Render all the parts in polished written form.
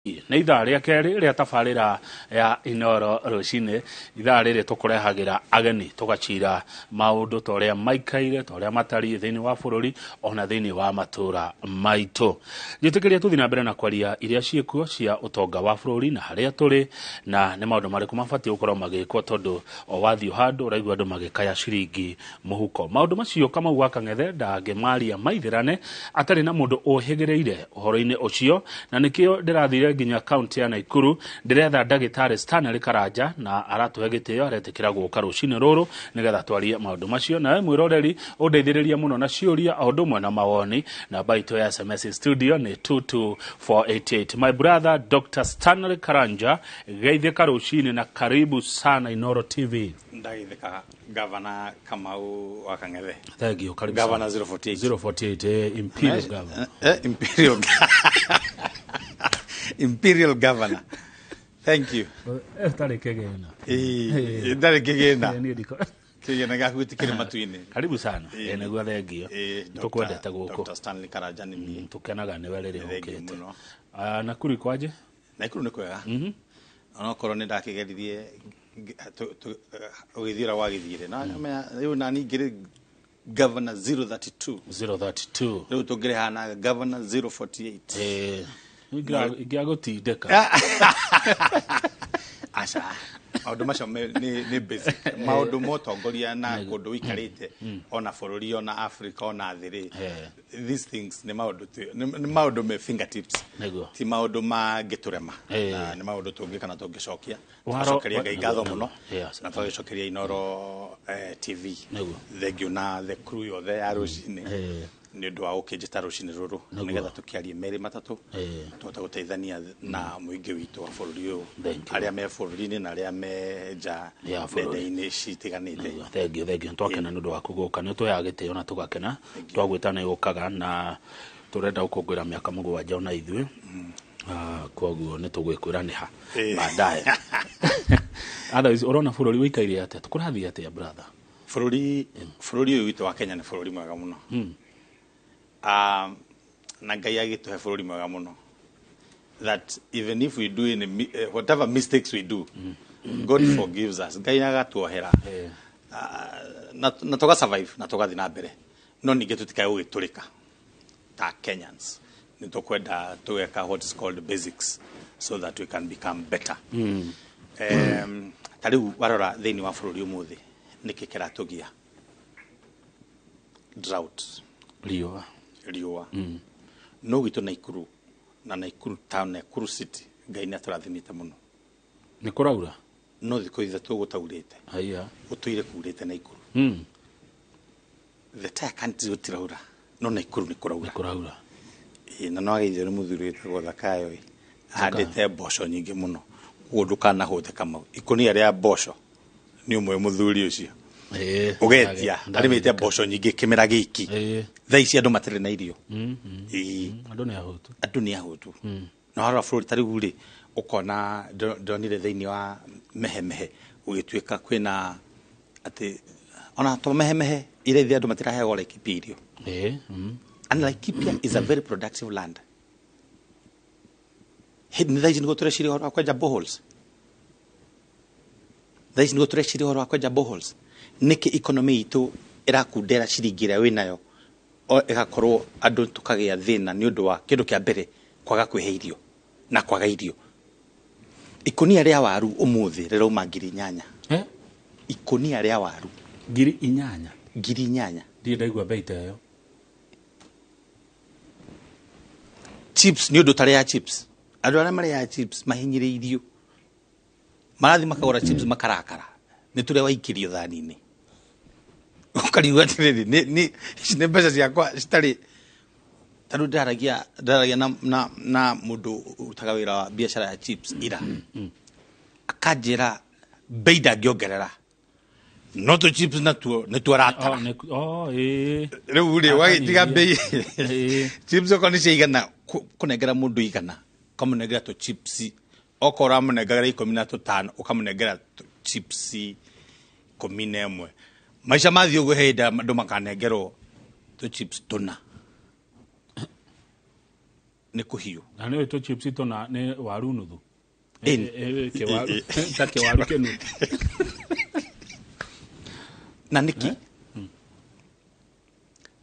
Nĩ ithaa rĩa kerĩ rĩa tabarĩra ya Inooro rũcinĩ. Ithaa rĩrĩ tũkũrehagĩra ageni tũgacira maũndũ ta ũrĩa maikaire, ta ũrĩa matariĩ thĩinĩ wa bũrũri ona thĩinĩ wa matũra maitũ. Njĩtĩkĩria tũthiĩ na mbere na kwaria iria ciĩkuo cia ũtonga wa bũrũri na harĩa tũrĩ na nĩ maũndũ marĩkũ mabatiĩ gũkorwo magĩkwo, tondũ o wathiĩ handũ ũraigua andũ magĩkaya ciringi mũhuko. Maũndũ macio Kamau wa Kang'ethe ndangĩmaria maithĩrane atarĩ na mũndũ ũhĩgĩrĩire ũhoro-inĩ ũcio, na nĩkĩo ndĩrathire nginya kaunti ya Naikuru ndĩretha ndagĩtarĩ Stanley Karanja, na aratũhe gĩtĩo, aretĩkĩra gũka rũcinĩ rũrũ nĩgetha twarie maũndũ macio. Nawe mwĩroreri ũndeithĩrĩria mũno na ciũria o ũndũ ũmwe na mawoni. Namba itũ ya SMS studio nĩ 22488. My brother Dr. Stanley Karanja, geithĩka rũcinĩ na karibu sana Inooro TV. Ndageithĩka, Gavana Kamau wa Kang'ethe. Thank you, karibu Governor sana. 048. 048, Imperial Governor. Imperial Governor. Thank you. Tarĩ kĩgĩna. Ndarĩ kĩgĩna. Niĩ ndiko- Kĩgĩna gĩaku gĩtikĩrĩ matu-inĩ. Karibu sana. Nĩguo, thengio. Tũkwendete gũkũ. Dr. Stanley Karanja nĩ niĩ. Tũkenaga nĩwe rĩrĩa Thengiũ ũkĩte. mũno. Ah, Nakuru kwaje? Naikuru nĩ kwega. Onokorwo nĩ ndakĩgeririe ũgĩthiĩra gwagĩthiĩre. Na menya rĩu nani ngĩrĩ Governor 032. 032. Rĩu tũngĩrĩhana Governor 048. Ingĩagũtindĩka. Aca, maũndũ macio nĩ basic maũndũ ma ũtongoria na kũndũ ũikarĩte, ona bũrũri, ona Africa, ona thĩ rĩ, these things nĩ maũndũ nĩ maũndũ me fingertips. Ti maũndũ mangĩtũrema. Na nĩ maũndũ tũngĩka na tũngĩcokia. Tũgacokeria Ngai ngatho mũno na tũgagĩcokeria Inooro TV thengio na the crew yothe ya rũcinĩ nĩ ũndũ wa gũkĩnjĩta rũcinĩ rũrũ nĩgetha tũkĩarie merĩ matatũ, tũhote gũteithania na mũingĩ witũ wa bũrũri ũyũ, Thank you. arĩa me bũrũri-inĩ na arĩa me nja Ya bũrũri. nenda-inĩ citiganĩte. Nĩguo, thengiũ, thengiũ, twakena nĩ ũndũ waku gũka. Nĩ ũtũheaga gĩtĩo na tũgakena twagwĩta nĩ ũkaga, na tũrenda gũkũngũĩra mĩaka 7 ona ithuĩ. Ah, koguo nĩ tũgwĩkwĩra nĩha baadaye. Otherwise, ũrona bũrũri ũikaire atĩa? Kũrathiĩ atĩa, brother? Bũrũri ũyũ witũ wa Kenya nĩ bũrũri mwega mũno. Na Ngai agĩtũhe bũrũri mwega mũno that even if we do any, whatever mistakes we do, God forgives us. Ngai agatuohera. Na tũga survive na tũgathiĩ na mbere, no ningĩ tũtikae gũgĩtũrĩka ta Kenyans. Nĩ tũkwenda tũgeka what is called basics so that we can become better. Ta rĩu warora thĩinĩ wa bũrũri ũmũthĩ, nĩkĩ kĩratũgia? Drought. Riũa. Riũa. No gwitũ Naikuru na Naikuru town, Naikuru city, Ngai nĩ atũrathimĩte mũno. Nĩ kũraura? No thikũ 3 gũtaurĩte. Haiya. Gũtũire kurĩte Naikuru. The entire country gũtiraura, no Naikuru nĩ kũraura. Nĩ kũraura. Ĩĩ, na no ageithio nĩ mũthuri wĩtagwo Thakayo ĩ, ahandĩte mboco nyingĩ mũno, koguo ndũkanahũte, Kamau. Ikũnia rĩa mboco nĩ ũmwe mũthuri ũcio ũgetia arĩmĩte mboco nyingĩ kĩmera gĩki. Thaa ici andũ matirĩ na irio. Andũ nĩ ahũtu. Andũ nĩ ahũtu. Na warora bũrũri ta rĩu rĩ, ũkona ndonire thĩinĩ wa Mehemehe gũgĩtuĩka kwĩna atĩ ona to Mehemehe ira andũ matiraheagwo Laikipia irio. And Laikipia is a very productive land. Hĩndĩ thaa ici nĩguo tũreciria ũhoro wa kwenja boreholes. Thaa ici nĩguo tũreciria ũhoro wa kwenja boreholes. Nĩkĩ economy itũ ĩrakundera ciringi ĩrĩa wĩnayo, ĩgakorwo andũ tũkagĩa thĩna nĩ ũndũ wa kĩndũ kĩa mbere kwaga kwĩhe irio na kwaga irio. Ikũnia rĩa waru ũmũthĩ rĩrauma 8,000. Eh? Ikũnia rĩa waru. 8,000? 8,000. Ndirĩ ndaigua bei ta ĩyo. Chips nĩ ũndũ ũtarĩaga chips. Andũ arĩa marĩaga chips mahinyĩrĩirio. Marathiĩ makagũra chips makarakara. Nĩ tũrĩa waikĩrio thani-inĩ. Ũkarigwo atĩrĩrĩ, nĩ ici nĩ mbeca ciakwa citarĩ. Ta rĩu ndĩraragia na mũndũ ũrutaga wĩra wa biacara ya chips ira. Akanjĩra bei ndangĩongerera, no tũ chips natuo nĩtuo aratara. Oh, oh, ĩĩ. Rĩu rĩ, wagĩtiga bei chips okorwo nĩ cia 100, kũnengera mũndũ 100, ũkamũnengera tũ chips, okorwo ũramũnengera 15, ũkamũnengera tũ chips 11. Maica mathiĩ ũguo, he hĩndĩ andũ makanengerwo tũ chips tũna. Nĩ kũhiũ. Na nĩ tũ chips tũna nĩ waru nuthu. Ĩni. Kĩwaru ta kĩwaru kĩnuthu. Na nĩkĩ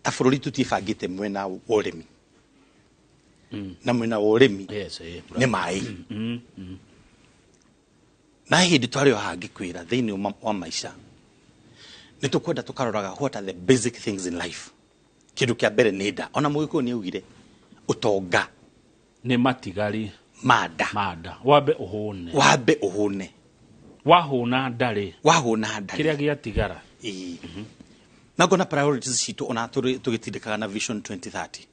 ta bũrũri tũtiĩbangĩte mwena wa ũrĩmi? Na mwena wa ũrĩmi nĩ maĩ. Na hĩndĩ twarĩ o haha ngĩkwĩra, thĩinĩ wa maica nĩ tũkwenda tũkaroraga what are the basic things in life. Kĩndũ kĩa mbere nĩ nda. Ona Mũgĩkũyũ nĩ augire ũtonga nĩ matigari ma nda. Manda wambe ũhũne. Wambe ũhũne. Wahũna ndarĩ wahũna nda kĩrĩa gĩatigara. Ĩĩ. Na ngona priorities citũ, ona tũgĩtindĩkaga na Vision 2030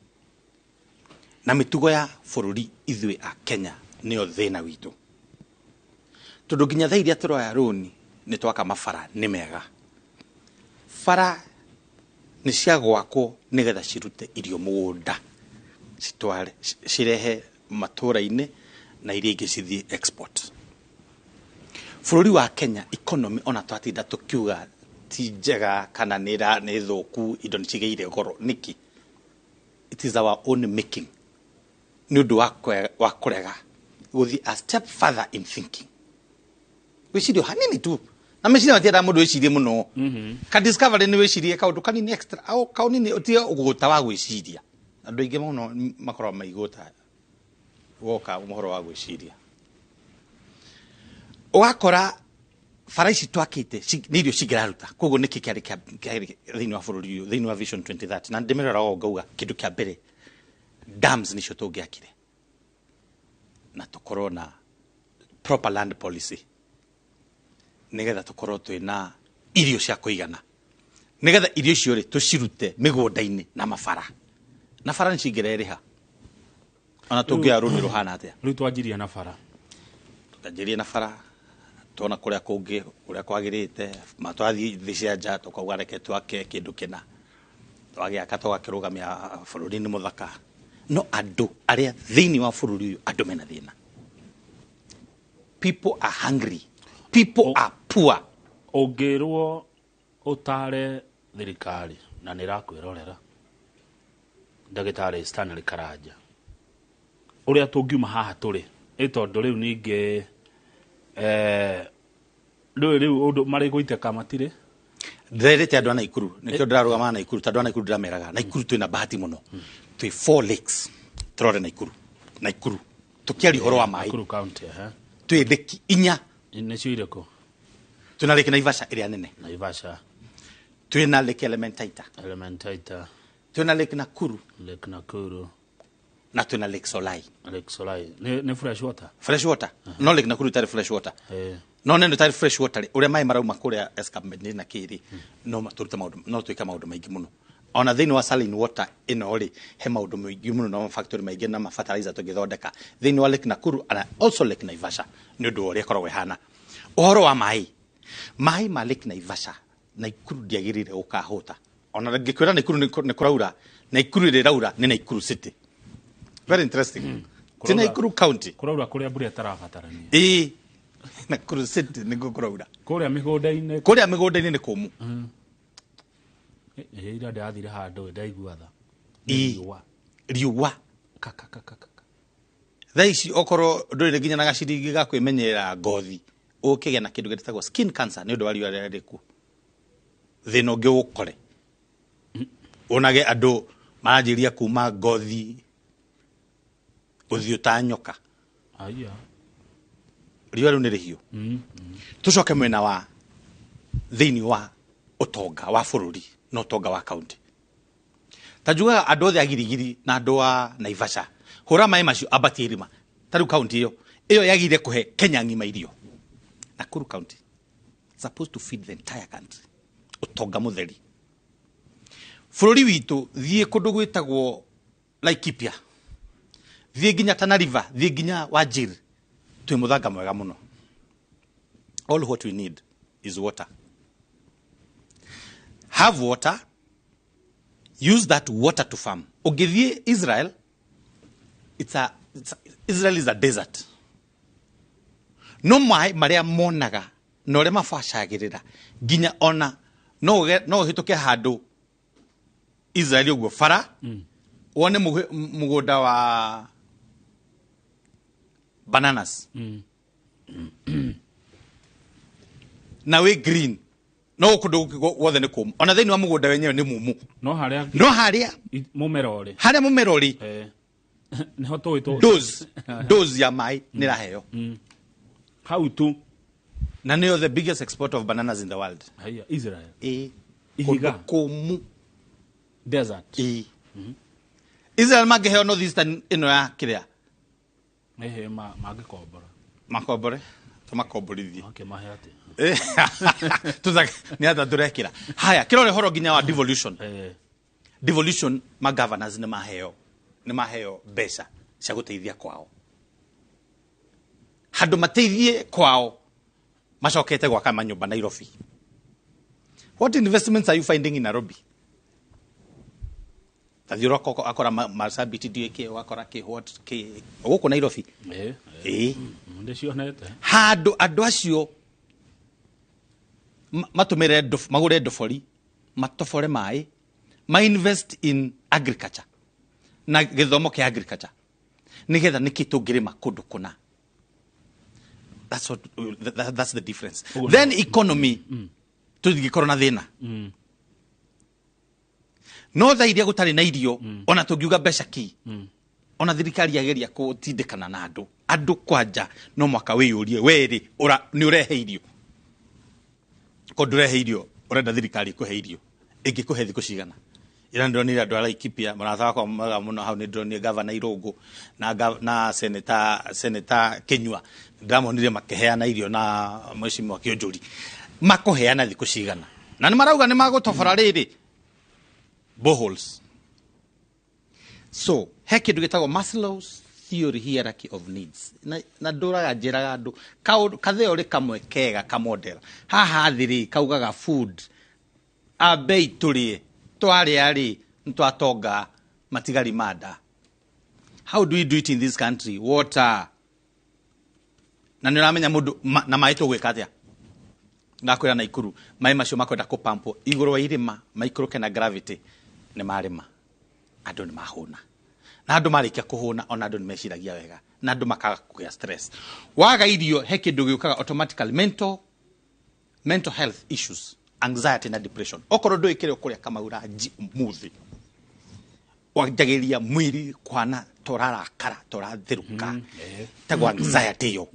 na mĩtugo ya bũrũri, ithuĩ a Kenya nĩyo thĩna witũ, tondũ nginya thaa iria tũroya rũni nĩ twaka mabara nĩ mega. Bara nĩ cia gwakwo nĩgetha cirute irio mũgũnda, citware, cirehe matũra-inĩ, na iria ingĩ cithiĩ export. Bũrũri wa Kenya economy, ona twatinda tũkiuga ti njega kana nĩ thũku, indo nĩ cigĩire goro, nĩkĩ? It is our own making, nĩ ũndũ wa kũrega gũthiĩ a step further in thinking, gwĩciria o hanini tu. Na meciria matiendaga mũndũ wĩcirie mũno. Ka discovery nĩ wĩcirie kaũndũ kanini extra au kaũnini, ũtige ũgũta wa gwĩciria. Andũ aingĩ mũno makoragwo maigũta woka ũhoro wa gwĩciria. Ũgakora bara ici twakĩte nĩ irio cingĩraruta. Koguo nĩkĩ kĩarĩ thĩinĩ wa bũrũri ũyũ, thĩinĩ wa Vision 2030? Na ndĩmĩroraga ũũ ngauga kĩndũ kĩa mbere, dams nĩcio tũngĩakire na tũkorwo na proper land policy, nĩgetha tũkorwo twĩna irio cia kũigana, nĩgetha irio icio rĩ tũcirute mĩgũnda-inĩ na mabara, na bara nĩ cingĩrerĩha ona tũngĩoya rũni rũhana atĩa. Rĩu twanjirie na bara. Tũkanjĩrie na bara, tuona kũrĩa kũngĩ ũrĩa kwagĩrĩte, ma twathiĩ thĩ cia nja tũkauga reke twake kĩndũ kĩna, twagĩaka tũgakĩrũgamia bũrũri-inĩ mũthaka. No andũ arĩa thĩinĩ wa bũrũri ũyũ, andũ mena thĩna. People are hungry, people are poor. Ũngĩrwo ũtare thirikari na nĩ ĩrakwĩrorera, Ndagĩtarĩ Stanley Karanja, ũrĩa tũngiuma haha tũrĩ ĩ tondũ rĩu ningĩ ndũĩ rĩu ũndũ marĩ gũitĩka matirĩ. Ndĩrerĩte andũ a Naikuru, nĩkĩo ndĩrarũgama Naikuru, tondũ andũ a Naikuru ndĩrameraga, Naikuru twĩna bahati mũno, twĩ four lakes. Tũrore Naikuru, Naikuru tũkĩaria ũhoro wa maĩ. Nakuru County, ehe. Twĩ lake inya. Nĩcio irĩkũ? Twĩna Lake Naivasha ĩrĩa nene. Naivasha. Twĩna Lake Elementaita. Elementaita. Twĩna Lake Nakuru. Lake Nakuru. Na twĩna Lake Solai. Lake Solai nĩ fresh water. Fresh water. No Lake Nakuru itarĩ fresh water. No neno itarĩ fresh water rĩ, ũrĩa maĩ marauma kũrĩa escarpment na kĩrĩ, no matũrute maũndũ, no twĩke maũndũ maingĩ mũno. Ona thĩinĩ wa saline water ĩno rĩ, he maũndũ maingĩ mũno na factory maingĩ na ma fertilizer tũngĩthondeka thĩinĩ wa Lake Nakuru and also Lake Naivasha, nĩ ũndũ wa ũrĩa ĩkoragwo ĩhana. Ũhoro wa maĩ, maĩ ma Lake Naivasha, Naikuru ndĩagĩrĩire gũkahũta. Ona ngĩkwĩra Naikuru nĩ kũraura, Naikuru ĩrĩa ĩraura nĩ Naikuru City. Very interesting, ti Naikuru County. Kũraura kũrĩa mbura ĩtarabatarania. Ĩĩ, Nakuru City nĩguo kũraura. Kũrĩa mĩgũnda-inĩ. Kũrĩa mĩgũnda-inĩ nĩ kũmũ. Ira ndĩrathire handũ ndaigua tha. Ĩĩ. Riũa. Riũa. Ka, ka, ka, ka, ka. Thaa ici okorwo ndũrĩ nginya na gaciringi ga kwĩmenyerera ngothi, ũkĩgĩa na kĩndũ gĩtagwo skin cancer nĩ ũndũ wa riũa rĩrĩa rĩkuo. Thĩna ũngĩ ũgũkore wonage andũ maranjĩrĩria kuma ngothi ũthiũ ta nyoka. Aya. Riũa rĩu nĩ rĩhiũ. Tũcoke mwena wa thĩinĩ wa ũtonga wa bũrũri na ũtonga wa kaunti. Ta njugaga andũ othe a Girigiri na andũ a Naivasha, hũra maĩ macio, ambatie irima. Ta rĩu kaunti ĩyo yagĩrĩire kũhe Kenya ng'ima irio. Nakuru County supposed to feed the entire country. Ũtonga mũtheri. Bũrũri witũ, thiĩ kũndũ gwĩtagwo Laikipia, thiĩ nginya Tana River, thiĩ nginya Wajir, twĩ mũthanga mwega mũno. All what we need is water. Have water, use that water to farm. Ũngĩthiĩ Israel, Israel is a desert, no maĩ marĩa monaga na ũrĩa mabacagĩrĩra, nginya ona no ũhĩtũke handũ Israel ũguo bara, wone mũgũnda wa Bananas na wĩ green, no kũndũ guothe nĩ kũmũ, ona thĩinĩ wa mũgũnda wenyewe nĩ mũmũ. No harĩa No harĩa mũmera ũrĩ, harĩa mũmera ũrĩ, nĩho tũĩ tũ dose ya maĩ nĩ ĩraheo. Hau tu. Na nĩyo the biggest exporter of bananas in the world. Haya, Israel. Ĩ. Ihiga. Kũndũ kũmũ. Desert. Ĩ, Israel mangĩheo North Eastern ĩno ya kĩrĩa, Ehe, mangĩkombora. Makombore, tũmakomborithie. Makĩmahe atĩ Nĩ atha tũrekĩra haya kĩrore horo nginya wa devolution. Devolution, ma governors nĩ maheo mbeca cia gũteithia kwao. Handũ mateithie kwao, macokete gwaka manyũmba Nairobi. What investments are you finding in Nairobi? Tathiĩ ũroka akora Marsabit ndiũĩ kĩ, ũgakora kĩ, what kĩ gũkũ Nairobi. Ĩĩ. Ndĩcionete. Handũ andũ acio matũmĩre magũre ndobori, matobore maĩ, ma invest in agriculture na gĩthomo kĩa agriculture, nĩgetha nĩkĩ tũngĩrĩma kũndũ kũna. That's the difference. Ũguo. Then economy tũtingĩkorwo na thĩna. No thaa iria gũtarĩ na irio, ona tũngiuga mbeca ki, ona thirikari yageria gũtindĩkana na andũ kwanja, no mwaka wĩyũrie werĩ nĩ ũrehe irio ko ndũrehe irio. Ũrenda thirikari ĩkũhe irio, ĩngĩkũhe thikũ cigana? Ira ndĩronire andũ a Laikipia, mũrata wakwa mwega mũno hau, nĩ ndĩronire gavana Irũngũ na senator Kinyua, ndĩramonire makĩheana irio na mheshimiwa Kĩũnjũri. Makũheana thikũ cigana? Na nĩ marauga nĩ magũtobora rĩrĩ boreholes. So he kĩndũ gĩtagwo Maslow's theory, hierarchy of needs, na ndũraga njĩraga andũ katheory kamwe kega ka model haha thĩ rĩ kaugaga food, ambei tũrĩe, twarĩa rĩ nĩtwatonga, matigari manda. How do we do it in this country? Water, na nĩ ũramenya mũndũ na maĩ tũgwĩka atĩa? Ndakwĩra Naikuru maĩ macio makwenda kũpampwo igũrũ wa irĩma maikũrũke na gravity, nĩ marĩma, andũ nĩ mahũna, na andũ marĩkia kũhũna, ona andũ nĩ meciragia wega na andũ makaga kũgĩa stress. Waga irio, he kĩndũ gĩũkaga automatically, mental health issues, anxiety na depression. Okorwo ndũĩ kĩrĩa ũkũrĩa kamaura nji ũmũthĩ, wanjagĩria mwĩrĩ kwana torarakara, toratherũka, tagwo anxiety. Ĩyo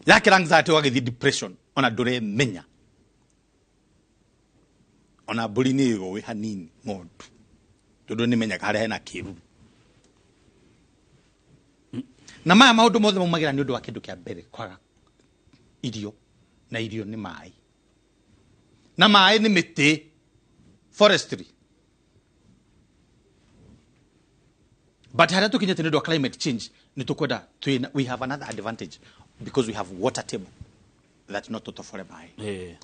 yakĩra anxiety, ũgagĩthiĩ depression, ona ndũremenya. Ona mbũri nĩ ĩũĩ hanini ng'ondu, tondũ nĩ menyaga harĩa hena kĩruru. Na maya maũndũ mothe maumagĩra nĩ ũndũ wa kĩndũ kĩa mbere, kwaga irio, na irio nĩ maĩ, na maĩ nĩ mĩtĩ, forestry. But harĩa tũkinyĩte nĩ ũndũ wa climate change, nĩ tũkwenda we have another advantage because we have water table that no tũtobore maĩ.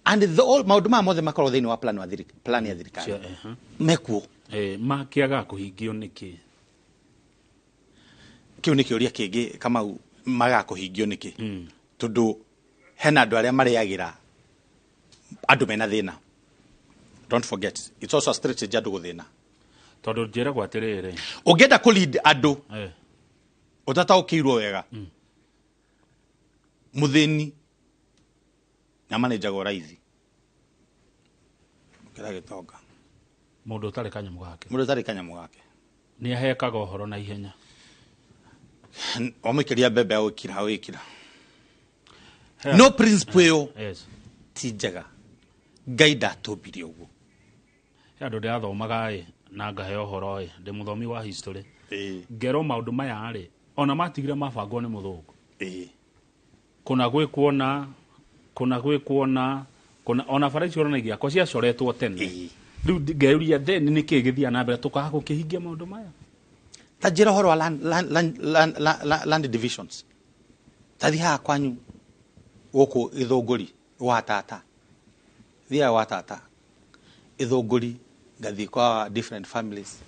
And the all maũndũ maya mothe makorwo thĩinĩ wa plan ya thirikari. Mekuo. Makĩaga kũhingio nĩkĩ? Kĩu nĩ kĩũria kĩngĩ, Kamau. Magaga kũhingio nĩkĩ? Tondũ hena andũ arĩa marĩagĩra andũ mena thĩna. Don't forget, it's also a strategy andũ gũthĩna. Tondũ njĩragwo atĩrĩrĩ, Ũngĩenda kũ lead andũ ũtataũkĩirwo wega, mũthĩni nĩamanĩnjagwo raithi gũkĩra gĩtonga. Mũndũ ũtarĩ kanyamũ gake. Mũndũ ũtarĩ kanyamũ gake. Nĩ ahekaga ũhoro na ihenya. Wamũikĩria mbembe, agwĩkira agwĩkira. No principle ĩyo ti njega. Ngai ndatũmbire ũguo. He andũ ndĩrathomaga ĩ na ngahe ũhoro ĩ, ndĩ mũthomi wa history, ngerwo maũndũ maya rĩ, ona matigire mabangwo nĩ mũthũngũ. Kũna gwĩkwo na kũna gwĩkwo na kũna, ona bara icio ũrona igĩakwo ciacoretwo tene. Rĩu ngeyũria, then nĩ kĩĩ gĩthiaga na mbere tũkaga gũkĩhingia maũndũ maya? Ta njĩra ũhoro wa land divisions. Ta thiĩ haha kwanyu gũkũ Gĩthũngũri gwa tata, thiaga gwa tata Gĩthũngũri, ngathiĩ kwa different families.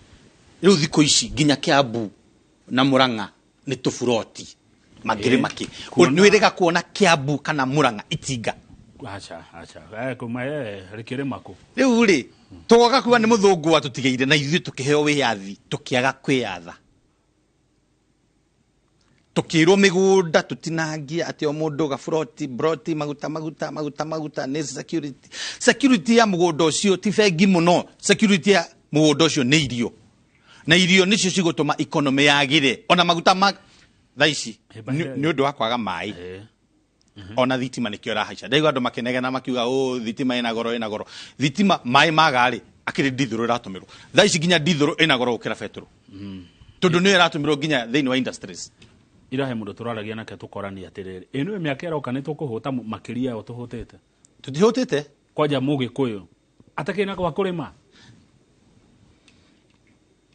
Rĩu thikũ ici nginya Kiambu na Murang'a nĩ tũburoti mangĩrĩma kĩ. Nĩ wĩrĩga kuona Kiambu kana Murang'a itinga? Aca, aca. Kuma rĩkĩrĩma kũ? Rĩu rĩ tũgoka kuga nĩ mũthũngũ watũtigĩire, na ithuĩ tũkĩheo wĩyathi, tũkĩaga kwĩyatha. Tukirwo migunda tutinangie ati o mundu gaburoti broti maguta maguta maguta maguta ni security. Security ya mugunda ucio ti bengi muno, security ya mugunda ucio ni irio, na irio nicio cigutuma economy yagire. Ona maguta ma thaa ici ni undu wa kwaga mai, ona thitima nikio irahaica. Ndaigua andu makinegena makiuga o thitima ina goro, ina goro thitima, mai magari akiri ndithuru iratumirwo thaa ici, nginya ndithuru ina goro gukira beturu, tondu niyo iratumirwo nginya thiini wa industries. Irahe mundu turaragia nake tukorania atiriri, ino miaka iroka ni tukuhuta makiria o tuhutite? Tutihutite. Kwanja mugikuyu atakina gwa kurima,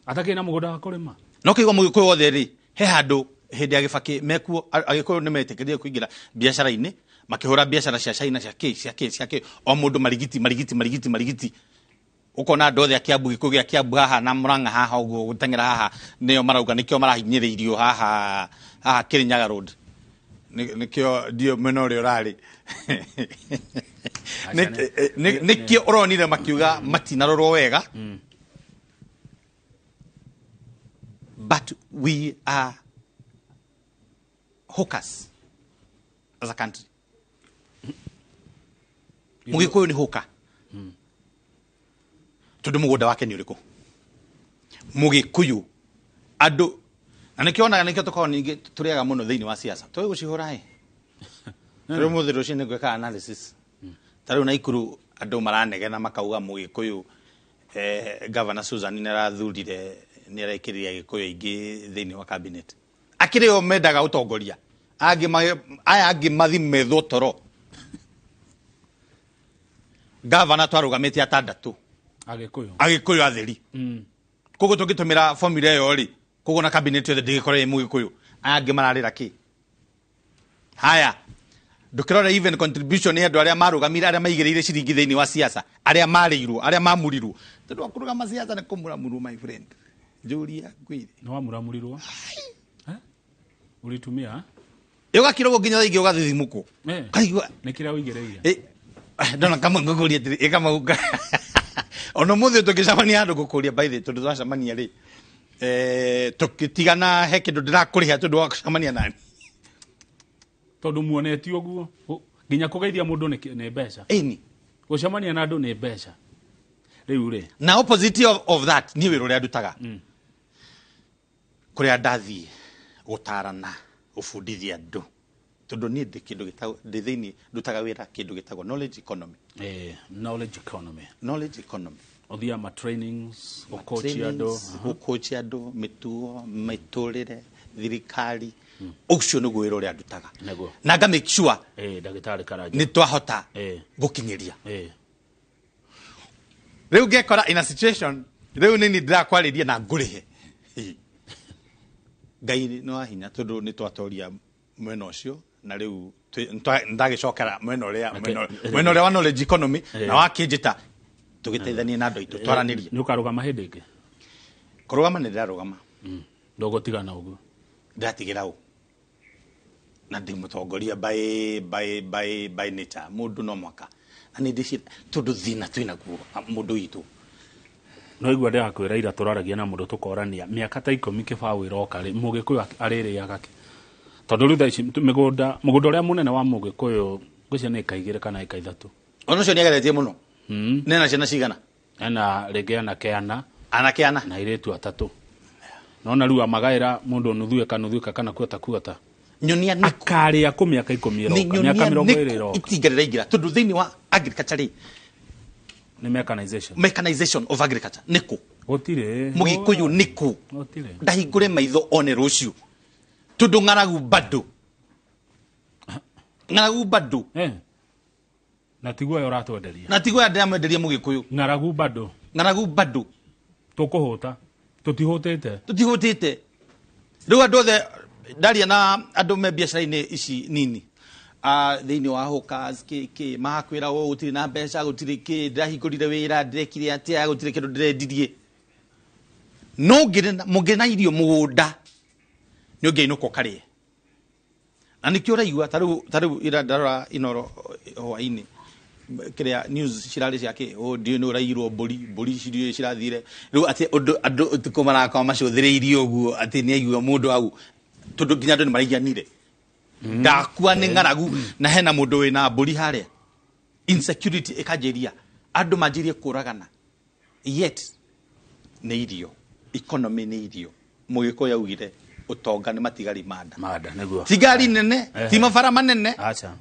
atakina mugunda wa kurima. No kigwa mugikuyu wothe ri he handu hindi ya Gibaki mekuo, agikuyu ni metikirire kuingira biacara-ini, makihura biacara cia China, cia ki cia ki cia ki, o mundu marigiti marigiti marigiti marigiti. Ukona andu othe a Kiambu, gikuyu gia Kiambu haha na Murang'a haha uguo guteng'era haha nio marauga nikio marahinyiriirio haha haha Kirinyaga Road, nikio ndio mwena uria urari, nikio uronire makiuga matinarorwo wega. But we are hawkers as a country. Mugikuyu ni hawker, tondu mugunda wake ni uriku mugikuyu andu. Na nikio onaga nikio tukoragwo ningi turiaga muno thiini wa siasa twi gucihura i riu muthi rucini gwika analysis. Ta riu Naikuru andu maranegena makauga mugikuyu, Governor Susan ni arathurire, ni arekirire agikuyu aingi thiini wa cabinet, akiri o mendaga utongoria, angi aya angi mathi methwo toro. Governor twarugamite atandatu agikuyu, agikuyu atheri. Koguo tungitumira formula iyo ri, koguo na cabinet yothe ndigikorwo ĩ mugikuyu, aya angĩ mararĩra kĩ? Haya, ndukirore even contribution ya andu aria marugamire, aria maigiriire ciringi thiini wa siasa, aria marĩirwo, aria mamurirwo, tondu wa kurugama siasa ni kumuramurwo, my friend. Njuria ngwire. Ni wamuramurirwo? Ulitumia ugakirwo nginya thaa ingĩ ugathithimũkwo, kaigua nĩ kĩrĩa ũigĩrĩire. Ndona kama ngũkũria atĩrĩ, ĩ kama ona mũthĩ tũngĩcemania handũ ngũkũria, by the way, tondũ twacemania rĩ, tũkĩtigana he kĩndũ ndĩrakũrĩha tondũ wa gũcemania nani. Tondũ muonetio ũguo nginya kũgeithia mũndũ nĩ mbeca. Ĩni. Gũcemania na andũ nĩ mbeca. Rĩu rĩ. Na opposite of that niĩ wĩra ũrĩa ndutaga, kũrĩa ndathiĩ gũtarana, gũbundithia andũ, tondũ niĩ ndĩ kĩndũ gĩtagwo, ndĩ thĩinĩ ndutaga wĩra kĩndũ gĩtagwo knowledge economy. Knowledge economy. Knowledge economy. Ũthiaga ma trainings, gũcoach andũ. Gũcoach andũ mĩtugo, mĩtũrĩre, thirikari, ũcio nĩguo wĩra ũrĩa ndutaga. Nĩguo. Na nga make sure Ndagĩtarĩ Karanja, nĩ twahota gũkinyĩria. Rĩu ngekora in a situation rĩu nĩ niĩ ndĩrakwarĩria na ngũrĩhe. Ngai nĩ wa hinya tondũ nĩ twatoria mwena ũcio, na rĩu ndagĩcokera mwena ũrĩa, mwena ũrĩa wa knowledge economy, na wakĩnjĩta tũgĩteithanie na andũ aitũ twaranĩrie. Nĩ ũkarũgama hĩndĩ ĩngĩ? Kũrũgama nĩ ndĩrarũgama. Ndũgũtigana ũguo? Ndĩratigĩra ũ, na ndĩ mũtongoria by nature, mũndũ no mwaka na nĩ ndĩcira tondũ thĩna twĩnaguo mũndũ witũ. No igua ndĩrakwĩra ira tũraragia na mũndũ tũkorania mĩaka ta 10 kĩbaũ ĩroka rĩ, mũgĩkũyũ arĩrĩaga kĩ? Tondũ rĩu thaa ici mĩgũnda, mũgũnda ũrĩa mũnene wa mũgĩkũyũ ngwĩciria nĩ ĩka 2 kana ĩka 3. Ona ũcio nĩageretie mũno. Nena ciana cigana? Ena rĩngĩ anake 4. Anake 4. Na airĩtu 3. Nona rĩu amagaĩra mũndũ nuthu ĩka nuthu ĩka kana kuota kuota. Nyonia nĩkũ? Akarĩa kũ mĩaka 10 ĩroka, Nĩ mĩaka nyonia 20 nĩkũ ĩroka. Itinga rĩraingĩra tondũ thĩinĩ wa agriculture rĩ, Nĩ mechanization. Mechanization of agriculture nĩkũ? Gũtirĩ. Mũgĩkũyũ nĩkũ? Gũtirĩ. Ndahingũre maitho one rũciũ tondũ ng'aragu bado. Ng'aragu bado. Na tiguo ĩyo ũratwenderia. Na tiguo ĩyo ndĩramwenderia mũgĩkũyũ. Ng'aragu bado. Ng'aragu bado. Tũkũhũta. Tũtihũtĩte. Tũtihũtĩte. Rĩu andũ othe ndaria na andũ me biacara-inĩ ici nini, thĩinĩ wa hawkers, kĩ, kĩ, magakwĩra, oh, gũtirĩ na mbeca, gũtirĩ kĩ, ndĩrahingũrire wĩra, ndĩrekire atĩa, gũtirĩ kĩndũ ndĩrendirie. No mũngĩrĩ na irio mũgũnda, nĩ ũngĩinũka ũkarĩe. Na nĩkĩo ũraigua, ta rĩu ira ndarora Inooro hwaĩ-inĩ, kĩrĩa news cirarĩ cia kĩ, oh, ndiũĩ nĩ ũraiyirwo mbũri, mbũri ici ndiũĩ cirathire. Rĩu atĩ ũndũ andũ ũtukũ marakorwo macũthĩrĩirie ũguo, atĩ nĩ aigua mũndũ hau. Tondũ nginya andũ nĩ maraiganire. Ndakua nĩ ng'aragu na hena mũndũ wĩna mbũri harĩa. Insecurity ĩkanjĩria, andũ manjĩrie kũragana. Yet nĩ irio, economy nĩ irio. Mũgĩkũyũ augire ũtonga nĩ matigari ma nda. Manda nĩguo. Ti ngari nene, ti mabara manene, Acha.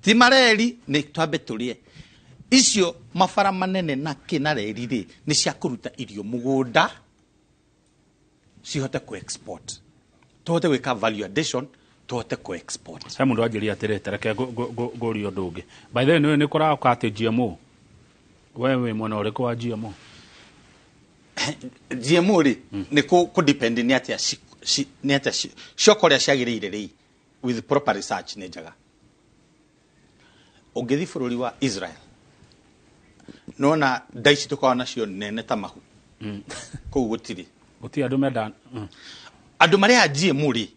Ti mareri, nĩ twambe tũrĩe icio mabara manene na kĩ na reri rĩ, nĩ cia kũruta irio mũgũnda cihote ku export, tũhote gwĩka value addition, tũhote ku export. He mũndũ anjĩria atĩrĩ, tareke ngũrie ũndũ ũngĩ. By the way, nĩ kũroka atĩ GMO, we wĩ mwena ũrĩkũ wa GMO? GMO rĩ, nĩ kũ depend nĩ atĩa nĩ atĩa cioko ũrĩa ciagĩrĩire rĩ, with proper research nĩ njega. Ũngĩthiĩ bũrũri wa Israel, nona nda ici tũkoragwo nacio nene ta mahu, kũu gũtirĩ. Gũtirĩ andũ menda. Andũ marĩa GMO rĩ,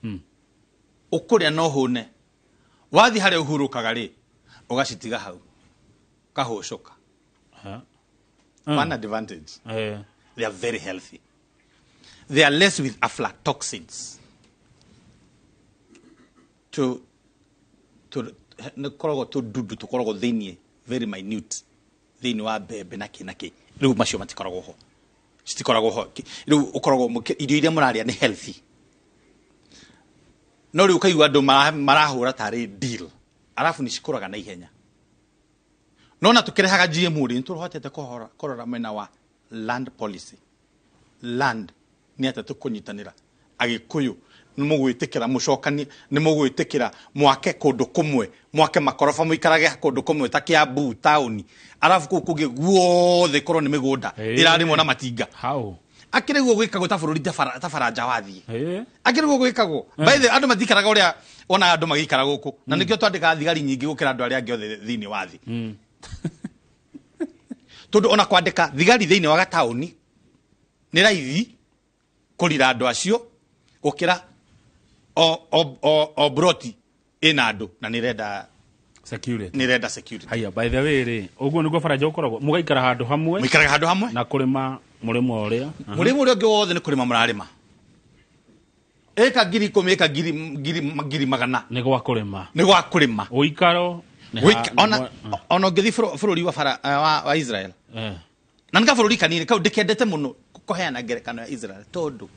ũkũrĩa no hũne, wathiĩ harĩa ũhurũkaga rĩ, ũgacitiga hau kahũcũka. One advantage, they are very healthy, they are less with aflatoxins to nĩ koragwo tũdudu tũkoragwo thĩiniĩ, very minute, thĩinĩ wa mbembe na kĩ na kĩ. Rĩu macio matikoragwo ho, citikoragwo ho. Rĩu ũkoragwo irio iria mũrarĩa nĩ healthy. No rĩu ũkaigua andũ marahũra tarĩ deal, arabu nĩ cikũraga na ihenya. No na tũkĩrehaga GMO rĩ, nĩ tũhotete kũrora mwena wa land policy, land nĩ atĩa tũkũnyitanĩra. Agĩkũyũ nĩ mũgwĩtĩkĩra mũcokanie, nĩ mũgwĩtĩkĩra mwake kũndũ kũmwe, mwake makoroba, mũikarage kũndũ kũmwe ta Kiambu taũni, arabu kũu kũngĩ guothe korwo nĩ mĩgũnda ĩrarĩmwo na matinga? How? Akĩrĩ guo gwĩkagwo ta bũrũri ta Baranja wathiĩ. Akĩrĩ guo gwĩkagwo. By the way, andũ matikaraga ũrĩa wonaga andũ magĩikara gũkũ, na nĩkĩo twandĩkaga thigari nyingĩ gũkĩra andũ arĩa angĩ othe thĩinĩ wa thĩ, tondũ ona kwandĩka thigari thĩinĩ wa gataũni nĩ raithi kũrira andũ acio gũkĩra o broti ĩna andũ na nĩ ĩrenda security. Nĩ ĩrenda security. Haya, by the way rĩ, ũguo nĩguo Baranja ũkoragwo, mũgaikara handũ hamwe? Mũikaraga handũ hamwe. Na kũrĩma mũrĩmo ũrĩa. Mũrĩmo ũrĩa ũngĩ wothe nĩ kũrĩma mũrarĩma, ĩka 10,000, ĩka ngiri ngiri ngiri magana. Nĩ gwa kũrĩma. Nĩ gwa kũrĩma. Ũikaro nĩ Ona nĩ ona ũngĩthiĩ bũrũri wa wa Israel, na nĩ kabũrũri kanini kau, ndĩkendete mũno kũheana ngerekano ya Israel tondũ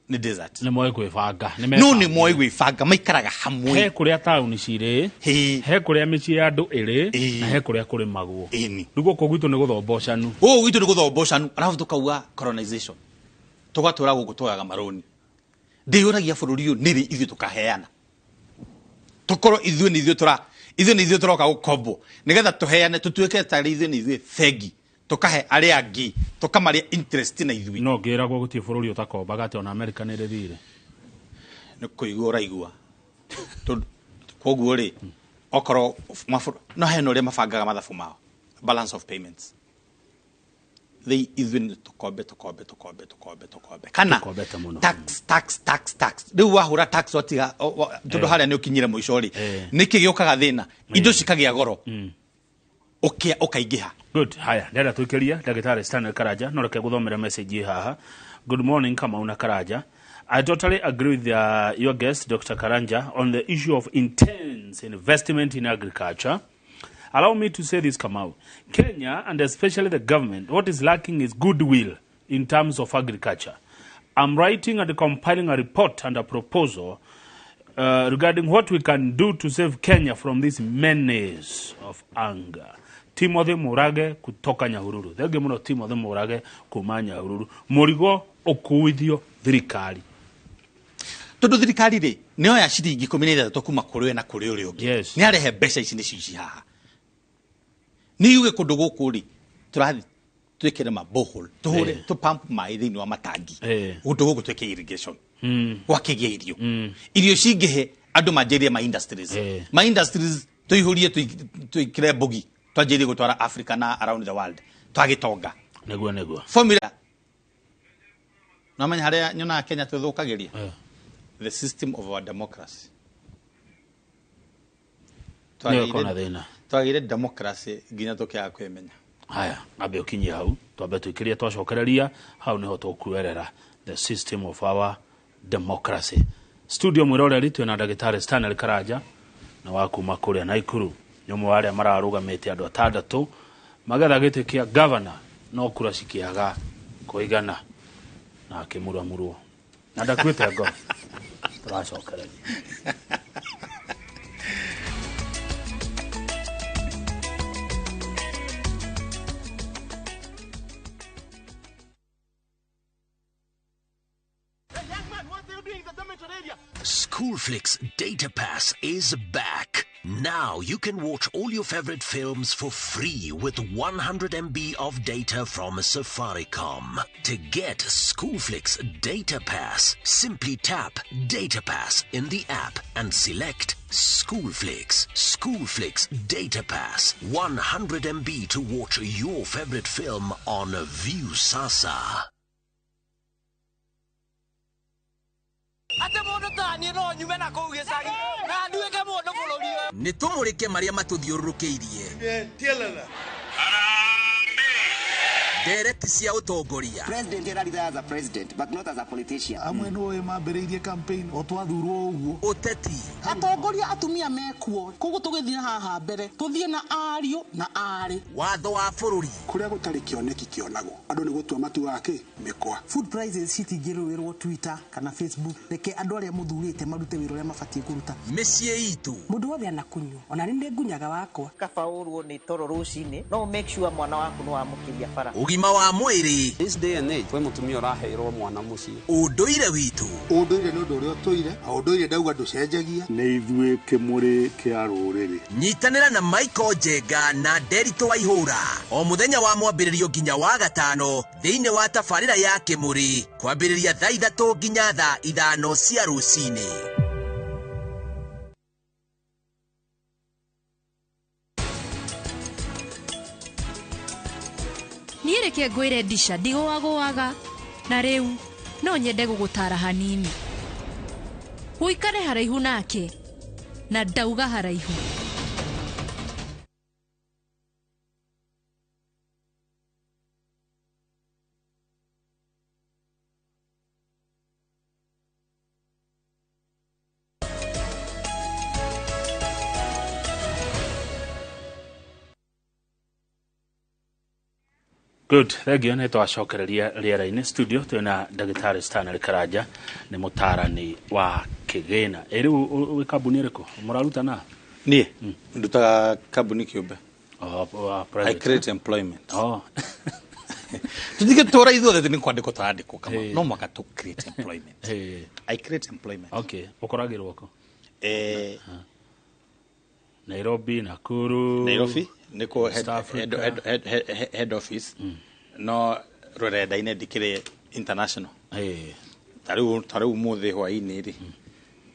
nĩ desert. Nĩ moĩ kwĩbanga. Nĩ No nĩ mebangĩte. moĩ gwĩbanga, maikaraga hamwe. He kũrĩa taũni cirĩ, he kũrĩa mĩciĩ ya andũ ĩrĩ, na he kũrĩa kũrĩmagwo. Rĩu gũkũ gwitũ nĩ gũthombocanu. Gũkũ gwitũ nĩ gũthombocanu, arabu tũkauga colonization, tũgatũra gũkũ twoyaga marũni. Ndĩyũragia bũrũri ũyũ nĩrĩ ithuĩ tũkaheana, tũkorwo ithuĩ nĩ ithuĩ tũra ithuĩ nĩ ithuĩ tũroka gũkombwo nĩgetha tũheane, tũtuĩke tarĩ ithuĩ nĩ ithuĩ bengi, tũkahe arĩa angĩ, tũkamarĩa interest na ithuĩ. No ngĩragwo gũtirĩ bũrũri ũtakombaga, atĩ ona Amerika nĩ ĩrĩ thirĩ. Nĩ kũigua ũraigua. Tondũ koguo rĩ, okorwo no hena ũrĩa mabangaga mathabu mao, balance of payments, they ithuĩ nĩ tũkombe, tũkombe, tũkombe, tũkombe, tũkombe kana Tũkombete mũno. Tax, tax, tax, tax. Rĩu wahũra tax watiga tondũ harĩa nĩ ũkinyire mũico rĩ, nĩkĩ gĩũkaga thĩna? Indo cikagĩa goro, ũkĩa ũkaingĩha. Good. Haya, ndĩrenda tũikĩrie ndagĩtarĩ Stanley Karanja, no reke gũthomera message ĩ haha. Good morning, Kamau na Karanja. I totally agree with your guest, Dr. Karanja, on the issue of intense investment in agriculture. Allow me to say this, Kamau. Kenya, and especially the government, what is lacking is goodwill in terms of agriculture. I'm writing and compiling a report and a proposal regarding what we can do to save Kenya from this menace of hunger. Timothy Murage kutoka Nyahururu. Thengi muno, Timothy Murage kuma Nyahururu. Mũrigo ũkuithio thirikari. Tondũ thirikari rĩ, nĩoya ciringi 16 kuma kũrĩ we na kũrĩ ũrĩa ũngĩ. Nĩ arehe mbeca ici nĩcio ici haha, nĩ yuge kũndũ gũkũ rĩ, tũrathiĩ twĩkĩre ma borehole, tũhũre, tũ pump maĩ thĩinĩ wa matangi, kũndũ gũkũ twĩke irrigation, gwakĩgĩa irio, irio cingĩhe, andũ manjĩrie ma industries, ma industries tũihũrie, twĩkĩre mbogi, twanjĩrie gũtwara Africa na around the world, twagĩtonga. Nĩguo nĩguo. Formula nomenya harĩa nyonaga Kenya twĩthũkagĩria, the system of our democracy. Nĩyo ĩkorwo na thĩna. Twagĩire democracy nginya tũkĩaga kwĩmenya. Haya, ambe ũkinyie hau, twambe twĩkĩrie, twacokereria hau nĩho tũkuerera the system of our democracy. Studio mwiroreri twina ndagĩtarĩ Stanley Karanja na wa kuma kũrĩa Naikuru, nĩ ũmwe wa arĩa mararũgamĩte andũ atandatũ magetha gĩtĩ kĩa governor, no kura cikĩaga kũigana na akĩmuramurwo na ndakuĩte ngoro. Tũracokereria. Schoolflix Data Pass is back. Now you can watch all your favorite films for free with 100 MB of data from Safaricom. To get Schoolflix Data Pass, simply tap Data Pass in the app and select Schoolflix. Schoolflix Data Pass, 100 MB to watch your favorite film on Viusasa. Nĩ tũmũrĩke marĩa matũthiũrũrũkĩirie. Ndereti cia ũtongoria. President erarira as a president but not as a politician. Amwe no mambĩrĩirie campaign o twathurwo ũguo. Ũteti. Atongoria atumia mekuo koguo tũgĩthiĩ haha mbere tũthiĩ na ariũ na arĩ. Watho wa bũrũri. Kũrĩa gũtarĩ kĩoneki kĩonagwo andũ nĩ gũtua matuaga kĩ mĩkwa. Food prices citingĩrũĩrwo Twitter kana Facebook, reke andũ arĩa mũthurĩte marute wĩra ũrĩa mabatiĩ kũruta. Mĩciĩ itũ. Mũndũ wothe anakunyua ona nĩ nĩ ngunyaga wakwa. Kaba ũrwo nĩ toro rũcinĩ no make sure mwana waku nĩ wamũkĩria bara. Ũgima wa mwĩrĩ. This day and age kwĩ mũtumia ũraheirwo mwana mũciĩ. Ũndũire witũ. Ũndũire nĩ ũndũ ũrĩa ũtũire na ũndũire ndauga ndũcenjagia. Nĩ ithuĩ kĩmũrĩ kĩa rũrĩrĩ. Nyitanĩra na Michael Njenga na Nderitu Waihũra o mũthenya wa mwambĩrĩrio nginya wa gatano thĩinĩ wa tabarĩra ya Kĩmũrĩ kwambĩrĩria thaa 3 nginya thaa 5 cia rũcinĩ. Niĩ reke ngwĩre ndisha ndigũagũaga na rĩu no nyende gũgũtara hanini. Ũikare haraihu nake na ndauga haraihu. Good, thank you. Nĩ twacokereria rĩera-inĩ studio twĩna ndagĩtarĩ Stanley Karanja nĩ mũtaarani wa kĩgĩna. Ĩ rĩu wĩ kambuni ĩrĩkũ mũraruta na? Niĩ ndutaga kambuni kĩũmbe. Oh, private. I create employment. Oh. Tutige tũra ithuothe nĩ kwandĩkwo tũrandĩkwo kama no mwaka tũ create employment. I create employment. Okay, ũkoragĩrwo kũ? Nairobi, Nakuru. Nairobi nĩkuo head office. No rũrenda-inĩ ndikĩrĩ international. Ta rĩu ũmũthĩ hwaĩ-inĩ rĩ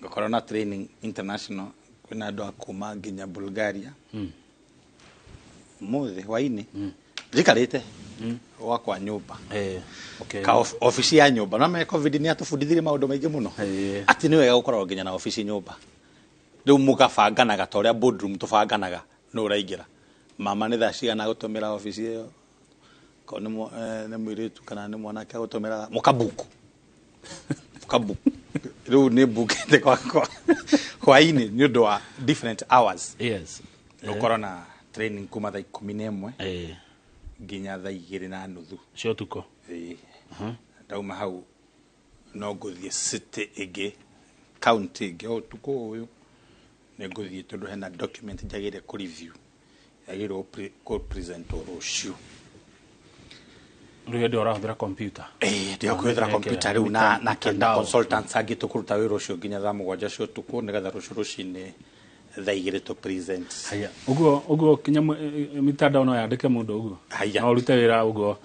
ngũkorwo na training international kwĩna andũ a kuma nginya Bulgaria. Ũmũthĩ hwaĩ-inĩ njikarĩte gwakwa nyũmba. Ka ofici ya nyũmba. No me COVID nĩ yatũbundithirie maũndũ maingĩ mũno. Atĩ nĩ wega gũkorwo nginya na ofici nyũmba. Rĩu mũgabanganaga ta ũrĩa boardroom tũbanganaga nũ ũraingĩra. Mama nĩ thaa cigana gũtũmĩra ofici ĩyo, korwo nĩ mũirĩtu kana nĩ mwanake agũtũmĩra mũkabuku. Mũkabuku. Rĩu nĩ mbukĩte gwakwa hwaĩ-inĩ nĩ ũndũ wa different hours. Yes. Ũkorwo na training kuma thaa 11 nginya thaa 2:30 cia ũtukũ. Ndauma hau no ngũthiĩ city ĩngĩ, county ĩngĩ o ũtukũ ũyũ nĩ ngũthiĩ tondũ hena document njagĩrĩire kũ review yagĩrĩirwo kũ present rũciũ. Rĩu hĩndĩ ũrahũthĩra computer? Ndĩrakũhũthĩra computer rĩu na kĩenda consultants angĩ tũkũruta wĩra ũcio nginya thaa 7 cia ũtukũ nĩgetha rũciũ rũcinĩ thaa 2 tũ present. Haya, ũguo ũguo kinya mitandao no yandĩke mũndũ ũguo. No ũrute wĩra ũguo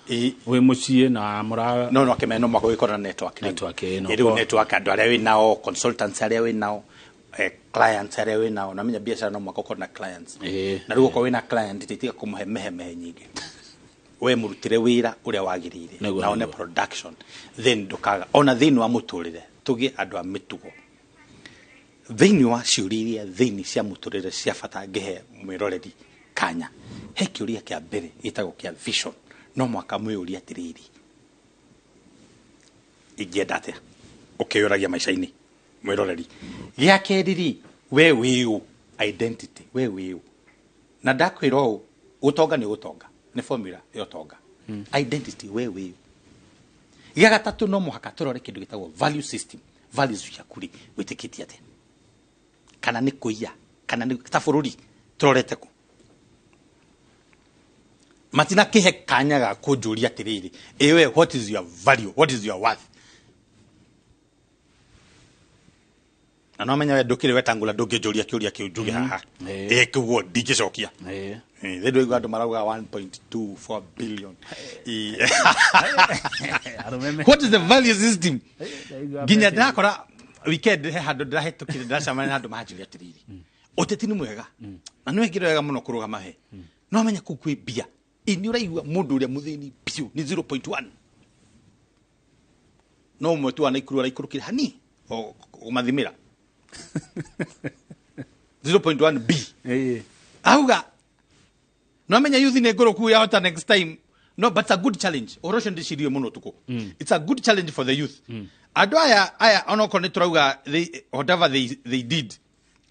wĩ mũciĩ na mũra no kĩmena no mwaka ũgĩkorwo na network. Network ĩno. Rĩu network andũ arĩa wĩ nao, consultants arĩa wĩ nao, clients arĩa wĩ nao, na menya biacara no mwaka ũkorwo na clients. Na rĩu okorwo wĩna client tiga kũmũhe mehemehe nyingĩ. We mũrutĩre wĩra ũrĩa wagĩrĩire na one production then ndũkaga ona thĩinĩ wa mũtũrĩre tũgĩe andũ a mĩtugo thĩinĩ wa ciũria iria thĩinĩ cia mũtũrĩre cia bata ngĩhe mwĩroreri kanya he kĩũria kĩa mbere gĩtagwo kĩa vision no mwaka mwĩũria atĩrĩrĩ ingĩenda atĩa ũkĩyũragia maica-inĩ Mwĩroreri, gĩa kerĩ rĩ, we wĩũ, identity, we wĩũ. Na ndakwĩra ũũ, ũtonga nĩ ũtonga, nĩ formula ya ũtonga. Identity, we wĩũ. Gĩa gatatũ, no mũhaka tũrore kĩndũ gĩtagwo value system. Values ciaku rĩ, wĩtĩkĩtie atĩa? Kana nĩ kũiya, kana nĩ ta bũrũri tũrorete kũ? Matinakĩhe kanya ga kũnjũria atĩrĩrĩ, ĩwe, what is your value, what is your worth? Na no menya we ndũkĩrĩ Wetangula, ndũngĩnjũria kĩũria kĩu njuge haha. Ĩ kĩguo ndingĩcokia. Thĩ ndũigua andũ marauga 1.24 billion. Arũme What is the value system? Nginya ndakora weekend he handũ ndĩrahĩtũkire, ndĩracemania na andũ manjũria atĩrĩrĩ, ũteti nĩ mwega na nĩ wekire wega mũno kũrũgama he, no menya kũu kwĩ mbia. Ĩ nĩ ũraigua mũndũ ũrĩa mũthĩni biũ nĩ 0.1, no ũmwe tu wa Naikuru araikũrũkire hani o kũmathimĩra 0.1 b. Auga no menya youth nĩ ngũrũku yahota next time. No, but it's a good challenge. Ũhoro ũcio ndĩcirie mũno tukũ. It's a good challenge for the youth. Andũ aya onokorwo nĩ tũrauga they, whatever they did,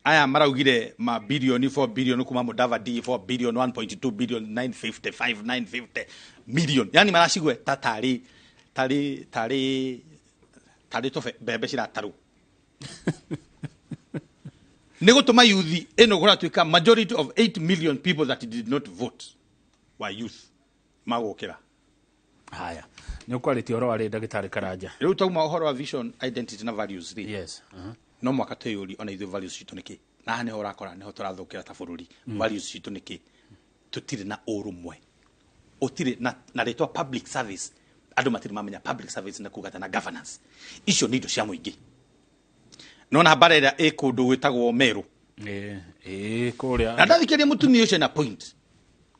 aya maraugire ma bilioni 4 billion kuma Mudavadi, 4 billion, 1.2 billion, 955, 950 million, yani maracigwe ta tarĩ tarĩ tarĩ tarĩ tũbe mbembe ciratarwo. Nĩ gũtũma youth ĩno kũratuĩka majority of 8 million people that did not vote were youth magũkĩra. Haya, nĩ ũkwarĩtie ũhoro wa rĩ, ndagĩtarĩ Karanja. Rĩu tauma ũhoro wa vision, identity na values rĩ, yes no mwaka twĩyũrie ona ithuĩ values citũ nĩ kĩ. Na haha nĩho ũrakora nĩho tũrathũkĩra ta bũrũri. Values citũ nĩ kĩ? Tũtirĩ na ũrũmwe, ũtirĩ na rĩtwa public service. Andũ matirĩ mamenya public service nĩ kuga atĩa na governance. Icio nĩ indo cia mũingĩ. Nona mbara ĩrĩa ĩ kũndũ gwĩtagwo Meru. Ĩ kũrĩa. Na ndathikĩria mũtumia ũcio na point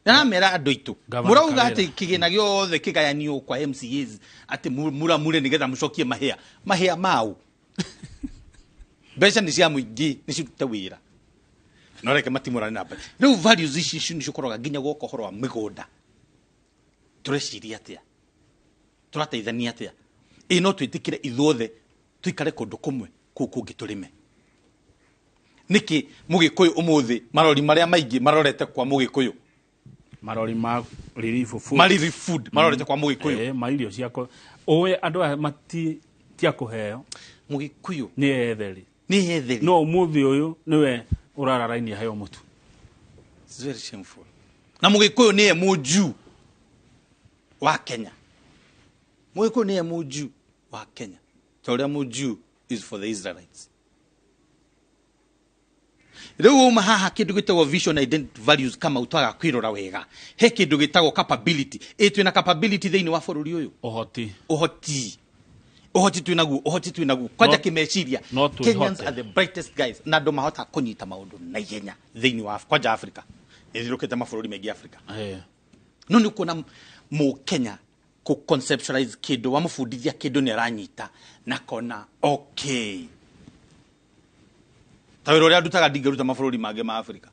aramera andũ aitũ, Gavana mũrauga Kawira. atĩ kĩgĩna gĩothe kĩgayanio kwa MCAs atĩ mũramure nĩgetha mũcokie mahĩa. Mahĩa mau? Mbeca nĩ cia mũingĩ, nĩ cirute wĩra, no reke matimũrane na mbere. Rĩu values ici nĩ cikũroga nginya gwoka ũhoro wa mĩgũnda. Tũreciria atĩa? Tũrateithania atĩa? Ĩ no twĩtĩkĩre ithuothe tũikare kũndũ kũmwe, kũu kũngĩ tũrĩme? Nĩkĩ mũgĩkũyũ ũmũthĩ marori marĩa maingĩ marorete kwa mũgĩkũyũ? Marori ma relief food. Ma relief food marorete kwa mũgĩkũyũ. Ma irio ciako ũĩ andũ aya mati tia kũheo. Mũgĩkũyũ nĩ etheri. Nĩ etheri. No ũmũthĩ ũyũ nĩwe ũrara raini aheo mũtu. It's very shameful. Na mũgĩkũyũ nĩye mũnju wa Kenya. Mũgĩkũyũ nĩye mũnju wa Kenya ta ũrĩa mũnju is for the Israelites. Rĩu uma haha kĩndũ gĩtagwo vision, identity, values, kama utwaga kwĩrora wega, he kĩndũ gĩtagwo capability. Ĩ twĩna capability thĩinĩ wa bũrũri ũyũ? Ũhoti. Ũhoti twĩnaguo, ũhoti twĩnaguo kwanja kĩmeciria. No twĩhote. Kenyans are the brightest guys na andũ mahota kũnyita maũndũ na ihenya thĩinĩ wa kwanja Africa. Ĩthirũkĩte mabũrũri maingĩ Africa. No nĩ ũkuona mũkenya kũ conceptualize kĩndũ, wamũbundithia kĩndũ nĩ aranyita na kona okay. Ta wĩra ũrĩa ndutaga ndingĩruta mabũrũri mangĩ ma Africa,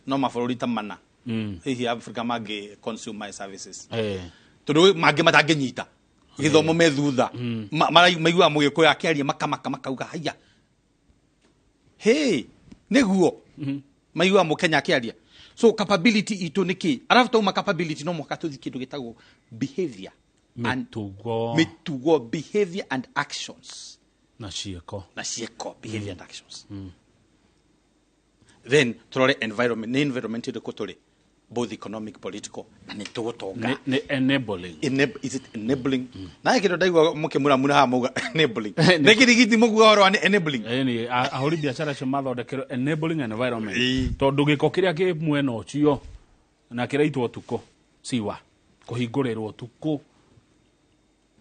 no mabũrũri ta mana hihi Africa mangĩ consume my services, tondũ mangĩ matangĩnyita gĩthomo me thutha. Maiguaga mũgĩkũyũ akĩaria makamaka, makauga haiya, hey, nĩguo maiguaga mũkenya akĩaria. So capability itũ nĩ kĩ? Arabu tauma capability, no mũhaka tũthi kĩndũ gĩtagwo behavior and mĩtugo. Mĩtugo, behavior and actions. Na ciĩko. Na ciĩko, behavior and actions. Then tũrore environment. Nĩ environment ĩrĩkũ tũrĩ, both economic, political, na nĩ tũgũtonga? Nĩ enabling. Is it enabling? Na kĩndũ ndaigua mũkĩmuramura haha mauga enabling, nĩ kĩrigiti mũkuga ũhoro wa nĩ enabling. Ĩni ahũri biacara acio mathondekerwo enabling environment, tondũ gĩko kĩrĩa kĩ mwena ũcio na kĩraitwo ũtukũ, siwa kũhingũrĩrwo ũtukũ,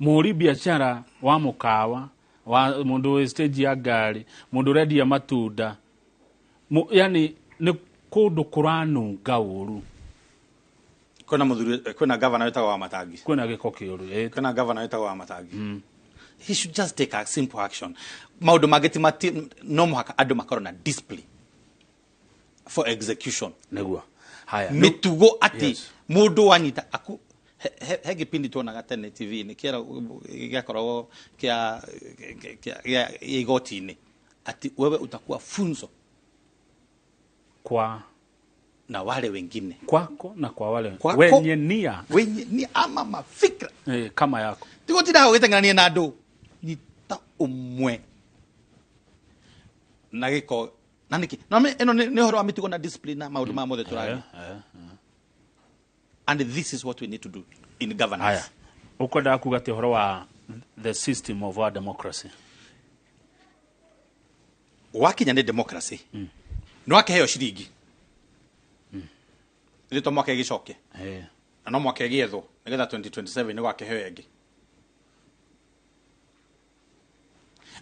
mũhũri biacara wa mũkawa, wa mũndũ wĩ stage ya ngari, mũndũ ũrendia matunda, yani nĩ kũndũ kũranunga ũru. Kwĩna mũthuri, kwĩna gavana wĩtagwo wa Matangi. Kwĩna gĩko kĩũru. Kwĩna gavana wĩtagwo wa Matangi. He should just take a simple action. Maũndũ mangĩ ti no mũhaka andũ makorwo na discipline for execution. Nĩguo, haya. Mĩtugo atĩ mũndũ wanyita aku he gĩpindi tuonaga tene TV-inĩ kĩera gĩakoragwo kĩa igoti-inĩ. Ati wewe utakuwa funzo kwa na wale wengine, kwako na kwa wale kwako, wenye nia, wenye nia ama mafikra kama yako. Tigutira ugiteng'erania na andu, nyita umwe na giko na niki na ino ni uhoro wa mitugo na discipline na maundu ma mothe turaria. And this is what we need to do in governance. Haya, ukwenda kuga ati uhoro wa the system of our democracy wakinya ni democracy no akiheo ciringi rito mwaka gicoke na no mwaka giethwo nigetha 2027 ni gwakiheo ingi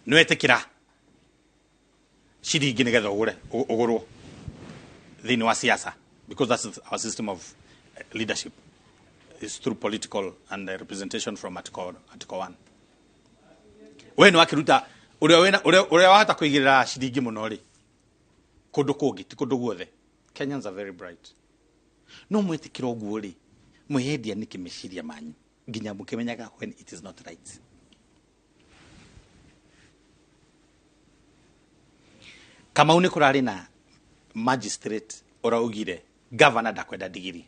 no etikira ciringi nigetha ugure ugurwo thiini wa siasa, because that's our system of leadership is through political and representation from article 1. We no akiruta uria wahota kuigirira ciringi muno ri kundu kungi ti kundu guothe. Kenyans are very bright. No mwitikira uguo ri mwiyendia niki meciria manyu nginya mukimenyaga when it is not right. Kamau ni kurari na magistrate uraugire governor ndakwenda digiri.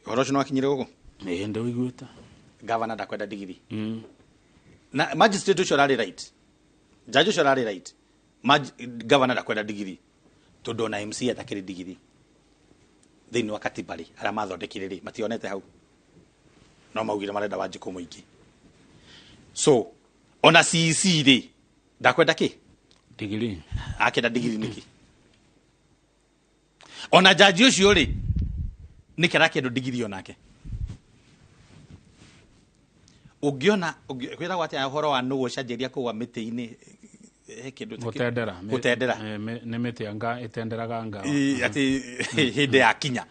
Uhoro ucio nĩwakinyire gũkũ? Ĩĩ ndĩwĩiguĩte. Governor ndakwenda digiri. Na magistrate ucio ararĩ right, judge ucio ararĩ right, governor ndakwenda digiri tondu ona MC atakĩrĩ digiri thĩinĩ wa katiba rĩ arĩa mathondekire rĩ mationete hau, no maugire marenda Wanjikũ mũingĩ. So ona CEC rĩ ndakwenda kĩ digiri, akenda digiri nĩkĩ? Ona jaji ucio rĩ nĩkĩ arakĩendwo digiri onake? Ũngĩona kwĩragwo atĩa ũhoro wa nũgũ ũcanjĩria kũgwa mĩtĩ-inĩ, he kĩndũ gũtendera gũtendera nĩ mĩtĩ anga ĩtenderaga nga atĩ hĩndĩ ya kinya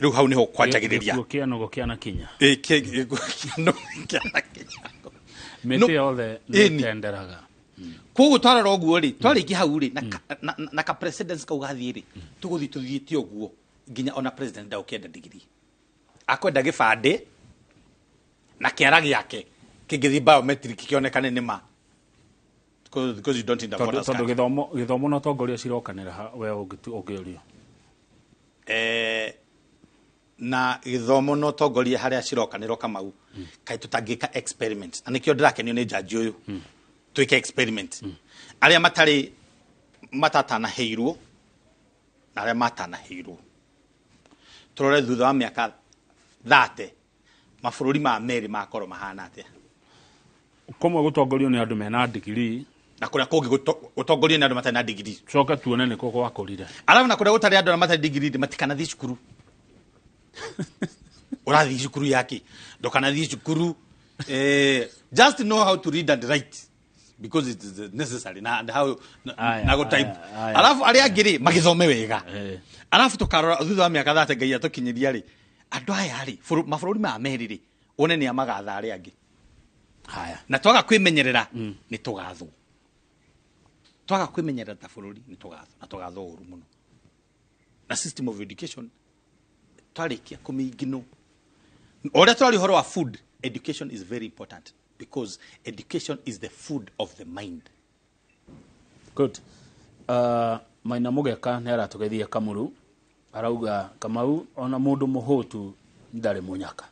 rĩu hau nĩho kwanjagĩrĩria gĩkuũ kĩa nũgũ kĩanakinya, gĩkuũ kĩa nũgũ kĩanakinya, mĩtĩ yothe nĩ ĩtenderaga. Koguo twarora ũguo rĩ twarĩkia hau rĩ na ka precedence kau gathiĩ rĩ tũgũthiĩ tũthiĩte ũguo nginya ona president ndagũkĩenda digiri, akwenda gĩbandĩ na kĩara gĩake kĩngĩthiĩ biometric kĩonekane nĩ ma, because you don't need a voter's card. Tondũ gĩthomo na ũtongoria cirokanĩra ha we ũngĩũrio na gĩthomo na ũtongoria harĩa cirokanĩrwo Kamau kaĩ tũtangĩka experiment, na nĩkĩo ndĩrakenio nĩ jaji ũyũ twĩke experiment arĩa matarĩ matatanaheirwo na arĩa matanaheirwo tũrore thutha wa mĩaka 30 mabũrũri ma merĩ makorwo mahana atĩa. Kũmwe gũtongorio nĩ andũ mena digiri na kũrĩa kũngĩ gũtongorio nĩ andũ matarĩ na digiri, coke tuone nĩkũ gwakũrire. Arabu na kũrĩa gũtarĩ andũ arĩa matarĩ digiri matikanathiĩ cukuru. Ũrathiĩ cukuru yake ndũkanathiĩ cukuru, just know how to read and write because it is necessary na and how na go type. Alafu arĩa angĩ rĩ magĩthome wega, alafu tũkarora thutha wa mĩaka 30 Ngai atũkinyĩria rĩ andũ aya rĩ mabũrũri ma merĩ rĩ wone nĩ amagatha arĩa angĩ. Haya, na twaga kwĩmenyerera nĩ tũgathwo, twaga kwĩmenyerera ta bũrũri nĩ tũgathwo, na tũgathwo ũru mũno. Na system of education twarĩkia kũmĩingino ũrĩa tũraria ũhoro wa food, education is very important because education is the food of the mind. Good. Maina Mũgeka nĩ aratũgeithia Kamuru, arauga Kamau ona mũndũ mũhũtu ndarĩ mũnyaka.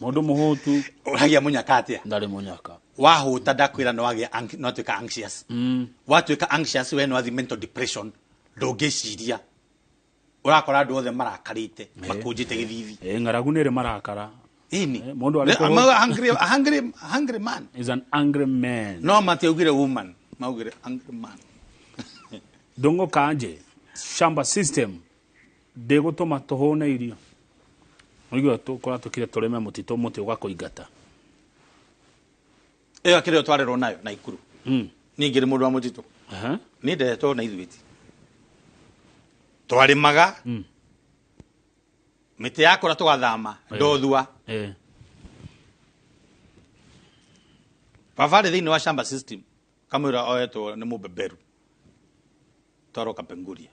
Mũndũ mũhũtu ũragĩa mũnyaka atĩa? Ndarĩ mũnyaka. Wahũta ndakwĩra no wagĩa no watuĩka anxious. Watuĩka anxious we no wathi mental depression, ndũngĩciria. Ũrakora andũ othe marakarĩte makũnjĩte gĩthithi. Ng'aragu nĩ ĩrĩ marakara. Ini. Mundu ariko hungry man is an angry man. No matiaugire woman, maugire angry man. Ndongo kanje shamba system ndĩgũtũma tũhũne irio. Ũigua tũkora tũkire tũrĩme mũtitũ mũtĩ ũgakũingata. Ĩyo akĩrĩ twarerwo nayo na Ikuru. Niĩ ngĩrĩ mũndũ wa mũtitũ. Niĩ nderetwo na ithuĩ ti. Twarĩmaga mĩtĩ yakũra tũgathama ndothua. Baba arĩ thĩinĩ wa shamba system kamwĩra oetwo nĩ mũbeberu twarwo Kapenguria.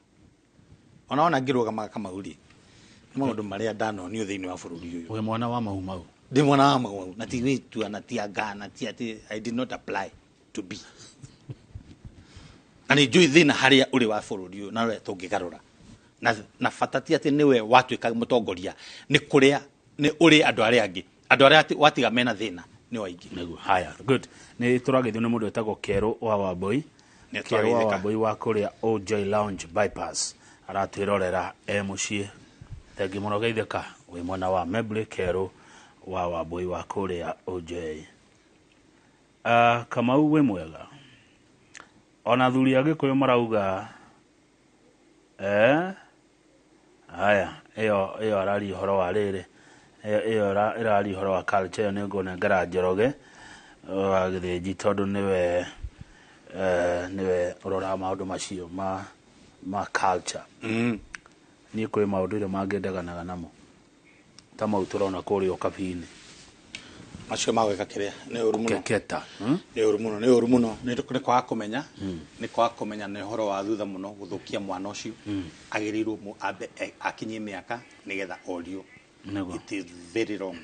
Ona ona ngĩrũgamaga Kamau rĩ nĩ maũndũ marĩa ndanonio thĩinĩ wa bũrũri ũyũ. Wĩ mwana wa Mau Mau. Ndĩ mwana wa Mau na ti wĩtua na ti anga na ti atĩ I did not apply to be. Na nĩ njũĩ thĩna harĩa ũrĩ wa bũrũri ũyũ na ũrĩa tũngĩgarũra. Na bata ti atĩ nĩwe watuĩka mũtongoria, nĩ kũrĩa nĩ ũrĩ andũ arĩa angĩ. Andũ arĩa watiga mena thĩna nĩ aingĩ. Nĩguo. Haya, good. Nĩ tũragĩthio nĩ mũndũ wĩtagwo Kerũ wa Wambui. Nĩ Kerũ wa twageithĩka. Wambui wa kũrĩa OJ Lounge Bypass aratwĩrorera e mũciĩ. Thengi mũno geithĩka wĩ mwena wa Membley. Kerũ wa Wambui wa kũrĩa OJ. Kamau wĩ mwega. Ona athuri a Gĩkũyũ marauga haya ĩyo araria ũhoro wa rĩrĩ, ĩyo ĩraria ũhoro wa culture. Ĩyo nĩ ngũnengera Njoroge wa Gĩthĩnji tondũ nĩwe ũroraga maũndũ macio ma culture. Niĩ kwĩ maũndũ ĩrĩa mangĩndeganaga namo ta mau tũrona kũrĩa ũkabi-inĩ. Macio ma gwĩka kĩrĩa nĩ ũru mũno. Keketa. Nĩ ũru mũno, nĩ ũru mũno. Nĩ kwaga kũmenya, nĩ kwaga kũmenya, nĩ ũhoro wa thutha mũno gũthũkia mwana ũcio. Agĩrĩirwo ambe akinyie mĩaka nĩgetha orio. It is very wrong.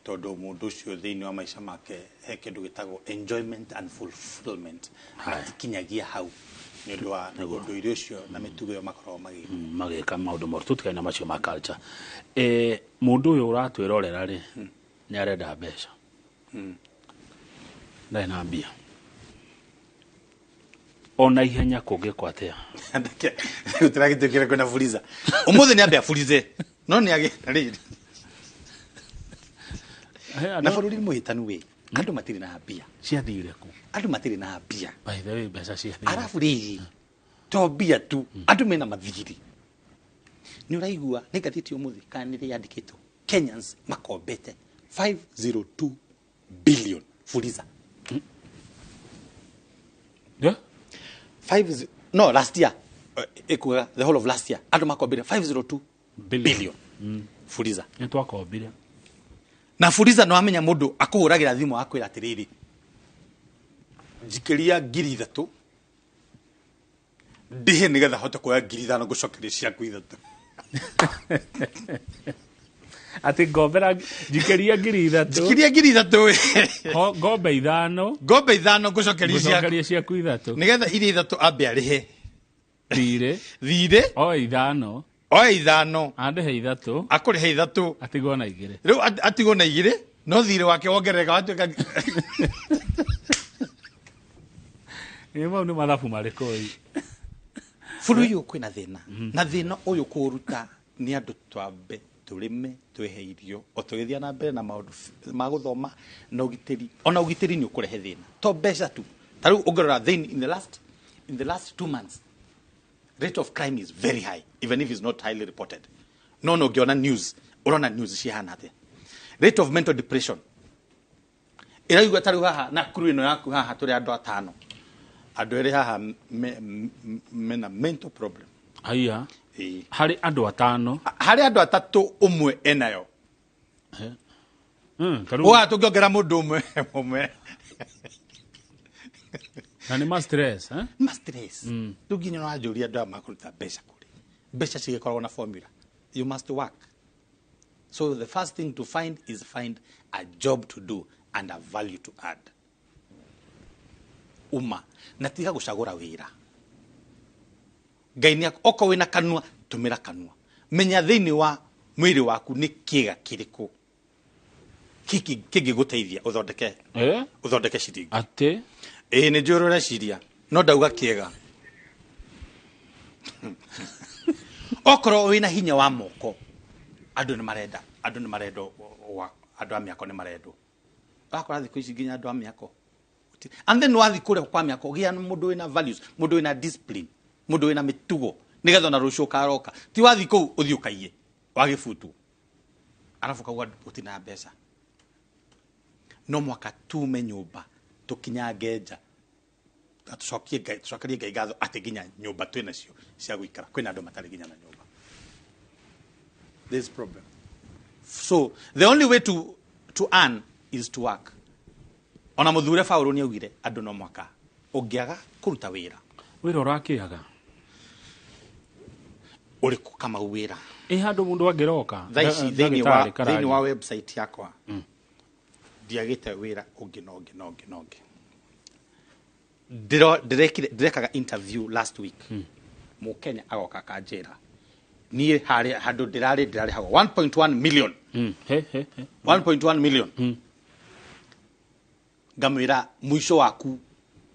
Tondũ mũndũ ũcio thĩinĩ wa maica make he kĩndũ gĩtagwo enjoyment and fulfillment, atikinyagia hau nĩ ũndũ wa ũndũire ũcio na mĩtugo ĩyo makoragwo magĩka. Magĩka maũndũ moru. Tũtigane na macio ma culture. Mũndũ ũyũ ũratwĩrorera rĩ, nĩ arenda mbeca, ndarĩ na mbia ona ihenya kũngĩkwo atĩa? Tũragĩtuĩkire kwĩna Fuliza ũmũthĩ, nĩ ambe abulize no nĩ agĩ na rĩrĩ na bũrũri nĩ mũhĩtanu wĩ andũ matirĩ na mbia. Ciathire kũ? Andũ matirĩ na mbia. By the way, mbeca ciathire. Arabu rĩrĩ to mbia tu, andũ mena mathirĩ. Nĩ ũraigua nĩ ngathĩti ũmũthĩ kana nĩ yandĩkĩtwo Kenyans makombete 502 billion Fuliza. Yeah? No, last year, ikuga the whole of last year andũ makombire 502 billion Fuliza. Nĩ twakombire. Na Fuliza no amenya mũndũ akũhũragĩra thimũ akwĩra atĩrĩrĩ, njikĩria 3,000 ndĩhe nĩgetha hote kuoya 5,000 ngũcokerie ciaku 3. Atĩ ngombera, njikĩria 3,000. Njikĩria 3,000. Ngombe 5. Ngombe 5 ngũcokerie ciaku. Ngũcokerie ciaku 3. Nĩgetha iria 3 ambe arĩhe thirĩ. Thirĩ. Oe 5. Oe 5. Andĩhe 3. Akũrĩhe 3. Atigwo na 2. Rĩu atigwo na 2 no thirĩ wake wongerereka watuĩka. Ĩ mau nĩ mathabu marĩkũ ĩ? Bũrũri ũyũ kwĩna thĩna, na thĩna ũyũ kũũruta nĩ andũ twambe tũrĩme twĩhe irio o tũgĩthiĩ na mbere na maũndũ ma gũthoma na ũgitĩri. Ona ũgitĩri nĩ ũkũrehe thĩna, to mbeca tu. Ta rĩu ũngĩrora thĩinĩ in the last 2 months, rate of crime is very high, even if it's not highly reported. No ũngĩona news, ũrona news cihana atĩa. Rate of mental depression ĩraigua ta rĩu haha na crew ĩno yaku haha tũrĩ andũ atano, andũ erĩ haha mena mental problem. Haiya. Ĩĩ. Harĩ andũ atano? Harĩ andũ atatũ, ũmwe enayo. Ta rĩu- Ũgaga tũngĩongera mũndũ ũmwe ũmwe. Na nĩ ma stress, eh? Ma stress. Rĩu nginya ũranjũria andũ aya makũruta mbeca kũrĩ mbeca cigĩkoragwo na formula. You must work. So the first thing to find is find a job to do and a value to add. Uma na tiga gũcagũra wĩra. Ngai nĩ okorwo wĩna kanua, tũmĩra kanua. Menya thĩinĩ wa mwĩrĩ waku nĩ kĩga kĩrĩkũ kĩngĩgũteithia ũthondeke Eh? ũthondeke ciringi. Atĩ? Ĩĩ, nĩ njũĩ ũrĩa ũreciria, no ndauga kĩega. Okorwo wĩna hinya wa moko, andũ nĩ marenda, andũ nĩ marendwo, andũ a mĩako nĩ marendwo. Ũrakora thikũ ici nginya andũ a mĩako. And then wathiĩ kũrĩa kwa mĩako, gĩa na mũndũ wĩna values, mũndũ wĩna discipline, mũndũ wĩna mĩtugo, nĩgetha ona rũciũ ũkaroka. Ti wathiĩ kũu ũthiĩ ũkaiye wagĩbutwo, arabu kauga gũtirĩ na mbeca. No mwaka tume nyũmba tũkinyange nja na tũcokie Ngai, tũcokerie Ngai ngatho atĩ nginya nyũmba twĩ nacio cia gũikara. Kwĩna andũ matarĩ nginya na nyũmba. This problem. So the only way to earn is to work. Ona mũthure Paũlũ nĩ augire andũ no mwaka ũngĩaga kũruta wĩra. Wĩra ũrakĩaga. Ũrĩkũ, Kamau, wĩra? Ĩ handũ mũndũ angĩroka? Thaa ici thĩinĩ wa website yakwa ndiagĩte wĩra ũngĩ na ũngĩ na ũngĩ na ũngĩ. Ndĩrekire, ndĩrekaga interview last week, Mũkenya agoka akanjĩra, niĩ harĩa handũ ndĩrarĩ ndĩrarĩhagwo 1.1 million. He he he. 1.1 million. Ngamwĩra mũico waku,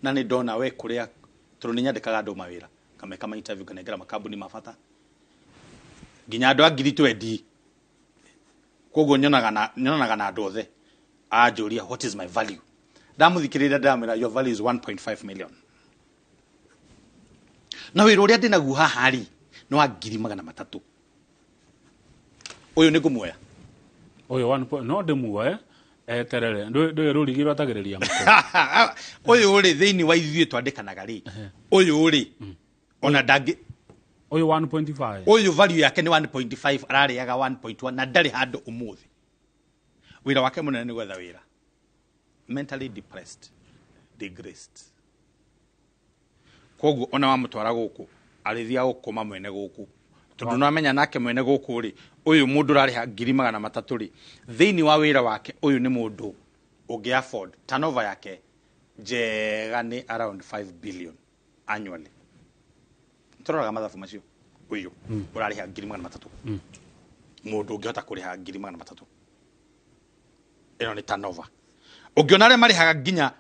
na nĩ ndona we kũrĩa, tondũ nĩ nyandĩkaga andũ mawĩra, ngameka ma interview, nganengera makambuni ma bata nginya andũ a 20,000. Koguo nyonanaga na andũ othe. Anjũria, "What is my value?" Ndamũthikĩrĩria, ndamwĩra, "Your value is 1.5 million, na wĩra ũrĩa ndĩnaguo haha rĩ nĩ wa 300,000. Ũyũ nĩ ngũmuoya?" Ũyũ one point no ndĩmuoe eterere ndũĩ rũrigi rwatagĩrĩria mũkũrũ. Ũyũ rĩ, thĩinĩ wa ithuĩ twandĩkanaga rĩ, ũyũ rĩ, ona ndangĩ Ũyũ 1.5. Ũyũ value yake nĩ 1.5, ararĩaga 1.1 na ndarĩ handũ ũmũthĩ. Wĩra wake mũnene nĩ gwetha wĩra. Mentally depressed, disgraced. Koguo ona wamũtwara gũkũ, arĩthiaga gũkũma mwene gũkũ, tondũ no amenya nake mwene gũkũ rĩ, ũyũ mũndũ ũrarĩha 300,000 rĩ, thĩinĩ wa wĩra wake, ũyũ nĩ mũndũ ũngĩ afford turnover yake njega nĩ around 5 billion annually. Tũroraga mathabu macio. Ũyũ ũrarĩha 300,000, mũndũ ũngĩhota kũrĩha 300,000, ĩno nĩ turnover. Ũngĩona arĩa marĩhaga nginya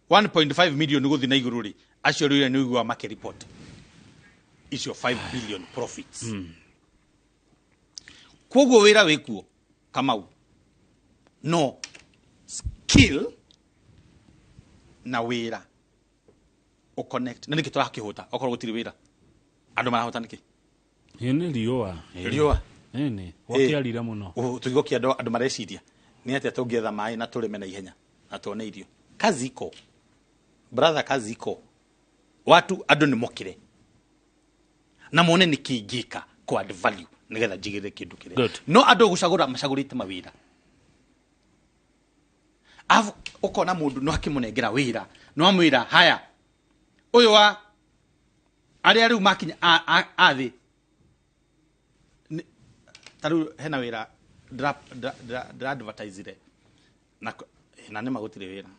1.5 million gũthiĩ na igũrũ rĩ, acio rĩu nĩ ũiguaga makĩreport icio 5 billion profits. Koguo wĩra wĩkuo, Kamau, no skill na wĩra ũconnect. Na nĩkĩ tũrakĩhũta okorwo gũtirĩ wĩra? Andũ marahũta nĩkĩ? Ĩ nĩ riũa. Riũa. Ĩni gwakĩarire mũno. Tũigũkia andũ mareciria nĩ atĩa tũngĩetha maĩ na tũrĩme na ihenya na tuone irio. Kazi iko, brother, kazi iko. Watu, andũ nĩ mokire na mone nĩ kĩngĩka kũ add value nĩgetha njigĩrĩre kĩndũ kĩrĩa. Good. No andũ gũcagũra macagũrĩte mawĩra, arabu ũkona mũndũ no akĩmũnengera wĩra, no amwĩra haya, ũyũ wa arĩa rĩu makinya a thĩ. Ta rĩu hena wĩra ndĩra advertisire na nĩma gũtirĩ wĩra.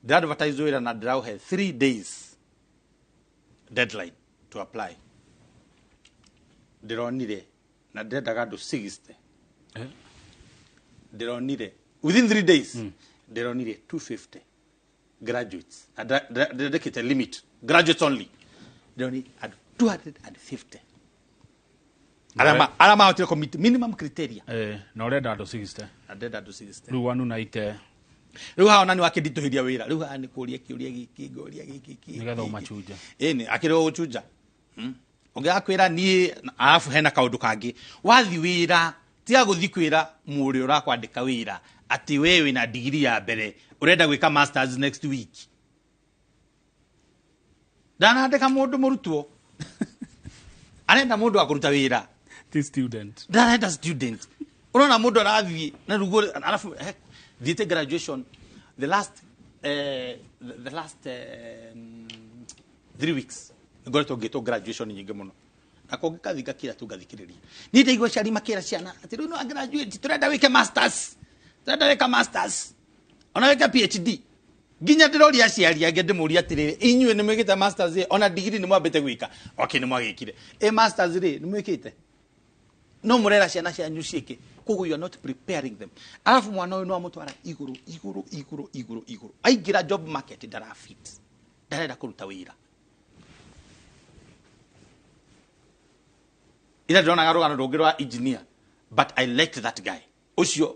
Ndĩra advertise wĩra na ndĩraũhe 3 days deadline to apply. Ndĩronire na ndĩrendaga andũ 60. Ndĩronire within 3 days ndĩronire 250 graduates, na ndĩrendekĩte limit graduates only. Ndĩronire andũ 250 arĩa mahotire kũ minimum criteria. Na ũrenda andũ 60. Na ndĩrenda andũ 60. Rĩu wanunaite. Rĩu haha ona nĩ wakĩnditũhĩria wĩra. Rĩu haha nĩ kũria kĩũria gĩkĩ, ngoria gĩkĩ kĩ Nĩgetha ũmachunje. Ĩni akĩrĩ gũchunja. Ũngĩgakwĩra niĩ, arabu hena kaũndũ kangĩ wathi wĩra, tiga gũthi kwĩra mũrĩa ũrakwandĩka wĩra atĩ we wĩna digiri ya mbere, ũrenda gwĩka masters next week. Ndanandĩka mũndũ mũrutwo, arenda mũndũ wa kũruta wĩra. Ti student. Ndarenda student. Ũrona mũndũ arathiĩ na rugo, arabu thiĩte graduation the last 3 weeks ngoretwo ngĩtwo graduation nyingĩ mũno, na kũngĩ kathi ngakira tu ngathikĩrĩria. Niĩ ndaigua aciari makĩra ciana atĩ rĩu no graduate, tũrenda wĩke masters, tũrenda wĩka masters, ona wĩke PhD. Nginya ndĩroria aciari angĩ, ndĩmũria atĩrĩrĩ, inyuĩ nĩ mwĩkĩte masters ĩ? Ona digiri nĩ mwambĩte gwĩka? Okay, nĩ mwagĩkire. Ĩ masters rĩ, nĩ mwĩkĩte? No mũrera ciana cianyu ciĩke. Koguo you are not preparing them. Arabu mwana ũyũ no amũtwara igũrũ igũrũ igũrũ igũrũ igũrũ, aingĩra job market ndarafit, ndarenda kũruta wĩra. Ira ndĩronaga rũgano rũngĩ rwa engineer, but I liked that guy. Ũcio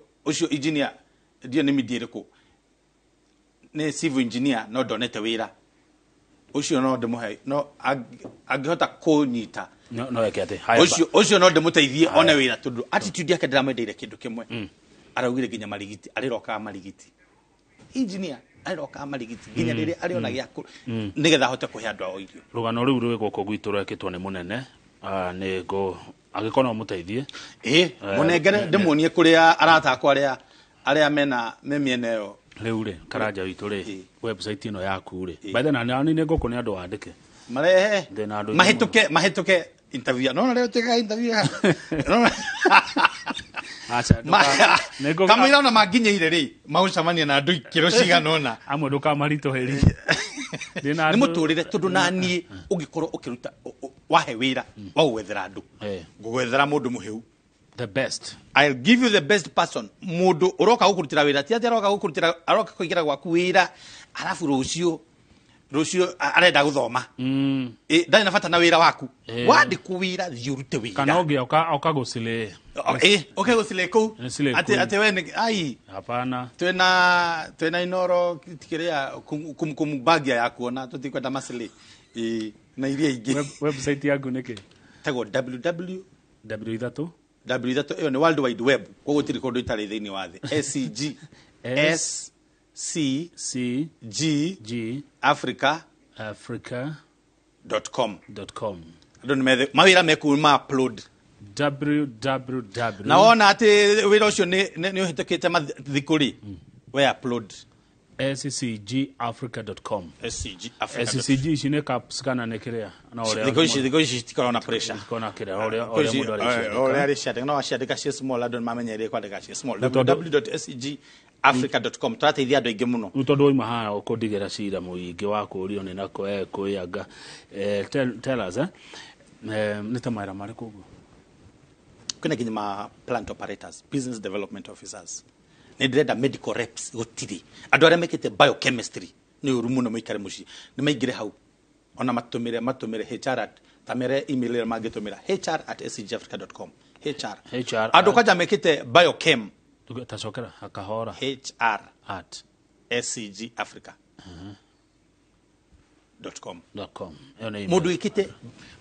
engineer, ndiũ nĩ media ĩrĩkũ, nĩ civil engineer, no ndonete wĩra. Ũcio no ndĩmũhe, no angĩhota kũnyita. No eke atĩ Haya, Ũcio no ndĩmũteithie one wĩra, tondũ attitude yake ndĩramwendeire. Kĩndũ kĩmwe araugire, nginya marigiti arĩrokaga marigiti, engineer arĩrokaga marigiti nginya rĩrĩa arĩona gĩa nĩgetha ahote kũhe andũ ao irio. Rũgano rũu rwĩ gũkũ gwitũ rwekĩtwo nĩ mũnene. Nĩ ngũ angĩkorwo no mũteithie. Ĩ, mũnengere, ndĩmuonie kũrĩa arata akwa arĩa mena me mĩena ĩyo. Rĩu rĩ, Karanja witũ rĩ, website ĩno yaku rĩ, by the na nĩ ngũkũ nĩ andũ wandĩke. Marehe. Ndĩna andũ aingĩ. Mahĩtũke, mahĩtũke. Interview no rĩu tuĩkaga interview haha. No- Aca, Kamũira ona manginyĩire rĩ, magũcemania na andũ ikĩro cigana ũna. Amwe ndũkamaritũhĩrie. Ndĩna Nĩ andũ- mũtũrĩre, tondũ naniĩ ũngĩkorwo ũkĩruta wahe wĩra wa gũgwethera andũ, ngũgwethera mũndũ mũhĩu. The best. I'll give you the best person. Mũndũ ũroka gũkũrutĩra wĩra, ti atĩ aroka gũkũrutĩra, aroka kũingĩra gwaku wĩra, arabu rũciũ arenda gũthoma. Ndarĩ na bata na wĩra waku. Wandĩkwo wĩra, thiĩ ũrute wĩra. Kana ũngĩ oka gũcilĩ. Oke gũcilĩ kũu. Nĩ slay Atĩ queen. Atĩ we nĩ ai. Hapana. Twĩna Inoro tikĩrĩa kumbagia ya kuona tũtikwenda macilĩ. Na iria ingĩ. Website yaku nĩ kĩ? Tagwo www W ithatũ W ithatũ, ĩyo nĩ World Wide Web, koguo gũtirĩ kũndũ itarĩ thĩinĩ wa thĩ. S C G S C C G G Africa Africa dot com. Dot com. Andũ nĩ methe mawĩra mekuu ma upload. Www. Na wona atĩ wĩra ũcio nĩ ũhĩtũkĩte mathikũ rĩ, we upload. scgafrica.com. SCG Africa. SCG ici nĩ caps kana nĩ kĩrĩa? Na ũrĩa Thikũ ici citikoragwo na pressure. Citikoragwo na kĩrĩa, ũrĩa Thikũ ici, mũndũ arĩciandĩka. ũrĩa arĩciandĩka, no aciandĩka ciĩ small, andũ nĩ mamenyereire kwandĩka ciĩ small. Nĩ tondũ- www.scgafrica.com, tũrateithia andũ aingĩ mũno. Rĩu tondũ wauma haha ũkũndigĩra cira mũingĩ wa kũũrio nĩ nako kwĩanga, tell us, nĩ ta mawĩra marĩkũ ũguo? Kwĩna nginya ma plant operators, business development officers. Nĩ ndĩrenda medical reps, gũtirĩ andũ arĩa mekĩte biochemistry, nĩ ũru mũno mũikare mũciĩ, nĩ maingĩre hau, ona matũmĩre HR at, tamere email ĩrĩa mangĩtũmĩra, hr@scgafrica.com, HR. HR. Andũ kwanja mekĩte biochem. Tacokera akahora. HR at scgafrica.com. Dot com. Ĩyo nĩ email.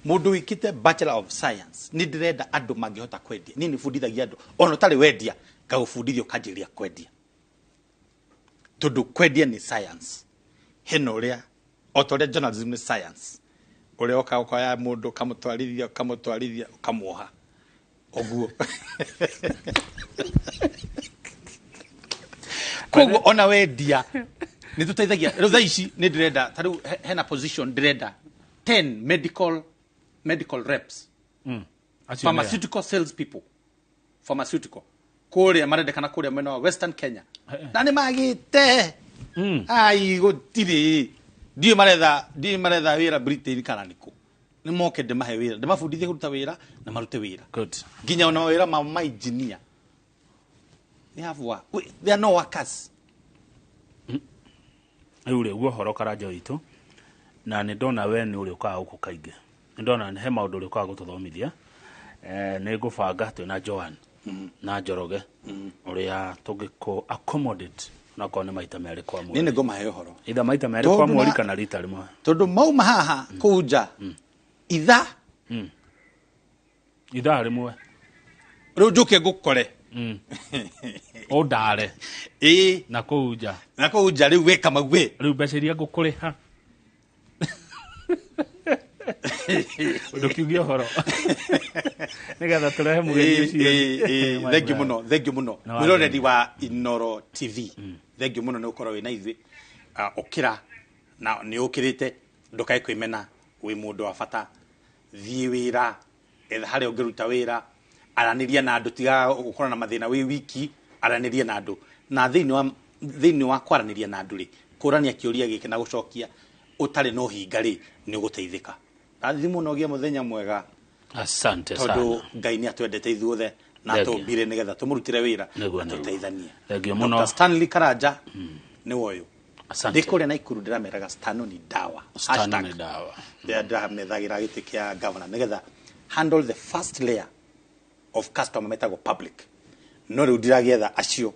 Mũndũ wĩkĩte bachelor of science, nĩ ndĩrenda andũ mangĩhota kwendia. Niĩ nĩ bundithagia andũ, ona ũtarĩ wendia ngagũbundithia ũkanjĩrĩria kwendia, tondũ kwendia nĩ science. Hena ũrĩa, o ta ũrĩa journalism nĩ science, ũrĩa ũka ũkoya mũndũ, ũkamũtwarithia, ũkamũtwarithia, ũkamwoha ũguo. Koguo ona wendia nĩ tũteithagia. Rĩu thaa ici nĩ ndĩrenda, ta rĩu hena position ndĩrenda 10 medical reps. Acio nĩ a? Pharmaceutical sales people, pharmaceutical, kũrĩa marendekana kũrĩa mwena wa Western Kenya, na nĩ magĩte ai gũtirĩ, ndiũĩ maretha wĩra Britain kana nĩkũ. Nĩ moke ndĩmahe wĩra, ndĩmabundithie kũruta wĩra na marute wĩra. Good. Nginya ona mawĩra ma ma engineer. They have work. There are no workers. Rĩu rĩ, guo ũhoro Karanja witũ, na nĩ ndona we nĩ ũrĩũkaga gũkũ kaingĩ, nĩ ndona he maũndũ ũrĩũkaga gũtũthomithia. Nĩ ngũbanga twĩna Joan na Njoroge ũrĩa tũngĩkũ accommodate, onakorwo nĩ maita merĩ kwa Niĩ mweri. nĩ ngũmahe ũhoro. Either maita merĩ kwa Tondũ mweri kana rita rĩmwe. Tondũ mauma haha kũu nja ithaa. Ithaa rĩmwe. Rĩu njũke ngũkore. Ũndare. Ĩĩ. Na kũu nja. Na kũu nja rĩu wĩ Kamau wĩ. Rĩu mbeca iria ngũkũrĩha, ndũkiuge ũhoro nĩgetha tũrehe mũgeni ũcio. Thengiũ mũno, thengiũ mũno. Nĩ wagĩrĩire. Mwĩroreri wa Inoro TV, thengiũ mũno nĩ gũkorwo wĩ na ithuĩ. Ũkĩra na nĩ ũkĩrĩte, ndũkae kwĩmena, wĩ mũndũ wa bata. Thiĩ wĩra, etha harĩa ũngĩruta wĩra, aranĩria na andũ, tiga gũkorwo na mathĩna wĩ wiki, aranĩria na andũ. Na thĩinĩ wa kwaranĩria na andũ rĩ, kũrania kĩũria gĩkĩ na gũcokia ũtarĩ na ũhinga rĩ, nĩ ũgũteithĩka. Rathimwo na ũgĩe mũthenya mwega. Asante sana. Tondũ Ngai nĩ atwendete ithuothe na Thengiũ. atũmbire nĩgetha tũmũrutĩre wĩra Nĩguo, na nĩguo. tũteithanie. Thengiũ mũno. Dr. Stanley Karanja nĩ woyũ. Asante. Ndĩ kũrĩa Naikuru ndĩrameraga Stano ni dawa. Stano Hashtag. ni dawa. Ndĩra ndĩramethagĩra gĩtĩ kĩa governor nĩgetha handle the first layer of customer metagwo public, no rĩu ndiragĩetha acio,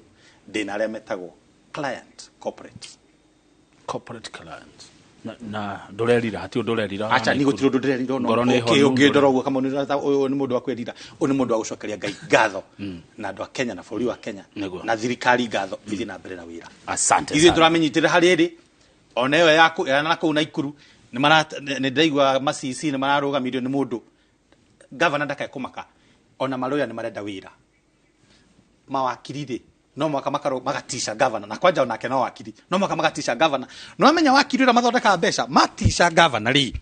ndĩna arĩa metagwo client corporate. Corporate client. Na ndũrerira, hati ũndũ ũrerira. Acha, ni gũtirĩ ũndũ ndĩrerira. Ngoro nĩ honu. Ũngĩndora ũguo kama ũyũ nĩ mũndũ wa kwĩrira, ũyũ nĩ mũndũ wa gũcokeria Ngai ngatho na andũ a Kenya na bũrũri wa Kenya na thirikari ngatho, ithiĩ na mbere na wĩra. Asante Ithuĩ sana. tũramĩnyitĩrĩra harĩa ĩrĩ, ona ĩyo yaku ya na kũu Naikuru nĩ ndĩraigua macici nĩ mararũgamirio nĩ mũndũ gavana, ndakae kũmaka. Ona maroya nĩ marenda wĩra, mawakiri rĩ, no mwaka magatisha gavana, na kwanja onake no wakiri, no mwaka magatisha gavana. No amenya wakiri ũrĩa mathondekaga mbeca matisha gavana rĩ,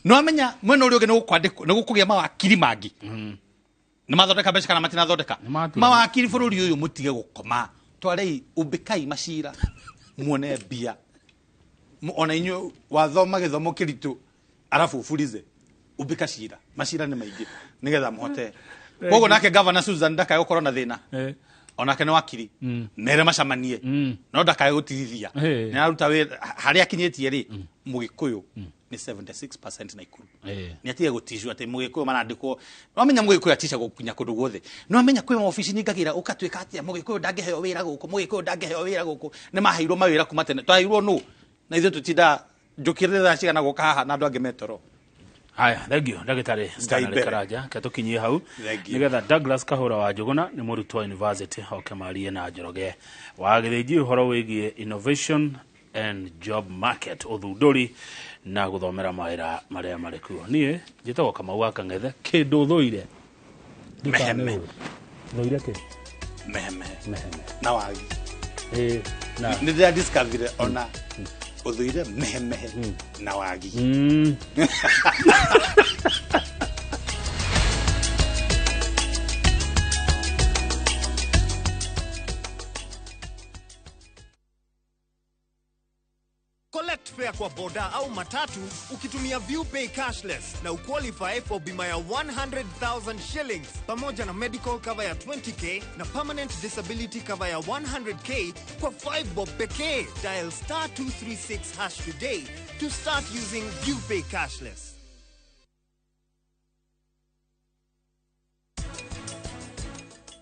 No amenya mwena ũrĩa ũngĩ nĩ gũkwandĩkwo nĩ gũkũgĩa mawakiri mangĩ. Nĩ mathondeka mbeca kana matinathondeka? Mawakiri bũrũri ũyũ mũtige gũkoma. Twarei umbĩkai macira muone mbia. Ona inyuĩ wathoma gĩthomo kĩritũ arabu ũburize umbĩka cira. Macira nĩ maingĩ nĩgetha mũhote. Koguo nake Governor Susan ndakae gũkorwo na thĩna. Onake nĩ wakiri. Mere macamanie. No ndakae gũtigithia. Nĩ aruta wĩra harĩa akinyĩtie rĩ Mũgĩkũyũ nĩ 76% Naikuru. Nĩ atige gũticwo atĩ Mũgĩkũyũ marandĩkwo. No amenya Mũgĩkũyũ aticagwo kinya kũndũ guothe. No amenya kwĩ maobici ningagĩra ũkatuĩka atĩa Mũgĩkũyũ ndangĩheo wĩra gũkũ, Mũgĩkũyũ ndangĩheo wĩra gũkũ. Nĩ maheirwo mawĩra kuma tene. Twaheirwo nũ? Na ithuĩ tũtinda njũkĩrĩre thaa cigana gũka haha na andũ angĩ metoro. Haya, thank you ndagĩtarĩ Stanley Karanja, ke tũkinyie hau nĩgetha Douglas Kahũra wa Njũgũna nĩ mũrutwo wa university oke marie na Njoroge wa Gĩthĩnji ũhoro wĩgiĩ innovation and job market, ũthundũri na gũthomera mawĩra marĩa marĩ kuo. Niĩ njĩtagwo Kamau wa Kang'ethe, kĩndũ thũire meheme. Thũire kĩ? Meheme. Meheme. Na wagi. Na nĩ ndĩra discover ona ũthũire mehemehe na wagi. Collect fare kwa boda au matatu ukitumia ViewPay cashless na uqualify for bima ya 100,000 shillings pamoja na medical cover ya 20k na permanent disability cover ya 100k kwa 5 bob pekee. Dial star 236 hash today to start using ViewPay cashless.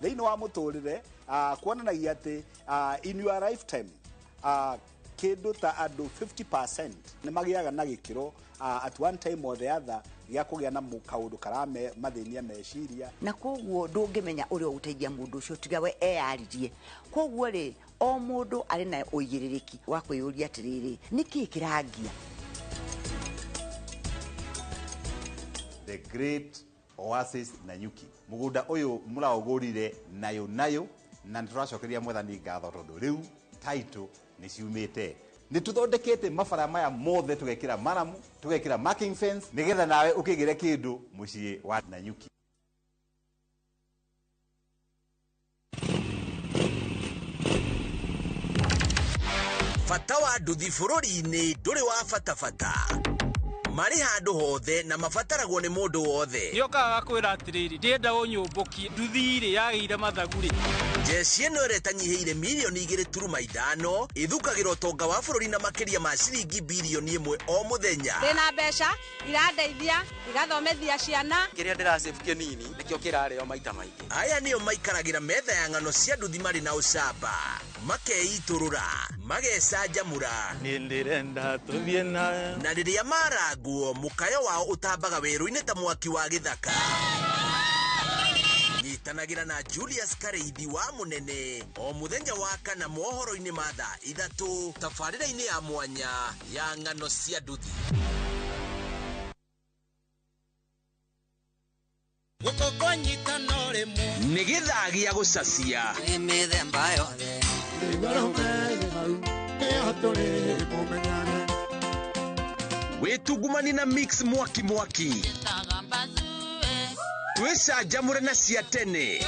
Thĩinĩ wa mũtũrĩre kuonanagia atĩ in your lifetime kĩndũ ta andũ 50% nĩ magĩaga na gĩkĩro at one time or the other gĩa kũgĩa na kaũndũ karamathĩnia meciria. Na koguo ndũngĩmenya ũrĩa ũgũteithia mũndũ ũcio tiga we eyaririe. Koguo rĩ o mũndũ arĩ na ũigĩrĩrĩki wa kwĩyũria atĩrĩrĩ, nĩkĩĩ kĩrangia? The Great Oasis Nanyuki mũgũnda ũyũ mũraũgũrire nayo nayo na nĩtũracokeria mwathani ngatho tondũ rĩu title nĩ ciumĩte. Nĩ tũthondekete mabara maya mothe tũgekĩra maramu, tũgekĩra marking fence nĩgetha nawe ũkĩgĩre kĩndũ mũciĩ wa Nanyuki. Bata wa nduthi bũrũri-inĩ ndũrĩ wa bata bata. Marĩ handũ hothe na mabataragwo nĩ mũndũ wothe. Nĩokaga gakwĩra atĩrĩrĩ, ndĩrenda ũnyũmbũkie nduthi-rĩ yagĩire mathagu-rĩ. Jeshi ĩno ĩrĩa ĩtanyihĩire mirioni 2.5 ĩthukagĩra ũtonga wa bũrũri na makĩria ma ciringi birioni 1 o mũthenya. Ndĩna mbeca irandeithia igathomithia ciana. Kĩrĩa ndĩracĩbu kĩnini nĩkĩo kĩrarĩo maita maingĩ. Aya nĩo maikaragĩra metha ya ng'ano cia nduthi marĩ na ũcamba, makeitũrũra, magecanjamũra. Niĩ ndĩrenda tũthiĩ nawe. Na rĩrĩa marangwo mũkayo wao ũtambaga werũ-inĩ ta mwaki wa gĩthaka. Nyitanagĩra na Julius Kareithi wa Mũnene o mũthenya wa kana mohoro-inĩ ma thaa 3 tabarĩra-inĩ ya mwanya ya ng'ano cia nduthi. Nĩ gĩthaa gĩa gũcacia. Nĩ mĩthemba yothe. Wĩtungumani na mix mwaki mwaki. Twĩcanjamũre na cia tene.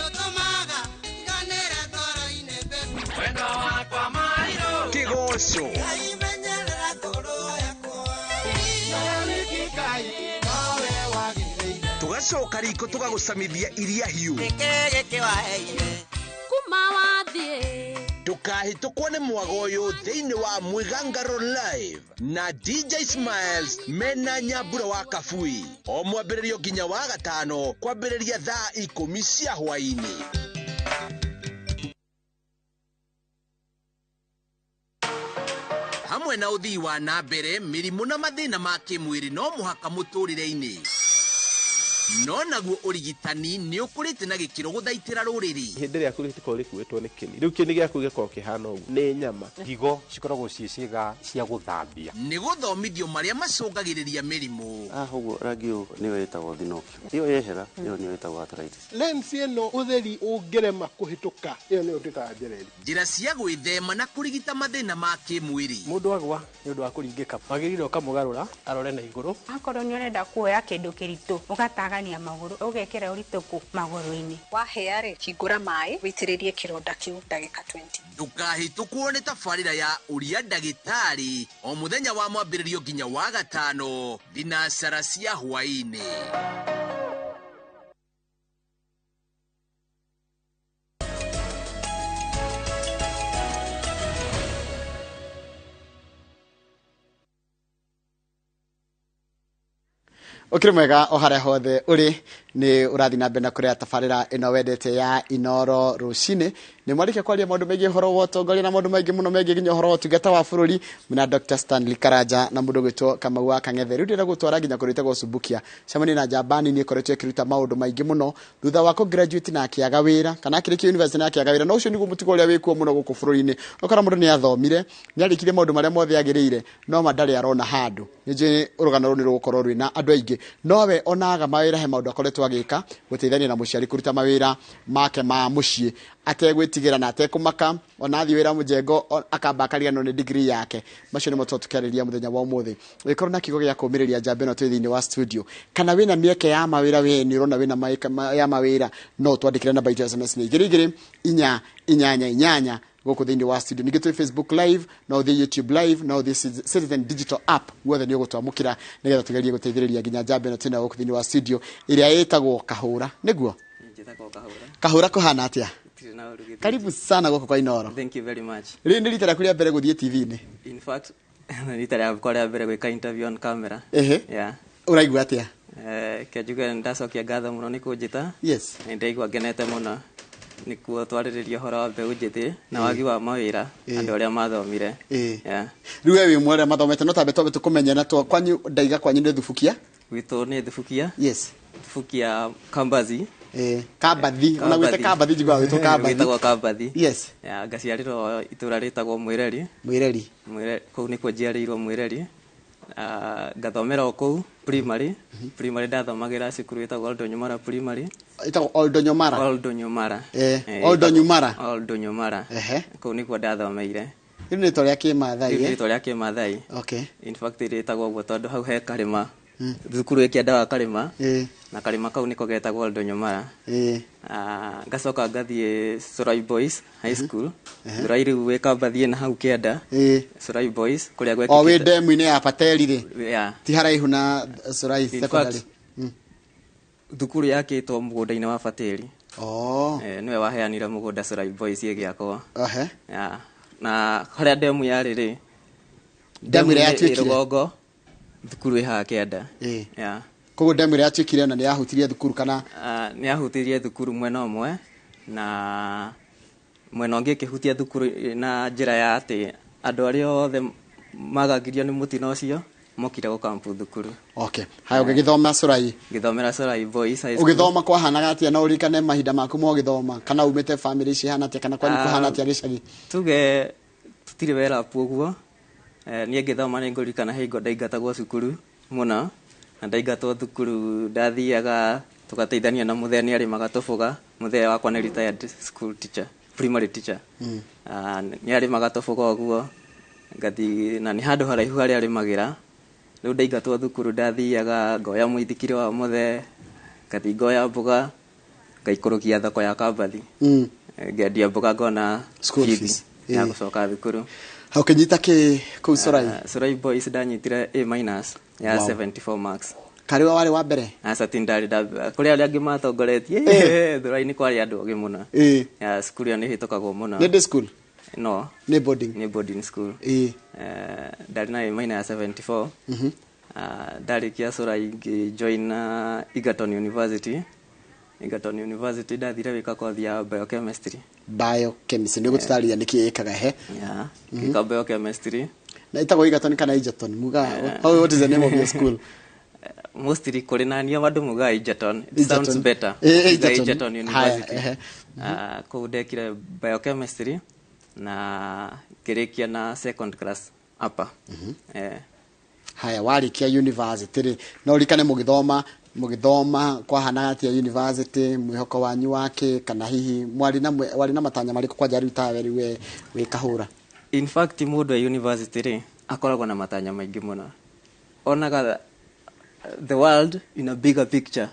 Kĩgoco. Tũgacoka riko tũgagũcamithia iria hiũ. Ndũkahĩtũkwo nĩ mwago ũyũ thĩinĩ wa Mwĩgangaro Live na DJ Smiles mena Nyambura wa Kabui o mwambĩrĩrio nginya wa gatano kwambĩrĩria thaa 10 cia hwaĩ-inĩ. Hamwe na ũthii wa na mbere, mĩrimũ na mathĩna ma kĩmwĩrĩ no mũhaka mũtũrĩre-inĩ. No naguo ũrigitani nĩ ũkũrĩte na gĩkĩro gũthaitĩra rũrĩrĩ. Ihĩndĩ rĩaku rĩtikoragwo rĩkuĩtwo nĩ kĩni, rĩu kĩni gĩaku gĩkoragwo kĩhana ũguo, nĩ nyama. Higo cikoragwo ciĩ ciĩga cia gũthambia. Nĩ gũthomithio marĩa macũngagĩrĩria mĩrimũ. Haha ũguo rangi ũyũ nĩyo ĩtagwo thinokio. Ĩyo yehera ĩyo nĩyo ĩtagwo arthritis. Lens ĩno ũtheri ũngĩrema kũhĩtũka ĩyo nĩyo twĩtaga njereri. Njĩra cia gwĩthema na kũrigita mathĩna ma kĩmwĩrĩ. Mũndũ agwa nĩ ũndũ wa kũringĩka wagĩrĩire ũkamũgarũra arore na igũrũ. Akorwo nĩ ũrenda kuoya kĩndũ kĩritũ ũgatagania magũrũ ũgekĩra ũritũ kũ magũrũ-inĩ. Wahĩa rĩ, hingũra maĩ wĩitĩrĩrie kĩronda kĩu ndagĩka 20. Ndũkahĩtũkwo nĩ tabarĩra ya ũria ndagĩtarĩ o mũthenya wa mwambĩrĩrio nginya wa gatano thinacara cia hwaĩ-inĩ. Ũkĩrĩ mwega o harĩa hothe ũrĩ, nĩ ũrathiĩ na mbere na kũrĩa tabarĩra ĩno wendete ya Inooro rũcinĩ. Nĩ mwarĩkia kwaria maũndũ megiĩ ũhoro wa ũtongoria na maũndũ maingĩ mũno megiĩ nginya ũhoro wa ũtungata wa bũrũri na Dr. Stanley Karanja na mũndũ ũgwĩtwo Kamau wa Kang'ethe. Rĩu ndĩrenda gũtwara nginya kũrĩa ĩtagwo Subukia. Cemania na njamba nini ĩkoretwo ĩkĩruta maũndũ maingĩ mũno thutha wa kũ-graduate na akĩaga wĩra kana akĩrĩkia university na akĩaga wĩra. Na ũcio nĩguo mũtugo ũrĩa wĩkuo mũno gũkũ bũrũri-inĩ. Ũkora mũndũ nĩ athomire, nĩ arĩkirie maũndũ marĩa mothe agĩrĩire, no ma ndarĩ arona handũ. Nĩ njũĩ rũgano rũrũ nĩ rũgũkorwo rwĩna andũ aingĩ. Nowe onaga mawĩra he maũndũ akoretwo agĩka gũteithania na mũciari kũruta mawĩra make ma mũciĩ ategwĩtigĩra na atekũmaka, ona athiĩ wĩra mũjengo akamba akariganĩrwo nĩ degree yake. Macio nĩmo tũkĩarĩria mũthenya wa ũmũthĩ. Ũngĩkorwo na kiugo gĩa kũũmĩrĩria njamba ĩno twĩ thĩinĩ wa studio, kana wĩna mĩeke ya mawĩra we nĩ ũrona wĩna mĩeke ya mawĩra, no twandĩkĩre namba itũ ya SMS nĩ igĩrĩ igĩrĩ inya inyanya inyanya gũkũ thĩinĩ wa studio. Ningĩ twĩ Facebook live, no ũthiĩ YouTube live, no ũthiĩ Citizen Digital app, guothe nĩ ũgũtwamũkĩra nĩgetha tũgerie gũteithĩrĩria nginya njamba ĩno twĩnayo gũkũ thĩinĩ wa studio ĩrĩa ĩtagwo Kahũra. Nĩguo? Njĩtagwo Kahũra. Kahũra kũhana atĩa? Gũtirĩ na ũru gĩthiĩ. Karibu sana gũkũ kwa Inooro. Thank you very much. Rĩrĩ nĩ rita rĩaku rĩa mbere gũthiĩ TV-inĩ? In fact, nĩ rita rĩakwa rĩa mbere gwĩka interview on camera. Ehe. Yeah. Ũraigua atĩa? Ke njuge nĩ ndacokia ngatho mũno nĩ kũnjĩta. Yes. Nĩ ndaigua ngenete mũno nĩkuo twarĩrĩria ũhoro wa mbeũ njĩthĩ na wagi wa mawĩra andũ arĩa mathomire. Yeah. Rĩu we wĩ ũmwe arĩa mathomete, no tambe twambe tũkũmenye na kwanyu ndaiga kwanyu nĩ Thubukia? Gwitũ nĩ Thubukia. Yes. Thubukia Kambathi. Kambathi. Ona gwĩte Kambathi njiguaga gwĩtwo Kambathi. Gwĩtagwo Kambathi. Yes. Yeah, ngaciarĩrwo itũra rĩtagwo Mwĩreri. Mwĩreri. Mwĩreri, kũu nĩkuo njiarĩirwo Mwĩreri. Ngathomera o kũu primary. Primary ndathomagĩra cukuru ĩtagwo Oldonyomara primary. Ĩtagwo Oldonyomara? Oldonyomara. Oldonyomara. Oldonyomara. Kũu nĩkuo ndathomeire. Rĩu nĩ rĩtwa rĩa kĩmathai, Rĩu eh? nĩ rĩtwa rĩa kĩmathai. Okay. In fact rĩtagwo ũguo tondũ hau he karĩma. Thukuru ĩ kĩanda wa karĩma. Na karĩma kau nĩko getagwo Oldonyomara. Ngacoka ngathiĩ Sorai Boys High School. Sorai rĩu wĩ Kambathi na hau kĩanda. Sorai Boys kũrĩa O wĩ gwekĩkĩte. ndemu-inĩ ya Pateri rĩ. Yeah. Ti haraihu na Sorai In Secondary. fact, thukuru yakĩtwo mũgũnda-inĩ wa Batĩri. Nĩwe waheanire mũgũnda Sorai Boys ĩgĩakwo. Yeah. Na harĩa ndemu yarĩ rĩ, Ndemu ĩrĩa ndemu ĩ yatuĩkire? rũgongo, thukuru ĩ haha kĩanda. Yeah. Koguo ndemu ĩrĩa yatuĩkire ona nĩ yahutirie thukuru kana? Nĩ yahutirie thukuru mwena ũmwe na mwena ũngĩ ĩkĩhutia thukuru na njĩra ya atĩ andũ arĩa othe magagirio nĩ mũtino ũcio mokire gũkampu thukuru. Okay. Haya, ũgĩgĩthoma Sorai? Ngĩthomera Sorai Boys High School. Ũgĩthoma kwahanaga atĩa? No ũririkane mahinda maku ma ũgĩthoma, kana umĩte family cihana atĩa, kana kwanyu kũhana atĩa gĩcagi? Tuge tũtirĩ werapu ũguo. Niĩ ngĩthoma nĩ ngũririkana hingo ndaingatagwo cukuru mũno, na ndaingatwo thukuru ndathiaga tũgateithania na mũthee nĩ arĩmaga tũbũga. Mũthee wakwa nĩ retired school teacher, primary teacher. Nĩ arĩmaga tũbũga ũguo, ngathiĩ na nĩ handũ haraihu harĩa arĩmagĩra. Rĩu ndaingatwo thukuru ndathiaga ngoya mũithikiri wa mũthee, ngathiĩ ngoya mboga, ngaikũrũkia thoko ya Kambathi. Ngendia mboga ngona School fees fees. ya gũcoka thukuru. Ũkĩnyita kĩ kũu Sorai? Sorai Boys ndanyitire A minus ya Wow. 74 marks. Karĩ we warĩ wa mbere? Aca ti ndarĩ kũrĩ arĩa angĩ matongoretie, Thurainĩ kwarĩ andũ ogĩ mũno. Ya, cukuru ĩyo nĩ ĩhĩtũkagwo mũno. Nĩ day school? No. Nĩ boarding? Nĩ boarding school. Ndarĩ na A minus ya 74. Ndarĩkia Sorai ngĩjoin na Egerton University. Egerton University ndathire gwĩka kothi ya biochemistry. Biochemistry, nĩ ũgũtũtarĩria nĩkĩ ĩkaga he? Yeah, ngĩka biochemistry. Na ĩtagwo Egerton kana Egerton? Muga, how, what is the name of your school? Mostly kũrĩ na niĩ andũ mugaga Egerton. It sounds Egerton. better. Egerton. Egerton Haya, University. ehe. Kũu ndekire biochemistry na ngĩrĩkia na second class upper. Haya, warĩkia university rĩ, no ũririkane mũgĩthoma, mũgĩthoma kwahanaga atĩa university, mwĩhoko wanyu wake, kana hihi mwarĩ na warĩ na matanya marĩkũ kwanja rĩu tawe rĩu we wĩ kahũra? In fact, mũndũ e university rĩ, akoragwo na matanya maingĩ mũno. Onaga the world in a bigger picture.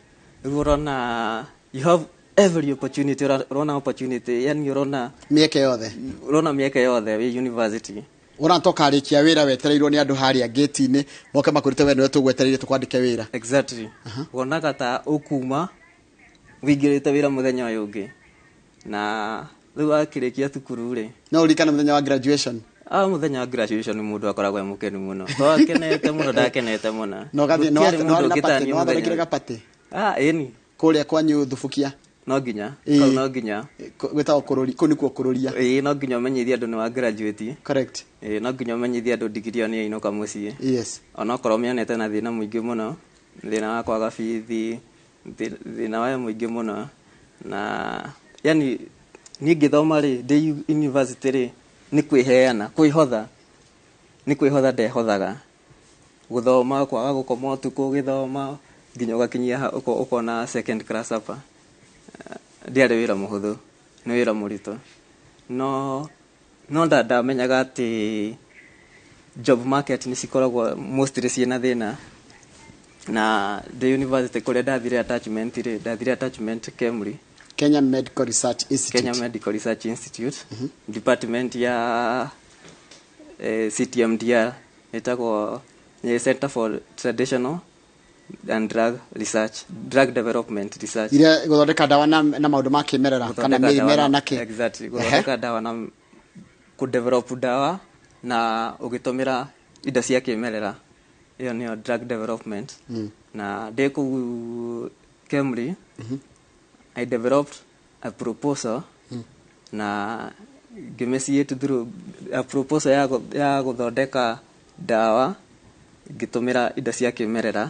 Rĩu ũrona you have every opportunity, ũrona opportunity, yani ũrona mĩeke yothe, ũrona mĩeke yothe wĩ university. Ũrona tokarĩkia wĩra wetereirwo nĩ andũ harĩa gate-inĩ moke makwĩrĩte we nĩwe tũgwetereire tũkwandĩke wĩra. Exactly. Wonaga ta ũkuma wĩingĩrĩte wĩra mũthenya ũyũ ũngĩ, na rĩu wakĩrĩkia thukuru rĩ. No ũririkane mũthenya wa graduation? Mũthenya wa graduation mũndũ akoragwo e mũkenu mũno. Twakenete mũno, ndakenete mũno. Na ũgathiĩ Gũtiarĩ nĩ mũndũ warĩ na ũngĩ party, ta niĩ nĩ wathondekire mũthenya. gapatĩ Ĩni. Kũrĩa kwanyu Thubukia? No nginya. Ĩĩ. Kau no nginya. Gwĩtagwo kũrũri, kũu nĩkuo kũrũria. Ĩĩ, no nginya ũmenyithie andũ nĩ wa graduate. Correct. Ĩĩ, no nginya ũmenyithie andũ ndigiri ĩyo nĩ yainũka mũciĩ. Onokorwo mĩonete na thĩna mũingĩ mũno, thĩna wa kwaga bithi, thĩna wa mũingĩ mũno. Na yani niĩ ngĩthoma rĩ, ndĩ university rĩ, nĩ kwĩheana, kwĩhotha. Nĩ kwĩhotha ndehothaga. Gũthoma, kwaga gũkoma ũtukũ ũgĩthoma, nginya ũgakinyia ũkona second class upper. Ndiarĩ wĩra mũhũthũ, nĩ wĩra mũritũ. No ndamenyaga atĩ job market nĩ cikoragwo mostly ciĩna thĩna. Na ndĩ university kũrĩa ndathire attachment rĩ, ndathire attachment Kemri. Kenya Medical Research Institute. Kenya Medical Research Institute. Department ya CTMDR, ĩtagwo nĩ Center for Traditional and Drug Research, Drug Development Research. Iria gũthondeka ndawa na maũndũ ma kĩmerera kana Gũthondeka ndawa mĩmera na kĩ. Exactly, gũthondeka ndawa na kũdevelop ndawa na ũgĩtũmĩra indo cia kĩmerera. Ĩyo nĩyo drug development. Na ndĩ kũu Kemri, I developed a proposal na ngĩmĩciĩte through a proposal ya gũthondeka ndawa ngĩtũmĩra indo cia kĩmerera,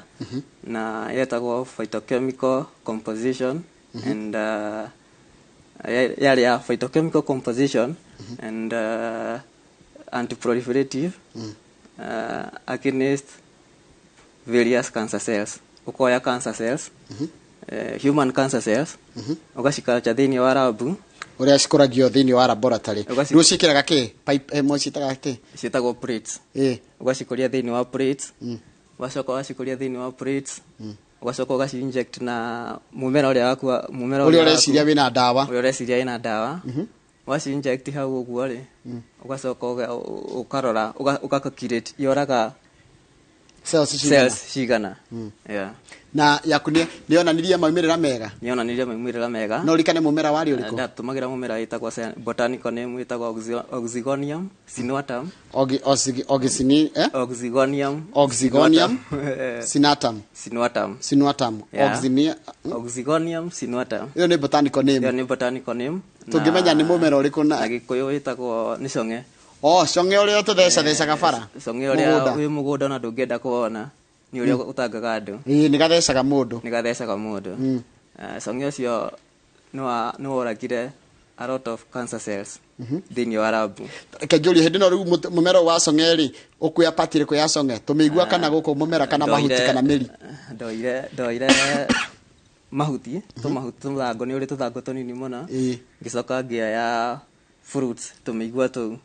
na yetagwo phytochemical composition and yarĩ ya phytochemical composition and antiproliferative against various cancer cells. Ũkoya cancer cells, human cancer cells, ũgaciculture thĩinĩ wa lab. Ũrĩa cikũragio thĩinĩ wa laboratory. Rĩu ciĩkĩraga kĩ? Pipe, mũciĩtaga kĩ? Ciĩtagwo plates. Ũgacikũria thĩinĩ wa plates. Wacoka wacikũria thĩinĩ wa plates. Ũgacoka ũgaci inject na mũmera ũrĩa waku mũmera ũrĩa waku- ũreciria wĩna ndawa. Ũrĩa ũreciria wĩna ndawa. Waci inject hau ũguo rĩ, ũgacoka ũkarora, ũga calculate yoraga cells cigana. Cells cigana. Yeah. Na yaku nĩ yonanirie maumĩrĩra mega? Nĩ yonanirie maumĩrĩra mega. No ũririkane mũmera warĩ ũrĩkũ? Ndatũmagĩra mũmera wĩtagwo botanical name wĩtagwo Oxygonium sinuatum. Oxygoni, eh? Oxygonium. Oxygonium Sinuatum. Sinatum. Sinuatum. Sinuatum. Yeah. Oxynia. Oxygonium sinuatum. Ĩyo nĩ botanical name. Ĩyo nĩ botanical name. Tũngĩmenya nĩ mũmera ũrĩkũ na na Gĩkũyũ wĩtagwo nĩ cong'e. Oh, cong'e ũrĩa ũtũthecathecaga bara. Cong'e ũrĩa Mũgũnda. wĩ mũgũnda na ndũngĩenda kũwona. Nĩ ũrĩa ũtangaga andũ. Ĩĩ, nĩ gathecaga mũndũ. Nĩ gathecaga mũndũ. Cong'e ũcio nĩ woragire a lot of cancer cells thĩinĩ wa lab. Reke njũrie, hĩndĩ ĩno rĩu mũmera ũyũ wa cong'e rĩ, ũkuoya part ĩrĩkũ ya cong'e? Tũmĩigua kana gũkũ mũmera kana mahuti kana mĩri? Ndoire mahuti, tũmahuti tũthangũ, nĩ ũrĩ tũthangũ tũnini mũno. Ngĩcoka ngĩoya fruits, tũmĩigua tũu.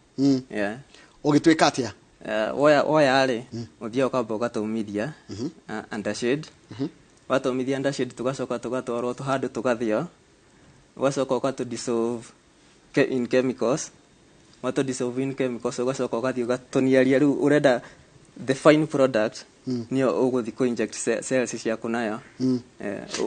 Yeah. Ũgĩtuĩka atĩa? Woya rĩ, ũthiaga ũkamba ũgatũmithia under shade. Watũmithia under shade, tũgacoka tũgatwarwo handũ tũgathĩo, ũgacoka ũgatũ dissolve in chemicals. Watũ dissolve in chemicals, ũgacoka ũgathiĩ ũgatũniaria. Rĩu ũrenda the fine product, nĩyo ũgũthiĩ kũ inject cells ciaku nayo.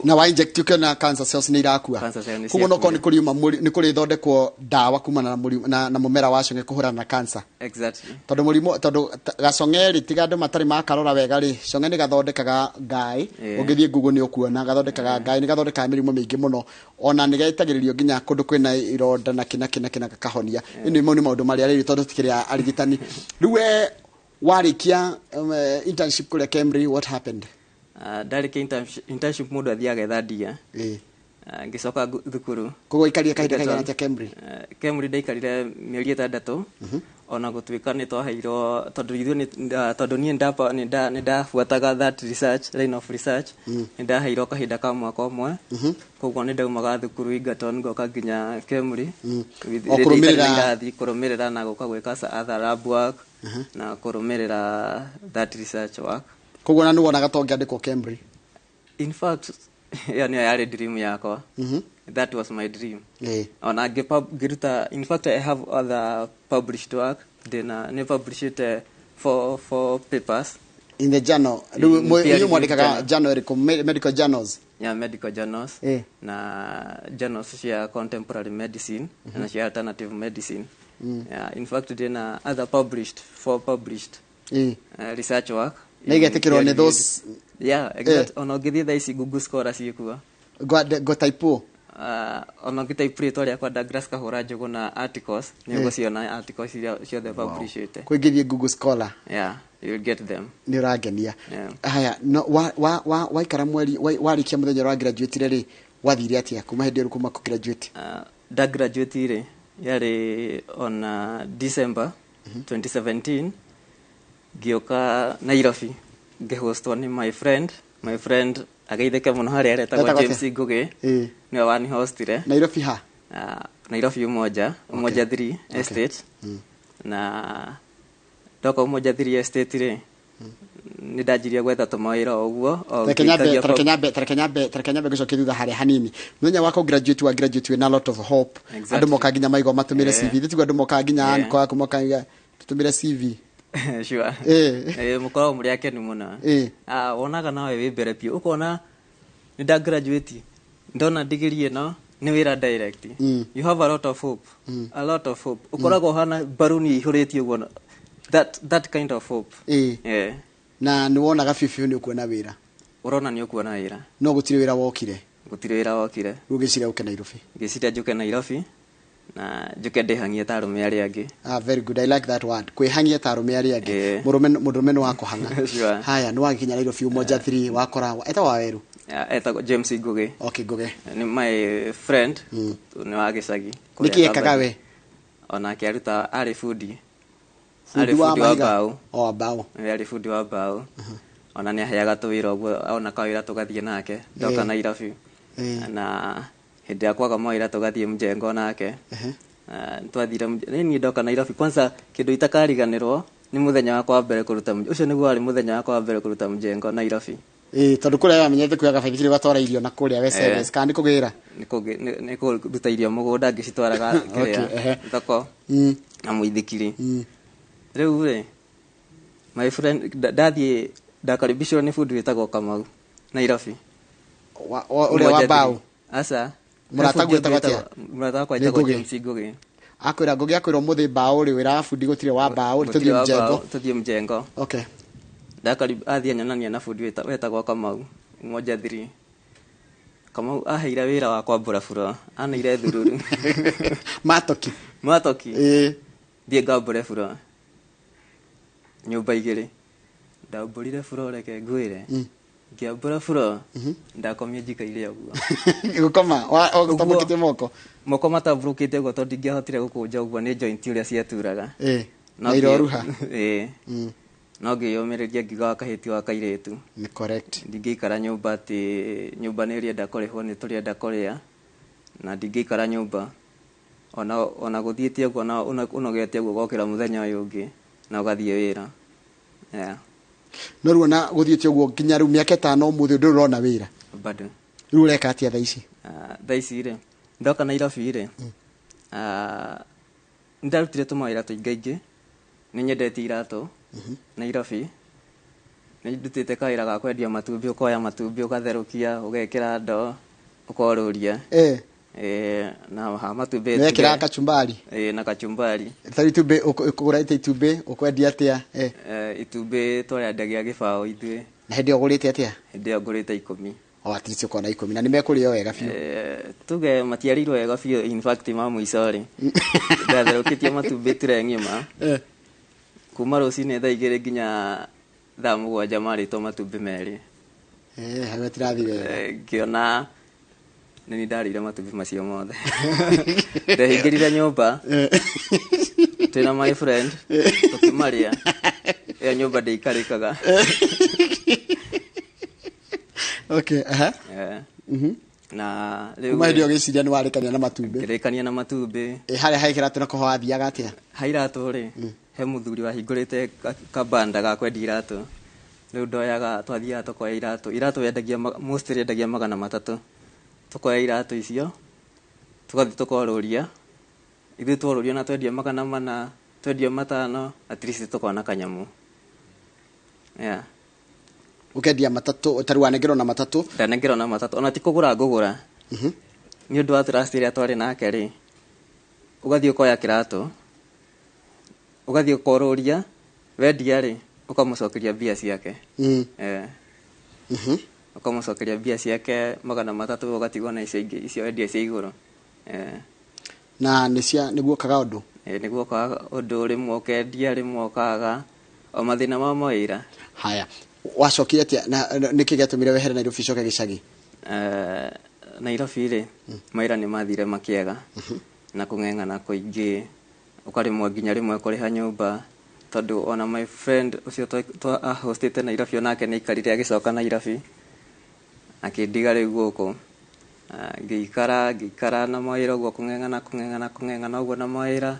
Na wa inject ũkĩona cancer cells nĩ irakua? Cancer cells nĩ Koguo nokorwo nĩ ciakuire. kũrĩ nĩ kũrĩ thondekwo ndawa kumana na mũrimũ na mũmera wa cong'e kũhũrana na cancer. Exactly. Tondũ mũrimũ, tondũ gacong'e rĩ, tiga andũ matarĩ makarora wega rĩ, cong'e nĩ gathondekaga ngaĩ. Ũngĩthiĩ Google nĩ ũkuona gathondekaga ngaĩ, nĩ gathondekaga mĩrimũ mĩingĩ mũno, ona nĩ getagĩrĩrio nginya kũndũ kwĩna ironda na kĩ na kĩ na kĩ na gakahonia. Ĩno mau nĩ maũndũ marĩa rĩrĩ tondũ tũtikĩrĩ arigitani. Rĩu we warĩkia internship kũrĩa Kemri, what happened? Ndarĩkia internship mũndũ athiaga agetha ndia. Ngĩcoka thukuru. Koguo waikarire kahinda kaigana atĩa Kemri? Kemri ndaikarire mĩeri 6, ona gũtuĩka nĩ twaheirwo, tondũ ithuĩ tondũ niĩ nĩ ndabuataga that research, line of research, nĩ ndaheirwo kahinda ka mwaka ũmwe. Koguo nĩ ndaumaga thukuru Egerton ngoka nginya Kemri O kũrũmĩrĩra- itarĩ na irathi, kũrũmĩrĩra na gũka gwĩka other lab work na kũrũmĩrĩra that research work. Koguo na nĩ wonaga ta ũngĩandĩkwo Kemri? In fact, ĩyo nĩyo yarĩ dream yakwa. That was my dream. Ona ngĩruta, in fact I have other published work, ndĩna nĩ publishĩte four papers. In the journal rĩu? In peer Inyuĩ mwandĩkaga reviewed journal ĩrĩkũ? Medical journals? Yeah, medical journals na journals cia contemporary medicine na cia alternative medicine. Yeah, in fact ndĩna other published, four published research work. Na igetĩkĩrwo nĩ Peer those? Reviewed. Yeah, exact. Ona ũngĩthiĩ thaa ici Google Scholar ciĩkuo. Ngotaipwo. Ona ũngĩtype rĩtwa rĩakwa Douglas Kahũra Njũgũ na articles, nĩ ũgũciona articles iria ciothe publishĩte. Kũingĩthiĩ Google Scholar. Yeah, you'll get them. Nĩ ũrangenia. Yeah. Haya, no, wa, wa, wa, waikara mweri warĩkia mũthenya ũrĩa wa graduate rĩ, wathire atĩa kuma hĩndĩ ĩyo, kuma kũ graduate? Nda graduate rĩ, yarĩ on December 2017, ngĩũka Nairobi ngĩhostwo nĩ my friend, my friend ageithĩke mũno harĩa aretagwo Etagwo James atĩa? Ngũgĩ. Nĩwe wanihostire. Nairobi ha? Nairobi Umoja, Umoja 3 Estate. Na ndoka Umoja 3 Estate rĩ, nĩ ndanjirie gwetha tũmawĩra o ũguo o Reke nyambe ngĩikagia. Reke nyambe ngũcokie thutha harĩa hanini. Mũthenya wako graduate, wa graduate wĩna lot of hope. Andũ moka nginya maigua matũmĩre CV. Thĩ tiguo andũ mokaga nginya anko aku mokaga tũtũmĩre CV. Sure. Mũkoragwo mũrĩ akenu mũno. Wonaga nawe wĩ mbere biũ, ũkona nĩ nda graduate, ndona ndigiri ĩno nĩ wĩra direct. You have a lot of hope. A lot of hope. Ũkoragwo ũhana mbaruni ĩihũrĩtie ũguo, that kind of hope. Na nĩ wonaga biũ biũ nĩ ũkuona wĩra? Ũrona nĩ ũkuona wĩra. No gũtirĩ wĩra wokire? Gũtirĩ wĩra wokire. Rĩu ũgĩciria ũke Nairobi? Ngĩciria njũke Nairobi na njũke ndĩhang'ie ta arũme arĩa angĩ. Ah, very good. I like that word. Kwĩhang'ia ta arũme arĩa angĩ. Mũrũme mũndũrũme nĩ wa kũhang'a. Haya, nĩ wakinya Nairobi Umoja 3, wakora etagwo Waweru? Yeah, etagwo James Ngugi. Okay, Ngugi. Nĩ my friend, nĩ wa gĩcagi. Nĩkĩ ekaga we? Onake aruta, arĩ bundi. Bundi Arĩ wa bundi wa mahiga? mbaũ. O wa mbaũ. Ĩ, arĩ bundi wa mbaũ. Ona nĩ aheaga tũwĩra ũguo, ona kawĩra tũgathiĩ nake ndoka Nairobi. Na hĩndĩ ya kwaga mawĩra tũgathiĩ mjengo nake. Twathire niĩ ndoka Nairobi kwanza, kĩndũ itakariganĩrwo nĩ mũthenya wakwa wa mbere kũruta ũcio nĩguo warĩ mũthenya wakwa wa mbere kũruta mjengo Nairobi. Ĩ, tondũ kũrĩa wamenyete kuoyaga baithikiri ũgatwara irio na kũrĩa we service kana nĩ kũgĩra? Nĩ kũruta irio mũgũnda ngĩcitwaraga kĩrĩa thoko na mũithikiri. Rĩu rĩ, my friend, ndathiĩ ndakaribishwo nĩ bundi wĩtagwo Kamau Nairobi. Ũrĩa wa Umoja mbaũ? Three. Aca. Mũrata He bundi gwĩtagwo atĩa? Mũrata wakwa Nĩ etagwo Ngũgĩ. James Ngũgĩ. Akwĩra Ngũgĩ, akwĩra ũmũthĩ mbaũ rĩ, wĩra wa bundi gũtirĩ wa mbaũ rĩ, Gũtirĩ tũthiĩ wa mjengo. mbaũ, tũthiĩ mjengo. Athiĩ anyonania na bundi wetagwo Kamau Umoja 3. Kamau aheire wĩra wa kwambũra buro, aneire thururu. Matoki. Matoki. Thiĩ ngambũre buro nyũmba igĩrĩ. Ndambũrire buro, reke ngwĩre, ngĩambũra buro ndakomie njikaire ũguo. Gũkoma ũtambũrũkĩtie moko? Moko matambũrũkĩte ũguo, tondũ ndingĩahotire gũkũnja ũguo nĩ joint ũrĩa ciaturaga. Na iroruha. Ĩ. No ngĩyũmĩrĩria, ngiuga wa kahĩti wa kairĩtu. Nĩ correct. Ndingĩikara nyũmba atĩ nyũmba nĩ ĩrĩenda kũrĩhwo, nĩ tũrĩenda kũrĩa, na ndingĩikara nyũmba ona gũthiĩte ũguo na ũnogete ũguo, ũgokĩra mũthenya ũyũ ũngĩ na ũgathiĩ wĩra, yeah. No rĩu ona gũthiĩte ũguo nginya rĩu mĩaka 5 ũmũthĩ ndũrĩ ũrona wĩra? Bado. Rĩu ũreka atĩa thaa ici? Thaa ici rĩ, ndoka Nairobi rĩ, nĩ ndarutire tũmawĩra tũingaingĩ. Nĩ nyendetie iratũ Nairobi, nĩ ndutĩte kawĩra ga kwendia matumbĩ, ũkoya matumbĩ ũgatherũkia ũgekĩra ndoo ũkorũria. Na ha matumbĩ. Nĩ wekĩraga kachumbari? Ĩ, na kachumbari. Ta itumbĩ ũkũgũra itumbĩ ũkwendia atĩa? Itumbĩ twarĩendagia gĩbaũ ithuĩ. Na hĩndĩ ĩyo ũgũrĩte atĩa? Hĩndĩ ĩyo ngũrĩte 10. O at least ũkona 10 na nĩ mekũrĩo wega biũ. Tuge matiarĩirwo wega biũ. In fact, ma mũico rĩ, ndatherũkĩtie matumbĩ ture ng'ima kuma rũcinĩ thaa 2 nginya thaa 7, marĩtwo matumbĩ 2. Eh, hau tirathi wega. Ngĩona nĩ niĩ ndarĩire matumbĩ macio mothe. Ndehingĩrire nyũmba twĩna my friend, tũkĩmarĩa. Ĩyo nyũmba ndĩikarĩkaga. Okay, aha. Na rĩu Kuma hĩndĩ ĩyo ũgĩciria nĩ warĩkania na matumbĩ. Ngĩrĩkania na matumbĩ. Ĩ, harĩa he kĩratũ na kũho wathiaga atĩa? Ha iratũ rĩ, he mũthuri wahingũrĩte kabanda ga kwendia iratũ. Rĩu ndoyaga, twathiaga tũkoya iratũ. Iratũ yendagia mostly yendagia 300. Tũkoya iratũ icio, tũgathiĩ tũkorũria. Ithuĩ tworũria na twendia 400, twendia 500, at least tũkona kanyamũ. Yeah. Ũkendia 300, tarĩu wanengerwo na 300. Ndanengerwo na 300, ona ti kũgũra ngũgũra. Nĩ ũndũ wa trust ĩrĩa twarĩ nake rĩ, ũgathiĩ ũkoya kĩratũ, ũgathiĩ ũkorũria, wendia rĩ, ũkamũcokeria mbia ciake. Ũkamũcokeria mbia ciake 300, ũgatigwo na icio ingĩ, icio wendia cia igũrũ. Na nĩ cia nĩguo kaga ũndũ? Nĩguo kaga ũndũ, rĩmwe ũkendia, rĩmwe ũkaga, o mathĩna ma mawĩra. Haya, wacokire atĩa na nĩkĩ gĩatũmire wehere Nairobi ũcoke gĩcagi? Nairobi rĩ, mawĩra nĩ mathire makĩaga na kũng'eng'ana kũingĩ, ũkarĩmwo nginya rĩmwe kũrĩha nyũmba, tondũ ona my friend ũcio ahostĩte Nairobi onake nĩ aikarire agĩcoka Nairobi, akĩndiga rĩu gũkũ. Ngĩikara na mawĩra ũguo, kũng'eng'ana, kũng'eng'ana, kũng'eng'ana ũguo na mawĩra,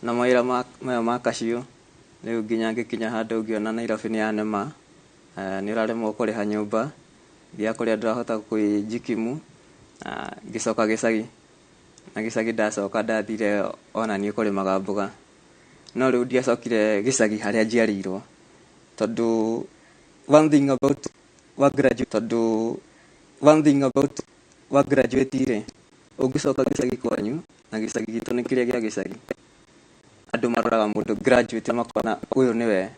na mawĩra maya ma kaciũ. Rĩu nginya ngĩkinya handũ ngĩona Nairobi nĩ yanema, nĩ ũraremwo kũrĩha nyũmba, gĩa kũrĩa ndũrahota kwĩjikimu. Ngĩcoka gĩcagi, na gĩcagi ndacoka ndathire ona niĩ kũrĩmaga mboga. No rĩu ndiacokire gĩcagi harĩa njiarĩirwo, tondũ one thing about wa graduate, tondũ one thing about wa graduate rĩ, ũngĩcoka gĩcagi kwanyu, na gĩcagi gitũ nĩ kĩrĩa gĩa gĩcagi, andũ maroraga mũndũ graduate makona ũyũ nĩwe,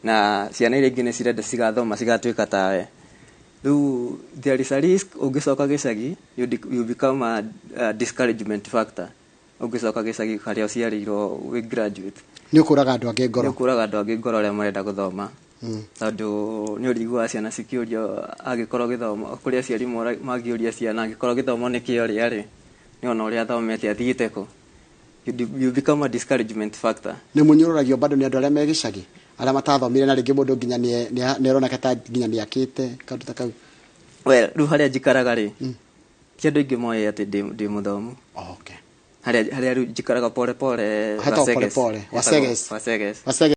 na ciana iria ingĩ nĩ cirenda cigathoma cigatuĩka tawe. Rĩu there is a risk ũngĩcoka gĩcagi, you become a discouragement factor. Ũngĩcoka gĩcagi harĩa ũciarĩirwo wĩ graduate, Nĩ ũkũraga andũ angĩ ngoro. Nĩ ũkũraga andũ angĩ ngoro arĩa marenda gũthoma. Tondũ nĩ ũriguaga ciana cikĩũrio, angĩkorwo gĩthomo, kũrĩ aciari mangĩũria ciana, angĩkorwo gĩthomo nĩ kĩo rĩa rĩ, nĩ ona ũrĩa athomete athiĩte kũ. You become a discouragement factor. Nĩ mũnyũrũragio bado nĩ andũ arĩa me gĩcagi, arĩa matathomire, na rĩngĩ mũndũ nginya nĩ aroneka ta nginya nĩ akĩte kaũndũ ta kau. Well, rĩu harĩa njikaraga rĩ, ti andũ aingĩ moĩ atĩ ndĩ mũthomu. Okay. Harĩa rĩu njikaraga pole pole, Hetagwo pole Waseges. pole, Hetagwo Waseges. Waseges. Waseges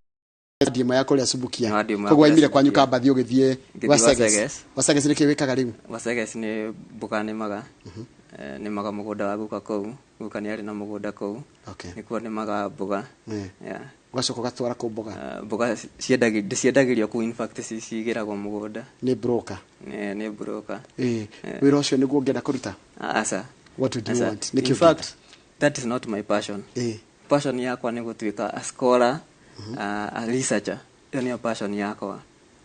ndiĩ ĩmwe ya kũrĩa Subukia. Wadi ĩmwe ya Koguo kũrĩa waimire kwanyu Subukia. Kambathi ũgĩthiĩ Ngĩthiĩ Waseges. Waseges. Waseges nĩkĩ wĩkaga rĩu? Waseges nĩ mboga nĩmaga. Nĩmaga mũgũnda wa guka kũu. Guka nĩ arĩ na mũgũnda kũu. Okay. Nĩkuo nĩmaga mboga. Yeah. Ũgacoka ũgatwara kũu mboga? Mboga ndĩciendagĩrio kũu, in fact cigĩragwo mũgũnda. Nĩ broker? Nĩ broker. Wĩra ũcio nĩguo ũngĩenda kũruta? Aca. What would you Aca. want? Nĩkĩ In ũngĩenda? fact, that is not my passion. Passion yakwa nĩ gũtuĩka a scholar, a researcher. Ĩyo nĩyo passion yakwa.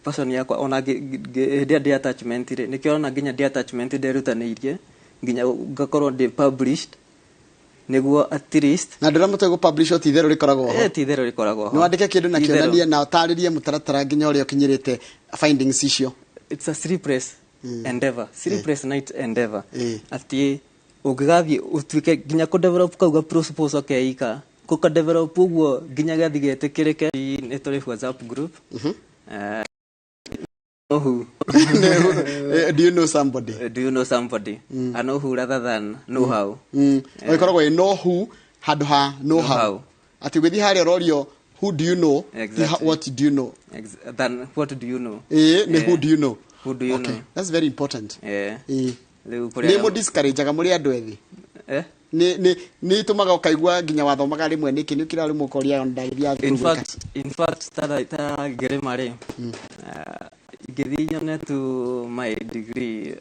Passion yakwa ona hĩndĩ ĩrĩa ndĩ attachment rĩ, nĩkĩo ona nginya ndĩ attachment nderutanĩirie nginya ngakorwo ndĩ published, nĩguo at least Na ndĩra mũtwe gũ publish ti itherũ rĩkoragwo ho. Ti itherũ rĩkoragwo ho. Nĩ wandĩke kĩndũ na Ti itherũ. kĩonanie na ũtarĩrie mũtaratara nginya ũrĩa ũkinyĩrĩte findings icio. It's a sleepless endeavor, sleepless night endeavor. Atĩ ũngĩgathiĩ ũtuĩke nginya kũ develop kau ga proposal keika, gũka develop ũguo nginya gĩathiĩ gĩtĩkĩrĩke. Nĩ tũrĩ WhatsApp group. Know who. Do you know somebody? Do you know somebody? I know who rather than know how. Ĩkoragwo ĩ know who handũ ha know Know how. how. Atĩ ũgĩthiĩ harĩa ũrorio who do you know? Exactly. What do you know? Than what do you know? Nĩ who do you know? Who do you Okay. know? That's very important. Rĩu kũrĩ Nĩ arĩa mũ discourage-aga mũrĩ andũ ethĩ? Nĩ itũmaga ũkaigua nginya wathomaga rĩmwe nĩkĩ nĩ ũkĩra rĩmwe ũkoria ona ndagĩthiaga In thukuru gwĩka. fact, ta ngĩrĩma rĩ, ngĩthiĩ nyone tu my degree,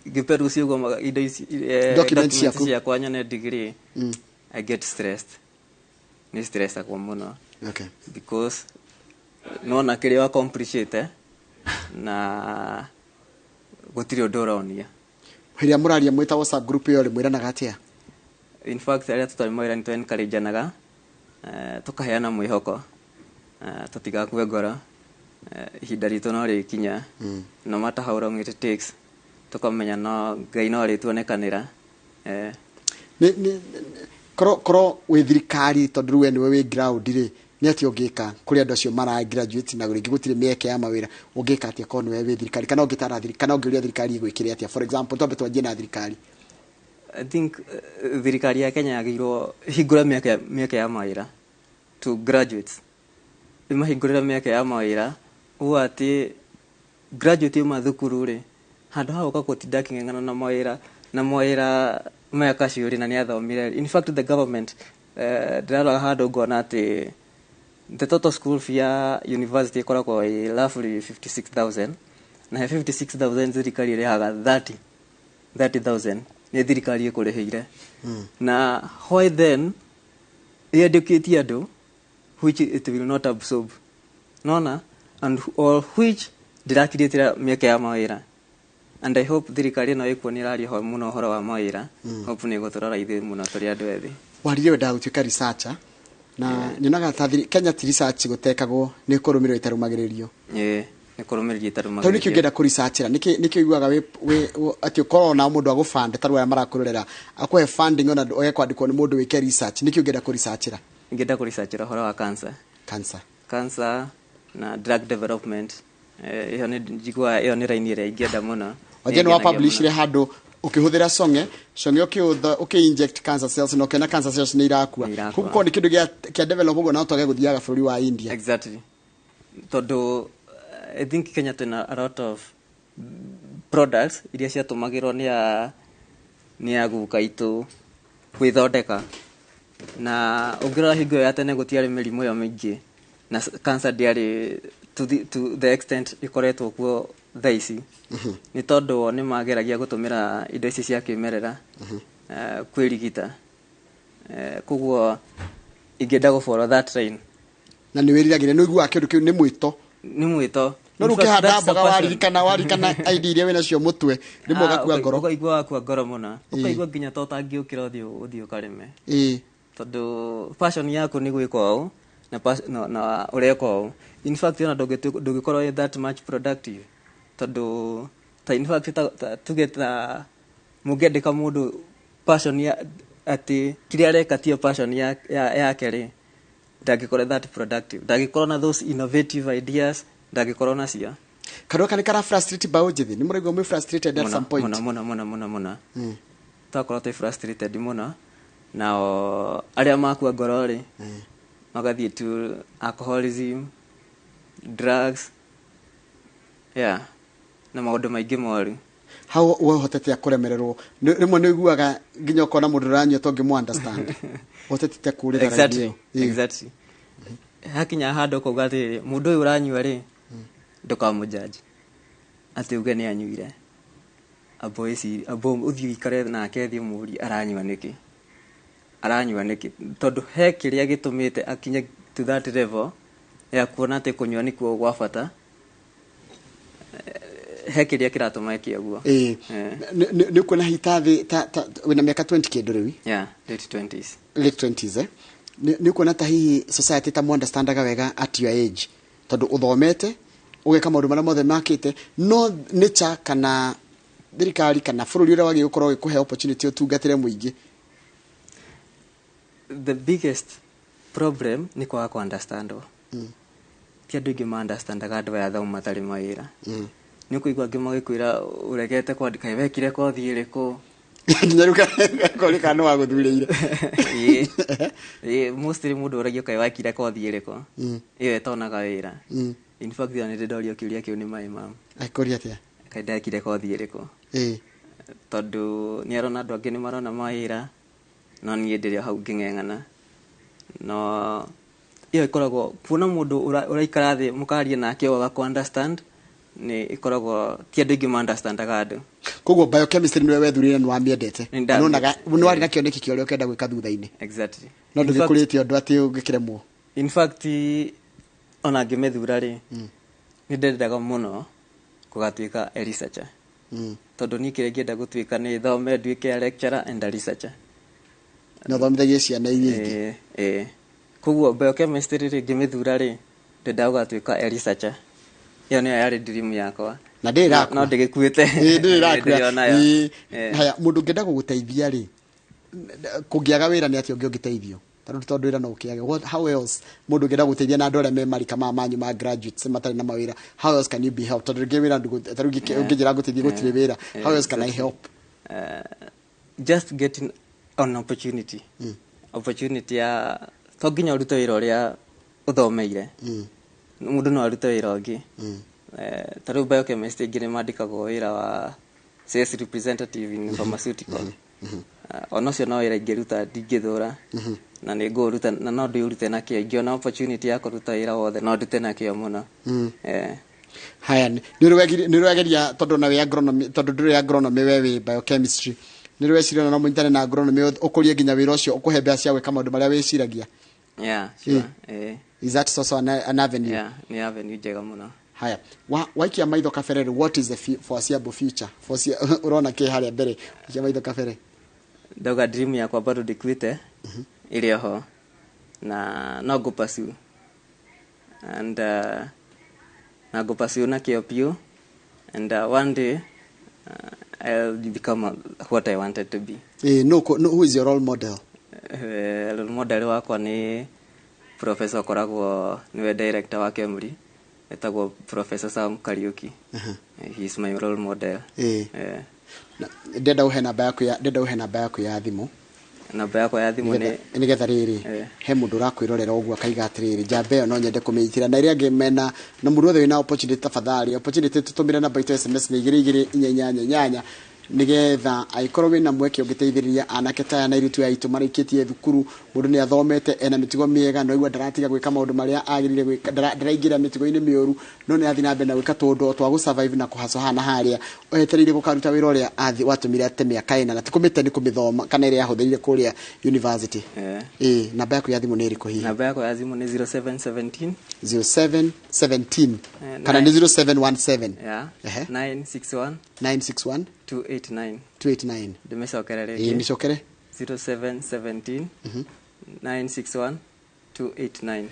ngĩperuci ũguo indo ici, Documents documents ciaku. ciakwa nyone degree, I get stressed. Nĩ stressagwo mũno. Okay. Because nona kĩrĩa accomplishĩte na gũtirĩ ũndũ ũronia. Hĩrĩa mũraria mwĩta WhatsApp group ĩyo rĩ, mwĩranaga atĩa? In fact, arĩa tũtarĩ mawĩra nĩ tũ-encourage-anaga, tũkaheana mwĩhoko, tũtigakue ngoro. Ihinda ritũ no rĩkinya, no matter how long it takes, tũkamenya no Ngai no arĩtuonekanĩra. Korwo wĩ thirikari, tondũ rĩu we nĩwe wĩ ground rĩ, nĩ atĩa ũngĩka kũrĩ andũ acio mara graduate na rĩngĩ gũtirĩ mĩeke ya mawĩra? Ũngĩka atĩa korwo nĩwe wĩ thirikari, kana ũngĩtara thirikari, kana ũngĩũria thirikari ĩgwĩkĩre atĩa? For example, twambe twanjie na thirikari. I think thirikari ya Kenya yagĩrĩirwo hingũre mĩeke ya mawĩra to graduates, ĩmahingũrĩre mĩeke ya mawĩra ũũ atĩ graduate yuma thukuru rĩ, handũ ha gũka gũtinda akĩng'ang'ana na mawĩra maya kacio rĩ, na nĩ athomire. In fact, the government, ndĩrarora handũ ngona atĩ the total school fee ya university ĩkoragwo ĩ roughly 56,000, na he 56,000 thirikari ĩrĩhaga 30 30,000 nĩ thirikari ĩkũrĩhĩire. Na why then ĩendekĩtie andũ which it will not absorb, nona, and or which ndĩrakirĩtĩra mĩeke ya mawĩra? And I hope thirikari ĩno ĩkuo nĩ ĩraria mũno ũhoro wa mawĩra. Hope nĩ ĩgũtũrora ithuĩ mũno tũrĩ andũ ethĩ. Waririe wendaga gũtuĩka researcher, na nyonaga ta Kenya ti research gũtekagwo, nĩ kũrũmĩrĩrwo ĩtarũmagĩrĩrio. Ĩĩ, nĩ kũrũmĩrĩria. Tondũ nĩkĩo ũngĩenda kũresearchera, nĩkĩo iguaga atĩ ũkorwo na mũndũ agũfund, ta rĩu arĩa marakũrorera akũhe funding, ona ũge kwandĩkwo nĩ mũndũ wĩke research, nĩkĩo ũngĩenda kũresearchera? Ingĩenda kũresearchera ũhoro wa cancer. Cancer. Cancer na drug development. Ĩyo nĩ njiguaga ĩyo nĩ raini ĩrĩa ingĩenda mũno. Wajia nĩ wa Nĩngenagia publishire mũno. Handũ ũkĩhũthĩra conge ũkĩ inject cancer cells na ũkĩona cancer cells nĩ irakua. Nĩ irakua. Koguo korwo nĩ kĩndũ kĩa develop ũguo, no twage gũthiaga bũrũri wa India. Exactly, tondũ I think Kenya twĩna a lot of products iria ciatũmagĩrwo nĩ a guka itũ gwĩthondeka, na ũngĩrora hingo ĩyo ya tene gũtiarĩ mĩrimũ ĩyo mĩingĩ, na cancer ndĩarĩ to the extent ĩkoretwo kuo thaa ici, nĩ tondũ o nĩ mageragia gũtũmĩra indo ici cia kĩmerera kwĩrigita. Koguo ingĩenda gũ follow that line. Na nĩ wĩriragĩria, nĩ ũiguaga kĩndũ kĩu nĩ mwĩto? Nĩ mwĩto. No rĩu ũkĩhanda mboga, waririkana idea iria wĩnacio mũtwe, rĩmwe ũgakua ngoro. Ũkaigua wakua ngoro mũno, ũkaigua nginya ta ũtangĩũkĩra ũthiĩ ũkarĩme, tondũ passion yaku nĩ gwĩka ũũ na ũreka ũũ. In fact, ona ndũngĩkorwo wĩ that much productive, tondũ ta in fact tuge ta mũngĩandĩka mũndũ passion ya atĩ kĩrĩa areka tiyo passion yake rĩ, ndangĩkorwo that productive, ndangĩkorwo na those innovative ideas, ndangĩkorwo nacio. Kanua aka nĩ kara frustrate mbaũ njĩthĩ? Nĩ mũraigua mwĩ frustrated at some point? Mũno mũno mũno mũno mũno. Twakorwo twĩ frustrated mũno, nao arĩa makua ngoro rĩ, magathiĩ to alcoholism, drugs, yeah, na maũndũ maingĩ moru. Hau we ũhotete kũremererwo? Rĩmwe nĩ ũiguaga nginya ũkona mũndũ ũranyua to ngĩmũ understand, ũhotete kũrĩra raini ĩyo? Exactly. Hakinya handũ ũkauga atĩrĩrĩ, mũndũ ũyũ ũranyua rĩ, ndũkamũjudge atĩ uge nĩ anyuire. Amba amba ũthiĩ ũikare nake, thiĩ ũmũrie aranyua nĩkĩ, aranyua nĩkĩ, tondũ he kĩrĩa gĩtũmĩte akinye to that level ya kuona atĩ kũnyua nĩkuo gwa bata. He kĩrĩa kĩratũma eke ũguo. Nĩ ũkuona hihi ta thĩ ta wĩna mĩaka 20 kĩndũ rĩu? Yeah, late 20s. Late 20s, eh? Nĩ ũkuona ta hihi society ta understandaga wega at your age, tondũ ũthomete, ũgeka maũndũ marĩa mothe makĩte, no nature kana thirikari kana bũrũri ũrĩa wagĩrĩirwo gũkorwo ũgĩkũhe opportunity ũtungatĩre mũingĩ? The biggest problem nĩ kwaga ku understandwo. Ti andũ aingĩ ma understandaga andũ aya athomu matarĩ mawĩra. Nĩ ũkũigua angĩ magĩkwĩra ũregete kwandĩka, wekire kothi ĩrĩkũ? Nginya rĩu koria kana nĩ wagũthurĩire. Ĩĩ, mostly mũndũ ũragio kaĩ wekire kothi ĩrĩkũ, ĩyo ĩtonaga wĩra. In fact, ona nĩ ndorio kĩũria kĩu nĩ my mom. Akũria atĩa? Kaĩ ndekire kothi ĩrĩkũ, tondũ nĩ arona andũ angĩ nĩ marona mawĩra, no niĩ ndĩrĩ o hau ngĩng'eng'ana. No ĩyo ĩkoragwo kuona mũndũ ũraikara thĩ mũkaria nake waga ku understand, nĩ ĩkoragwo ti andũ aingĩ ma understandaga andũ. Koguo biochemistry nĩwe wethurire, nĩ wamĩendete? Nĩ ndamĩendete. Nĩwonaga nĩ warĩ na kĩoneki kĩa ũrĩa ũkenda gwĩka thutha-inĩ? Exactly. No In fact- ndũgĩkũrĩte ũndũ atĩ ũngĩkĩremwo? In fact, ona ngĩmĩthura rĩ, nĩ ndendaga mũno gũgatuĩka a researcher, tondũ niĩ kĩrĩa ingĩenda gũtuĩka nĩ thome nduĩke a lecturer and a researcher. Na ũthomithagie ciana iria ingĩ. Ĩĩ, koguo biochemistry rĩ, ngĩmĩthura rĩ, ndendaga gũgatuĩka a researcher. Ĩyo nĩyo yarĩ dream yakwa. Na ndĩrĩ ĩrakua. No ndĩgĩkuĩte. Ĩĩ, ndĩrĩ ĩrakua. Ndĩrĩ onayo. Ĩĩ. Eh. Haya, mũndũ ũngĩenda gũgũteithia rĩ, kũngĩaga wĩra nĩ atĩa ũngĩ ũngĩteithio? Tarĩu tondũ wĩra no ũkĩage. How else mũndũ ũngĩenda gũteithia na andũ arĩa me marika maya manyu ma graduates matarĩ na mawĩra, how else can you be helped? Tondũ rĩngĩ wĩra tarĩu ũngĩnjĩra ngũteithie gũtirĩ wĩra, how else can I help? Just getting an opportunity. Opportunity ya to nginya ũrute wĩra ũrĩa ũthomeire. Mũndũ no arute wĩra ũngĩ. Ta rĩu biochemist aingĩ nĩ mandĩkagwo wĩra wa sales representative in pharmaceutical. Ona ũcio no wĩra ingĩruta, ndingĩthũra, na nĩ ngũũruta na no ndĩũrute na kĩo. Ingĩona opportunity ya kũruta wĩra wothe, no ndute na kĩo mũno. Haya, nĩ ũrĩ wageria, tondũ na wĩ agronomy, tondũ ndũrĩ agronomy, we wĩ biochemistry, nĩ ũrĩ weciria ona no mũnyitane na agronomy, ũkũrie nginya wĩra ũcio ũkũhe mbeca cia gwĩka maũndũ marĩa wĩciragia? Yeah, sure. Eh. Is that also an avenue? Yeah, nĩ avenue njega mũno. Haya, waikia maitho kabere rĩ, what is the foreseeable future? Ũrona kĩ harĩa mbere? Waikia maitho kabere. Ndauga dream yakwa bado ndĩkuĩte, ĩrĩ oho na no ngũ pursue and na ngũ pursue na kĩo biũ, and one day I'll become what I wanted to be. No, no, who is your role model? Role model wakwa nĩ professor ũkoragwo nĩwe director wa KEMRI, etagwo Professor Sam Kariuki. He is my role model. Ndenda ũhe namba yaku ya thimũ. Namba yakwa ya thimũ nĩ Nĩgetha rĩrĩ, he mũndũ ũrakwĩrorera ũguo akaiga atĩrĩrĩ, njamba ĩyo no nyende kũmĩnyitĩra, na ĩrĩa angĩ mena na mũndũ wothe wĩna opportunity, tafadhali, opportunity, tũtũmĩre namba itũ SMS nĩ 22488, nĩgetha angĩkorwo wĩna mweke ũngĩteithĩrĩria anake ta aya na airĩtu aya aitũ marĩkĩtie thukuru. Mũndũ nĩ athomete, ena mĩtugo mĩega, no aigua ndaratiga gwĩka maũndũ marĩa agĩrĩire gwĩka, ndaraingĩra mĩtugo-inĩ mĩũru, no nĩ arathiĩ na mbere na gwĩka tũũndũ twa gũ-survive na kũhacwo haha na harĩa, etereire gũkaruta wĩra ũrĩa watũmire ate mĩaka 4, na ti kũmĩte, nĩ kũmĩthoma kana ĩrĩa yahũthĩrire kũrĩa university. Ĩĩ, namba yaku ya thimũ nĩ ĩrĩkũ hihi? Namba yakwa ya thimũ nĩ 0717. 0717 kana nĩ 0717? Yeah. Ehe. 961. 961. 289. 289. Ndĩmĩcokere Ĩĩ, rĩngĩ. mĩcokere. 0717 961 289.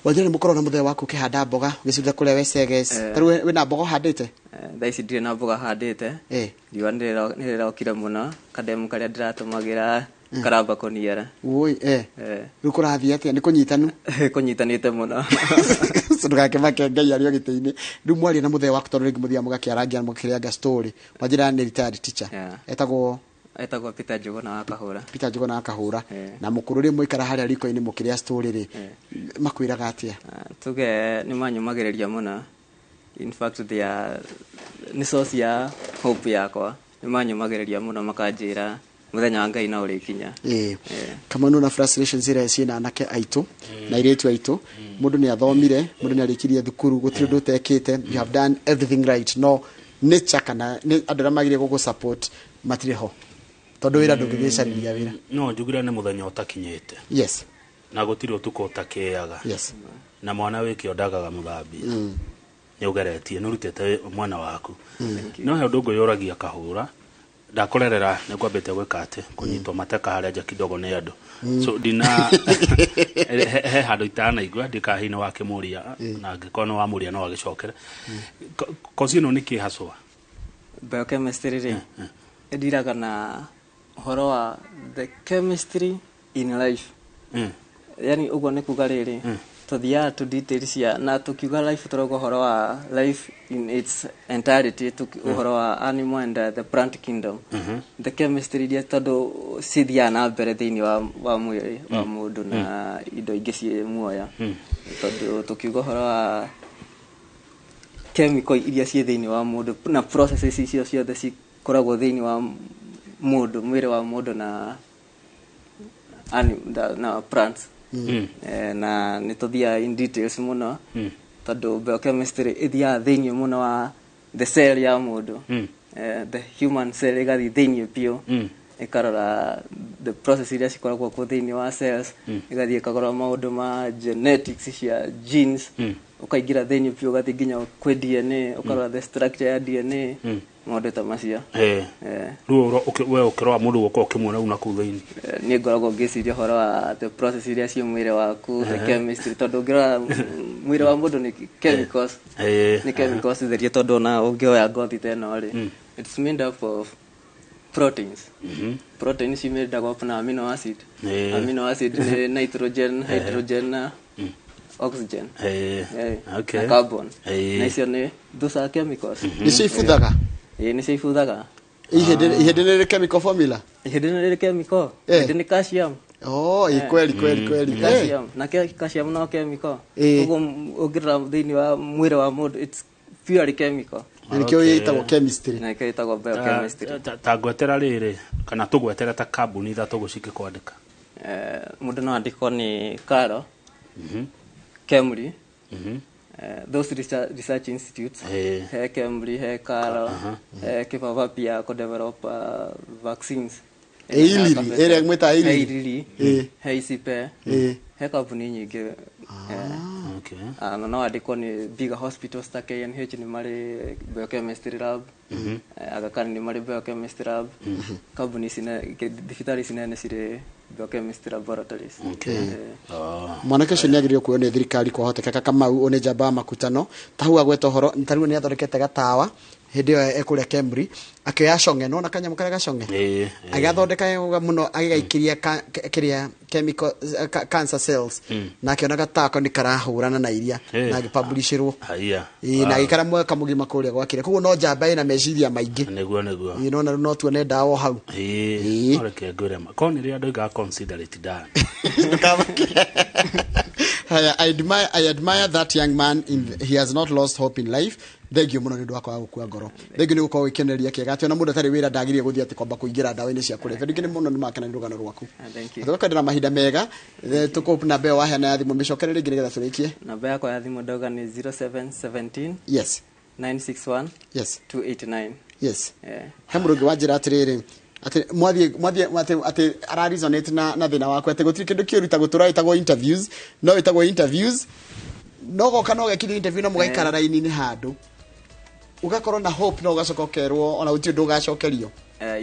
Wanjĩra nĩ mũkorwo na mũthee waku ũkĩhanda mboga ũgĩciruta kũrĩa Weseges. Tarĩu wĩna mboga ũhandĩte? Thaa ici ndirĩ na mboga handĩte. Riũa nĩ rĩrokire mũno, kademu karĩa ndĩratũmagĩra karamba kũniara. Woi, eh. Rĩu kũrathiĩ atĩa? Nĩ kũnyitanu? Kũnyitanĩte mũno. Ndũgakĩmake, Ngai arĩ o gĩtĩ-inĩ. Rĩu mwaria na mũthee waku, tondũ rĩngĩ mũthiaga mũgakĩarangia, mũgakĩrĩanga story, wanjĩra nĩ retired teacher. Yeah. Etagwo? Etagwo Peter Njũgũna wa Kahũra. Peter Njũgũna wa Kahũra. Na mũkũrũ rĩ, mũikara harĩa riko-inĩ mũkĩrĩa story rĩ, makwĩraga atĩa? Tuge nĩ manyũmagĩrĩria mũno. In fact, they are nĩ source ya hope yakwa. Nĩ manyũmagĩrĩria mũno, makanjĩra mũthenya wa Ngai no ũrĩkinya. Kamau, na frustrations iria ciĩna anake aitũ na airĩtu aitũ, mũndũ nĩ athomire, mũndũ nĩ arĩkirie thukuru, gũtirĩ ũndũ ũtekĩte, you have done everything right, no nature kana nĩ andũ arĩa magĩrĩire gũgũ support matirĩ ho, tondũ wĩra ndũngĩgĩcarĩria wĩra. No njugire nĩ mũthenya ũtakinyĩte. Na gũtirĩ ũtukũ ũtakĩaga. Na mwana wĩke ndagaga mũthambia. Nĩ ũgeretie, nĩ ũrutĩte mwena waku. No he ũndũ ngwĩyũragia, Kahũra, ndakorerera nĩ ngwambĩte gwĩka atĩ kũnyitwo mateka harĩa nja kidogo nĩ andũ. So ndina he handũ itanaigua ndikahi-inĩ wa kĩmũria, na angĩkorwo nĩ wamũria no agĩcokere. Kosi ĩno nĩ kĩ haswa? Biochemistry rĩ, ĩndiraga na ũhoro wa the chemistry in life. Yani ũguo nĩ kuga rĩrĩ, tũthiaga to details cia, na tũkiuga life tũrauga ũhoro wa life in its entirety, ũhoro wa animal and the plant kingdom. The chemistry iria tondũ cithiaga na mbere thĩinĩ wa mwĩrĩ wa mũndũ na indo ingĩ ciĩ muoyo. Tondũ tũkiuga ũhoro wa chemical iria ciĩ thĩinĩ wa mũndũ na processes icio ciothe cikoragwo thĩinĩ wa mũndũ, mwĩrĩ wa mũndũ na na plants. Na nĩ tũthiaga in details mũno, tondũ biochemistry ĩthiaga thĩinĩ mũno wa the cell ya mũndũ. The human cell ĩgathiĩ thĩinĩ biũ, ĩkarora the process iria cikoragwo kuo thĩinĩ wa cells. Ĩgathiĩ ĩkarora maũndũ ma genetics cia genes. Ũkaingĩra thĩinĩ biũ, ũgathiĩ nginya kwĩ DNA, ũkarora the structure ya DNA, maũndũ ta macio. Rĩu we ũkĩrora mũndũ gũkorwo ũkĩmuona una kũu thĩinĩ? Niĩ ngoragwo ngĩciria ũhoro wa the process iria ciĩ mwĩrĩ waku, the chemistry, tondũ ũngĩrora mwĩrĩ wa mũndũ nĩ chemicals, nĩ chemicals therie, tondũ ona ũngĩoya ngothi ta ĩno rĩ, it's made up of proteins. Proteins ci made up na amino acid. Amino acid nĩ nitrogen, hydrogen na oxygen, na carbon, na icio nĩ, those are chemicals. Nĩcio ibuthaga? Ĩĩ, nĩcio ibuthaga. Ihĩndĩ nĩ rĩ chemical formula? Ihĩndĩ nĩ rĩrĩ chemical. Ihĩndĩ nĩ calcium. Oh, ĩ kweli kweli kweli. Calcium na calcium no chemical. Ũguo ũngĩrora thĩinĩ wa mwĩrĩ wa mũndũ, it's purely chemical. Na nĩkĩo ĩtagwo chemistry. Na nĩkĩo ĩtagwo biochemistry. Ta ngwetera rĩrĩ, kana tũgwetere ta kambuni ithatũ cingĩkwandĩka. Mũndũ no andĩkwo nĩ Karo, Kemri, those research institutes, he Kemri, he Karo, he Kibaba pia kũdevelop vaccines. Iliri, ĩrĩa mwĩtaga He Iliri. Iliri, he Icipe, he kambuni nyingĩ. Na no andĩkwo nĩ bigger hospitals ta KNH, nĩ marĩ biochemistry lab. Aga Khan nĩ marĩ biochemistry lab. Kambuni ici thibitarĩ ici nene cirĩ biochemistry laboratories. Mwanake ũcio nĩ agĩrĩirwo kuoywo nĩ thirikari kwahotekeka. Kamau nĩ njamba ya makutano, ta hau agweta ũhoro ta rĩu nĩ athondekete gatawa hĩndĩ ĩyo ekũrĩa Kemri, akĩoya cong'e, nona kanyamũ karĩa gacong'e, agĩgathondeka wega mũno, agĩgaikiria kĩrĩa chemical cancer cells, na akĩona gatawa kau nĩ karahũrana na iria, na agĩpublishĩrwo. Haiya. Ĩĩ, na agĩikara mwaka mũgima kũrĩa gwakire. Koguo no njamba ĩna meciria maingĩ. Nĩguo. Ĩĩ, nona rĩu no tuone ndawa o hau. Ĩĩ, no reke ngwĩre ma korwo nĩ rĩrĩa ndoigaga consider it done. Haya, I admire that young man he has not lost hope in life. Thank you mũno nĩ ũndũ wa kwaga gũkua ngoro. Thank you nĩ gũkorwo ũgĩkeneria kĩega atĩ ona mũndũ atarĩ wĩra ndagĩrĩire gũthiĩ atĩ kwamba kũingĩra ndawa-inĩ cia kũrebia. Rĩngĩ nĩ mũno nĩ makena nĩ rũgano rwaku. Thank you. Tũgakwendera mahinda mega. Tũkũ namba ĩyo waheana ya thimũ mĩcokere rĩngĩ nĩgetha tũrĩkie. Namba yakwa ya thimũ ndauga nĩ 0717 961 289. He mũndũ ũngĩ wanjĩra atĩrĩrĩ, atĩ mwathiĩ atĩ ara resonate na thĩna waku, atĩ gũtirĩ kĩndũ kĩũru ta gũtũra wĩtagwo interviews, no wĩtagwo interviews no goka no gekithio interview, no mũgaikara raini-inĩ handũ, ũgakorwo na hope, no ũgacoka ũkerwo ona gũtirĩ ũndũ ũgacokerio.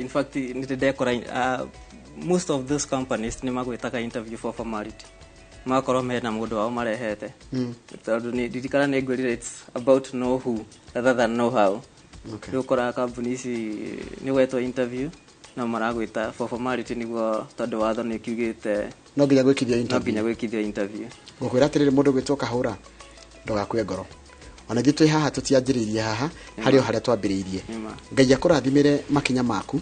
In fact, nĩ ndekora most of those companies nĩ magwĩtaga interview for formality, magakorwo mena mũndũ wao marehete, tondũ nĩ ndirikana nĩ ngwĩrire it's about know who rather than know how. Rĩu ũkoraga kambuni ici nĩ wetwo interview no maragwĩta for formality, nĩguo tondũ watho nĩ kiugĩte no nginya gwĩkithio no interview. Nginya gwĩkithio interview. Ngũkwĩra atĩrĩrĩ, mũndũ gwĩtwo Kahũra, ndũgakue ngoro. Ona ithuĩ twĩ haha tũtianjĩrĩirie haha, harĩ o harĩa twambĩrĩirie. Nĩma. Ngai akũrathimĩre makinya maku,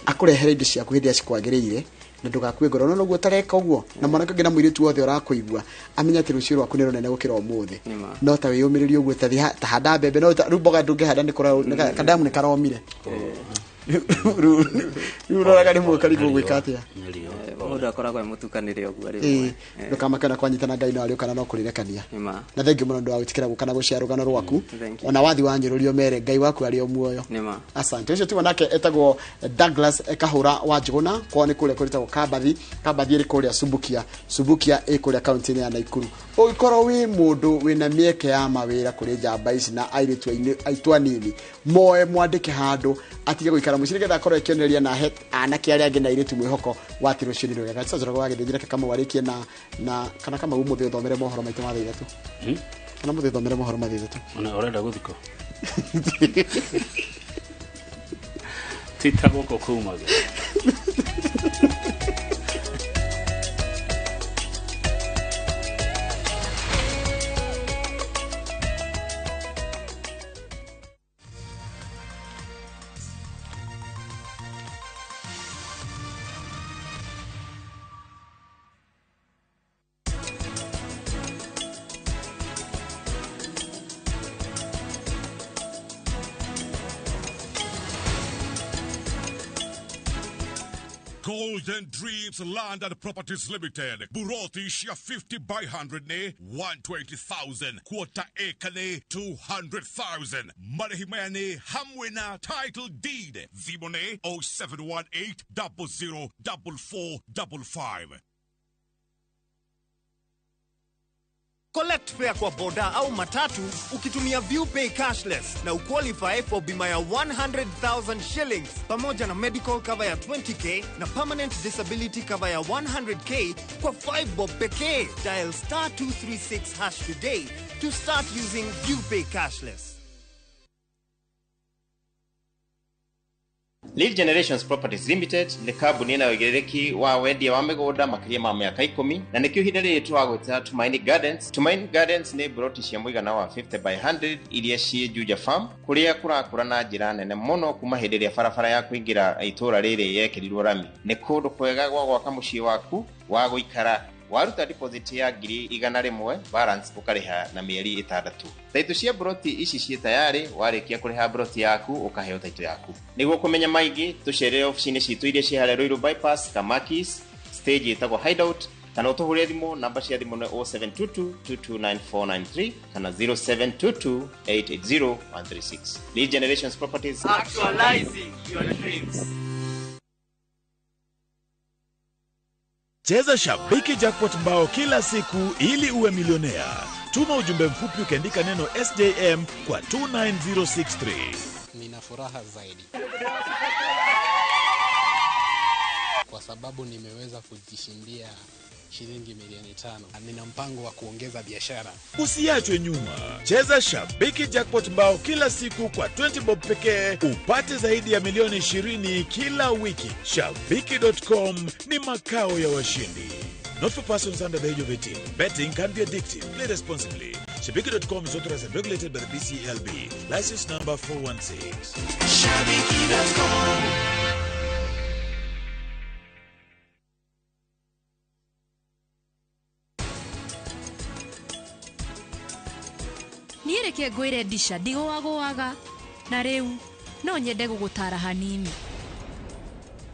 akũrehere indo ciaku hĩndĩ ĩrĩa cikwagĩrĩire, na ndũgakue ngoro. No noguo ũtareka ũguo na mwanake ũngĩ na mũirĩtu wothe ũrakũigua amenye atĩ rũciũ rwaku nĩ rũnene gũkĩra ũmũthĩ. Nĩma. No ta wĩyũmĩrĩrie ũguo, ta thiĩ ta handa mbembe, no rĩu mboga ndũngĩhanda nĩ kadamu nĩ karomire. Rĩu ũroraga rĩmwe ũkarigwo gwĩka atĩa. Mũndũ akoragwo e mũtukanĩre ũguo Ĩĩ, rĩmwe. ndũkamake na kwanyitana Ngai no arĩũka na no kũrĩrekania. Nĩma. Na thengiũ mũno ndũ wa gwĩtĩkĩra gũka na gũcĩa rũgano rwaku. Thank you. Ona wathi wanyũrũrio mere Ngai waku arĩ o muoyo. Nĩma. Asante. Ũcio tiwe nake etagwo Douglas Kahũra wa Njũgũna, kwao nĩ kũrĩa kũrĩtagwo Kambathi. Kambathi ĩrĩ kũrĩa Subukia. Subukia ĩ kũrĩa kaunti-inĩ ya Naikuru. Ũngĩkorwo wĩ mũndũ wĩna mĩeke ya mawĩra kũrĩ njamba ici na airĩtu aitũ anini, moe mwandĩke handũ atige gũikara mũciĩ nĩgetha akorwo ekĩonereria na he anake arĩa angĩ na airĩtu mwĩhoko wa atĩ rũciũ nĩ rwega. Gaca wa gĩthĩnjĩra Kamau arĩkie na kana Kamau ũmũthĩ ũthomere mohoro maitũ ma thaa 3, kana mũthĩ ũthomere mohoro ma thaa 3. Ona ũrenda gũthikwo tita gũkũ kumaga. Golden Dreams Land and Properties Limited. Buroti cia 50 by 100 ne 120,000. Quarter acre ne 200,000. Marĩhi maya nĩ hamwe na title deed. Thimũ nĩ 0718 00 44 55. Collect fare kwa boda au matatu ukitumia ViewPay cashless na uqualify for bima ya 100,000 shillings pamoja na medical cover ya 20k na permanent disability cover ya 100k kwa 5 bob pekee. Dial star 236 hash today to start using ViewPay cashless. Lead Generations Properties Limited nĩ kambuni ĩna ũigĩrĩrĩki wa wendia wa mĩgũnda makĩria ma mĩaka 10 na nĩkĩo ihinda rĩrĩ tũragwĩta Tumaini Gardens. Tumaini Gardens nĩ mburoti cia mũigana wa 50 by 100 iria ciĩ Juja Farm kũrĩa kũrakũra na njĩra nene mũno kuma hĩndĩ ĩrĩa barabara ya kũingĩra itũũra rĩrĩ yekĩrirwo rami. Nĩ kũndũ kwega gwa gwaka mũciĩ waku wa gũikara. Waruta deposit ya 100,000 balance ũkarĩha na mĩeri 6. Taitũ cia broti ici ciĩ tayarĩ, warĩkia kũrĩha broti yaku ũkaheo taitũ yaku. Nĩguo kũmenya maingĩ tũcerere ofici-inĩ citũ iria ciĩ harĩa Ruiru Bypass, Kamakis, stage ĩtagwo Hideout, kana ũtũhũrĩre thimũ namba cia thimũ nĩ 0722 229493 kana 0722 880 136. Lead Generations Properties, actualizing your dreams. Cheza Shabiki Jackpot mbao kila siku ili uwe milionea. Tuma ujumbe mfupi ukiandika neno SJM kwa 29063. Nina furaha zaidi kwa sababu nimeweza kujishindia shilingi milioni 5. Nina mpango wa kuongeza biashara. Usiachwe nyuma. Cheza Shabiki Jackpot mbao kila siku kwa 20 bob pekee upate zaidi ya milioni 20 kila wiki. Shabiki.com ni makao ya washindi. Not for persons under the age of 18. Betting can be addictive. Play responsibly. Shabiki.com is authorized and regulated by the BCLB. License number 416. Shabiki.com. Niĩ reke ngwĩre ndisha ndigũagũaga na rĩu no nyende gũgũtara hanini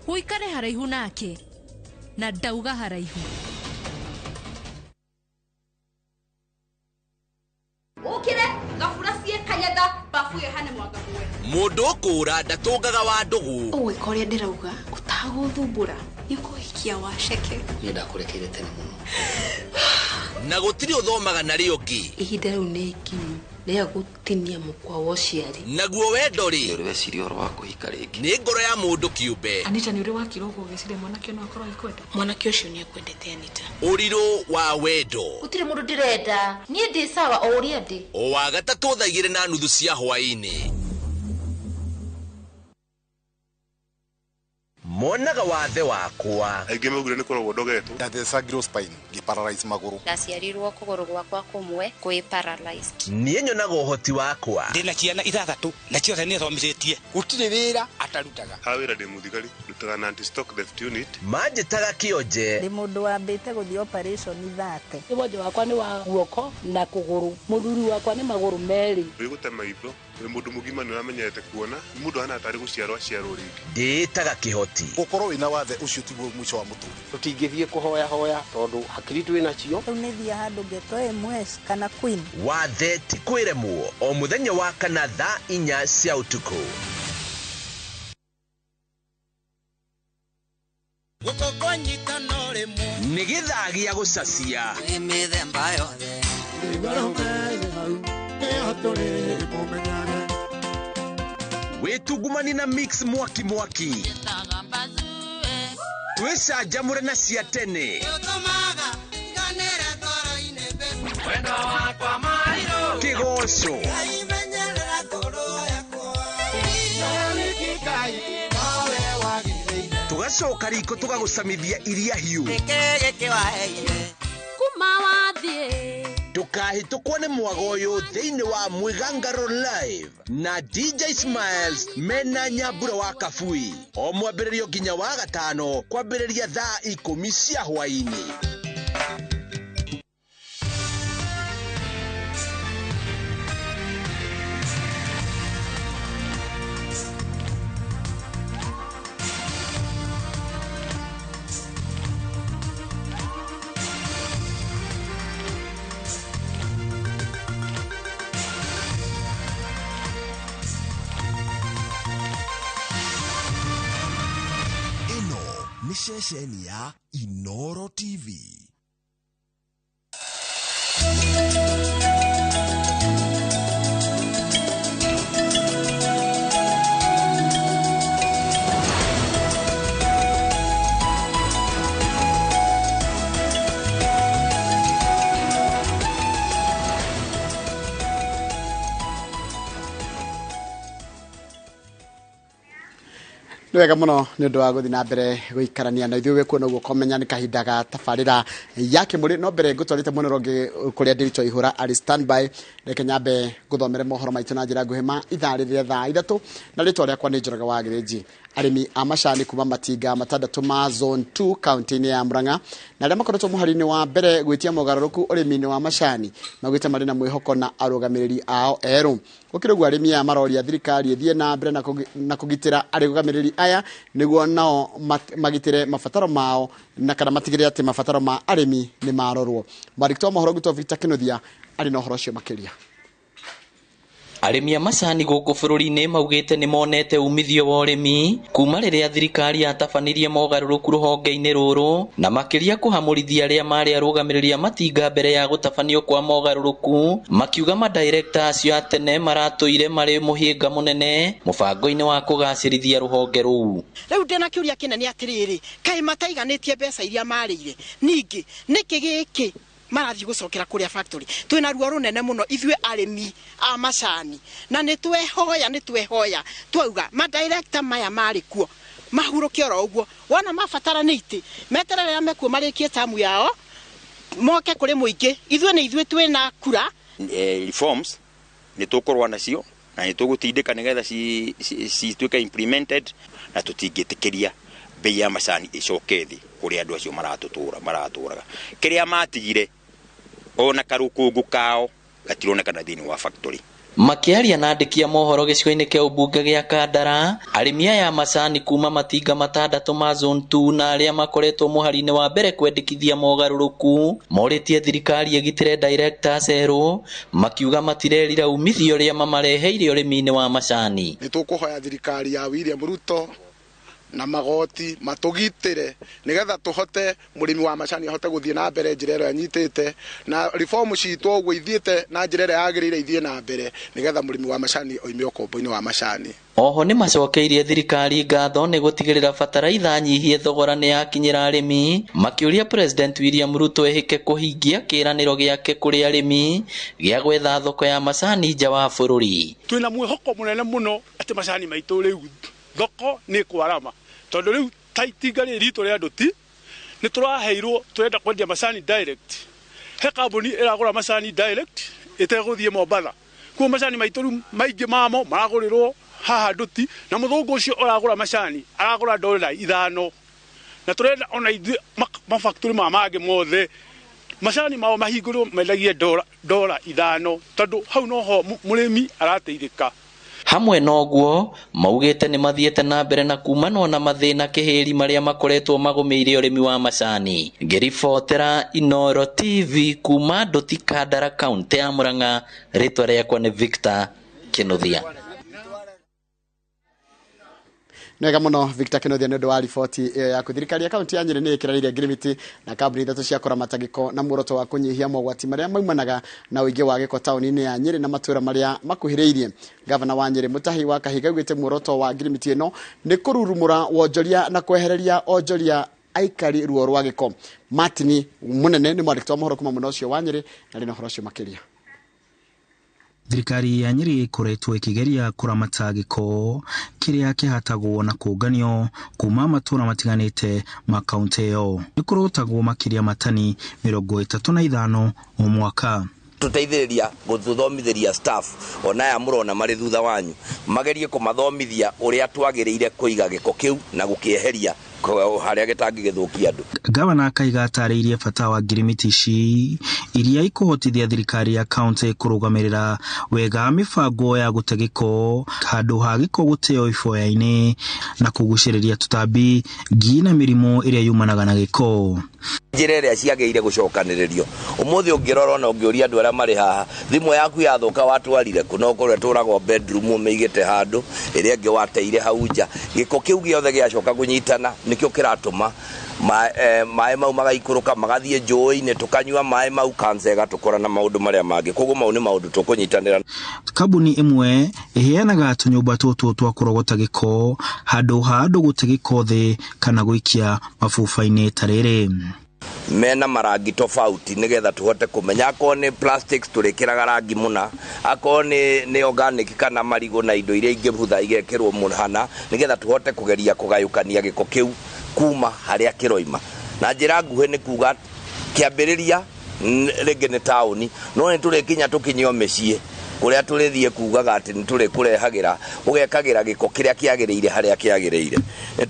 ũikare haraihu nake na ndauga haraihu. Ũkĩre gabura cie kanyatha babu ĩyo hane mwanga guwe. Mũndũ ũkũra ndatũngaga wa ndũgũ. Ũgwĩka ũrĩa ndĩrauga ũtagũthumbũra nĩ ũkũhikia waceke. Niĩ ndakũrekeire tene mũno. Na gũtirĩ ũthomaga na rĩo ũngĩ. Ihinda rĩu nĩ ikinyu rĩa gũtinia mũkwa wa ũciari. Naguo wendo rĩ, nĩ ũrĩ weciria ũhoro wa kũhika rĩngĩ? Nĩ ngoro ya mũndũ kĩũmbe. Anita, nĩ ũrĩ wakira ũguo ũgĩciria mwanake no akorwo agĩkwenda? Mwanake ũcio nĩ akwendete Anita. Ũrirũ wa wendo. Gũtirĩ mũndũ ndĩrenda, niĩ ndĩ sawa o ũrĩa ndĩ. O wa gatatũ thaa 2:30 cia hwaĩ-inĩ. Monaga wathe wakwa. Aingĩ maugire nĩ kũrogwo ndogetwo. Ndathecangirwo spine ngĩparalyze magũrũ. Ndaciarirwo kũgũrũ gwakwa kũmwe kwĩ paralyzed. Niĩ nyonaga ũhoti wakwa. Ndĩna ciana 6 na ciothe nĩ thomithĩtie. Gũtirĩ wĩra atarutaga. Ha wĩra ndĩ mũthigari, ndutaga na anti-stock theft unit. Manjĩtaga kĩonje. Ndĩ mũndũ wambĩte gũthiĩ operation 30. Wonje wakwa nĩ wa guoko na kũgũrũ. Mũthuri wakwa nĩ magũrũ merĩ. Wĩgũte maitho. Wĩ mũndũ mũgima nĩ ũramenyerete kuona, mũndũ ahana tarĩ gũciarwo aciarwo rĩngĩ. Ndĩĩtaga kĩhoti. Gũkorwo wĩna wathe ũcio tiguo mũico wa mũtũrĩre. Tũtingĩthiĩ kũhoya hoya tondũ hakiri twĩ nacio. Rĩu nĩ thiĩ handũ ngetwo MS kana Queen. Wathe ti kwĩremwo o mũthenya wa kana thaa 4 cia ũtukũ. Nĩ gĩthaa gĩa gũcacia. Nĩ mĩthemba yothe. Wĩtungumani na mix mwaki mwaki. Twĩcanjamũre na cia tene. Kĩgoco. Tũgacoka riko tũgagũcamithia iria hiũ. Kuma wathiĩ. Ndũkahĩtũkwo nĩ mwago ũyũ thĩinĩ wa Mwĩgangaro Live na DJ Smiles mena Nyambura wa Kabui o mwambĩrĩrio nginya wa gatano kwambĩrĩria thaa 10 cia hwaĩ-inĩ. Ceceni ya Inoro TV. Nĩ wega mũno nĩ ũndũ wa gũthiĩ na mbere gũikarania na ithuĩ wĩkuona ũguo kũmenya nĩ kahinda ga tabarĩra ya kĩmũrĩ. No mbere ngũtwarĩte mwena ũrĩa ũngĩ kũrĩa Ndiritu Ihũra arĩ standby, reke nyambe ngũthomere mohoro maitũ na njĩra nguhĩ ma ithaa rĩrĩa thaa 3, na rĩtwa rĩakwa nĩ Njoroge wa Gĩrĩnji. Arĩmi a macani kuma matinga 6 ma zone 2 kaunti-inĩ ya Murang'a na arĩa makoretwo mũhari-inĩ wa mbere gwĩtia mogarũrũku ũrĩmi-inĩ wa macani maugĩte marĩ na mwĩhoko na arũgamĩrĩri ao erũ. Gũkĩrĩ ũguo arĩmi aya maroria thirikari ĩthiĩ na mbere na kũgitĩra arũgamĩrĩri aya nĩguo nao magitĩre mabataro mao na kana matigĩrĩre atĩ mabataro ma arĩmi nĩ marorwo. Mwandĩki wa mohoro gwitũ Victor Kinuthia arĩ na ũhoro ũcio makĩria. Arĩmi a macani gũkũ bũrũri-inĩ maugĩte nĩ monete umithio wa ũrĩmi kuma rĩrĩa thirikari yatabanirie mogarũrũku rũhonge-inĩ rũrũ na makĩria kũhamũrithia arĩa marĩ arũgamĩrĩri a matinga mbere ya gũtabanio kwa mogarũrũku, makiuga madirekta acio a tene maratũire marĩ mũhĩnga mũnene mũbango-inĩ wa kũgacĩrithia rũhonge rũu. Rĩu ndĩna kĩũria kĩnene atĩrĩrĩ, kaĩ mataiganĩtie mbeca iria marĩire? Ningĩ nĩkĩ gĩkĩ marathi gucokera kuria factory? Twina ruo runene muno ithuĩ arĩmi a macani, na nĩ twehoya twauga ma director maya marĩ kuo mahurũke oro ũguo, wona mabatara nĩ itĩ meterere mekuo marĩkie tamu yao moke kũrĩ mũingĩ. Ithuĩ nĩ ithuĩ twĩna kura. Reforms nĩ tũkũrũa nacio na nĩ tũgũtindĩka nĩgetha cituĩke implemented, na tũtingĩtĩkĩria bei ya macani ĩcoke thĩ kũrĩa andũ acio maratũraga. Kĩrĩa matigire ona karũkũngũ kao gatironekana thĩinĩ wa factory. Makĩaria na andĩki a mohoro gĩcigo-inĩ kĩa ũmbunge gĩa Kandara, arĩmi aya a macani kuma matinga 6 ma zone 2 na arĩa makoretwo mũhari-inĩ wa mbere kwendekithia mogarũrũku morĩtie thirikari ĩgitĩre directors erũ, makiuga matirerira umithio ũrĩa mamareheire ũrĩmi-inĩ wa macani. Nĩ tũkũhoya thirikari ya William Ruto na magoti matũgitĩre nĩgetha tũhote mũrĩmi wa macani ahote gũthiĩ na mbere njĩra ĩrĩa anyitĩte, na reform citũ ũguo ithiĩte na njĩra ĩrĩa yagĩrĩire ithiĩ na mbere nĩgetha mũrĩmi wa macani oime ũkombo-inĩ wa macani. Oho nĩ macokeirie thirikari ngatho nĩ gũtigĩrĩra bataraitha nyihie thogora nĩ yakinyĩra arĩmi, makĩũria President William Ruto ehĩke kũhingia kĩĩranĩro gĩake kũrĩ arĩmi gĩa gwetha thoko ya macani nja wa bũrũri. Twĩna mwĩhoko mũnene mũno atĩ macani maitũ rĩu thoko nĩ kwarama, tondũ rĩu ta itinga rĩrĩ ritũ rĩa ndũti nĩ tũraheirwo tũrenda kwendia macani direct. He kambuni ĩragũra macani direct ĩtegũthiĩ Mombatha, kuo macani maitũ rĩu maingĩ mamo maragũrĩrwo haha ndũti, na mũthũngũ ũcio ũragũra macani aragũra $5, na tũrenda ona ithuĩ mafactory ma mangĩ mothe macani mao mahingũrwo mendagie $5, tondũ hau noho mũrĩmi arateithĩka. Hamwe noguo maugĩte nĩ mathiĩte na mbere na kumanwo na mathĩna kĩhĩri marĩa makoretwo magũmĩire ũrĩmi wa macani. Ngĩribotera Inoro TV kuma Ndũti Kandara kaunti ya Murang'a, rĩtwa rĩakwa nĩ Victor Kinuthia. Nĩ wega mũno Victor Kinuthia nĩ ũndũ wa riboti ĩyo yaku. Thirikari ya kaunti ya Nyĩrĩ nĩ ĩkĩranĩire ngirimiti na kambuni 3 cia kũramata gĩko na muoroto wa kũnyihia mogwati marĩa maumanaga na ũingĩ wa gĩko taũni-inĩ ya Nyĩrĩ na matũũra marĩa makuhĩrĩirie. Gavana wa Nyĩrĩ Mutahi wa Kahiga augĩte muoroto wa ngirimiti ĩno nĩ kũrurumũra wonjoria na kwehereria onjoria aikari ruo rwa gĩko. Martin Munene nĩ mwandĩki wa mohoro kuma mwena ũcio wa Nyĩrĩ na arĩ na ũhoro ũcio makĩria. Thirikari ya Nyĩrĩ ĩkoretwo ĩkĩgeria kũramata gĩko kĩrĩa kĩhatagwo na kũnganio kuma matũũra matiganĩte ma kaunti ĩyo. Nĩ kũrutagwo makĩria matani 35 o mwaka. Tũteithĩrĩria gũthomithiria staff ona aya mũrona marĩ thutha wanyu magerie kũmathomithia ũrĩa twagĩrĩire kũiga gĩko kĩu na gũkĩeheria harĩa gĩtangĩgĩthũkia andũ. Gavana Kaiga atarĩirie bata wa ngirimiti ici iria ikũhotithia thirikari ya kaunti kũrũgamĩrĩra wega mĩbango ya gũte gĩko handũ ha gĩko gũteo iboya-inĩ na kũgucĩrĩria tũtambi, ngi na mĩrimũ ĩrĩa yumanaga na gĩko. Njĩra ĩrĩa ciagĩrĩire gũcokanĩrĩrio ũmũthĩ ũngĩrora ona ũngĩũria andũ arĩa marĩ haha, thimũ yaku yathũka watwarire kũ? No ũkorwo ĩtũragwo bedroom ũmĩigĩte handũ, ĩrĩa ĩngĩ wateire hau nja. Gĩko kĩu gĩothe gĩacoka kũnyitana nĩkĩo kĩratũma maĩ mau magaikũrũka magathiĩ njũĩ-inĩ, tũkanyua maĩ mau, kansa ĩgatũkora na maũndũ marĩa mangĩ. Koguo mau nĩ maũndũ tũkũnyitanĩra. Kambuni ĩmwe ĩheanaga tũnyũmba tũtũ twa kũrogota gĩko handũ ha andũ gũte gĩko thĩ kana gũikia mabuba-inĩ ta rĩrĩ. Mena marangi tofauti nigetha tuhote kumenya akorwo nĩ plastics tũrĩkĩraga rangi mũna, akorwo nĩ organic kana marigũ na indo iria ingĩbutha igekĩrwo mũhana, nigetha tuhote kũgeria kũgayũkania gĩko kĩu kuma harĩa kĩroima. Na njĩra nguhĩ nĩ kuga kĩambĩrĩria rĩngĩ nĩ taũni, no nĩ tũrĩkinya tũkinyio mĩciĩ kũrĩa tũrĩthiĩ kugaga atĩ nĩ tũrĩkũrehagĩra ũgekagĩra gĩko kĩrĩa kĩagĩrĩire harĩa kĩagĩrĩire.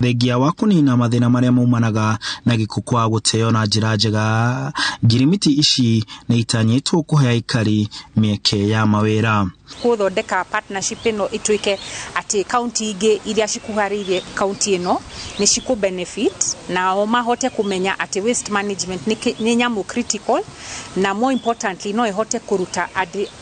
Thengia wa kũnina mathĩna marĩa maumanaga na gĩko kwa gũteo na njĩra njega, ngirimiti ici nĩ itanyĩtwo kũhe aikari mĩeke ya mawĩra. Gũthondeka partnership ĩno ĩtuĩke atĩ kaunti ingĩ iria cikuharĩirie kaunti ĩno nĩ cikũ benefit, nao mahote kũmenya atĩ waste management nĩ nyamũ critical, na more importantly no ĩhote kũruta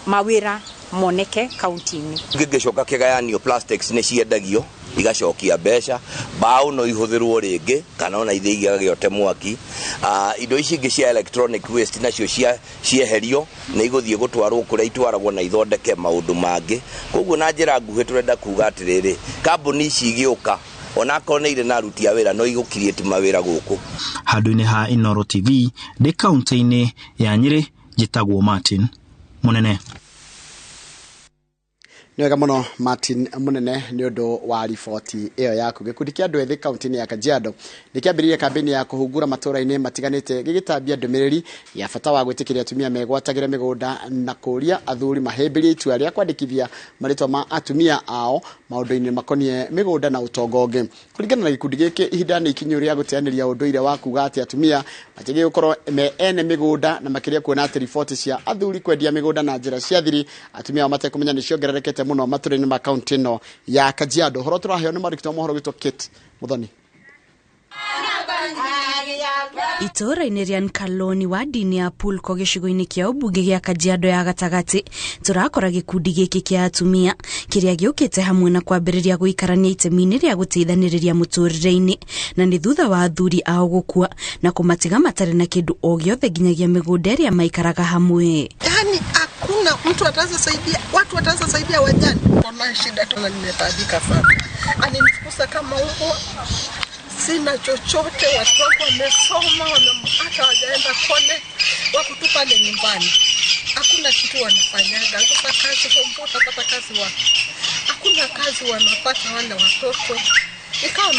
mawĩra moneke kaunti-inĩ. Gĩgĩcoka kĩgayanio, plastics nĩ ciendagio igacokia mbeca, mbaũ no ihũthĩrwo rĩngĩ kana ona ithiĩ igagĩote mwaki. Indo ici ingĩ cia electronic waste nacio cieherio nĩ igũthiĩ gũtwarwo kũrĩa itwaragwo na ithondeke maũndũ mangĩ. Koguo na njĩra nguhĩ tũrenda kuga atĩrĩrĩ, kambuni ici igĩũka onakorwo nĩ irĩ na aruti a wĩra no igũ create mawĩra gũkũ. Handũ-inĩ ha Inooro TV ndĩ kaunti-inĩ ya Nyĩrĩ, njĩtagwo Martin Mũnene. Nĩ wega mũno Martin Mũnene nĩ ũndũ wa riboti ĩyo yaku. Gĩkundi kĩa andũ ethĩ kaunti-inĩ ya Kajiado nĩ kĩambĩrĩirie kambĩini ya kũhungura matũũra-inĩ matiganĩte gĩgĩtambia ndũmĩrĩri ya bata wa gwĩtĩkĩria atumia megwatagĩre mĩgũnda na kũũria athuri mahĩmbĩrie itua rĩa kwandĩkithia marĩtwa ma atumia ao maũndũ-inĩ makoniĩ mĩgũnda na ũtonga ũngĩ. Kũringana na gĩkundi gĩkĩ, ihinda nĩ ikinyu rĩa gũteanĩria ũndũire wa kuga atĩ atumia matiagĩrĩirwo gũkorwo me ene mĩgũnda, na makĩria kuona atĩ riboti cia athuri kwendia mĩgũnda na njĩra cia thiri atumia ao matekũmenya nĩ ciongererekete mũno matũũra-inĩ ma kaunti ĩno ya Kajiado. Ũhoro tũraheo nĩ mwandĩki wa mohoro witũ Kate Muthoni. Itũũra-inĩ rĩa Nkaloni wadi-inĩ ya Pulko gĩcigo-inĩ kĩa ũmbunge gĩa Kajiado ya gatagatĩ, tũrakora gĩkundi gĩkĩ kĩa atumia kĩrĩa gĩũkĩte hamwe na kwambĩrĩria gũikarania itemi-inĩ rĩa gũteithanĩrĩria mũtũrĩre-inĩ, na nĩ thutha wa athuri ao gũkua na kũmatiga matarĩ na kĩndũ o gĩothe nginyagia mĩgũnda ĩrĩa maikaraga hamwe. Yani hakuna mtu ataweza saidia, watu wataweza saidia wajane. Kuna shida tena, nimetaabika sana. Alinifukuza kama huko, sina chochote, watu wangu wamesoma, hata hawajaenda college, wako tu pale nyumbani. Hakuna kitu wanafanyaga. Sasa kazi kwa mtu utapata kazi wapi? Hakuna kazi wanapata wale watoto. Ikawa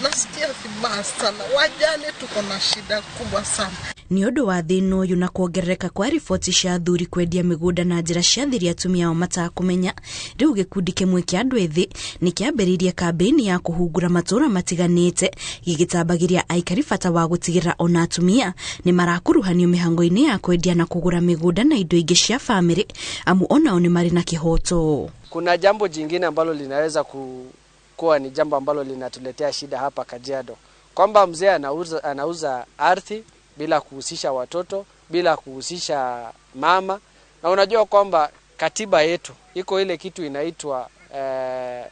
nasikia vibaya sana. Wajane tuko na shida kubwa sana. Nĩ ũndũ wa thĩna ũyũ na kuongerereka kwa riboti cia athuri kwendia mĩgũnda na njĩra cia thiri atumia ao matakũmenya, rĩu gĩkundi kĩmwe kĩa andũ ethĩ nĩ kĩambĩrĩirie kambĩini ya kũhungura matũũra matiganĩte gĩgĩtambagĩria aikari bata wa gũtigĩrĩra ona atumia nĩ marakuruhanio mĩhango-inĩ ya kwendia na kũgũra mĩgũnda na indo ingĩ cia bamĩrĩ, amu onao nĩ marĩ na kĩhoto. Kuna jambo jingine ambalo linaweza kuwa ni jambo ambalo linatuletea shida hapa Kajiado, kwamba mzee anauza ardhi bila kuhusisha watoto, bila kuhusisha mama. Na unajua kwamba katiba yetu iko ile kitu inaitwa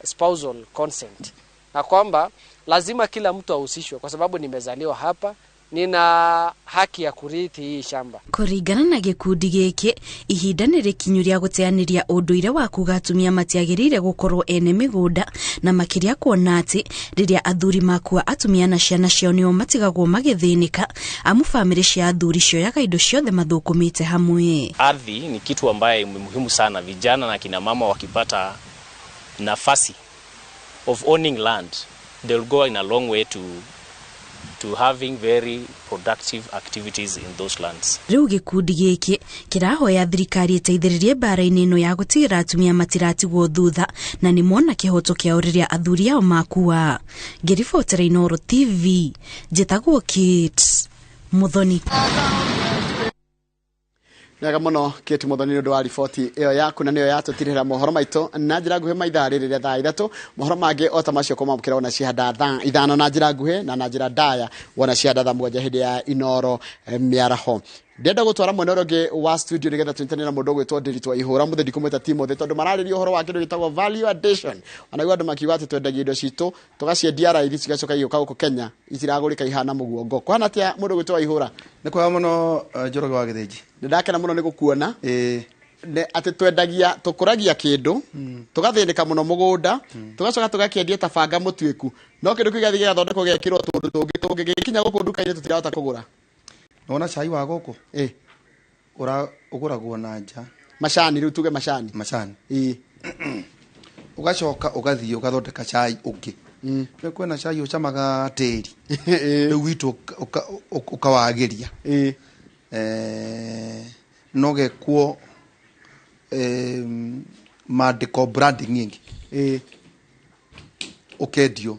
spousal consent, na kwamba lazima kila mtu ahusishwe, kwa sababu nimezaliwa hapa, nina haki ya kurithi hii shamba. Kũringana na gĩkundi gĩkĩ, ihinda nĩ rĩkinyu rĩa gũteanĩria ũndũire wa kuga atumia matiagĩrĩire gũkorwo ene mĩgũnda, na makĩria kuona atĩ rĩrĩa athuri makua atumia na ciana ciao nĩo matigagwo magĩthĩnĩka, amu bamĩrĩ cia athuri cioyaga indo ciothe mathũkũmĩte hamwe. Ardhi ni kitu ambaye ni muhimu sana, vijana na kina mama wakipata nafasi of owning land, they'll go in a long way to having very productive activities in those lands. Rĩu gĩkundi gĩkĩ kĩrahoya thirikari ĩteithĩrĩrie mbara-inĩ ĩno ya gũtigĩrĩra atumia matiratigwo thutha na nĩ mona kĩhoto kĩao rĩrĩa athuri ao makua. Ngĩribotera Inooro TV, njĩtagwo Kate Muthoni. Nĩwega mũno Kate Muthoni nĩ ũndũ wa riboti ĩyo yaku, na nĩyo yatũtirĩra mohoro maitũ na njĩra nguhĩ maithaa rĩrĩ rĩa thaa 3. Mohoro mangĩ o ta macio kũmamũkĩra wona cihanda thaa 5 na njĩra nguhĩ, na njĩra ndaya wona cihanda thaa 7 hĩndĩ ya Inooro mĩaraho. Ndĩrenda gũtwara mwena ũrĩa ũngĩ wa studio nĩgetha tũnyitanĩre na mũndũ ũgwĩtwo Ndiritu Ihũra mũthĩ, ndikũmwĩta Timothy tondũ mararĩria ũhoro wa kĩndũ gĩtagwo value addition. Ona andũ makiuga atĩ twendagia indo citũ tũgaciendia raithi cigacoka igĩũka gũkũ Kenya itiragũrĩka ihana mũguongo. Kũhana atĩa mũndũ ũgwĩtwo Ihũra? Nĩ kwega mũno Njoroge wa Gĩthĩnji. Nĩndakena mũno nĩ gũkuona. Atĩ twendagia tũkũragia kĩndũ tũgathĩnĩka mũno mũgũnda tũgacoka tũgakĩendia ta banga mũtuĩku, no kĩndũ kĩu gĩgathiĩ gĩgathondekwo gĩgekĩrwo tũndũ tũngĩ tũngĩ gĩgĩkinya gũkũ nduka-inĩ tũtirahota kũgũra. Nona cai wa gũkũ ura ũgũragwo na nja. Macani rĩu tuge macani. Macani. Ũgacoka ũgathiĩ ũgathondeka cai ũngĩ. Nĩ kwĩna cai ũcamaga tĩri. Rĩu witũ ũkawagĩria. No gekwo mandĩko branding ĩngĩ. Ũkendio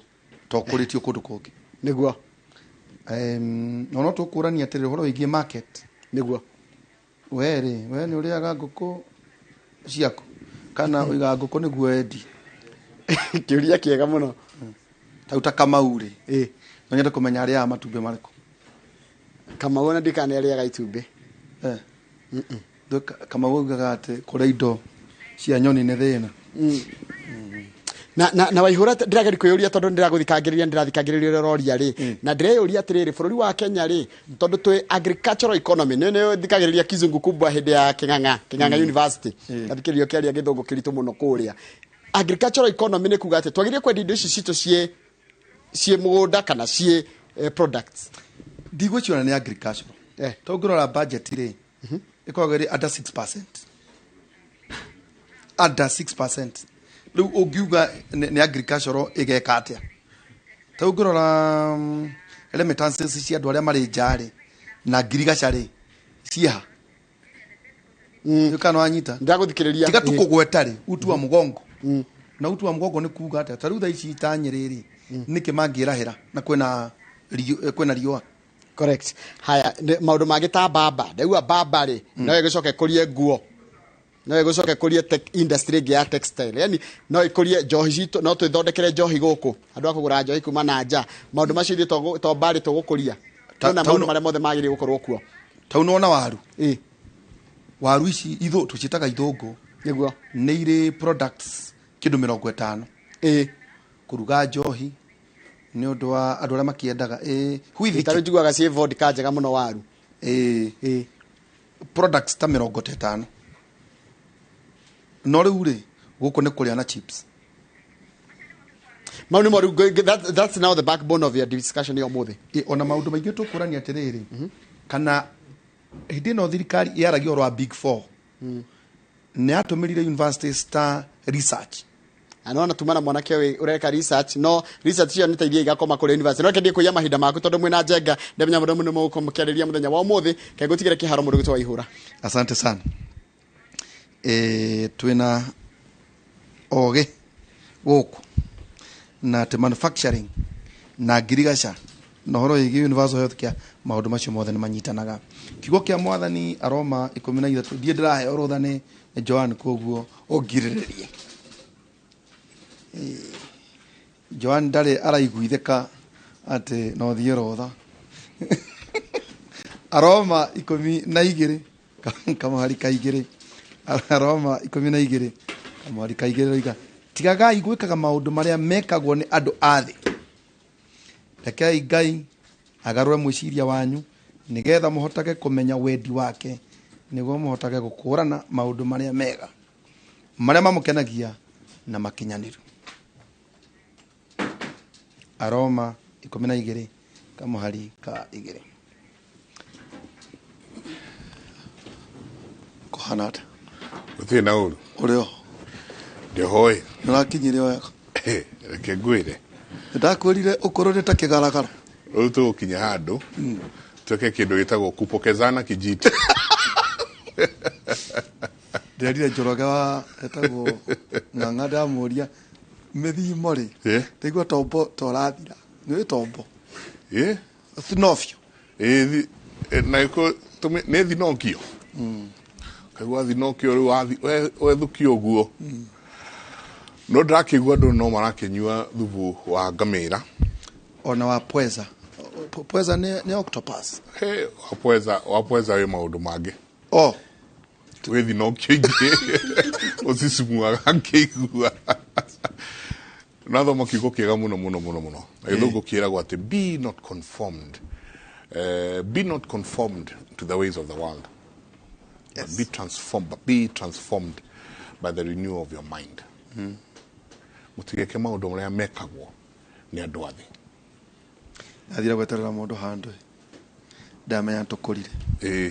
to kũrĩtio kũndũ kũngĩ. Nĩguo. No no tũkũrania atĩrĩrĩ ũhoro wĩgiĩ market. Nĩguo. We rĩ, we nĩ ũrĩaga ngũkũ ciaku kana ũigaga ngũkũ nĩguo wendie? Kĩũria kĩega mũno. Tau ta Kamau rĩ, no nyende kũmenya arĩaga matumbĩ marĩkũ. Kamau ona ndikana arĩaga itumbĩ. Kamau augaga atĩ kũrĩa indo cia nyoni nĩ thĩna. Na Waihura ndĩrageria kwĩyũria tondũ ndĩragũthikangĩrĩria ndĩrathikangĩrĩria ũrĩa ũroria rĩ, na ndĩreyũria atĩrĩrĩ, bũrũri wa Kenya rĩ, tondũ twĩ agricultural economy, nĩ thikagĩrĩria kizungu kubwa hĩndĩ ya King'ang'a University, ngathikĩrĩria ũkĩaria gĩthũngũ kĩritũ mũno kũrĩa. Agricultural economy nĩ kuga atĩ twagĩrĩire kwendia indo ici citũ ciĩ mũgũnda kana ciĩ products. Ndigwĩciona nĩ agricultural. Tondũ ũngĩrora budget rĩ, ĩkoragwo ĩrĩ under 6%. Under 6%. Rĩu ũngiuga nĩ agricultural ĩgeka atĩa? Ta ũngĩrora remittances cia andũ arĩa marĩ nja rĩ, na ngirigaca rĩ, ciĩha? Kana wanyita? Ndagũthikĩrĩria. Tiga tu kũgweta rĩ, utu wa mũgongo. Na utu wa mũgongo nĩ kuga atĩa? Ta rĩu thaa ici ta Nyĩrĩ rĩ, nĩkĩ mangĩrahĩra na kwĩna riũa? Correct. Haya, maũndũ mangĩ ta mbamba. Ndaigua mbamba rĩ, no ĩgĩcoke ĩkũrie nguo. No ĩgĩcoke ĩkũrie tech industry ĩngĩ ya textile. Yani no ĩkũrie njohi citũ, no twĩthondekere njohi gũkũ. Andũ a kũgũra njohi kuma na nja. Maũndũ macio ithuĩ to mbarĩ tũgũkũria. Tuona maũndũ marĩa mothe magĩrĩire gũkorwo kuo. Tau nĩwona waru? Waru ici tũciĩtaga ithũngũ. Nĩguo. Nĩ irĩ products kĩndũ 50. Kũruga njohi nĩ ũndũ wa andũ arĩa makĩendaga. Huithiki. Ta rĩu njiguaga ciĩ vodka njega mũno waru. Products ta 50. No rĩu rĩ, gũkũ nĩ kũrĩa na chips. Mau nĩ moru, that's now the backbone of your discussion ya ũmũthĩ. Ona maũndũ maingĩ tũkũrania atĩrĩrĩ, kana hĩndĩ ĩno thirikari yaragia ũhoro wa Big Four, nĩ yatũmĩrire universities ta research. Anona tuma na mwanake ũyũ ũreka research, no research ĩyo nĩ teithia igakoma kũrĩ university. No reke ndiĩ kũiya mahinda maku tondũ mwĩna Njenga, ndamenya mũndũ mũno mũgũkorwo mũkĩarĩria mũthenya wa ũmũthĩ. Kaĩ ngũtigĩre kĩharo mũndũ ũgwĩtwo Waihũra. Asante sana. Twĩna ogĩ gũkũ na atĩ manufacturing na ngirigaca na ũhoro wĩgiĩ universal health care, maũndũ macio mothe nĩ manyitanaga. Kiugo kĩa Mwathani Aroma 13, ndiĩ ndĩraheo rũtha nĩ Joan, koguo ũngirĩrĩrie. Joan ndarĩ araiguithĩka atĩ no thiĩ rũtha. Aroma 12 kamũhari ka igĩrĩ. Aroma 12 kamũhari ka igĩrĩ roiga, tigagai gwĩkaga maũndũ marĩa mekagwo nĩ andũ a thĩ. Rekei Ngai agarũre mwĩciria wanyu nĩgetha mũhotage kũmenya wendi wake, nĩguo mũhotage gũkũũrana maũndũ marĩa mega, marĩa mamũkenagia na makinyanĩru. Aroma 12 kamũhari ka igĩrĩ. Kũhana atĩa? Gũtirĩ na ũru. Ũrĩ o? Ndĩhoĩ. Nĩũrakinyire wega? Reke ngwĩre. Nĩndakwĩrire ũkorwo nĩ ta kĩgaragara. Rĩu tũgũkinya handũ twĩke kĩndũ gĩtagwo kupokezana kijiti. Ndĩrerire Njoroge wa etagwo Ng'ang'a ndamũria mĩthimo rĩ, ndaigua tombo torathira. Nĩũĩ tombo? Thinofio. Na ĩko nĩ thinokio. Kaigua thinokio rĩu wethũkia ũguo. No ndĩrakĩigua andũ no marakĩnyua thubu wa ngamĩra. Ona wa pweza. Pweza nĩ octopus. He, wa pweza wĩ maũndũ mangĩ. Oh. Wĩ thinokio ingĩ. Ũcicumuaga ngĩigua. Nathoma kiugo kĩega mũno mũno mũno mũno. Na gĩthũngũ kĩragwo atĩ be not conformed. Be not conformed to the ways of the world. Yes. But be transformed by the renewal of your mind. Mũtigeke maũndũ marĩa mekagwo nĩ andũ a thĩ. Athire gweterera mũndũ handũ. Ndamenya tũkũrire. Ĩĩ.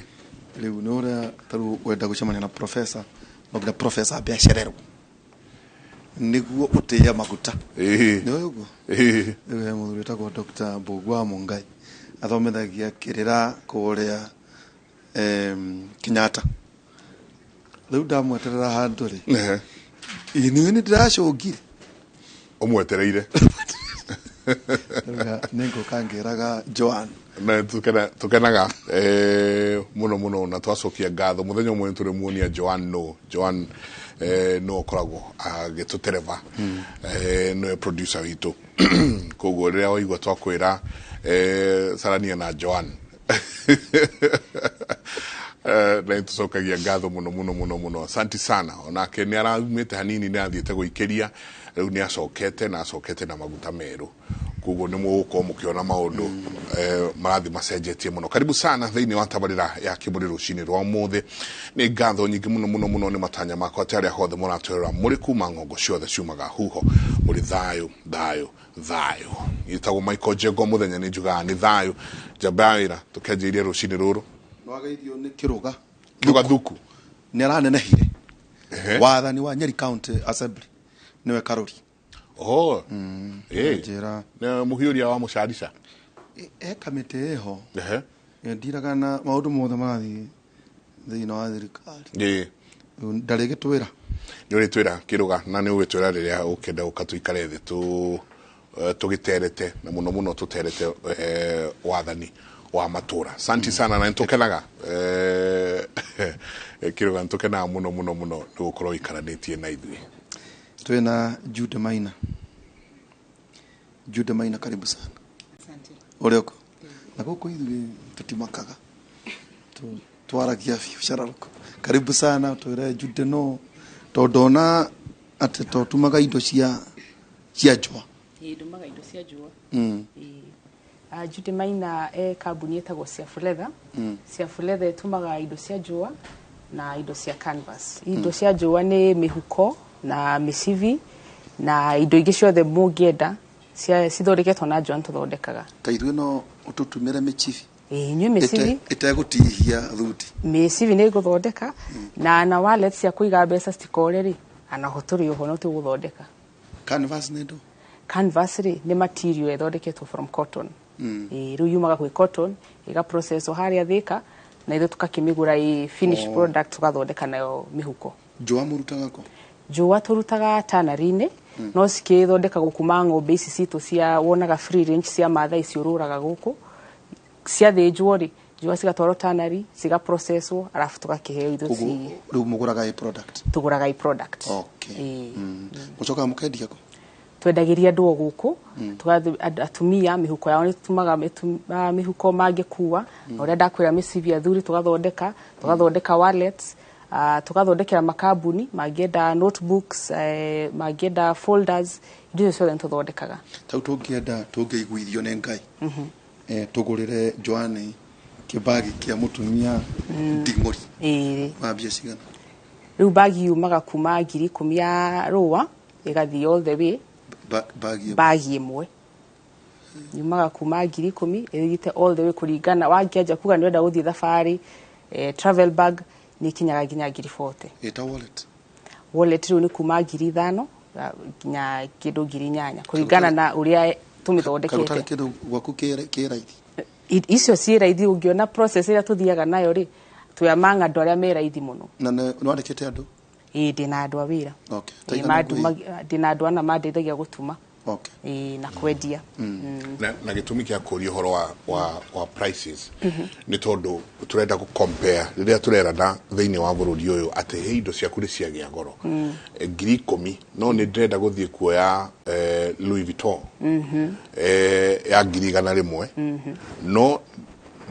Rĩu nĩ ũrĩa tarĩu wenda gũcemania na professor, no nginya professor ambe acererwo nĩguo ũtĩye maguta. Ĩĩ. Nĩ ũĩ ũguo? Ĩĩ. Rĩu he mũthuri wĩtagwo Dr. Mbũgua wa Mũngai athomithagia kĩrĩra kũrĩa Kenyatta. Rĩu ndamweterera handũ rĩ, ĩ nĩ nĩ ndĩracũngire. Ũmwetereire. Nĩ ngũka ngĩraga Joan. Na tukenaga muno muno na twacokia ngatho muthenya ũmwe nĩtũrĩmuonia Joan no Joan no ũkoragwo agĩtũtereba, nĩwe producer witũ, koguo rĩrĩa waigua twakwĩra carania na Joan, na nĩtũcokagia ngatho mũno mũno mũno mũno. Asanti sana. Onake nĩ araumĩte hanini, nĩ athiĩte gũikĩria, rĩu nĩ acokete na acokete na maguta merũ, koguo nĩ mũgũkorwo mũkĩona maũndũ marathiĩ macenjetie mũno. Karibu sana thĩinĩ wa tabarĩra ya Kĩmũrĩ rũcinĩ rwa ũmũthĩ. Nĩ ngatho nyingĩ mũno mũno mũno. Nĩ matanya makwa atĩ arĩa hothe mũratwĩrora mũrĩ kuma ng'ongo ciothe ciumaga huho mũrĩ thayũ thayũ thayũ. Gĩtagwo Michael Njengo, mũthenya nĩ njugaga nĩ thayũ. Njamba ya wĩra, tũkĩanjĩrĩria rũcinĩ rũrũ. Nĩwageithio nĩ Kĩrũga. Kĩrũga Thuku. Nĩ aranenehire wathani wa Nyeri County Assembly, nĩwe Karũri. Oh. Njĩra. Nĩ mũhiũria wa mũcarica. He kamĩtĩ ĩho ndiraga na maũndũ mothe marathiĩ thĩinĩ wa thirikari. Rĩu ndarĩ gĩtwĩra. Nĩ ũrĩtwĩra Kĩrũga, na nĩ ũgĩtwĩra rĩrĩa ũkĩenda gũka tũikare thĩ tu tũgĩterete na mũno mũno tũterete wathani wa matũra. Santi sana, na nĩtũkenaga Kĩrũga, nĩtũkenaga mũno mũno mũno nĩ gũkorwo ũikaranĩtie na ithuĩ. Twĩna Jude Maina. Jude Maina, karibu sana. Asante. Ũrĩ ũkũ na gũkũ ithuĩ tũtimakaga, twaragia biũ cararũkũ. Karibu sana, twĩre Jude no tondũ ndona atĩ totumaga indo cia njũa. Ĩĩ, ndumaga indo cia njũa. Ĩĩ. Judy Maina e kambuni ĩtagwo Siafu Leather. Siafu Leather ĩtumaga indo cia njũa na indo cia canvas. Indo cia njũa nĩ mĩhuko na mĩcibi na indo ingĩ ciothe mũngĩenda cithondeketwo na njũa nĩtũthondekaga. Ta ithuĩ no ũtũtumĩre mĩcibi? Ĩĩ, inyuĩ mĩcibi. Ĩtegũtihia thuti. Mĩcibi nĩ ngũthondeka na wallet cia kũiga mbeca citikore rĩ, anaho tũrĩ oho no tũgũthondeka. Canvas nĩ ndũ? Canvas rĩ, nĩ material ĩthondeketwo from cotton. Ĩĩ, rĩu yumaga kwĩ cotton, ĩga process harĩa Thĩka, na ithuĩ tũgakĩmĩgũra ĩ finished product, tũgathondeka nayo mĩhuko. Njũa mũrutaga kũ? Njũa tũrutaga tannery-inĩ, no cikĩthondekagwo kuma ng'ombe ici citũ cia wonaga free range cia Maathai ciũrũraga gũkũ. Ciathĩnjwo rĩ, njũa cigatwarwo tannery, ciga processwo, arabu tũgakĩheo ithuĩ. Koguo rĩu mũgũraga ĩ product? Tũgũraga ĩ product. Okay. Ĩĩ. Mũcokaga mũkendia kũ? Twendagĩria andũ o gũkũ. Atumia mĩhuko yao nĩ tũtumaga mĩhuko mangĩkua, na ũrĩa ndakwĩra mĩcibi athuri tũgathondeka, tũgathondeka wallets, tũgathondekera makambuni mangĩenda notebooks, mangĩenda folders, indo icio ciothe nĩtũthondekaga. Tau tũngĩenda tũngĩiguithio nĩ Ngai, tũgũrĩre Joan kĩbagi kĩa mũtumia nding'ũri, wambia cigana? Rĩu bagi yumaga kuma 10,000 ya rũa ĩgathiĩ all the way. Bagi ĩmwe? Bagi ĩmwe yumaga kuma 10,000 ĩthiĩte all the way, kũringana wangĩanja kuga nĩ ũrenda gũthiĩ thabarĩ, travel bag nĩ ikinyaga nginya 40,000. Ĩta wallet? Wallet rĩu nĩ kuma 5,000 nginya kĩndũ 8,000, kũringana na ũrĩa tũmĩthondekete. Kaũtarĩ kĩndũ gwaku kĩ raithi? Icio ciĩ raithi ũngĩona process ĩrĩa tũthiaga nayo rĩ, twĩ among andũ arĩa me raithi mũno. Na nĩ wandĩkĩte andũ? Ĩĩ, ndĩna andũ a wĩra. Okay. Ĩĩ, Taigana ngũĩ? Ndĩna andũ ana mandeithagia gũtuma. Okay. Ĩĩ, na kwendia. Na gĩtũmi kĩa kũria ũhoro wa prices nĩ tondũ tũrenda gũ compare rĩrĩa tũrerana thĩinĩ wa bũrũri ũyũ atĩ he indo ciaku nĩ ciagĩa goro. 10,000, no nĩ ndĩrenda gũthiĩ kuoya Louis Vuitton ya 100,000, no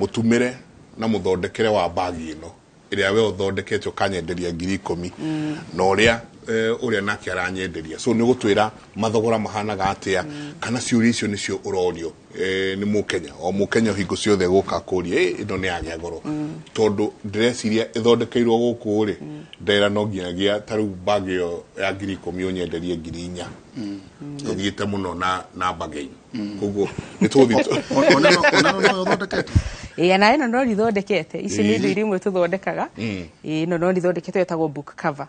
mũtumĩre na mũthondekere wa bagi ĩno ĩrĩa we ũthondekete ũkanyenderia 10,000 na ũrĩa ũrĩa nake aranyenderia, so nĩ ũgũtwĩra mathogora mahanaga atĩa, kana ciũria icio nĩcio ũrorio nĩ mũkenya o mũkenya hingo ciothe gũka kũria, ĩno nĩ yagĩa goro, tondũ ndĩreciria ĩthondekeirwo gũkũ rĩ, ndera no nginyagia ta rĩu bag ĩyo ya 10,000 ũnyenderie 4,000. Tũthiĩte mũno na bargain, koguo nĩ tũgũthiĩ Oneno no ũthondekete? Ĩĩ, na ĩno no rithondekete ici nĩ indo Ĩĩ. iria imwe tũthondekaga. Ĩĩ, ĩno no rithondekete, ĩtagwo book cover.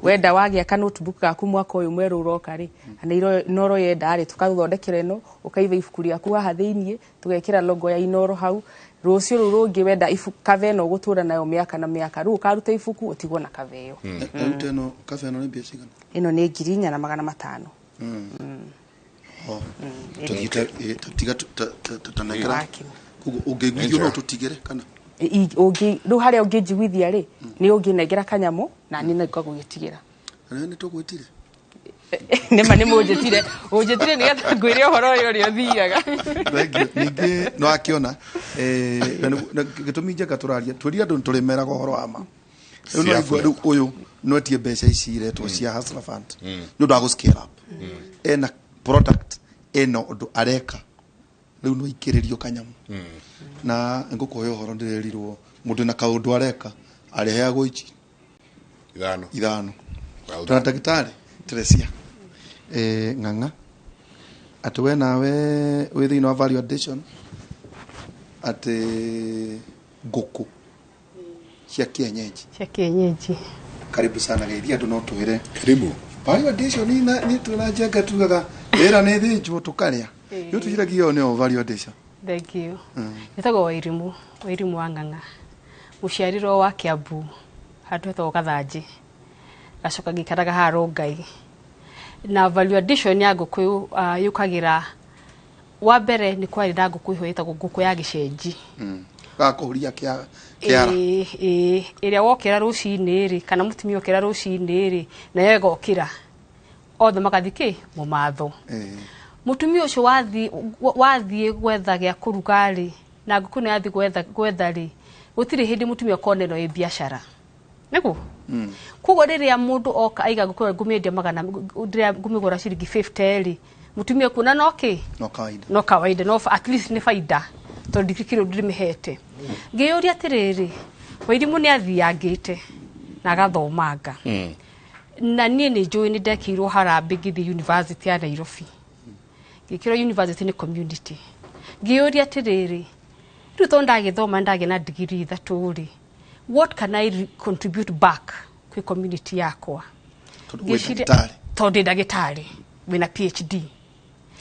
Wenda wagĩaka notebook gaku mwaka ũyũ mwerũ ũroka rĩ, na Inoro yenda rĩ, tũkagũthondekera ĩno, ũkaiga ibuku rĩaku haha thĩiniĩ, tũgekĩra logo ya Inoro hau. Rũciũ rũu rũngĩ wenda cover ĩno ũgũtũra nayo mĩaka na mĩaka, rĩu ũkaruta ibuku ũtigwo na cover ĩyo. Na rĩu ĩno cover ĩno nĩ mbia cigana? Ĩno nĩ 4500. Oh. Tũthiĩte, tiga tũtanekera. Waki. Koguo ũngĩiguithio no tũtigĩre kana? Ũngĩ rĩu harĩa ũngĩnjiguithia rĩ, nĩ ũngĩnengera kanyamũ na niĩ no ngagũgĩtigĩra. Na nĩ tũgwĩtire. Nĩma nĩ mũnjĩtire, ũnjĩtire nĩgetha ngwĩre ũhoro ũyũ ũrĩa ũthiaga. Thank you. Ningĩ nĩ wakĩona na gĩtũmi njega tũraria twĩrire andũ nĩ tũrĩmeraga ũhoro wa ma. Rĩu Cia no igua rĩu ũyũ no etie mbeca ici iretwo cia Hustler Fund nĩ ũndũ wa gũ scale up. Ena product, ena ũndũ areka, rĩu no ikĩrĩrio kanyamũ na ngũkũhe ũhoro. Ndĩrerirwo mũndũ na kaũndũ areka arĩheagwo ici ithano. Ithano. Well. Tuna ndagĩtarĩ Teresia Ng'ang'a, atĩ we nawe wĩ thĩinĩ wa value addition, atĩ ngũkũ cia kienyeji. Cia kienyeji. Karibu sana, geithia andũ no twĩre. Karibu. Value addition na nĩ twĩna njenga tugaga wĩra nĩ thĩnjwo tũkarĩa. Rĩu tũciragia ĩyo nĩyo value addition. Thank you. Njĩtagwo Wairimũ, Wairimũ wa Ng'ang'a, mũciarirwo wa Kiambu handũ hetagwo Gathanjĩ, ngacoka ngĩikaraga haha Rongai. Na value addition ya ngũkũ yũkagĩra wa mbere nĩ kwarĩ na ngũkũ ĩho ĩtagwo ngũkũ ya gĩcenji. Gakũhuria kĩara. Ĩĩ, ĩrĩa wokĩra rũcinĩ rĩ, kana mũtumia okĩra rũcinĩ rĩ, nayo ĩgokĩra, othe magathiĩ kĩ mũmatho. Mũtumia ũcio wathiĩ gwetha gĩa kũruga rĩ, na ngũkũ ĩno yathiĩ gwetha rĩ, gũtirĩ hĩndĩ mũtumia ũkona ĩno ĩ biacara nĩguo. Koguo rĩrĩa mũndũ oka aiga ngũkũ ĩyo ngũmĩendia magana, rĩrĩa ngũmĩgũra ciringi 50 rĩ, mũtumia kuona no kĩ? No kawaida. No kawaida, no at least nĩ baida tondũ ndikĩrĩ ũndũ ndĩmĩhete. Ngĩyũria atĩrĩrĩ, Wairimũ nĩ athiangĩte na agathomanga, na niĩ nĩ njũĩ nĩ ndekĩirwo harambĩ ngĩthiĩ university ya Nairobi, ngĩkĩrwo university nĩ community. Ngĩyũria atĩrĩrĩ, rĩu tondũ ndagĩthoma, ndagĩa na digiri ithatũ rĩ, what can I contribute back kwĩ community yakwa? Tondũ wĩ ndagĩtarĩ. Tondũ ndĩ ndagĩtarĩ wĩna PhD.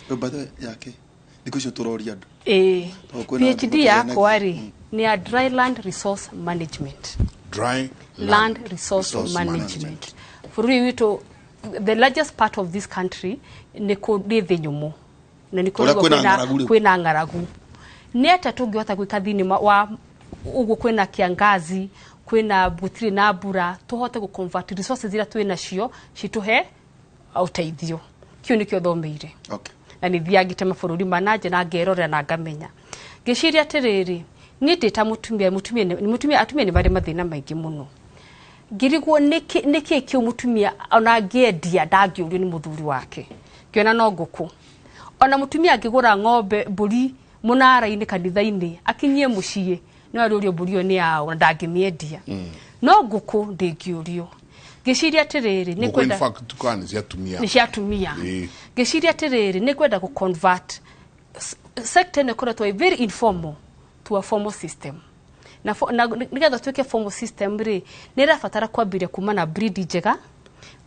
Rĩu by the way yake thikũ icio tũroria andũ. Ĩĩ. Tondũ kwĩna andũ PhD matagĩa yakwa rĩ, nĩ ya dryland resource management. Dry land resource resource management. Bũrũri witũ, the largest part of this country nĩ thĩ nyũmũ na nĩ Kũrĩa kũrigwo. Kwĩna ng'aragu rĩu. Kwĩna ng'aragu. Nĩ atĩa tũngĩhota gwĩka thĩinĩ wa ũguo kwĩna kiangazi, kwĩna gũtirĩ na mbura, tũhote gũ convert resources iria twĩ nacio citũhe ũteithio? Kĩu nĩkĩo thomeire. Na nĩ thiangĩte mabũrũri ma nanja na ngerorera na ngamenya. Ngĩciria atĩrĩrĩ, niĩ ndĩ ta mũtumia, atumia nĩ marĩ mathĩna maingĩ mũno. Ngĩrigwo nĩkĩ kĩu mũtumia ona angĩendia ndangĩũrio nĩ mũthuri wake. Ngĩona no ngũkũ. Ona mũtumia angĩgũra ng'ombe, mbũri mũnara-inĩ kanitha-inĩ, akinyie mũciĩ no arĩũrio mbũri ĩyo nĩ yao na ndangĩmĩendia, no ngũkũ ndĩngĩũrio. Ngĩciria atĩrĩrĩ, nĩ Ngũkũ in kwenda fact tukaga nĩ cia atumia. Nĩ cia atumia. Ngĩciria atĩrĩrĩ, nĩ ngwenda gũ convert sector ĩno ĩkoretwo ĩ very informal to a formal system, na nĩgetha tuĩke formal system rĩ, nĩ ĩrabatara kwambĩrĩria kuma na breed njega,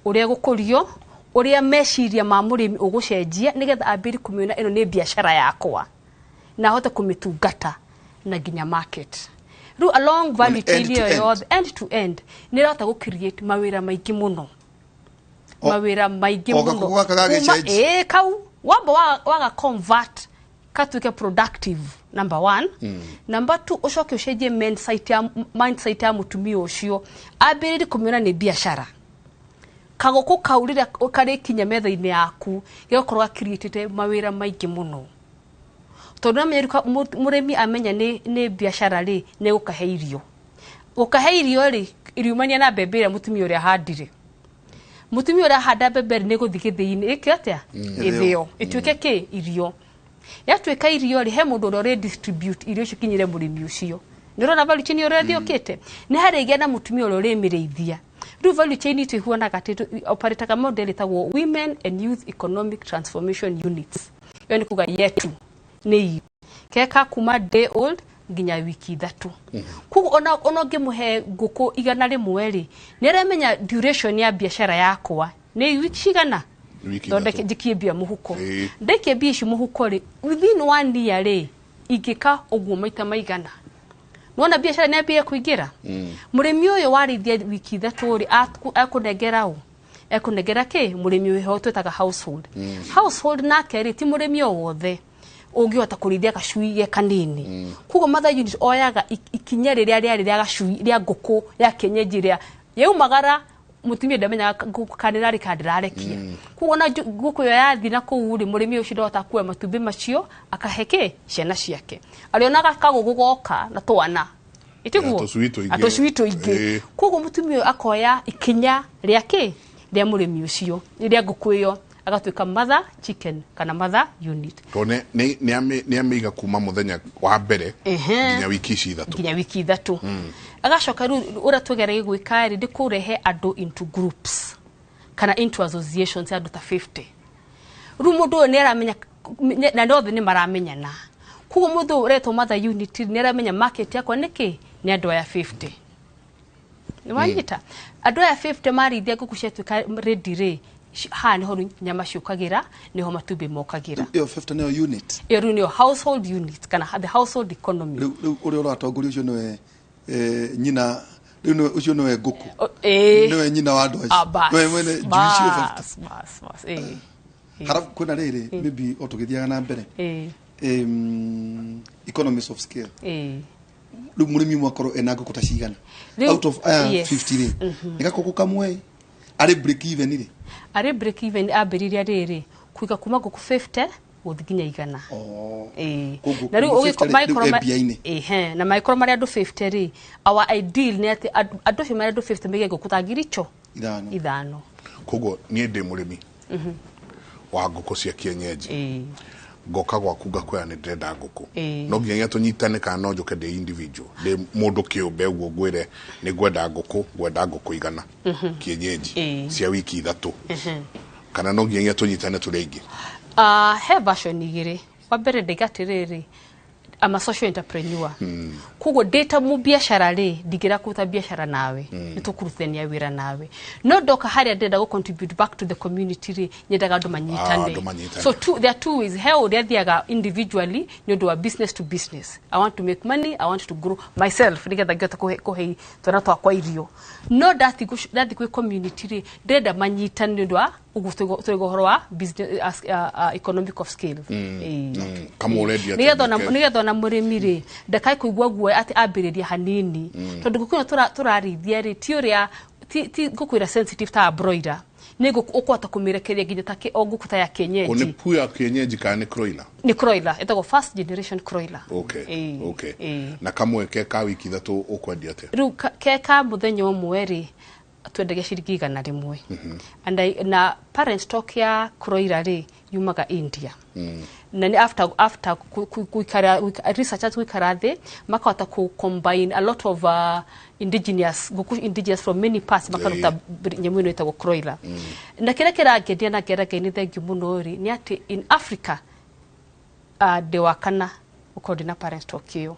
ũrĩa gũkũrio, ũrĩa meciria ma mũrĩmi ũgũcenjia nĩgetha ambĩrĩrie kũmĩona ĩno nĩ biacara yakwa na ahote kũmĩtungata na nginya market. Rĩu along value End chain to ĩyo end. yothe, end to end, nĩ ĩrahota gũ create mawĩra maingĩ mũno, mawĩra maingĩ O mũno. gakũkũ gaka ga gĩcenji. Ĩĩ, kau wamba waga convert katuĩke productive, number one. Number two, ũcoke ũcenjie mindset ya mũtumia ũcio, ambĩrĩrie kũmĩona nĩ biacara. Kagũkũ kau rĩrĩa karĩkinya metha-inĩ yaku, gĩgakorwo gakiriĩtĩte mawĩra maingĩ mũno, tondũ namenya rĩu mũrĩmi amenya nĩ biacara rĩ, nĩ gũkahe irio, gũkahe irio rĩ, iriumania na mbembe ĩrĩa mũtumia ũrĩa ahandire. Mũtumia ũrĩa ahanda mbembe rĩ, nĩ gũthiĩ gĩthĩi-inĩ ĩke atĩa? Ĩthĩo. Ĩthĩo ĩtuĩke kĩ irio. Yatuĩka irio rĩ, he mũndũ ũrĩa ũrĩ distribute irio icio kinyĩre mũrĩmi ũcio. Nĩ ũrona value chain ũrĩa ĩthiũkĩte? Nĩ harĩgĩa na mũtumia ũrĩa ũrĩmĩrĩithia. Rĩu value chain itũ ihuanaga atĩ operataga model ĩtagwo Women and Youth Economic Transformation Units. Ĩyo nĩ kuga yetu nĩ keka kuma day old Nginya wiki 3. Koguo ona ũngĩmũhe ngũkũ 100 rĩ, nĩ aramenya duration ya biacara yakwa nĩ wiki cigana. Wiki thondeke 3. Njikie mbia mũhuko, ndaikia mbia ici mũhuko rĩ, within one year rĩ, ingĩka ũguo maita maigana, nona biacara nĩ yambĩrĩria kũingĩra. Mũrĩmi ũyũ warĩithia wiki 3 rĩ, akũnengera ũ, ekũnengera kĩ? Mũrĩmi wĩho twĩtaga household. Household nake rĩ, ti mũrĩmi o wothe ũngĩhota kũrĩithia gacui ge kanini. Koguo mother unit oyaga ikinya rĩrĩa rĩarĩ rĩa gacui, rĩa ngũkũ ya kienyeji, rĩa yaumagara mũtumia ndamenyaga ngũkũ kana ĩrarĩ kana ndĩrarekia. Koguo ona ngũkũ ĩyo yathi na kũu rĩ, mũrĩmi ũcio ndahota kuoya matumbĩ macio akahe kĩ ciana ciake. Arĩonaga kagũkũ goka na twana ĩtiguo. Tũcui tũingĩ. Na tũcui tũingĩ. Koguo mũtumia ũyũ akoya ikinya rĩa kĩ, rĩa mũrĩmi ũcio, rĩa ngũkũ ĩyo, agatuĩka mother chicken kana mother unit. Tondũ nĩ amĩiga kuma mũthenya wa mbere nginya wiki ici 3. Nginya wiki 3. Agacoka rĩu ũrĩa twĩgeragia gwĩka rĩ, nĩ kũrehe andũ into groups kana into associations, andũ ta 50. Rĩu mũndũ ũyũ nĩ aramenya na othe nĩ maramenyana. Koguo mũndũ ũyũ ũretwo mother unit nĩ aramenya market yakwa nĩ kĩ, nĩ andũ aya 50. Nĩ wanyita? Andũ aya 50 marĩithia ngũkũ ciatuĩka ready rĩ, haha nĩho rĩu nyama ciũkagĩra, nĩho matumbĩ mokagĩra. Ĩyo 50 nĩyo unit? Ĩyo rĩu nĩyo household unit kana the household economy. Rĩu ũrĩa ũratongoria ũcio nĩwe nyina rĩu, nĩwe ũcio nĩwe ngũkũ. Ĩĩ. Nĩwe nyina wa andũ acio. Ah, bas. Nĩwe mwene njui icio 50. Bas, bas, bas, ĩĩ. Harabu kwĩna rĩrĩ, maybe o tũgĩthiaga na mbere, economies of scale. Rĩu mũrĩmi ũmwe akorwo ena ngũkũ ta cigana out of aya 50 rĩ, nĩ gakũkũ kamwe arĩ break even rĩ? Arĩ break even ambĩrĩria rĩrĩ kũiga kuma ngũkũ 50 gũthiĩ nginya 100. Ĩĩ. Koguo Na rĩu kuma ũgĩko- 50 rĩ, mangĩkorwo rĩu mbia-inĩ. Ĩhĩ, na mangĩkorwo marĩ andũ 50 rĩ, our ideal nĩ atĩ andũ acio marĩ andũ 50 maige ngũkũ ta ngiri ico 5. 5. Koguo niĩ ndĩ mũrĩmi wa ngũkũ cia kienyeji, ngoka gwaku ngakwĩra nĩ ndĩrenda ngũkũ. No nginyagia tũnyitane kana no njũke ndĩ individual, ndĩ mũndũ kĩũmbe ũguo, ngwĩre nĩ ngwenda ngũkũ, ngwenda ngũkũ 100 kienyeji cia wiki 3, kana no nginyagia tũnyitane tũrĩ aingĩ? Ah, he version igĩrĩ. Wa mbere ndaiga atĩrĩrĩ, I'm a social entrepreneur. Koguo ndĩ ta mũbiacara rĩ, ndingĩra kũruta biacara nawe, nĩ tũkũrutithania wĩra nawe, no ndoka harĩa ndĩrenda gũ contribute back to the community rĩ, nyendaga andũ manyitane. Ah, andũ manyitane. So there are two ways. He ũrĩa thiaga individually nĩ ũndũ wa business to business, I want to make money, I want to grow myself nĩgetha ngĩhote kũhe twana twakwa irio. No ndathi kwĩ community rĩ, ndĩrenda manyitane nĩ ũndũ wa ũguo tũiga ũhoro wa business, economic of scale. Ĩĩ. Kama ũrendia Nĩgetha ona mũrĩmi rĩ, ndakae kũigua guoya atĩ ambĩrĩria hanini, tondũ ngũkũ ĩno tũrarĩithia rĩ, ti ũrĩa ti ngũkũ ĩrĩa sensitive ta broiler, nĩ ngũkũ ũkũhota kũmĩrekereria nginya ta o ngũkũ ta ya Ko kienyeji. nĩ puya kienyeji kana nĩ broiler? Nĩ broiler, ĩtagwo first generation broiler. Ĩĩ. Ĩĩ. Na kamwe ke ka wiki 3 ũkwendia atĩa? Rĩu ke ka mũthenya ũmwe rĩ, twendagia ciringi 100. Na parent stock ya broiler rĩ, yumaga India. Na nĩ after kuikara researchers guikara thĩ, makahota ku combine a lot of indigenous ngũkũ, indigenous from many parts, makaruta nyamũ ĩno ĩtagwo broiler. Na kĩrĩa kĩrangenia na ngera Ngai nĩ thengiũ mũno rĩ, nĩ atĩ in Africa ndĩ wa kana gũkorwo ndĩ na parent stock ĩyo.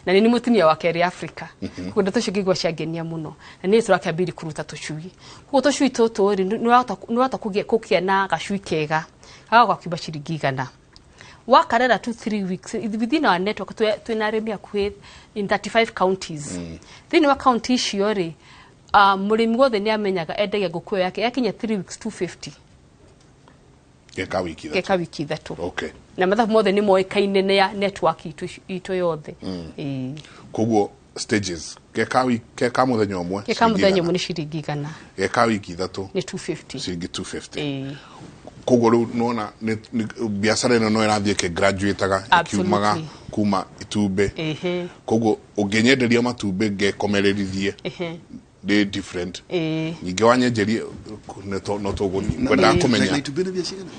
Na nĩ mũtumia wa kerĩ Africa. Koguo ndeto icio ngĩigua ciangenia mũno, na nĩ tũrakĩambĩrĩria kũruta tũcui. Koguo tũcui tũtũ rĩ, nĩ wahota kũgĩa na gacui kega gagacoka kiumba ciringi 100, wakarera 2 3 weeks within our network. Twĩna arĩmi hakuhĩ in 35 counties. Thĩinĩ wa county icio rĩ, mũrĩmi wothe nĩ amenyaga endagia ngũkũ ĩyo yake yakinya 3 weeks 250. Geka wiki 3. Geka wiki 3. Na mathabu mothe nĩ moĩkaine nĩ ya network itũ yothe. Ĩĩ. Koguo stages, geka mũthenya ũmwe Geka ciringi mũthenya 100. ũmwe nĩ ciringi 100. Geka wiki 3 nĩ 250. Ciringi 250. Ĩĩ. Koguo rĩu nĩwona biacara ĩno no ĩrathiĩ ĩkĩgraduataga ĩkiumaga kuma itumbĩ. Koguo ũngĩnyenderia matumbĩ ngekomererithie nĩ different. Ningĩ wanyenjeria no tũgũthiĩ kwendaga Na kũmenya. itumbĩ nĩ mbia cigana?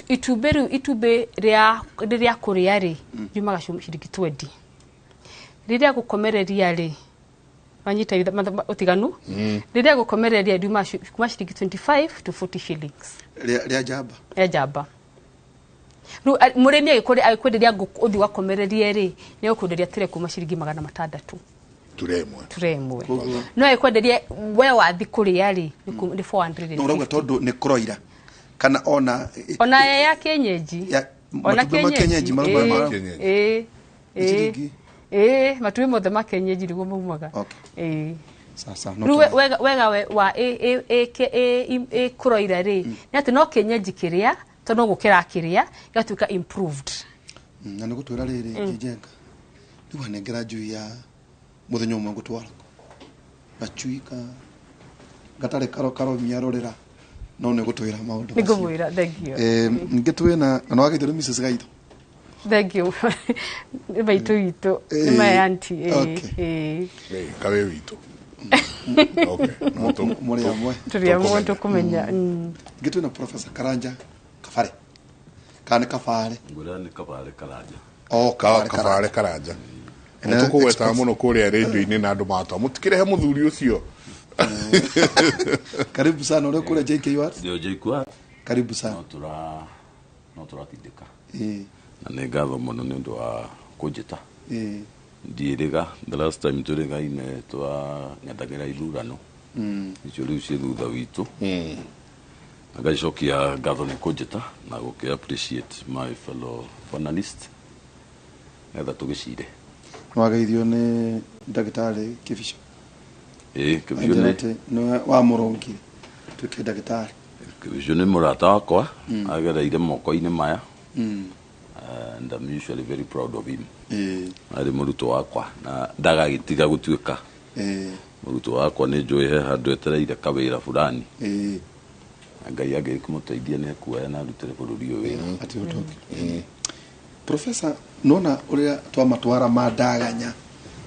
Itumbĩ rĩu, itumbĩ rĩa rĩrĩa kũrĩa rĩ, yumaga ciringi 20. Rĩrĩa gũkomereria rĩ, wanyita ũtiganu, rĩrĩa gũkomereria riumaga kuma ciringi 25 to 40 shillings. Rĩa njamba? Rĩa njamba. Rĩu mũrĩmi agĩkwenderia ngũkũ ũthiĩ ũgakomererie rĩ, nĩ egũkwenderia tray kuma ciringi 600. Tray ĩmwe. Tray ĩmwe. No agĩkwenderie we wathi kũrĩa rĩ, nĩ 450. No ũrauga tondũ nĩ kroira kana ona Ona ya kienyeji. Ona matumbĩ ma kienyeji marauga Ĩĩ. Ciringi? Ĩĩ, matumbĩ mothe ma kienyeji nĩguo maumaga. Ĩĩ. Sasa Rĩu wega wa ĩ kũroira rĩ, nĩ atĩ no kienyeji kĩrĩa tondũ no gũkĩrakĩrĩa gĩgatuĩka improved. Na nĩ gũtwĩra rĩrĩ Njenga, rĩu anengera njui ya mũthenya ũmwe ngũtwara gacui ka gatarĩ karo karomia rũrĩra, no nĩ gũtwĩra maũndũ macio. Nĩngũmwĩra, thank you. Ningĩ twĩna na nĩwagĩte nĩ Mrs. Gaitho. Thank you. Nĩ maitũ witũ, nĩ my auntie. Ĩĩ. Kawe witũ. Mũrĩ amwe. Tũrĩ amwe tũkũmenya. Ningĩ twĩna Professor Karanja Kabare, kana nĩ Kabare? Ngwĩra nĩ Kabare Karanja. Oh, Kabare. Kabare Karanja. Tũkũgwetaga mũno kũrĩa rĩndiũ-inĩ na andũ matwa mũtikĩrehe mũthuri ũcio. Karibu sana ũrĩa kũrĩa JKUAT. Ndio JKUAT. Karibu sana. No tũratindĩka. Na nĩ ngatho mũno nĩ ũndũ wa kũnjĩta. Ndiĩrĩga the last time tũrĩgaine twang'ethagĩra ithurano icio rĩu ciĩ thutha witũ, na ngacokia ngatho nĩ kũnjĩta na gũkĩ appreciate my fellow panelist nĩgetha tũgĩcire. Nĩwageithio nĩ ndagĩtarĩ Kĩbico. Ĩĩ, Kĩbico nĩ Atĩ nĩwe wamũrũngire tuĩke ndagĩtarĩ. Kĩbico nĩ mũrata wakwa, agereire moko-inĩ maya and I'm usually very proud of him. Arĩ mũrutwo wakwa na ndagagĩtiga gũtuĩka mũrutwo wakwa. Nĩ njũĩ he handũ etereire kawĩra fulani na Ngai angĩkĩmũteithia nĩ ekuoya na arutĩre bũrũri ũyũ wĩra. Atĩ ũtoke. Professor, nona ũrĩa twamatwara mandaganya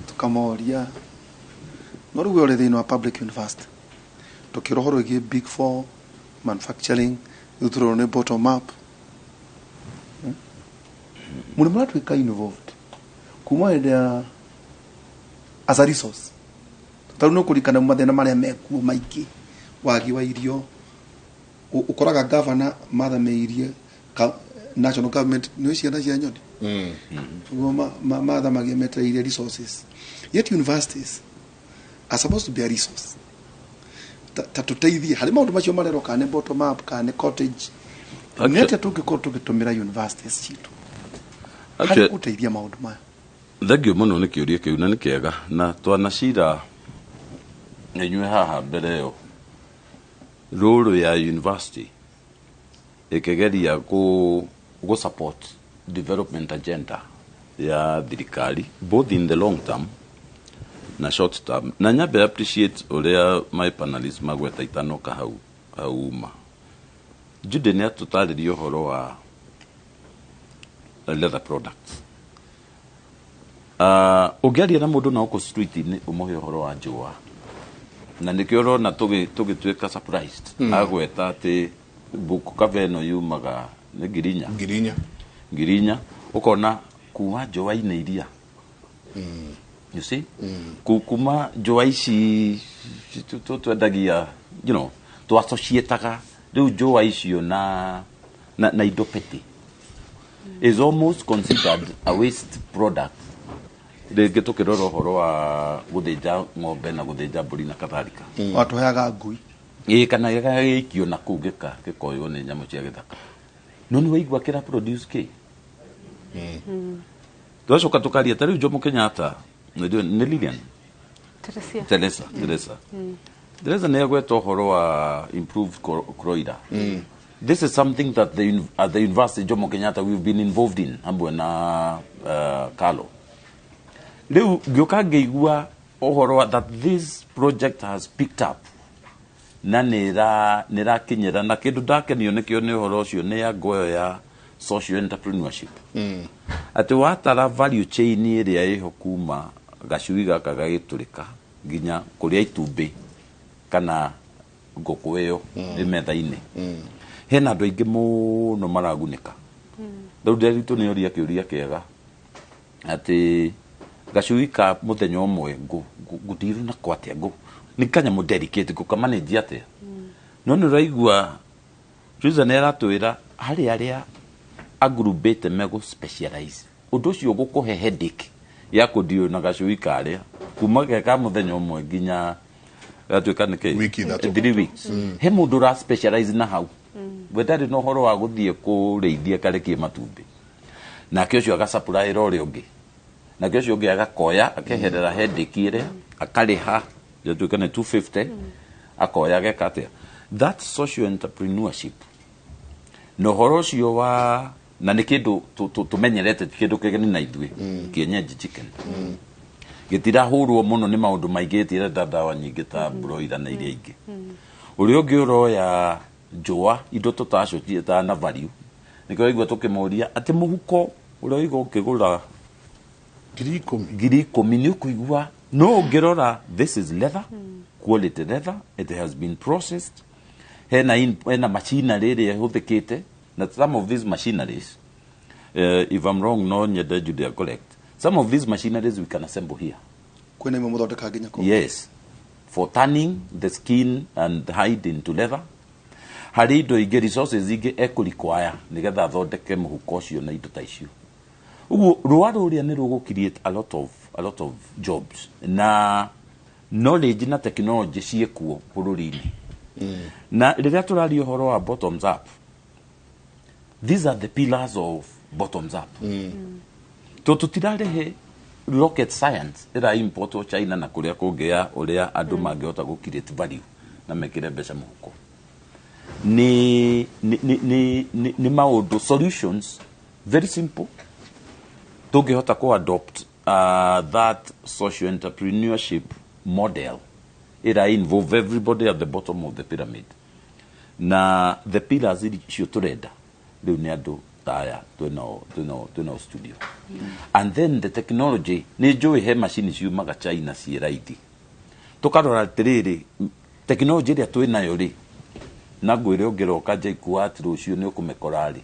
tukamoria, no rĩu we ũrĩ thĩinĩ wa public university, tũkĩra ũhoro wĩgiĩ big four manufacturing, rĩu tũrona nĩ bottom up. Mũrĩ mũratuĩka involved kuma hĩndĩ ya as a resource, tarĩu nĩ ũkũririkana mathĩna marĩa mekuo maingĩ, wagi wa irio, ũkoraga governor mathamĩirie national government nĩ ciana cia nyoni ũguo mathamagia metereire resources, yet universities are supposed to be a resource ta tũteithie harĩ maũndũ macio marerwo, kana nĩ bottom up kana nĩ cottage. Nĩ atĩa tũngĩkorwo tũgĩtũmĩra universities citũ harĩ gũteithia maũndũ maya? Thank you mũno nĩ kĩũria kĩu na nĩ kĩega, na twanacira na inyuĩ haha mbere ĩyo role ya university ĩkĩgeria gũ support development agenda ya thirikari both in the long term na short term. Na nyambe appreciate ũrĩa my panelists magweta itanoka hau hau uma Jude nĩ atũtarĩria ũhoro wa leather products. Ũngĩaria na mũndũ na gũkũ street-inĩ ũmũhe ũhoro wa njũa, na nĩkĩo ũrona tũgĩtuĩka surprised agweta atĩ book cover ĩno yumaga nĩ ngirinya. Ngirinya. Ngirinya, ũkona kuma njũa-inĩ iria, you see, kuma njũa ici twendagia, twassociataga rĩu njũa icio na indo petty, is almost considered a waste product. Rĩngĩ tũkĩrora ũhoro wa gũthĩnja ng'ombe na gũthĩnja mbũri na kadhalika. Watũheaga ngui. Ĩĩ, kana gĩgagĩikio na kũu gĩkoywo nĩ nyamũ cia gĩthaka, no nĩ waigua kĩra produce kĩ. Twacoka tũkaria ta rĩu Jomo Kenyatta nĩ Lilian. Teresia. Teresa. Teresa. Teresa nĩ agweta ũhoro wa improved broiler. This is something that at the university Jomo Kenyatta we've been involved in hamwe na Carlo. Rĩu ngĩũka ngĩigua ũhoro wa that this project has picked up na nĩ ĩrakinyĩra na kĩndũ ndakenio nĩkĩo nĩ ũhoro ũcio nĩ ya ngoyo ya social entrepreneurship, atĩ watara value chain ĩrĩa ĩho kuma gacui gaka gagĩtũrĩka nginya kũrĩa itumbĩ kana ngũkũ ĩyo ĩ metha-inĩ, hena andũ aingĩ mũno maragunĩka. Rĩu Nderitũ nĩ oria kĩũria kĩega atĩ gacui ka mũthenya ũmwe ngũndirwo nako atĩa, ngũ nĩ kanyamũ delicate, ngũkamanage atĩa? No nĩ ũraigua Susan nĩ aratwĩra harĩ arĩa Agurubĩte megũ specialize ũndũ ũcio ũgũkũhe headache ya kũndio na gacui karĩa kuma ge ka mũthenya ũmwe nginya gatuĩka nĩ kĩ Wiki ithatũ. 3 weeks. He mũndũ ũra specialize na hau, we ndarĩ na ũhoro wa gũthiĩ kũrĩithia karekie matumbĩ, nake ũcio agasupplyĩra ũrĩa ũngĩ, nake ũcio ũngĩ agakoya akeherera headache ĩrĩa akarĩha yatuĩka nĩ 250, akoya ageka atĩa. That social entrepreneurship na ũhoro ũcio wa na nĩ kĩndũ tũmenyerete, ti kĩndũ kĩgeni na ithuĩ. Kienyeji chicken gĩtirahũrwo mũno nĩ maũndũ maingĩ, gĩtirenda ndawa nyingĩ ta broiler na iria ingĩ. Ũrĩa ũngĩ ũroya njũa, indo tũtacio na value, nĩkĩo waigua tũkĩmũria atĩ mũhuko ũrĩa waigua ũkĩgũra 10,000. 10,000 nĩ ũkũigua, no ũngĩrora, this is leather, quality leather, it has been processed, hena machinery ĩrĩa ĩhũthĩkĩte, na some of these machineries, if I'm wrong no nyende Julia correct, some of these machineries we can assemble here. Kwĩna imwe mũthondekaga nginya kũu? Yes, for turning the skin and hide into leather. Harĩ indo ingĩ, resources ingĩ ekũrequire nĩgetha athondeke mũhuko ũcio na indo ta icio. Ũguo rũa rũrĩa nĩ rũgũ create a lot of jobs, na knowledge na technology ciĩkuo bũrũri-inĩ. Na rĩrĩa tũraria ũhoro wa bottoms up, these are the pillars of bottoms up. To tũtirarehe rocket science ĩra importwo China na kũrĩa kũngĩ ya ũrĩa andũ mangĩhota gũ create value na mekĩre mbeca mũhuko. Nĩ maũndũ, solutions very simple tũngĩhota kũ adopt that social entrepreneurship model ĩra involve everybody at the bottom of the pyramid. Na the pillars icio tũrenda rĩu nĩ andũ ta aya twĩnao studio, and then the technology. Nĩ njũĩ he macini ciumaga China ciĩ raithi. Tũkarora atĩrĩrĩ, technology ĩrĩa twĩ nayo rĩ, na ngwĩre ũngĩroka JKUAT rũciũ nĩ ũkũmĩkora rĩ,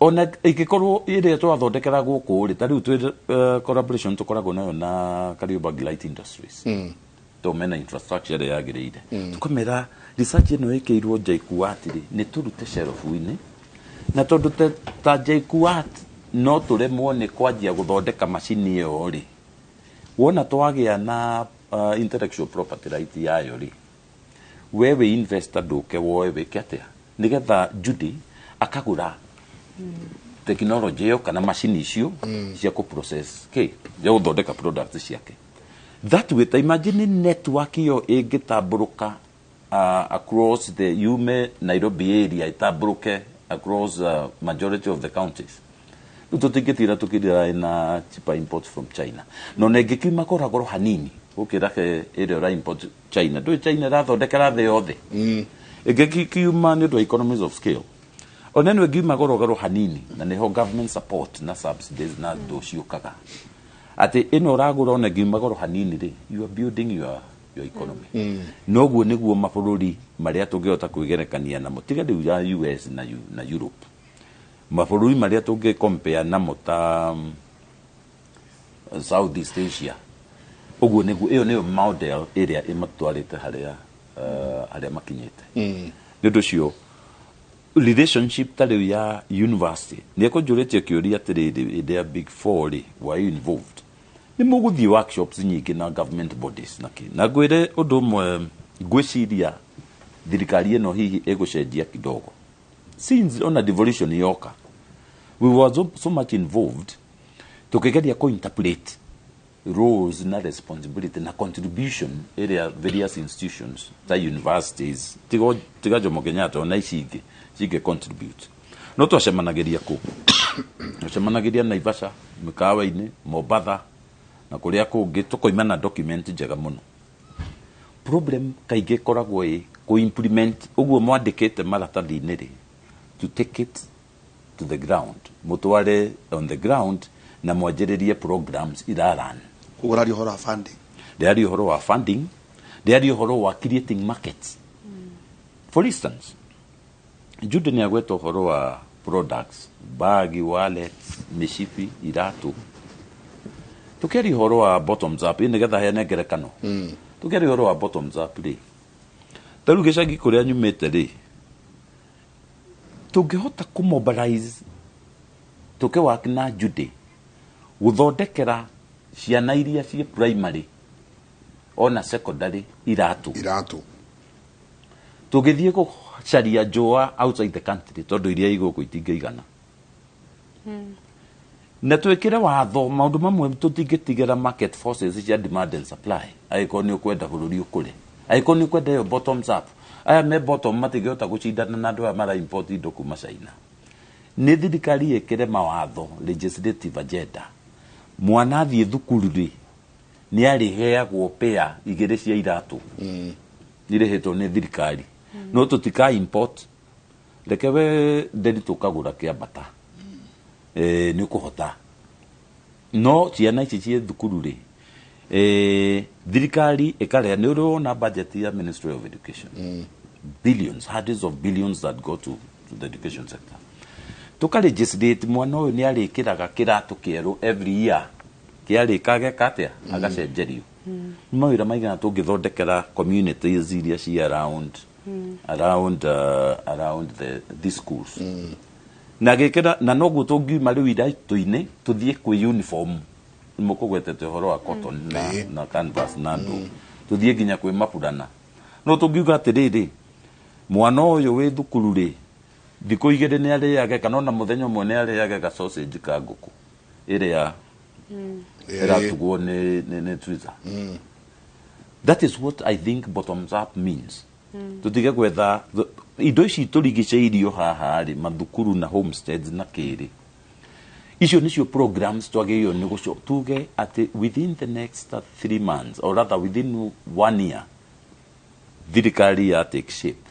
ona ĩngĩkorwo ĩrĩa twathondekera gũkũ rĩ, ta rĩu twĩ collaboration tũkoragwo nayo na Kariobangi Light Industries, to mena infrastructure ĩrĩa yagĩrĩire. Tũkamera research ĩno ĩkĩirwo JKUAT rĩ, nĩ tũrute shelf-inĩ, na tondũ ta JKUAT no tũremwo nĩ kwanjia gũthondeka macini ĩyo rĩ, wona twagĩa na intellectual property right yayo rĩ, we wĩ investor ndũke woe wĩke atĩa nĩgetha Judy akagũra technology ĩyo kana macini icio cia kũ process kĩ cia gũthondeka products ciake. That way, ta imagine network ĩyo ĩngĩtambũrũka across the yume Nairobi area, ĩtambũrũke across majority of the counties. Rĩu tũtingĩtira tũkĩrĩra na cheaper imports from China, no na ĩngĩkiuma goro hanini gũkĩra he ĩrĩa ũra import China. Ndũĩ China ĩrathondekera thĩ yothe. Ĩngĩkiuma nĩ ũndũ wa economies of scale, ona ĩno ĩngiuma goro goro hanini, na nĩho government support na subsidies na ndũ ciũkaga, atĩ ĩno ũragũra ona ĩngiuma goro hanini rĩ, you are building your economy. Noguo nĩguo mabũrũri marĩa tũngĩhota kwĩgerekania namo, tiga rĩu ya US na Europe, mabũrũri marĩa tũngĩ compare namo ta Southeast Asia, ũguo nĩguo ĩyo nĩyo model ĩrĩa ĩmatwarĩte harĩa makinyĩte. Nĩ ũndũ ũcio relationship ta rĩu ya university nĩ ekũnjũrĩtie kĩũria atĩrĩrĩ, hĩndĩ ya big four rĩ, were you involved? Nĩ mũgũthiĩ workshops nyingĩ na government bodies na kĩ, na ngwĩre ũndũ ũmwe, ngwĩciria thirikari ĩno hihi ĩgũcenjia kidogo since ona devolution yoka. We were so much involved tukigeria kũ interpolate roles na responsibility na contribution ĩrĩa various institutions ta universities, tiga Jomo Kenyatta, ona ici ingĩ cingĩ contribute. No twacemanagĩria kũ? Twacemanagĩria Naivasha mĩkawa-inĩ, Mombatha na kũrĩa kũngĩ, tũkoima na document njega mũno. Problem kaingĩ ĩkoragwo ĩ kũ-implement ũguo mwandĩkĩte maratathi-inĩ rĩ, to take it to the ground, mũtware on the ground na mwanjĩrĩrie programs iraran. Koguo ũraria ũhoro wa funding? Ndĩraria ũhoro wa funding, ndĩraria ũhoro wa creating markets. For instance, Jude nĩ agweta ũhoro wa products, bagi, wallets, mĩcibi, iratũ. Tũkĩaria ũhoro wa bottoms up, nĩgetha heane ngerekano, tũkĩaria ũhoro wa bottoms up rĩ, ta rĩu gĩcagi kũrĩa nyumĩte rĩ, Tũngĩhota kũmobilize tũke work na Jude gũthondekera ciana iria ciĩ primary ona secondary iratũ. Iratũ. Tũngĩthiĩ gũcaria njũa outside the country, tondũ iria igũkũ itingĩigana, na twĩkĩre watho maũndũ mamwe tũtingĩtigĩra market forces cia demand and supply. Angĩkorwo nĩ ũkwenda bũrũri ũkũre, angĩkorwo nĩ ũkwenda ĩyo bottoms up, aya me bottom matingĩhota gũcindana na andũ aya mara import indo kuma China. Nĩ thirikari ĩkĩre mawatho, legislative agenda, mwana athiĩ thukuru rĩ, nĩ arĩheagwo pair igĩrĩ cia iratũ irĩhĩtwo nĩ thirikari, no tũtika import. Reke we nderi tũkagũra kĩambata, nĩ ũkũhota, no ciana ici ciĩ thukuru rĩ, thirikari ĩkarĩa. Nĩ ũrĩ wona budget ya Ministry of Education? Billions, hundreds of billions that go to the education sector. Tũka legislate mwana ũyũ nĩ arĩkĩraga kĩratũ kĩerũ every year, kĩarĩka ageka atĩa? Agacenjerio. Nĩ mawĩra maigana tũngĩthondekera communities iria ci around the schools na gĩkĩra, na noguo tũngiuma rĩu iratũ-inĩ tũthiĩ kwĩ uniform. Mũkũgwetete ũhoro wa cotton na canvas na ndũ, tũthiĩ nginya kwĩ maburana. No tũngiuga atĩrĩrĩ, mwana ũyũ wĩ thukuru rĩ, thikũ 2 nĩ arĩage, kana ona mũthenya ũmwe nĩ arĩage ga sausage ka ngũkũ ĩrĩa ĩratugwo nĩ Twiza. That is what I think bottoms up means. Tũtige gwetha indo ici tũrigicĩirio haha rĩ, mathukuru na homesteads na kĩrĩ. Icio nĩcio programs twagĩrĩirwo nĩ gũco tuge atĩ within the next 3 months, or rather within one year, thirikari ya take shape.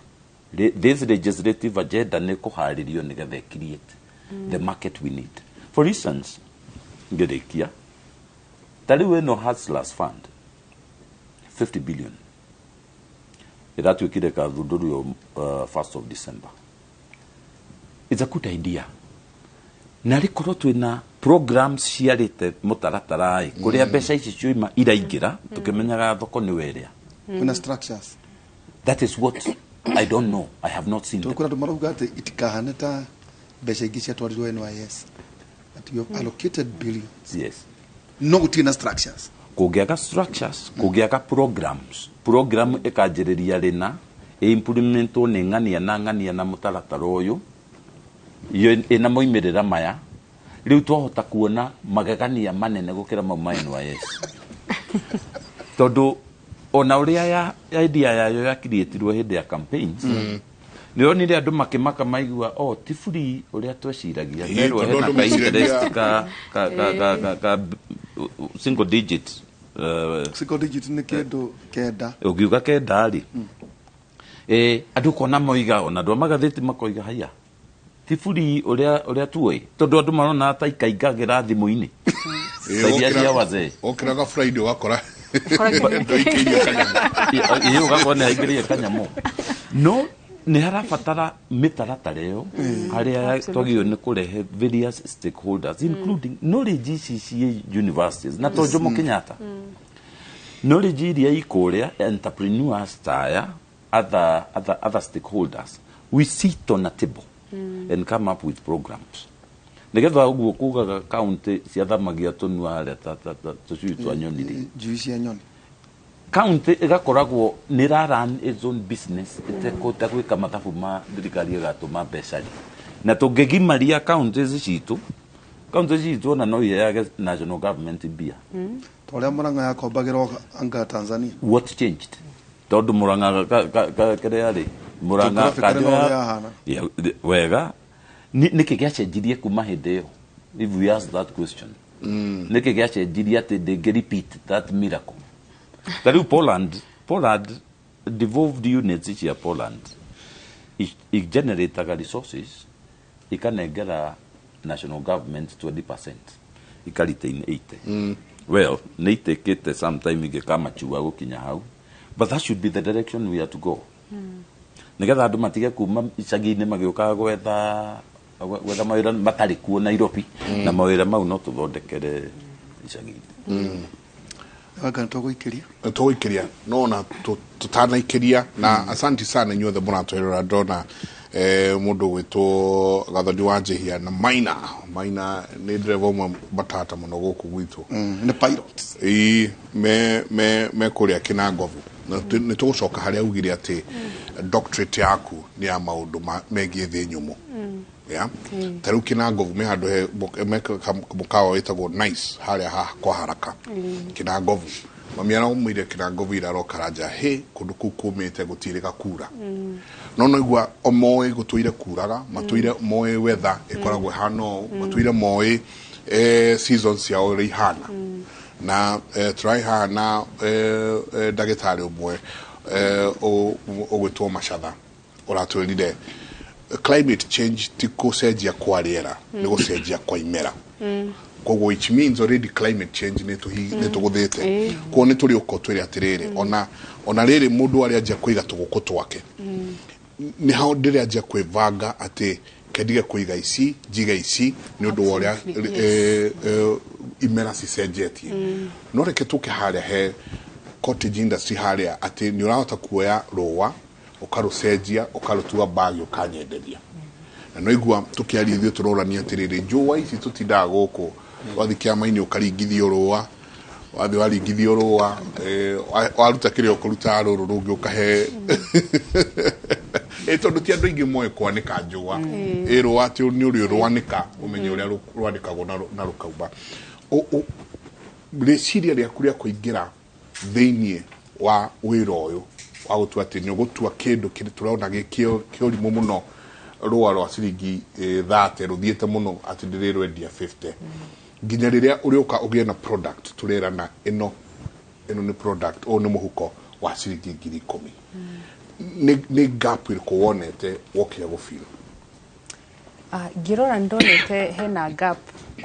This legislative agenda nĩ kũharĩrio nĩgetha create the market we need. For instance, ngĩrĩkia, ta rĩu ĩno Hustlers Fund, 50 billion, ĩratuĩkire kathundũrio 1st of December. It's a good idea, na rĩkorwo twĩna programs ciarĩte mũtaratara ĩ kũrĩa mbeca ici cioima iraingĩra, tũkĩmenyaga thoko nĩ werĩa. Kwĩna structures. That is what I don't know. I have not seen them. Tondũ kwĩna andũ marauga atĩ itikahane ta mbeca ingĩ ciatwarirwo NYS, that you have allocated billions, no gũtirĩ na structures. Kũngĩaga structures, kũngĩaga programs, program ĩkanjĩrĩria rĩna ĩimplementwo nĩ ng'ania na ng'ania na mũtaratara ũyũ iyo ĩna moimĩrĩra maya, rĩu twahota kuona magegania manene gũkĩra mau ma NYS, tondũ ona ũrĩa ya idea yayo yakiriĩtirwo hĩndĩ ya campaigns, nĩ onire andũ makĩmaka maigua, oh, ti free ũrĩa tweciragia. Merwo Tondũ hena andũ ka interest meciragia- ka single digit, Single digit nĩ kĩndũ 9. Ũngiuga 9 rĩ, andũ kona moiga, ona andũ a magathĩti makoiga, haya, ti free ũrĩa tuoĩ, tondũ andũ marona ta ikaingagĩra thimũ-inĩ ta iria cia wazee. Okĩraga Friday ũgakora ndũikĩirio kanyamũ. Ĩ, ũgakora nĩ aingĩrire kanyamũ. No nĩ harabatara mĩtaratara ĩyo harĩa twagĩrĩirwo nĩ kũrehe various stakeholders, including knowledge ici ciĩ universities na to Jomo Kenyatta, knowledge iria ikũrĩa, entrepreneurs taya, other stakeholders. We sit on a table and come up with programs nigetha ũguo kugaga county ciathamagia tũnua harĩa ta tũcui twa nyoni rĩ. Njui cia nyoni. County ĩgakoragwo nĩ ĩra run its own business ĩtekũhota gwĩka mathabu ma thirikari ĩgatũma mbeca rĩ, na tũngĩgimaria counties citũ, counties citũ ona no iheage national government mbia. Ta ũrĩa Mũrang'a yakombagĩrwo anga Tanzania. What changed? Tondũ Mũrang'a kĩrĩa rĩ, Mũrang'a Geographically kanjũ no ũrĩa yahana. Yeah, wega. Nĩkĩ gĩacenjirie kuma hĩndĩ ĩyo? If we ask that question, nĩkĩ gĩacenjirie atĩ ndĩngĩ repeat that miracle? Ta rĩu Poland, devolved units cia Poland igenerataga resources, ikanengera national government 20%, ikaretain 80. Well, nĩ itekĩte sometime ingĩkamachua gũkinya hau, but that should be the direction we are to go, nigetha andũ matige kuma icagi-inĩ magĩũkaga gwetha mawĩra matarĩ kuo Nairobi, na mawĩra mau no tũthondekere icagi-inĩ. Anga nĩ tũgũikĩria. Tũgũikĩria, no ona tũtanaikĩria, na asanti sana inyuothe mũratwerera. Ndona Mundu gwitwo Gathoni wa Njihia na Maina. Maina ni ndereba ũmwe matata mũno gũkũ gwitũ. Nĩ pilot. Ii me kũrĩa Kinangovu. Na nĩ tũgũcoka harĩa augire atĩ doctorate yaku nĩ ya maũndũ megiĩ thĩ nyũmũ. Yeah? Ta rĩu Kinangovu me handũ he me mũkawa wĩtagwo Nice harĩa haha kwa Haraka. Kinangovu. Mami araumire Kinangovu iraroka ranja he kũndũ kũu kũmĩte gũtirĩ gakura. No noigua o moĩ gũtũire kuraga, matũire moĩ weather ĩkoragwo ĩhana ũũ, matũire moĩ seasons ciao ũrĩa ihana. Na tũrarĩ haha na ndagĩtarĩ ũmwe ũgwĩtwo Macatha ũratwĩrire climate change ti gũcenjia kwa rĩera, nĩ gũcenjia kwa imera. Koguo which means already climate change nĩ tũgũthĩte. Koguo nĩ tũrĩ ũka twĩre atĩrĩrĩ, ona rĩrĩ mũndũ arĩa anjia kũiga tũgũkũ twake, nĩ hao ndĩrĩanjia kwĩbanga atĩ kendige kũiga ici njiga ici nĩ ũndũ wa ũrĩa imera cicenjetie. No reke tũke harĩa he cottage industry harĩa atĩ nĩ ũrahota kuoya rũa ũkarũcenjia ũkarũtua bagi ũkanyenderia. Na no igua tũkĩaria ithuĩ tũrorania atĩrĩrĩ, njũa ici tũtindaga gũkũ, wathiĩ kĩama-inĩ ũkaringithio rũa, wathiĩ waringithio rũa, waruta kĩrĩa ũkũruta rũrũ rũngĩ ũkahe tondũ ti andũ aingĩ moĩ kwanĩka njũa. Rũa atĩ nĩ ũrĩ rwanĩka ũmenye ũrĩa rwanĩkagwo na rũkauma. Rĩciria rĩaku rĩa kũingĩra thĩiniĩ wa wĩra ũyũ wa gũtua atĩ nĩ ũgũtua kĩndũ kĩrĩa tũrona gĩ kĩũrimũ mũno, rũa rwa ciringi 30 rũthiĩte mũno atĩ ndĩrĩrwendia 50, nginya rĩrĩa ũrĩũka ũgĩe na product tũrerana ĩno nĩ product, ũyũ nĩ mũhuko wa ciringi 10,000, nĩ gap ĩrĩkũ wonete wokire gũfeel? Ngĩrora ndonete hena gap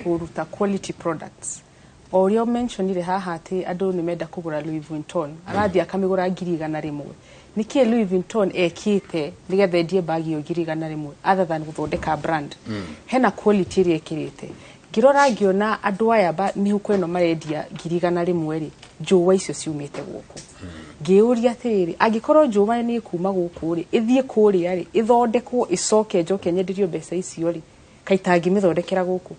kũruta quality products. O ũrĩa mentionire haha atĩ andũ nĩ menda kũgũra Louis Vuitton, arathiĩ akamĩgũra 100,000. Nĩkĩ Louis Vuitton ekĩte nĩgetha endie bagi ĩyo 100,000 other than gũthondeka brand? Hena quality ĩrĩa ĩkĩrĩte. Ngĩrora ngĩona andũ aya mĩhuko ĩno marendia 100,000 rĩ, njũa icio ciumĩte gũkũ. Ngĩũria atĩrĩrĩ, angĩkorwo njũa nĩ kuma gũkũ rĩ, ĩthiĩ kũrĩa rĩ, ĩthondekwo ĩcoke njoke nyenderio mbeca icio rĩ, kaĩ itangĩmĩthondekera gũkũ?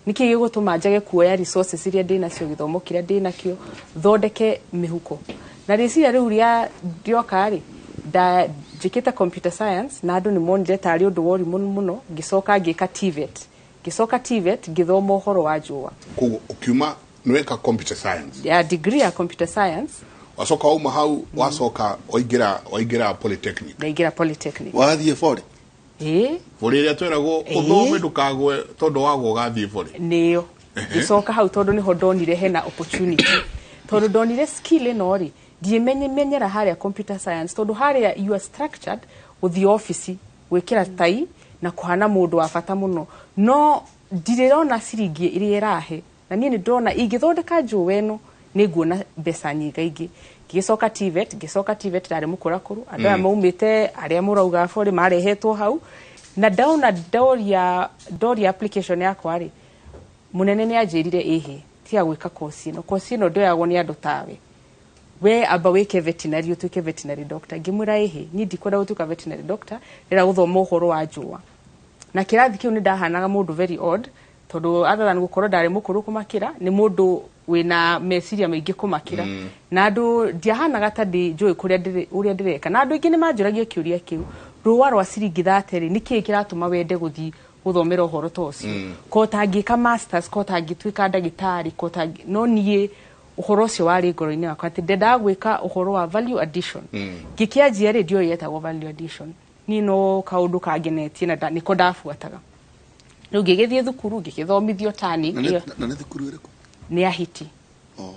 Nĩkĩ gĩgũtũma njage kuoya resources iria ndĩnacio, gĩthomo kĩrĩa ndĩnakĩo, thondeke mĩhuko? Na rĩciria rĩu rĩa rĩoka rĩ, nda njĩkĩte computer science na andũ nĩ monire tarĩ ũndũ wa ũrimũ mũno, ngĩcoka ngĩka TVET. Ngĩcoka TVET ngĩthoma ũhoro wa njũa. Koguo ũkiuma nĩweka computer science? Ya degree ya computer science. Wacoka wauma hau, wacoka waingĩra polytechnic? Ndaingĩra polytechnic. Wathiĩ bore? Ĩĩ. Bore ĩrĩa tweragwo ũthome ndũkagwe tondũ wagwa ũgathiĩ bore. Nĩyo. Ngĩcoka hau tondũ nĩho ndonire hena opportunity. Tondũ ndonire skill ĩno rĩ, ndiĩmenyera harĩa computer science, tondũ harĩa you are structured gũthiĩ ofici, gwĩkĩra tai na kũhana mũndũ wa bata mũno. No ndirĩrona ciringi ĩrĩa ĩrahe. Na niĩ nĩ ndĩrona ingĩthondeka njũa ĩno nĩ nguona mbeca nyingaingĩ. Ngĩgĩcoka TVET, ngĩcoka TVET ndarĩ mũkũrakũrũ. Andũ aya maumĩte arĩa mũrauga bore marehetwo hau. Na ndaona ndoria application yakwa rĩ, mũnene nĩ anjĩrire ĩhĩ, tiga gwĩka course ĩno. Course ĩno ndĩoyagwo nĩ andũ tawe. We amba wĩke veterinary, ũtuĩke veterinary doctor. Ngĩmwĩra ĩhĩ, niĩ ndikwenda gũtuĩka veterinary doctor, ndĩrenda gũthoma ũhoro wa njũa. Na kĩrathi kĩu nĩ ndahanaga mũndũ very odd, tondũ other than gũkorwo ndarĩ mũkũrũ kũmakĩra, nĩ mũndũ wĩna meciria maingĩ kũmakĩra. Na andũ ndiahanaga ta ndĩ njũĩ kũrĩa ũrĩa ndĩreka. Na andũ aingĩ nĩ manjũragia kĩũria kĩu, rũa rwa ciringi 30 rĩ, nĩkĩĩ kĩratũma wende gũthiĩ gũthomera ũhoro ta ũcio? Ko tangĩka masters, ko tangĩtuĩka ndagĩtarĩ, ko no niĩ ũhoro ũcio warĩ ngoro-inĩ wakwa atĩ ndendaga gwĩka ũhoro wa value addition. Ngĩkĩanjia rĩ, ndioĩ yetagwo value addition. Niĩ no kaũndũ kangenetie na nĩko ndabuataga. Rĩu ngĩgĩthiĩ thukuru, ngĩgĩthomithio tani. Na nĩ thukuru ĩrĩkũ? Nĩ Ahiti.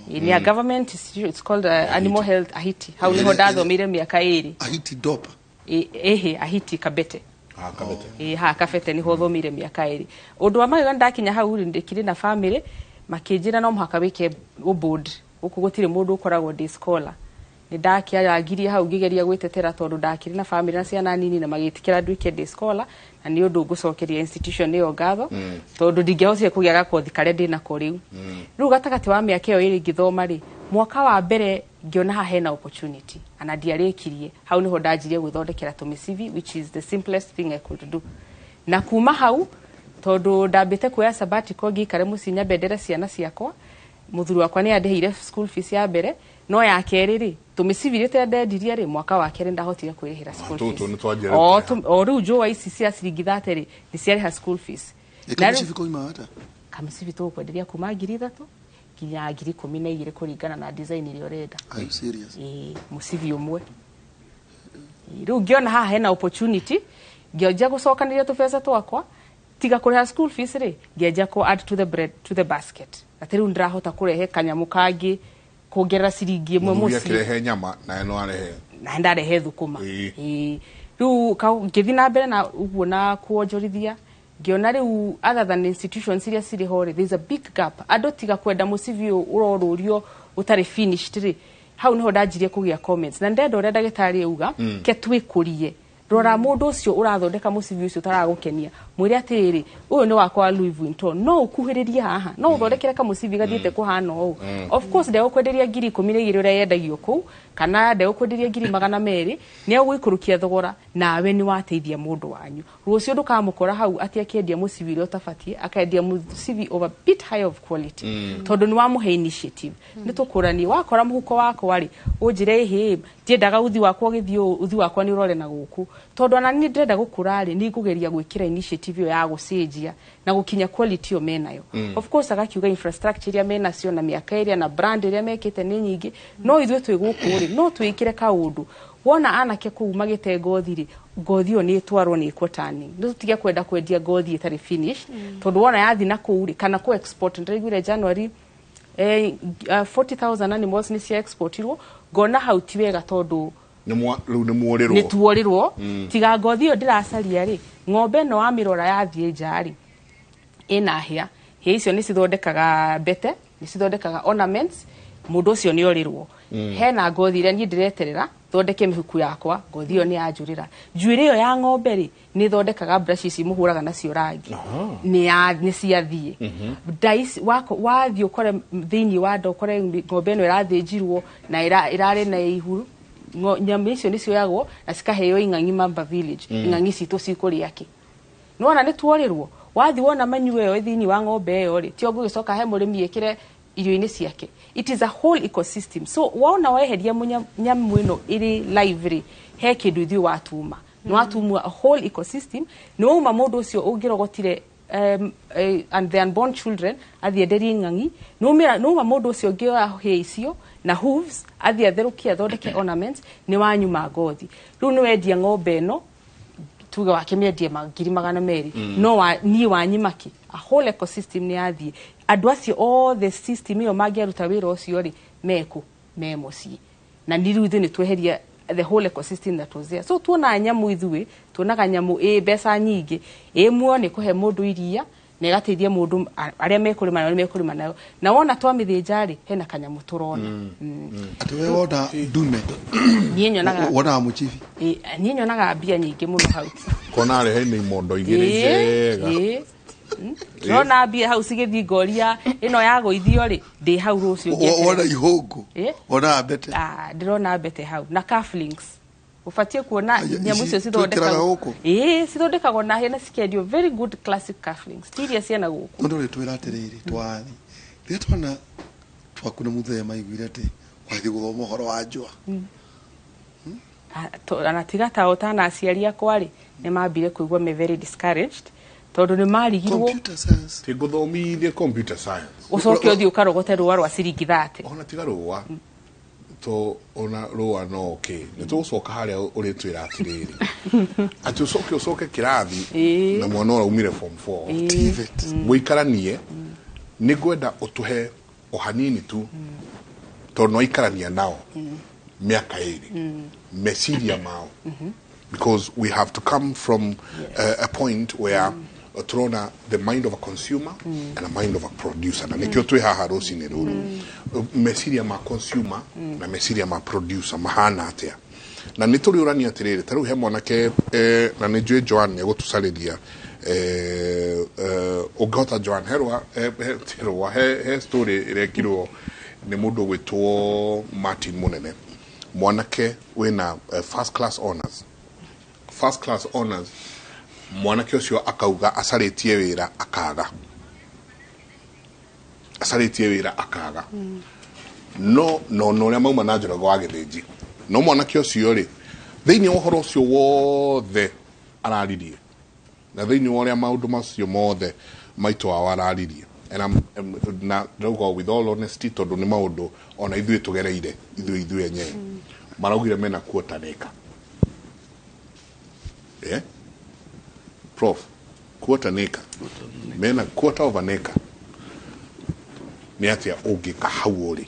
Nĩ ya government institute, it's called Animal Health Ahiti. Hau nĩho ndathomeire mĩaka 2. Ahiti Dopa? Ĩhĩ, Ahiti Kabete. Kabete. Ha Kabete nĩho thomeire mĩaka 2. Ũndũ wa magega ndakinya hau rĩ, ndĩkĩrĩ na family, makĩnjĩra no mũhaka wĩke board. Gũkũ gũtirĩ mũndũ ũkoragwo day scholar. Nĩ ndakĩarangirie hau ngĩgeria gwĩtetera tondũ ndakĩrĩ na family na ciana nini, na magĩtĩkĩra nduĩke day scholar, na nĩ ũndũ ngũcokeria institution ĩyo ngatho, tondũ ndingĩahotire kũgĩa gakothi karĩa ndĩnako rĩu. Rĩu gatagatĩ wa mĩaka ĩyo ĩrĩ ngĩthoma rĩ, mwaka wa mbere Ngĩona haha hena opportunity ana ndiarĩkirie hau nĩho ndanjirie gwĩthondekera tũmĩcibi, which is the simplest thing I could do. Na kuma hau, tondũ ndambĩte kuoya sabbatical ngĩikare mũciĩ nyambe ndere ciana ciakwa, mũthuri wakwa nĩ andĩhĩire school fees ya mbere, no ya kerĩ rĩ, tũmĩcibi rĩrĩa ndendirie rĩ, mwaka wa kerĩ ndahotire kwĩrĩhĩra school Tũtũ fees. nĩ twanjia. O rĩu njũa ici cia ciringi 30 rĩ, nĩ ciarĩha school fees. Na rĩu- Kamũcibi koima ata? Kamĩcibi tũgũkwenderia kuma 3000 nginya 12,000 kũringana na design ĩrĩa ũrenda. Are you serious? Ĩĩ, mũcibi ũmwe. Ĩĩ, rĩu ngĩona haha hena opportunity, ngĩanjia gũcokanĩria tũbeca twakwa, tiga kũrĩha school fees rĩ, ngĩanjia kũ add to the bread to the basket, atĩ rĩu ndĩrahota kũrehe kanyamũ kangĩ kuongerera ciringi 1 Mũthuri mũciĩ. akĩrehe nyama nawe no arehe. Na ndarehe thũkũma. Ĩĩ. Rĩu ngĩthiĩ na mbere na ũguo na kuonjorithia, ngĩona rĩu other than institutions iria cirĩ ho rĩ, there's a big gap. Andũ tiga kwenda mũcibi ũyũ ũrorũrio ũtarĩ finished rĩ, hau niho ndanjirie kũgĩa comments na ndenda ũrĩa ndagĩtarĩ auga. Ke twĩkũrie, rora mũndũ ũcio ũrathondeka mũcibi ũcio ũtaragũkenia, mwĩre atĩrĩrĩ, ũyũ nĩ wakwa wa Louis Vuitton, no ũkuhĩrĩrie haha, no ũthondekere kamũcibi gathiĩte kũhana ũũ. Of course ndegũkwenderia 12,000 ũrĩa yendagio kũu, kana ndegũkwenderia 200,000, nĩ egũikũrũkia thogora, nawe nĩ wateithia mũndũ wanyu. Rũciũ ndũkamũkora hau atĩ akĩendia mũcibi ũrĩa ũtabatiĩ, akendia mũcibi of a bit high of quality, tondũ nĩ wamũhe initiative. Nĩ tũkũranie, wakora mũhuko wakwa rĩ, ũnjĩre ĩhĩ, ndiendaga uthi wakwa ũgĩthiĩ ũũ, uthi wakwa nĩ ũrore na gũkũ, tondũ ona niĩ ndĩrenda gũkũra rĩ, nĩ ngũgeria gwĩkĩra initiative ĩyo ya gũcenjia na gũkinya quality ĩyo menayo. Of course agakiuga infrastructure iria menacio na mĩaka ĩrĩa na brand ĩrĩa mekĩte nĩ nyingĩ, no ithuĩ twĩ gũkũ rĩ, no twĩkĩre kaũndũ. Wona anake kũu magĩte ngothi rĩ, ngothi ĩyo nĩ ĩtwarwo nĩ ĩkwo tanning, nĩ tũtige kwenda kwendia ngothi ĩtarĩ finished, tondũ wona yathi na kũu rĩ, kana kũ export, ndĩraiguire January 40,000 animals nĩ cia exportirwo, ngona hau ti wega tondũ Rĩu nĩ muorĩrwo. Nĩ tuorĩrwo. Tiga ngothi ĩyo ndĩracaria rĩ, ng'ombe ĩno wamĩrora yathiĩ nja rĩ, ĩna hĩa, hĩa icio nĩ cithondekaga mbete, nĩ cithondekaga ornaments, mũndũ ũcio nĩ orĩrwo. Hena ngothi ĩrĩa niĩ ndĩreterera thondeke mĩhuku yakwa, ngothi ĩyo nĩ yanjũrĩra. Njuĩrĩ ĩyo ya ng'ombe rĩ, nĩ ĩthondekaga brush ici mũhũraga nacio rangi, nĩ ciathiĩ. Nda ici wathiĩ ũkore thĩinĩ wa nda, ũkore ng'ombe ĩno ĩrathĩnjirwo na ĩrarĩ na ihu, nyama icio nĩ cioyagwo na cikaheo ing'ang'i Mamba village. Ing'ang'i citũ cikũrĩa kĩ? Nĩwona nĩ tuorĩrwo. Wathiĩ wona manyu ĩyo thĩinĩ wa ng'ombe ĩyo rĩ, tio ngũgĩcoka he mũrĩmi ĩkĩre irio-inĩ ciake. It is a whole ecosystem. So wona weheria nyamũ ĩno ĩrĩ live rĩ, he kĩndũ ithuĩ watuma, nĩ watuma a whole ecosystem, nĩ wauma mũndũ ũcio ũngĩrogotire and the unborn children athiĩ enderie ing'ang'i, nĩ wauma mũndũ ũcio ũngĩoya hĩa icio na hooves athiĩ atherũkie athondeke ornaments, nĩ wanyuma ngothi. Rĩu nĩ wendia ng'ombe ĩno, tuge wakĩmĩendia 200,000, no niĩ wanyima kĩ? A whole ecosystem nĩ yathiĩ. Andũ acio othe system ĩyo mangĩaruta wĩra ũcio rĩ, mekũ me mũciĩ, na nĩ rĩu ithuĩ nĩ tweheria the whole ecosystem that was there. So tuona nyamũ, ithuĩ tuonaga nyamũ ĩ mbeca nyingĩ, ĩ muoyo, nĩ kũhe mũndũ iria na ĩgateithia mũndũ, arĩa mekũrĩma nayo nĩ mekũrĩma nayo, na wona twamĩthĩnja rĩ, hena kanyamũ tũrona. Atĩ we wona ndume? Niĩ nyonaga Wonaga mũcibi? Ĩ, niĩ nyonaga mbia nyingĩ mũno hau. Kona arehe nĩ imondo igĩrĩ njega. Ĩĩ. Ndĩrona mbia hau cigĩthiĩ, ngoria ĩno yagũithio rĩ, ndĩ hau rũciũ ngĩeterera. Wona ihũngũ? Ĩ? Wonaga mbete? Ah, ndĩrona mbete hau na cufflinks, ũbatiĩ kuona nyamũ icio ici twĩkĩraga cithondekagwo gũkũ? Ĩĩ, cithondekagwo na hĩa na cikendio very good classic cufflinks, ti iria ciana gũkũ. Mũndũ ũrĩ twĩra atĩrĩrĩ, twathi rĩrĩa twana twaku na mũthee maiguire atĩ wathiĩ gũthoma ũhoro wa njũa? Ah, ona tiga ta ũtana aciari akwa rĩ, nĩ mambire kũigua me very discouraged tondũ nĩ marigirwo. Ti ngũthomithie computer science. Ũcoke ũthiĩ ũkarogote rũa rwa ciringi 30. Ona tiga rũa to, ona rũa no okay, nĩ tũgũcoka harĩa ũrĩtwĩra atĩrĩrĩ, atĩ ũcoke kĩrathi na mwana ũraumire form 4 mũikaranie. Nĩ ngwenda ũtũhe o hanini tu, tondũ no ikarania nao mĩaka 2, meciria mao, because we have to come from a point where turona the mind of a consumer and a mind of a producer, na nikio twi haha rucinĩ rũrũ. Meciria ma consumer na meciria ma producer mahana atia? Na nĩ tũrĩũrania atĩrĩrĩ, ta rĩu he mwanake na nĩ njũĩ Joan nĩ egũtũcarĩria, ũngĩhota Joan, he rũa, he, ti rũa, he story ĩrekirwo Nĩ mũndũ ũgwĩtwo Martin Mũnene, mwanake wĩna first class honors, first class honors. Mwanake ũcio akauga acarĩtie wĩra akaga, acarĩtie wĩra akaga. No no no ũrĩa mauma na Njoroge wa Gĩthĩnji, no mwanake ũcio rĩ, thĩinĩ wa ũhoro ũcio wothe araririe na thĩinĩ wa ũrĩa maũndũ macio mothe maitũ wao araririe, and na ndauga with all honesty, tondũ nĩ maũndũ ona ithuĩ tũgereire ithuĩ enyewe, maraugire mena quarter an acre. Yeah? Prof, quarter an acre, mena quarter of an acre. Nĩ atĩa ũngĩka hau ũrĩ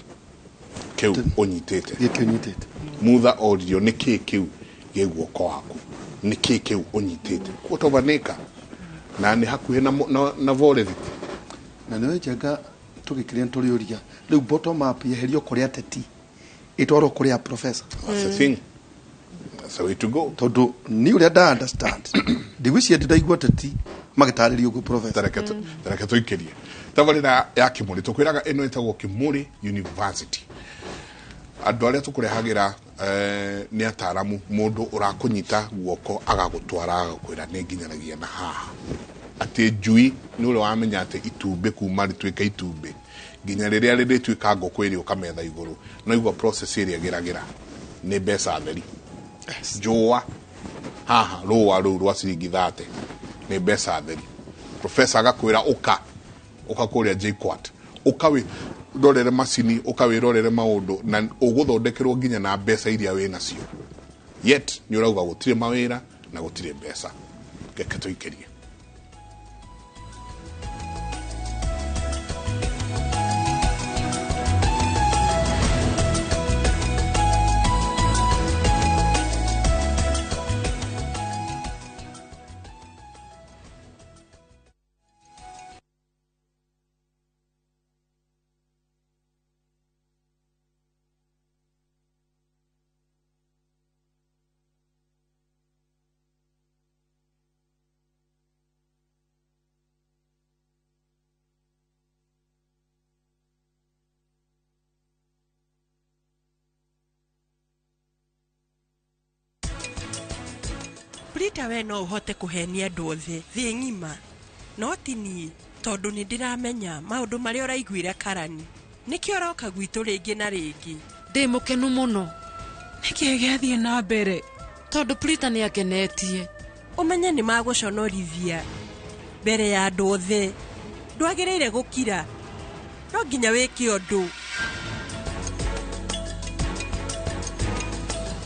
kĩu ũnyitĩte? Gĩkĩ ũnyitĩte. Mutha oririo nĩ kĩĩ kĩu gĩ guoko waku, nĩ kĩĩ kĩu ũnyitĩte? Quarter of an acre, na nĩ hakuhĩ na forest. Na nĩ njenga tũgĩkĩria tũrĩũria rĩu bottom up yeherio kũrĩ ateti ĩtwarwo kũrĩ a professor. That's the thing, that's the way to go. Tondũ ni ũrĩa nda understand, ndigwĩciria ndĩraigua ateti magĩtarĩria ũguo, professor. Tareke tũikĩrie tabarĩra ya Kĩmũrĩ. Tũkwĩraga ĩno ĩtagwo Kĩmũrĩ University. Andũ arĩa tũkũrehagĩra nĩ ataramu, mũndũ ũrakũnyita guoko agagũtwara agakwĩra nĩ nginyanagia na haha, atĩ njui nĩ ũrĩa wamenya atĩ itumbĩ kuma rĩtuĩke itumbĩ nginya rĩrĩa rĩrĩtuĩka ngũkũ ĩrĩa ũkametha igũrũ, no igua process ĩrĩa ĩgeragĩra nĩ mbeca theri. Njũa haha rũa rũu rwa ciringi 30 nĩ mbeca theri. Professor agakwĩra ũka, ũka kũrĩa JKUAT, ũka wĩ rorere macini, ũka wĩrorere maũndũ na ũgũthondekerwo nginya na mbeca iria wĩ nacio. Yet nĩ ũrauga gũtirĩ mawĩra na gũtirĩ mbeca. Reke tũikĩrie. Prita, we no ũhote kũhenia andũ othe thĩ ng'ima, no ti niĩ, tondũ nĩ ndĩramenya maũndũ marĩa ũraiguĩra karani. Nĩkĩo ũroka gwitũ rĩngĩ na rĩngĩ. Ndĩ mũkenu mũno. Nĩkĩĩ gĩathiĩ na mbere? Tondũ Prita nĩ angenetie. Ũmenye nĩ magũconorithia mbere ya andũ othe. Ndwagĩrĩire gũkira, no nginya wĩke ũndũ.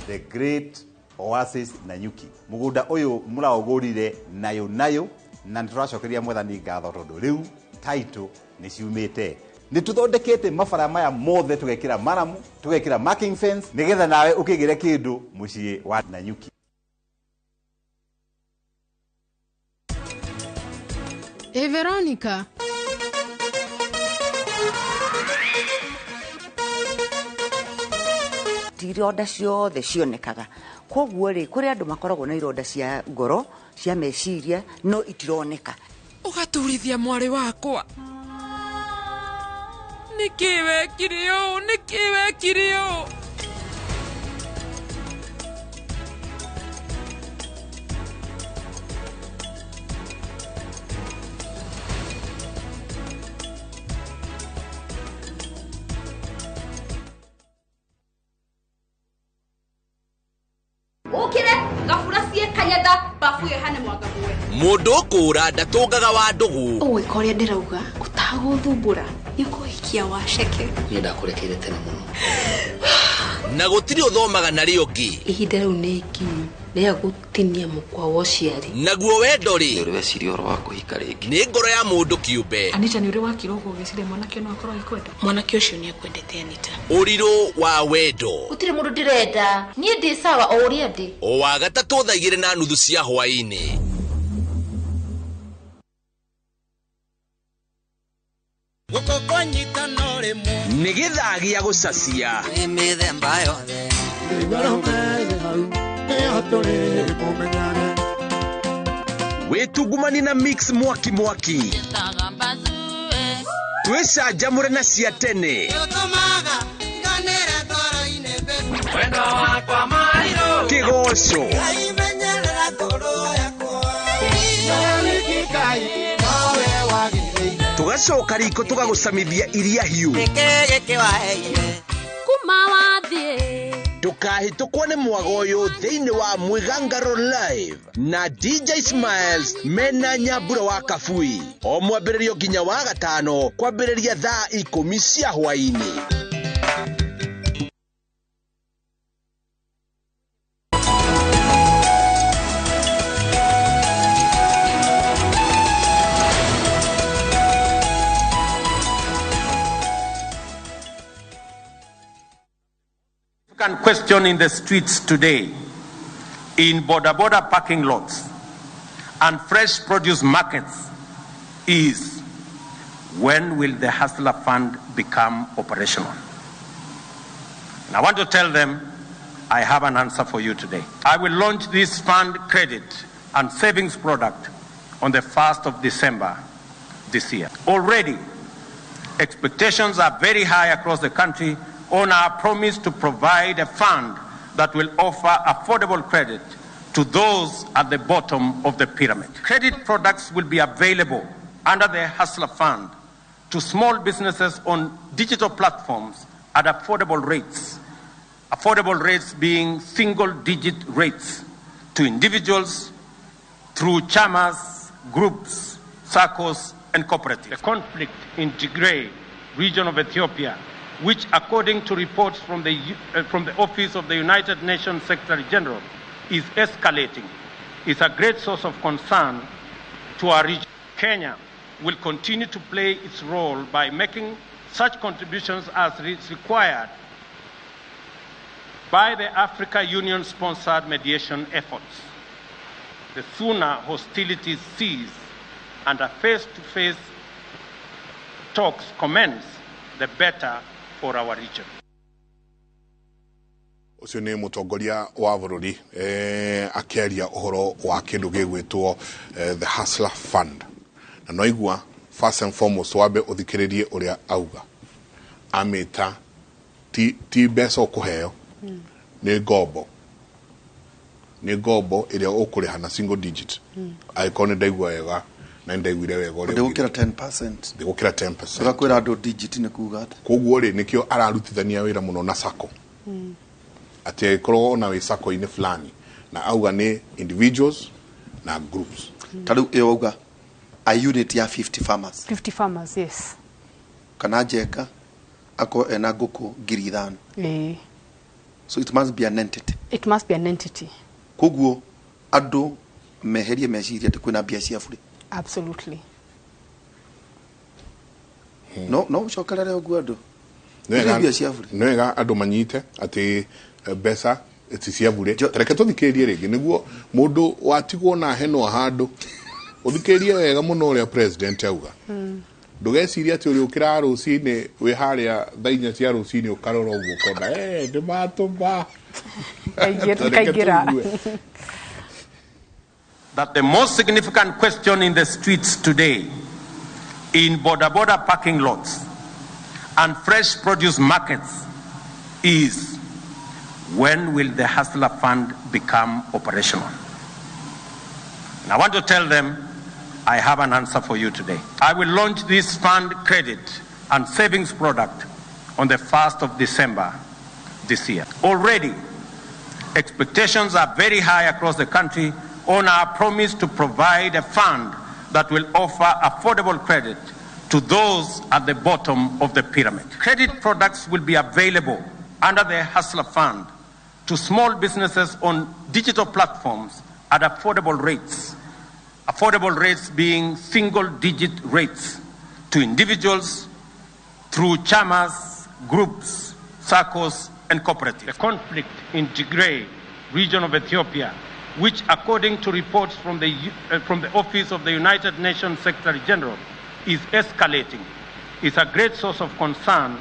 The Great Oasis Nanyuki, mũgũnda ũyũ mũraũgũrire nayo nayo, na nĩ tũracokeria Mwathani ngatho tondũ rĩu title nĩ ciumĩte. Nĩ tũthondekete mabara maya mothe, tũgekĩra maramu, tũgekĩra marking fence, nĩgetha nawe ũkĩgĩre kĩndũ mũciĩ wa Nanyuki. Ĩ Veronica. Ti ironda ciothe cionekaga, koguo rĩ, kũrĩ andũ makoragwo na ironda cia ngoro, cia meciria, no itironeka. Ũgaturithia mwarĩ wakwa. Nĩkĩ wekire ũũ? Nĩkĩ wekire ũũ? Ũkĩre gabura ciĩ kanyatha babu ĩyo ĩhane mwanga muwe. Mũndũ ũkũra ndatũngaga wa ndũgũ. Ũgwĩka ũrĩa ndĩrauga ũtagũthumbũra, nĩ ũkũhikia waceke. Niĩ ndakũrekeire tene mũno. Na gũtirĩ ũthomaga narĩo ũngĩ. Ihinda rĩu nĩ ikinyu rĩa gũtinia mũkwa wa ũciari. Naguo wendo rĩ, Nĩ ũrĩ weciria ũhoro wa kũhika rĩngĩ? nĩ ngoro ya mũndũ kĩũmbe. Anita, nĩ ũrĩ wakira ũguo ũgĩciria mwanake no akorwo agĩkwenda? Mwanake ũcio nĩ akwendete, Anita. Ũrirũ wa wendo. Gũtirĩ mũndũ ndĩrenda, niĩ ndĩ sawa o ũrĩa ndĩ. O wa gatatũ 2:30 cia hwaĩ-inĩ. Nĩ gĩthaa gĩa gũcacia. Nĩ mĩthemba yothe. Wĩtungumanie na Mix Mwaki Mwaki. Twĩcanjamũre na cia tene. Kĩgoco. Tũgacoka riko tũgagũcamithia iria hiũ. Ndũkahĩtũkwo nĩ mwago ũyũ thĩinĩ wa Mwĩgangaro Live na DJ Smiles mena Nyambura wa Kabui o mwambĩrĩrio nginya wa gatano kwambĩrĩria thaa 10 cia hwaĩ-inĩ. Question in the streets today, in border parking lots and fresh produce markets is, when will the Hustler Fund become operational? And I want to tell them, I have an answer for you today. I will launch this fund credit and savings product on the 1st of December this year. Already, expectations are very high across the country on our promise to provide a fund that will offer affordable credit to those at the bottom of the pyramid. Credit products will be available under the Hustler Fund to small businesses on digital platforms at affordable rates, affordable rates being single-digit rates to individuals through chamas, groups, circles, and cooperatives. The conflict in Tigray region of Ethiopia, which according to reports from the Office of the United Nations Secretary General is escalating, is a great source of concern to our region. Kenya will continue to play its role by making such contributions as is required by the Africa Union-sponsored mediation efforts. The sooner hostilities cease and a face-to-face talks commence, the better for our region. Ũcio nĩ mũtongoria wa bũrũri akĩaria ũhoro wa kĩndũ gĩgwĩtwo the Hustler Fund. Na no igua first and foremost wambe ũthikĩrĩrie ũrĩa auga. Amĩta ti mbeca ũkũheo, nĩ ngombo. Nĩ ngombo ĩrĩa ũkũrĩha na single digit. Angĩkorwo nĩ ndaigua wega na nĩ ndaiguire wega ũrĩa ndĩgũkĩra 10%. Ndĩgũkĩra 10%. Ũgakwĩra andũ digit nĩ kuga atĩa. Koguo rĩ nĩkĩo ararutithania wĩra mũno na SACCO. Atĩ angĩkorwo ona wĩ SACCO-inĩ fulani na auga nĩ individuals na groups. Ta rĩu ĩyo auga a unit ya 50 farmers. 50 farmers, yes. Kana Njenga akorwo ena ngũkũ 5,000. Eh. So it must be an entity. It must be an entity. Koguo andũ meherie meciria atĩ kwĩna mbia cia bure. Absolutely. No no ucokerere ũguo andũ. Mbia cia bure. Nĩ wega andũ manyite atĩ mbeca ti cia bure. Reke tũthikĩrĩrie rĩngĩ nĩguo mũndũ watigwo na henwa handũ ũthikĩrĩrie wega mũno ũrĩa president auga. Ndũgecirie atĩ ũrĩũkĩra rũcinĩ wĩ harĩa thaa 4 cia rũcinĩ ũkarora ũguo ũkona nĩ matũma. Kaingĩra. That the most significant question in the streets today, in border parking lots and fresh produce markets, is when will the Hustler Fund become operational? And I want to tell them, I have an answer for you today. I will launch this fund credit and savings product on the 1st of December this year. Already, expectations are very high across the country on our promise to provide a fund that will offer affordable credit to those at the bottom of the pyramid. Credit products will be available under the Hustler Fund to small businesses on digital platforms at affordable rates, affordable rates being single-digit rates to individuals through chamas, groups, circles, and cooperatives. The conflict in Tigray region of Ethiopia, which according to reports from the Office of the United Nations Secretary General is escalating, is a great source of concern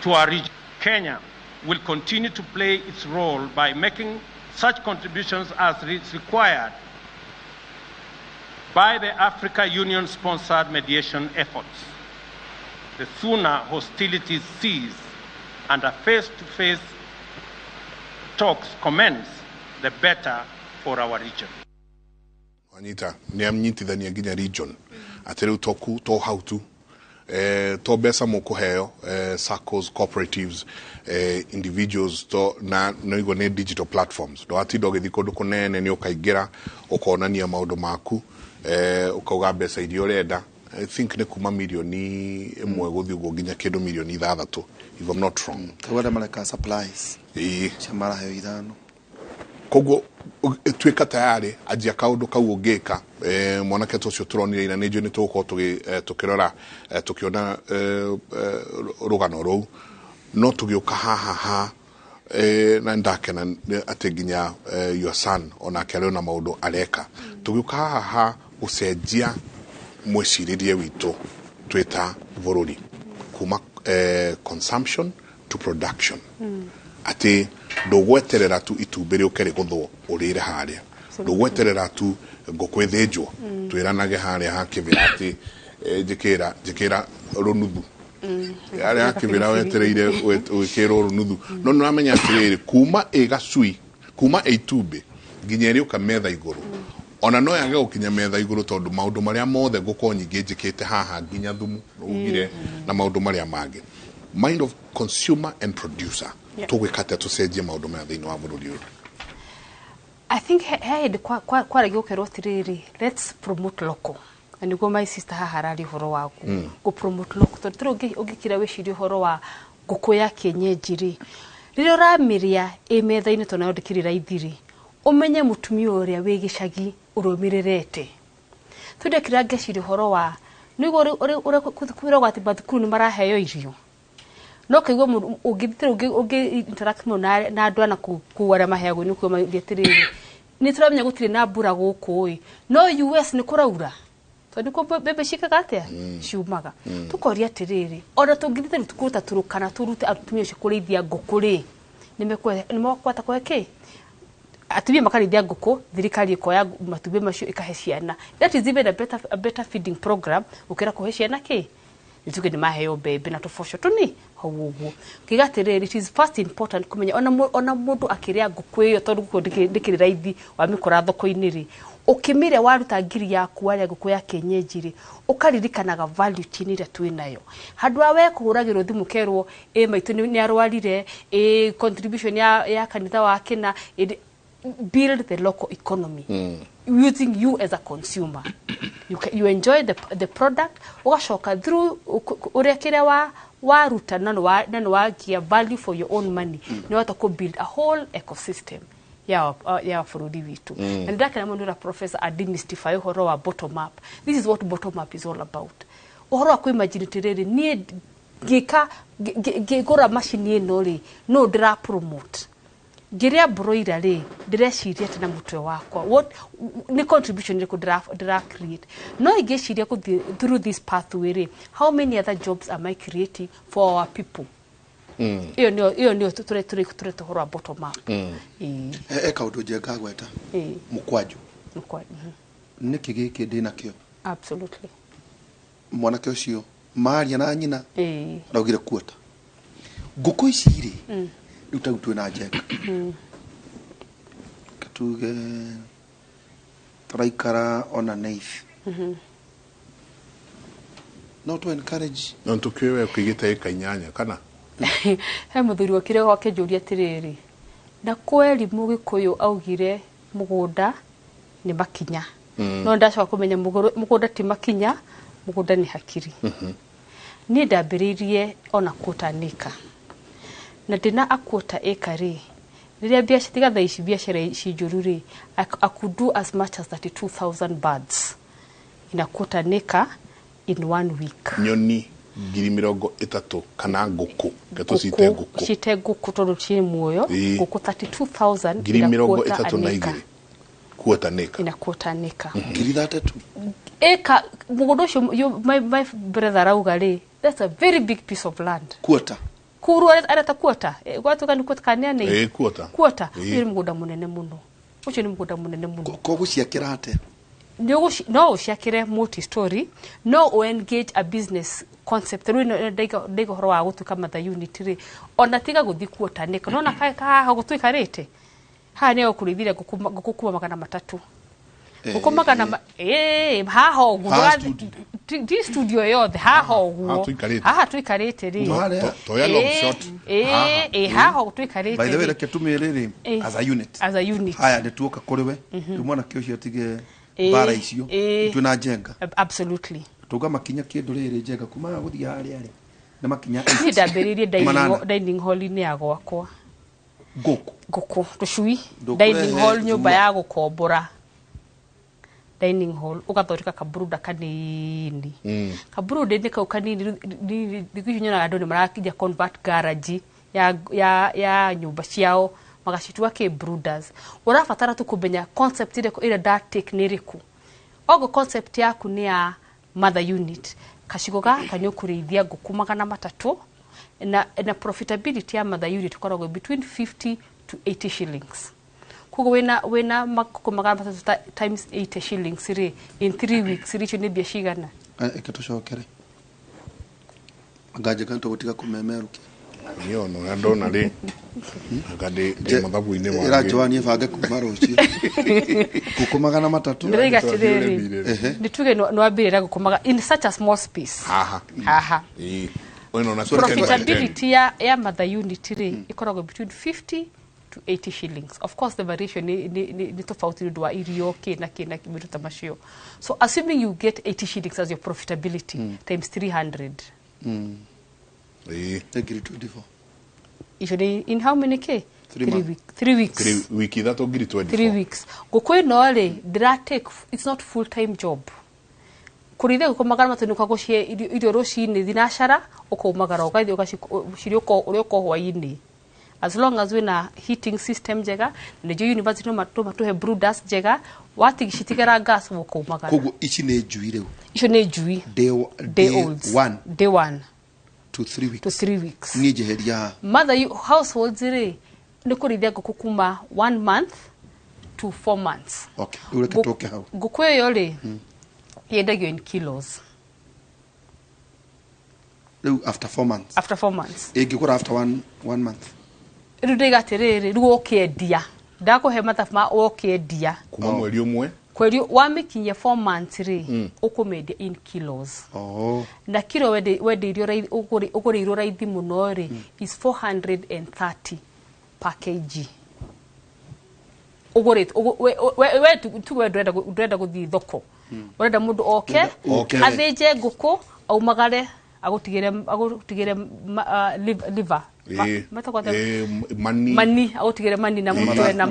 to our region. Kenya will continue to play its role by making such contributions as is required by the Africa Union-sponsored mediation efforts. the sooner hostilities cease and a face-to-face talks commence, the better for our region. Wanyita nĩ anyitithania nginya region atĩ rĩu toku to hau tu to mbeca mũkũheo SACCOs, cooperatives, individuals to na no igua nĩ digital platforms. Ndũgatinda ũgĩthiĩ kũndũ kũnene, nĩ ũkaingĩra ũkonania maũndũ maku, ũkauga mbeca iria ũrenda. I think nĩ kuma 1 mirioni gũthiĩ ũguo nginya kĩndũ mirioni 6, if I'm not wrong. Tau arĩa mareka supplies Ĩĩ. Cia maraheo 5. Koguo tuĩka tayarĩ anjia kaũndũ kau ũngĩka. Mwanake ta ũcio tũronire ira, nĩ njũĩ nĩ tũgũkorwo tũkĩrora, tũkĩona rũgano rũu. No tũgĩũka haha ha na ndakena atĩ nginya your son onake arĩ ona maũndũ areka. Tũgĩũka haha ha gũcenjia mwĩcirĩrie witũ twĩ ta bũrũri kuma consumption to production, atĩ ndũgweterera tu itumbĩ rĩũke rĩgũthwo ũrĩre harĩa, ndũgweterera tu ngũkũ ĩthĩnjwo. Twĩranage harĩa hakĩbĩra atĩ njĩkĩra rũnuthu harĩa hakĩbĩra wetereire gwĩkĩrwo rũnuthu, no nĩ ũramenya atĩrĩrĩ, kuma ĩ gacui, kuma ĩ itumbĩ nginya ĩrĩũka metha igũrũ, ona no yage gũkinya metha igũrũ tondũ maũndũ marĩa mothe ngũkorwo nyingĩ njĩkĩte haha, nginya thumu ugire na maũndũ marĩa mangĩ, mind of consumer and producer. Tũgwĩka atĩa tũcenjie maũndũ maya thĩinĩ wa bũrũri ũyũ? I think he hĩndĩ kwaragia gũkerwo atĩrĩrĩ, let's promote local, na nĩguo my sister haha araria ũhoro wa gũ promote local, tondũ tũrĩ ũngĩkira wĩcirie ũhoro wa ngũkũ ya kienyeji rĩ, rĩrĩa ũramĩrĩa ĩ metha-inĩ, tondũ nayo ndĩkĩrĩ raithi rĩ, ũmenye mũtumia ũrĩa wĩ gĩcagi ũrĩa ũmĩrerete. Tũndekĩra ngeciria ũhoro wa nĩguo ũrĩa kwĩragwo atĩ mathukuru nĩ maraheo irio, no kaigua mũndũ ũngĩ ũngĩ interact mũno na andũ ana kũu arĩa maheagwo nĩ kuo mauge atĩrĩrĩ, nĩ tũramenya gũtirĩ na mbura gũkũ ĩ, no US nĩ kũraura, tondũ nĩkuo mbembe ciĩkaga atĩa, ciumaga. Tũkoria atĩrĩrĩ, ona tũngĩthiĩ rĩu kũruta Turukana tũrute atumia acio kũrĩithia ngũkũ rĩ, nĩ mekũhota kũhe kĩ atumia makarĩithia ngũkũ, thirikari ĩkoya matumbĩ macio ĩkahe ciana. That is even a better feeding program gũkĩra kũhe ciana kĩ nĩtuge nĩ maheo mbembe na tũboco tũni hau ũguo. Ngiuga atĩrĩrĩ, it is first important kũmenya ona mũndũ akĩrĩa ngũkũ ĩyo, tondũ ngũkũ ndĩkĩrĩ raithi wamĩkora thoko-inĩ rĩ, ũkĩmĩrĩa waruta ngiri yaku warĩa ngũkũ ya kienyeji rĩ, ũkaririkanaga value chain ĩrĩa twĩ nayo, handũ ha we kũhũragĩrwo thimũ kerwo ĩ maitũ nĩ arwarire, ĩ contribution ya kanitha wa kĩna. Build the local economy using you as a consumer. You enjoy the product, ugacoka through ũrĩa kĩrĩa wa waruta na nĩ wagia value for your own money, nĩ wahota kũ build a whole ecosystem ya bũrũri witũ. Na nĩ ndakena mũno ũrĩa professor ademystify ũhoro wa bottom up. This is what bottom up is all about, ũhoro wa kwĩimagine atĩrĩrĩ, niĩ ngĩka ngĩgũra macini ĩno rĩ, no ndĩra promote ngĩrĩa broiler rĩ, ndĩreciria atĩ na mũtwe wakwa, what nĩ contribution ĩrĩkũ ndĩra create? No ingĩciria gũthiĩ through this pathway rĩ, how many other jobs am I creating for our people? Ĩyo nĩyo tũrĩ ũhoro wa bottom up. Ĩĩ. E kaũndũ njenga gweta. Mũkwanjũ. Nĩkĩ gĩkĩ ndĩ nakĩo? Mwanake ũcio maria na nyina araugire kuota ngũkũ ici rĩ, rĩu tau twĩna njenga, tuge tũraikara ona neithi, no to encourage. No tũkĩũĩ we ũkĩigĩte ĩka 8 kana? He mũthuri wokire gwake njũria atĩrĩrĩ, na kweri mũgĩkũyũ augire mũgũnda nĩ makinya, no ndacoka kũmenya mũgũnda ti makinya, mũgũnda nĩ hakiri. Niĩ ndambĩrĩirie ona quarter an acre, na ndĩna a quarter acre rĩ, rĩrĩa biacara tiga thaa ici biacara ici njũru rĩ, I could do as much as 32,000 birds in a quarter an acre in one week. Nyoni 30,000 kana ngũkũ, reke tũcite ngũkũ. Cite ngũkũ tondũ ciĩ muoyo. Ngũkũ 32,000 ngiri in a mĩrongo quarter ĩtatũ an na acre. igĩrĩ quarter an acre. In a quarter an acre. 32,000. Ĩka mũgũnda ũcio my brother arauga rĩ, that's a very big piece of land. Quarter. Kuru areta quarter. Gwatuĩka nĩ quarter kana nĩ Ĩ, quarter. Quarter. Ĩĩ. Ũcio nĩ mũgũnda mũnene mũno, ũcio nĩ mũgũnda mũnene mũno. Koguo ciakĩra atĩa? No ũciakĩre multi story, no ũ engage a business concept. Rĩu ĩno ndaiga ũhoro wa gũtuĩka mother unit rĩ, ona tiga gũthiĩ kuota nĩko nona haha gũtuĩkarĩte haha nĩ ũkũrĩithire ngũkũ kuma 300, ngũkũ magana haha ũguo. Haha. Ti studio yothe, haha ũguo. Haha tũikarĩte. Haha tũikarĩte rĩ. Toya long shot. Ĩĩ, haha ũguo tũikarĩte By the way, rĩ. reke tumĩre rĩ as a unit. As a unit. Haya, nĩ tuoka kũrĩ we. Rĩu mwanake ũcio atige mbara icio. Twĩ na njenga. Absolutely. Tuga makinya kĩndũ rĩrĩ njenga kuma haha gũthiĩ harĩa rĩ nĩ makinya Niĩ ndambĩrĩirie dining Manana. Dining hall-inĩ ya gwakwa. Ngũkũ. Ngũkũ tũcui. Ndũkũrehe Dining hall, nyũmba thua. ya gũkombora, dining hall ũgathondeka kaburuda kanini, kaburuda-inĩ kau kanini. Rĩu thikũ ici nyonaga andũ nĩ marakinya convert garage ya nyũmba ciao magacitua kĩ brooders. Ũrabatara tu kũmenya concept ĩrĩkũ ĩrĩa ndatake nĩ ĩrĩkũ. Ogo concept yaku nĩ ya mother unit, kacigo gaka nĩ ũkũrĩithia ngũkũ 300, na profitability ya mother unit ĩkoragwo between 50 to 80 shillings. Koguo wĩna makũkũ 300 times 80 shillings rĩ, in 3 weeks rĩ, icio nĩ mbia cigana? Eke tũcokere anga njenga nĩtũgũtiga kũmemerukia. Niĩ ona ũrĩa ndona rĩ, anga ndĩ mathabu-inĩ Ĩra mangĩ. Joan ĩbange kuma rũciũ ngũkũ 300. Ndĩroiga atĩrĩrĩ, nĩ tuge nĩ wambĩrĩra gũkũmaga in such a small space Haha. Haha. Ĩĩ. Ĩno na 10 by 10. Profitability ya mother unit rĩ, ĩkoragwo between 50 to 80 shillings. Of course the variation nĩ tofauti nĩ ũndũ wa irio kĩ na kĩ na kĩ, maũndũ ta macio. So assuming you get 80 shillings as your profitability, times 300. Ĩĩ. Nĩ ngiri 24. Icio nĩ in how many k? Three months. Week, 3 weeks. Wiki 3 ngiri 24. 3 weeks. Ngũkũ ĩno rĩ, ndĩra take, it's not full time job kũrĩithia ngũkũ 300. Nĩ ũkagũcihe irio rũcinĩ thinacara, ũkaumagara ũgathiĩ ũgaciria ũrĩũka hwaĩ-inĩ, as long as wĩna heating system njega. Nĩnjũ university no matũhe brooders njega, wacitigĩra gas ũkaumagara. Koguo ici nĩ njui rĩu? Icio nĩ njui. Day, day day olds. One Day one to 3 weeks. To 3 weeks. Niĩ njeheria haha. Mother households rĩ, nĩ kũrĩithia ngũkũ kuma 1 month to 4 months. Okay, rĩu reke tũke hau. Ngũkũ ĩyo rĩ, yendagio in kilos. Rĩu after 4 months? After 4 months. Ĩngĩgũra after one month? Rĩu ndĩiga atĩrĩrĩ, rĩu ũkĩendia, ndakũhe mathabu ma ũkĩendia. Kuma mweri ũmwe. Kweri wamĩkinyia 4 months rĩ, ũkũmĩendia in kilos. Oh. Na kilo wendeirio ũgũrĩirwo raithi mũno rĩ, is 430 per kg. Ũgũrĩte we tuge we ndũrenda gũthiĩ thoko, ũrenda mũndũ oke Oke. athĩnje ngũkũ, aumagare, agũtigĩre liver. Metagwo atĩa? Ĩĩ, mani. Mani, agũtigĩre mani na mũtwe na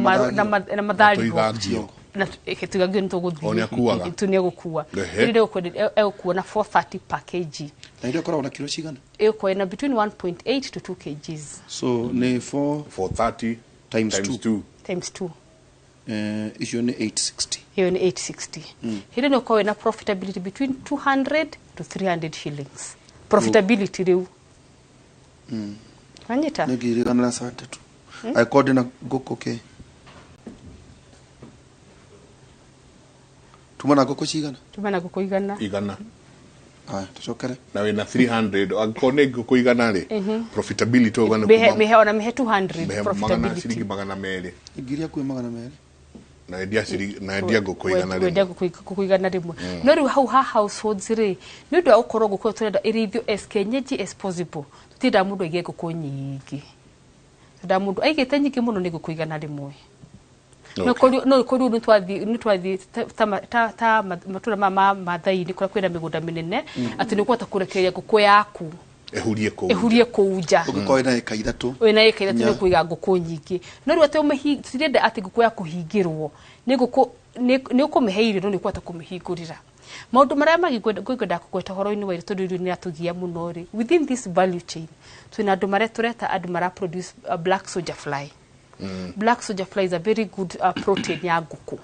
na matharigo. Tũithangio. Na tũigangio nĩ tũgũthiĩ. O nĩakuaga? Tu nĩegũkua. Ehe. Rĩrĩ egũkua na 430 per kg. Na iria ĩkoragwo na kiro cigana? Ĩgũkorwo na between 1.8 to 2 kgs. So nĩ 4 430 times times 2. 2. Times 2. Icio nĩ 860. Ĩyo nĩ 860. Hĩndĩ nĩ ũkorwo na profitability between 200 to 300 shillings profitability rĩu. Wanyita? Nĩ 1,173. Angĩkorwo ndĩna ngũkũ kĩ tuma na ngũkũ cigana? Tuma na ngũkũ 100. 100. Aya, tũcokere. Na wĩna 300, angĩkorwo nĩ ngũkũ 100 rĩ, profitability ũguo nĩ Mĩhe kuma mĩhe ona mĩhe 200 mĩhe magana profitability. Ciringi 200. Ngiri hakuhĩ 200. Na endia ciringi na endia ngũkũ 100. Wendia ngũkũ 100. No rĩu hau ha households rĩ, nĩ ũndũ wa gũkorwo ngũkũ ĩyo tũrenda ĩrĩithio as kienyeji as possible, tũtiendaga mũndũ aige ngũkũ nyingĩ. Twendaga mũndũ aigĩte nyingĩ mũno nĩ ngũkũ 100. No korio nĩ twathiĩ ta matũra ma Mathai-inĩ kũrĩa kwĩna mĩgũnda mĩnene, atĩ nĩ ũkũhota kũrekereria ngũkũ yaku ehurie kũu. Ĩhurie kũu nja. Ũngĩkorwo wĩna ĩka 3. Wĩna ĩka 3 Inya. nĩ kũiga ngũkũ nyingĩ, no rĩu atĩ tũtirenda atĩ ngũkũ ya kũhingĩrwo nĩ ngũkũ. Nĩ ũkũmĩhe irio, no nĩ ũkũhota kũmĩhingũrĩra. Maũndũ marĩa mangĩ ngwenda kũgweta ũhoro-inĩ wa irio, tondũ irio nĩ iratũgia mũno rĩ, within this value chain twĩna andũ marĩa tũreta andũ mara produce black soldier fly. Black soldier fly is a very good protein ya ngũkũ.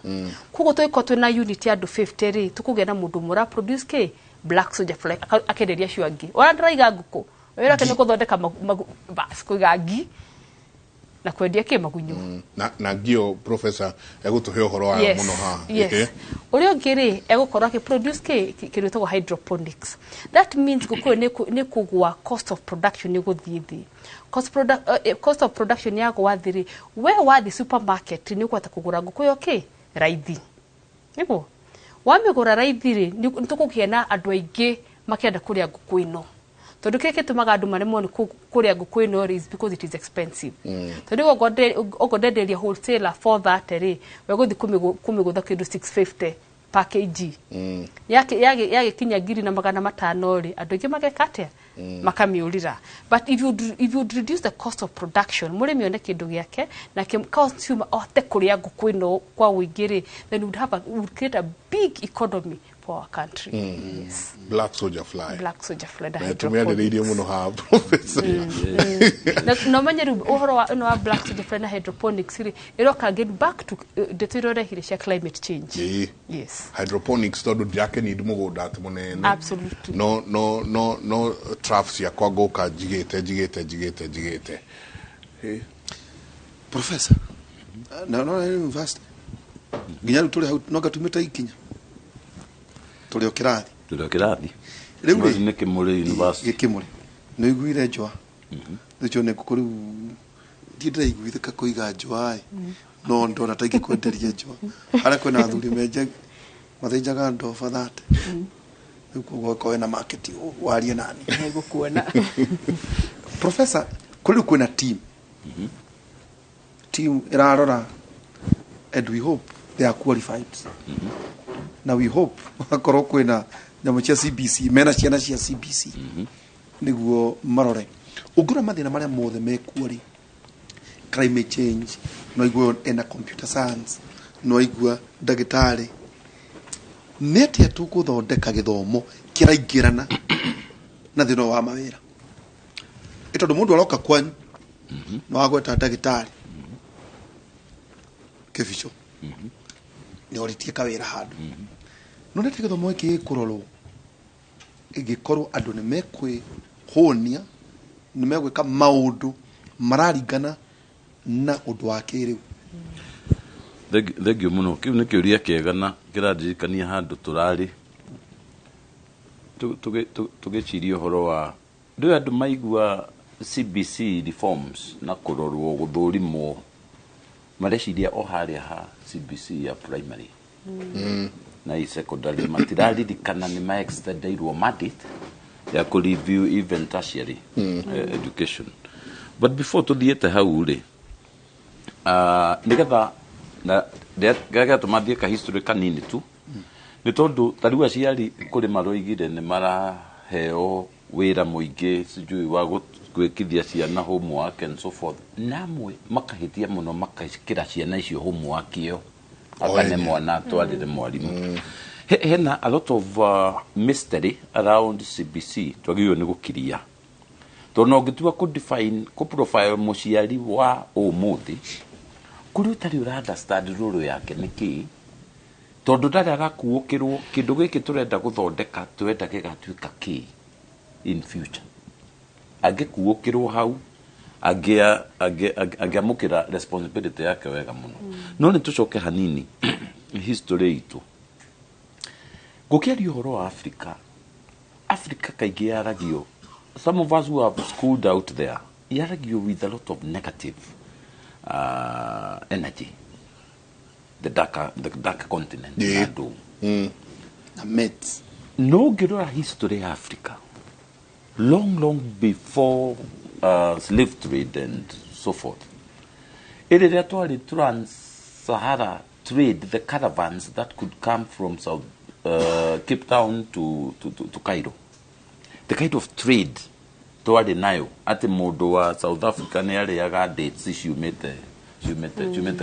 Koguo tũgĩkorwo twĩna unit ya andũ 50 rĩ, tũkũgĩa na mũndũ ũmwe ũra produce kĩ black soldier fly, akenderia acio angĩ. Ũrĩa ndĩraiga ngũkũ, wĩra wake nĩ gũthondeka bas kũiga ngi. Na kwendia kĩ magunyũ. Na ngio professor egũtũhe ũhoro wayo mũno haha. Yes. Ũrĩa ũngĩ rĩ, egũkorwo akĩ produce kĩ kĩndũ gĩtagwo hydroponics. That means ngũkũ ĩyo nĩ kũgũa, cost of production nĩ gũthiĩ thĩ. Cost of production yagũa thĩ rĩ, we wathiĩ supermarket nĩ ũkũhota kũgũra ngũkũ ĩyo kĩ raithi. Nĩguo wamĩgũra raithi rĩ, nĩ tũkũgĩa na andũ aingĩ makĩenda kũrĩa ngũkũ ĩno, tondũ kĩrĩa gĩtũmaga andũ maremwo nĩ kũrĩa ngũkũ ĩno rĩ is because it is expensive. Tondũ okorwo ndenderia wholesaler 430 rĩ, we gũthiĩ kũmĩgũtha kĩndũ 650 per kg. Yagĩkinya 1500 rĩ, andũ aingĩ mageka atĩa? Makamĩũrĩra. But if you reduce the cost of production, mũrĩmi one kĩndũ gĩake na consumer ahote kũrĩa ngũkũ ĩno kwa ũingĩ rĩ, then we would create a big economy for our country. Yes. Black soldier fly. Black soldier fly na Na tũmĩarĩrĩirie hydroponics. mũno haha, professor. Na ũmenye rĩu ũhoro wa ĩno wa black soldier fly na hydroponics rĩ, ĩroka again back to ndeto iria ũrehire cia climate change. Yes. Hydroponics, tondũ ndirakĩnid mũgũnda atĩ mũnene. Absolutely. No trough ciakwa ngũka njigĩte njigĩte njigĩte njigĩte. Professor, na no university nginya rĩu tũrĩ hau no ngatumĩte ikinya tũrĩ o kĩrathi. Tũrĩ o kĩrathi. Rĩu rĩ, Nĩ Kĩmũrĩ University. Gĩkĩmũrĩ nĩ ũiguire njũa rĩu nĩ ngũkũ, rĩu ndiĩ ndĩraiguithĩka kũiga njũa ĩ, no ndona ta ingĩkwenderia njũa harĩa kwĩna athuri menje mathĩnjaga ndoba 30 rĩu, koguo okorwo wĩna market warie nani. Nĩngũkuona. Professor, kũrĩ rĩu kwĩna team ĩrarora, and we hope they are qualified, na we hope akorwo kwĩna nyamũ cia CBC, mena ciana cia CBC nĩguo marore. Ũngĩrora mathĩna marĩa mothe mekuo rĩ, climate change, no igua ena computer science, no igua ndagĩtarĩ, nĩ atĩa tũgũthondeka gĩthomo kĩraingĩrana na thĩna ũyũ wa mawĩra? Ĩ tondũ mũndũ aroka kwanyu no agweta ndagĩtarĩ kĩbico nĩ orĩtie kawĩra handũ, no nĩ atĩa gĩthomo gĩkĩ gĩkũrorwo ĩngĩkorwo andũ nĩ mekwĩhũnia, nĩ megwĩka maũndũ mararingana na ũndũ wa kĩrĩu? Thengiũ mũno. Kĩu nĩ kĩũria kĩega na kĩrandirikania handũ tũrarĩ tũgĩciria ũhoro wa rĩu andũ maigua CBC reforms na kũrorwo gũthũrimwo, mareciria o harĩa ha CBC ya primary na i secondary, matiraririkana nĩ ma extendeirwo mandate ya kũ review even tertiary education. But before tũthiĩte hau rĩ, nĩgetha na gĩatũma thiĩ ka history kanini tu, nĩ tondũ ta rĩu aciari kũrĩ maroigire nĩ maraheo wĩra mũingĩ, sijui wa gwĩkithia ciana homework and so forth, na amwe makahĩtia mũno makekĩra ciana icio homework ĩyo akane ene. Mwana atwarĩre mwarimũ. Hena a lot of mystery around CBC twagĩrĩirwo nĩ gũkiria, tondũ no ũngĩtua kũ define, kũ profile mũciari wa ũmũthĩ kũrĩ ũtarĩ ũra understand role yake nĩ kĩĩ, tondũ ndarĩ arakuũkĩrwo kĩndũ gĩkĩ tũrenda gũthondeka, tũrenda gĩgatuĩka kĩ in future. Angĩkuũkĩrwo hau angĩamũkĩra responsibility yake wega mũno. No nĩ tũcoke hanini history itũ. Ngũkĩaria ũhoro wa Africa, Africa kaingĩ yaragio, some of us who have schooled out there, yaragio with a lot of negative energy, the dark continent na andũ na mets. No ũngĩrora history ya Africa long, long before slave trade and so forth, ĩrĩrĩa twarĩ trans-Sahara trade, the caravans that could come from South Cape Town to Cairo, the kind of trade twarĩ nayo atĩ mũndũ wa South Africa nĩ arĩaga dates ciumĩte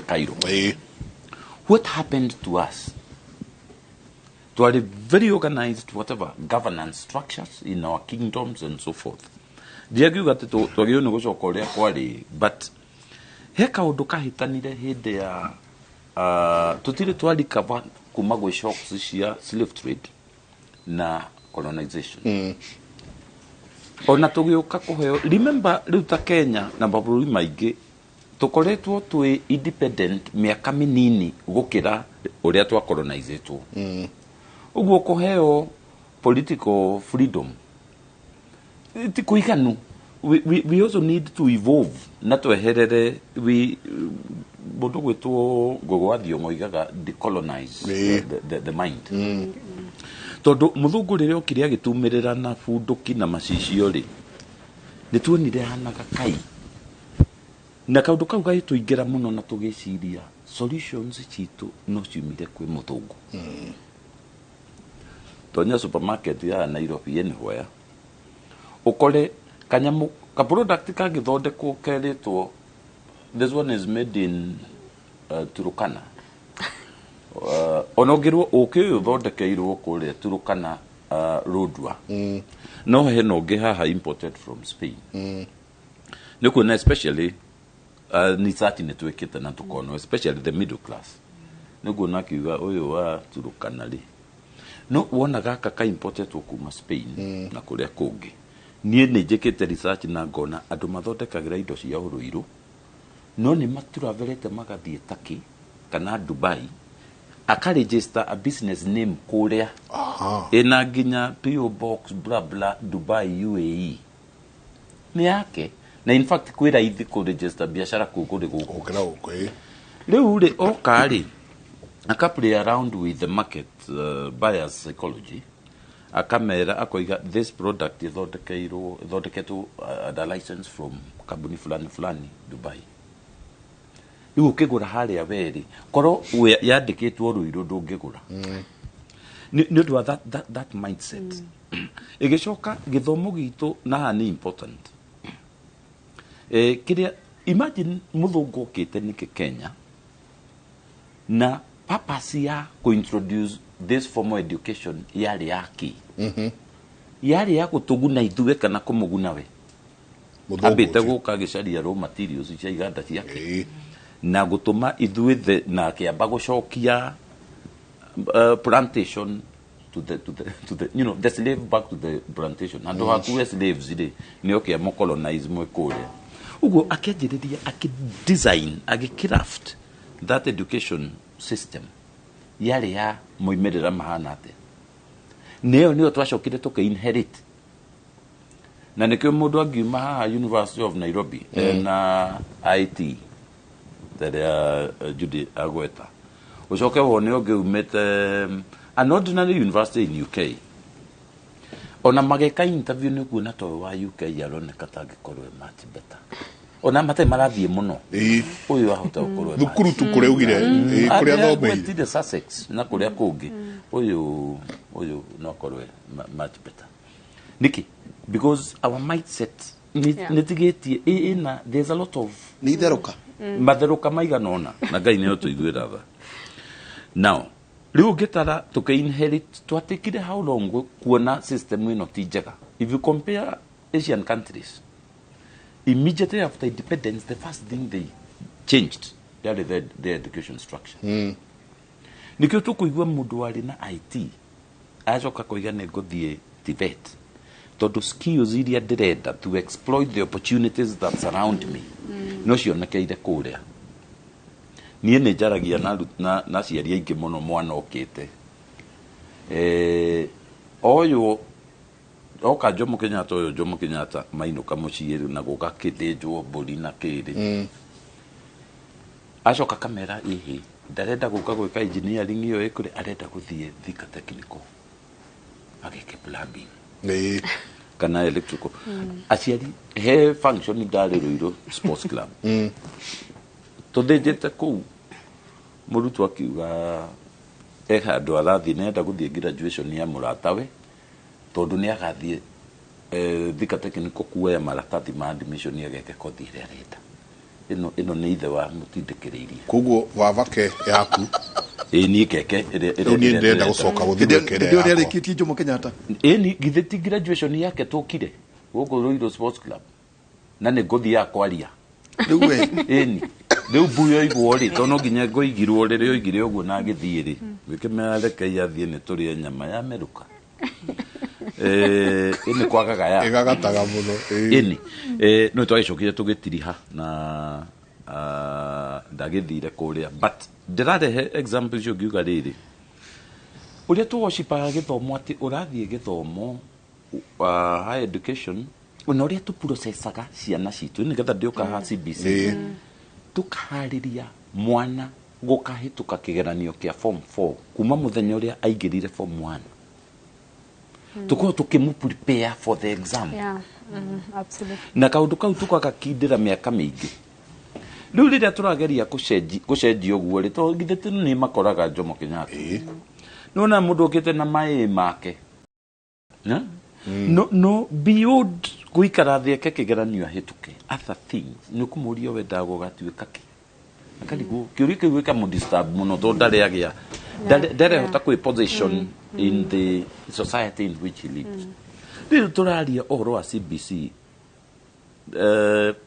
Cairo. What happened to us? Twarĩ very organized, whatever governance structures in our kingdoms and so forth. Ndiangiuga atĩ twagĩrĩirwo nĩ gũcoka ũrĩa kwarĩ, but he kaũndũ kahĩtanire hĩndĩ ya tũtirĩ twa recover kuma gwĩ shocks cia slave trade na colonization. Ona tũgĩũka kũheo, remember, rĩu ta Kenya na mabũrũri maingĩ Tũkoretwo twĩ independent mĩaka mĩnini gũkĩra ũrĩa twacolonizĩtwo. Ũguo kũheo political freedom ti kũiganu. We also need to evolve na tweherere we mũndũ gwĩtwo Ngũgĩ wa Thiong'o oigaga decolonize the mind, tondũ mũthũngũ rĩrĩa okire agĩtumĩrĩra na bunduki na macicio rĩ, nĩ tuonire hanaga kai na kaũndũ kau gagĩtũingĩra mũno, na tũgĩciria solutions citũ no ciumire kwĩ mũthũngũ. Tonya supermarket ya Nairobi anywhere, ũkore kanyamũ ka product kangĩthondekwo kerĩtwo this one is made in Turukana. Ona ũngĩrwo ũkĩ ũyũ ũthondekeirwo kũrĩa Turukana, Lodwar, no hena ũngĩ haha imported from Spain. Nĩ kuona especially research nĩ twĩkĩte na tũkona especially the middle class, nĩ kuona akiuga ũyũ wa Turukana rĩ, no wona gaka ka importetwo kuma Spain na kũrĩa kũngĩ. Niĩ nĩ njĩkĩte research na ngona andũ mathondekagĩra indo cia ũrũirũ, no nĩ maturaverete magathiĩ Turkey kana Dubai, akaregister a business name kũrĩa ĩna nginya PO box bla bla Dubai UAE nĩ yake, na in fact kwĩ raithi kũregister biacara kũu kũrĩ gũkũ. Gũkĩra gũkũ, ĩ. Rĩu rĩ, oka rĩ, aka play around with the market buyers psychology, akamera akoiga this product ĩthondekeirwo, ĩthondeketwo under license from kambuni fulani fulani Dubai. Rĩu ũkĩgũra harĩa werĩ korwo yandĩkĩtwo Rũirũ ndũngĩgũra, nĩ ũndũ wa that mindset. Ĩgĩcoka gĩthomo gitũ na haha nĩ important. Kĩrĩa imagine mũthũngũ okĩte nĩkĩ Kenya na purpose ya kũintroduce this formal education yarĩ ya kĩ? Yarĩ ya gũtũguna ithuĩ kana kũmũguna we? Mũthũngũ Ambĩte ũcio. Gũka agĩcaria raw materials cia iganda ciake na gũtũma ithuĩ na akĩamba gũcokia plantation to the the slave back to the plantation, handũ hakuwe slaves rĩ, nĩ oke amũcolonize mwe kũrĩa ũguo. Akĩanjĩrĩria akĩ-design, agĩ-craft that education system yarĩ ya moimĩrĩra mahana atĩa. Nĩyo nĩyo twacokire tũkĩ-inherit, na nĩkĩo mũndũ angiuma haha University of Nairobi na IT rĩrĩa Judy agweta, ũcoke wone ũngĩ umĩte an ordinary university in UK, ona mageka interview nĩ kuona ta ũyũ wa UK aroneka ta angĩkorwo e much better, ona matarĩ marathiĩ mũno, ũyũ ahota gũkorwo e Thukuru tu kũrĩa ugire, kũrĩa athomeire. Agwetire Sussex na kũrĩa kũngĩ, ũyũ no akorwo e much better. Nĩkĩ? Because our mindset nĩ tigĩtie ĩna there's a lot of nĩ itherũka. Matherũka maigana ũna, na Ngai nĩyo tũiguĩra tha. Now rĩu ũngĩtara tũkĩ-inherit, twatikire how long kuona system ĩno ti njega? If you compare Asian countries, immediately after independence the first thing they changed yarĩ their education structure. Nĩkĩo tũkũigua mũndũ warĩ na IT acoka koiga nĩ ngũthiĩ TVET, tondũ skills iria ndĩrenda to exploit the opportunities that surround me no cionekeire kũrĩa. Niĩ nĩ njaragia na aciari aingĩ mũno, mwana okĩte ũyũ oka Jomo Kenyatta, ũyũ Jomo Kenyatta mainũka mũciĩ na gũgakĩthĩnjwo mbũri na kĩrĩ, acoka kamera ĩhĩ ndarenda gũka gwĩka engineering ĩyo ĩkũrĩ, arenda gũthiĩ Thika Technical ageke plumbing kana electrical. Aciari he function ndarĩ Ruiru Sports Club, tũthĩnjĩte kũu, mũrutwo akiuga e handũ arathiĩ, nĩenda gũthiĩ graduation ya mũratawe, tondũ nĩ agathiĩ Thika Technical kuoya maratathi ma admission ageke kothi ĩrĩa arenda. Ĩno nĩ ithe wa mũtindĩkĩrĩirie. Koguo wavake yaku. Ĩ, niĩ ngeke ĩrĩa Rĩu niĩ ĩrĩa ndĩrenda gũcoka gũthiĩ gwĩka ĩrĩa Hĩndĩ ĩyo yakwa. nĩarĩkĩtie Jomo Kenyatta. Ĩni githĩ ti graduation yake tũkire gũkũ Ruiru Sports Club na nĩ ngũthiaga kwaria? Rĩu we. Ĩni rĩu mbu yoigwo rĩ, tondũ no nginya ngũigirwo rĩrĩa oigire ũguo na agĩthiĩ rĩ, gwĩkĩmera rekei athiĩ nĩ tũrĩe nyama ya merũka. Ĩnĩ kwagaga ya ĩgagataga mũno, ĩĩ. Ĩni no twagĩcokire tũgĩtiriha na Ndagĩthire kũrĩa, but ndĩrarehe example icio ngiuga rĩrĩ, ũrĩa tũwocipaga gĩthomo, atĩ ũrathiĩ gĩthomo, higher education, na ũrĩa tũprocessaga ciana citũ nĩgetha ndĩũka ha CBC. Tũkaharĩria mwana gũkahĩtũka kĩgeranio kĩa form 4 kuma mũthenya ũrĩa aingĩrire form 1, tũkorwo tũkĩmũ prepare for the exam. Yeah. Absolutely. Na kaũndũ kau tũgagakindĩra mĩaka mĩingĩ. Rĩu rĩrĩa tũrageria gũcenjia ũguo rĩ, tondũ githĩ tĩ nĩ makoraga Jomo Kenyatta, nĩwona mũndũ ũkĩte na maĩ make. Na? No beyond gũikara thĩ eke kĩgeranio ahĩtũke, other things nĩ ũkũmũria wendaga gũgatuĩka kĩ, akarigwo kĩũria kĩu gĩkamũdisturb mũno tondũ ndarĩ agĩa ndarehota kwĩ position in the society in which he lives. Rĩu tũraria ũhoro wa CBC,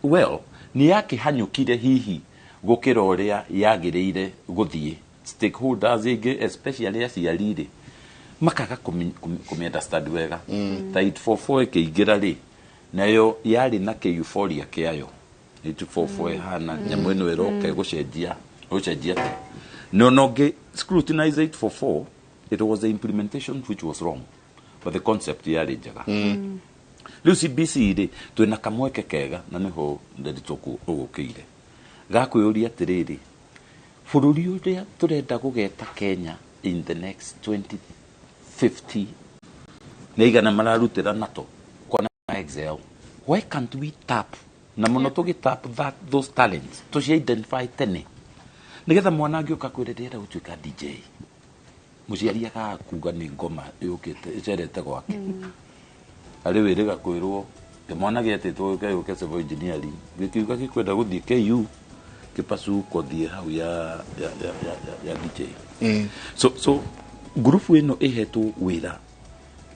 well, nĩ yakĩhanyũkire hihi gũkĩra ũrĩa yagĩrĩire gũthiĩ. Stakeholders aingĩ, especially aciari rĩ, makaga kũmĩ understand wega. Ta 844 ĩkĩingĩra rĩ, nayo yarĩ na kĩ euphoria kĩayo. 844 ĩhana nyamũ ĩno ĩroka gũcenjia atĩ no ngĩ scrutinize 844, it was the implementation which was wrong, but the concept yarĩ njega. Rĩu CBC rĩ, twĩna kamweke kega, na nĩho Nderitu ũgũkĩire gakwĩyũria atĩrĩrĩ, bũrũri ũrĩa tũrenda gũgeta Kenya in the next 2050, nĩ aigana mararutĩra NATO kona Excel? Why can't we tap na mũno tũgĩ tap that those talents, tũci identify tene, nĩgetha mwana angĩũka kwĩre ndĩrenda gũtuĩka DJ, mũciari akaga kuga nĩ ngoma yũkĩte ĩcerete gwake, arĩ wĩrĩga kwĩrwo kĩmwana gĩetĩtwo gĩũke gĩũke civil engineering, gĩkiuga gĩkwenda gũthiĩ KU kĩpacu thiĩ hau ya DJ. So ngurubu ĩno ĩhetwo wĩra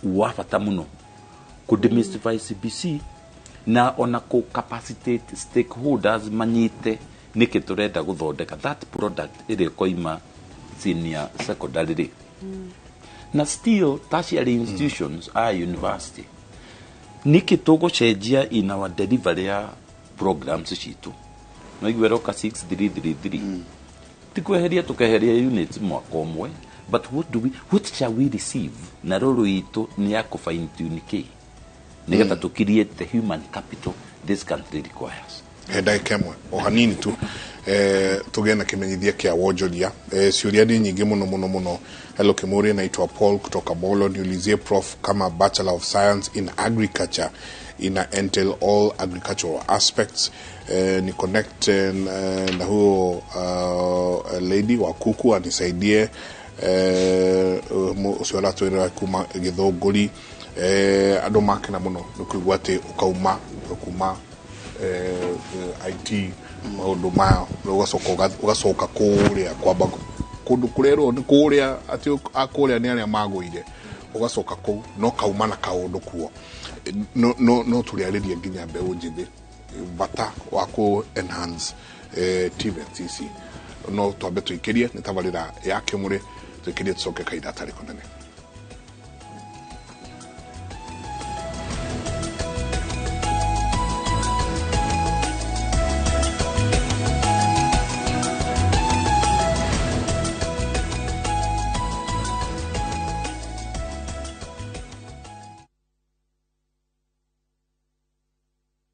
wa bata mũno kũ demystify CBC na ona kũ capacitate stakeholders manyite nĩkĩ tũrenda gũthondeka that product ĩrĩa ĩkoima senior secondary rĩ, na still tertiary institutions a university, nĩkĩ tũgũcenjia in our delivery ya programs citũ. Naigua ĩroka 6333, ti kweheria tũkeheria units mwaka ũmwe, but what shall we receive, na role itũ nĩ ya kũ fine tune kĩ nĩgetha tũ create the human capital this country requires. He ndagĩka ĩmwe o hanini tu, tũgĩe na kĩmenyithia kĩa wonjoria. Ciũria nĩ nyingĩ mũno mũno mũno. Hello Kimuri, naitwa Paul kutoka Molo. Niulizie prof kama Bachelor of Science in Agriculture ina entail all agricultural aspects. Ni connect na huyo lady wa kuku anisaidie. Ũcio aratwĩrĩra kuma Gĩthũngũri. Andũ makena mũno nĩ kũigua atĩ ũkauma kuma IT maũndũ maya, ũgacoka ũgacoka kũrĩa kwamba kũndũ kũrerwo nĩ kũrĩa atĩ a kũrĩa nĩ arĩa magũire, ũgacoka kũu no kauma na kaũndũ kuo. No tũrĩarĩrie nginya mbeũ njĩthĩ bata wa kũ enhance TVETs ici. No twambe tũikĩrie nĩ tabarĩra ya Kĩmũrĩ, tũikĩrie tũcoke kahinda atarĩ kũnene.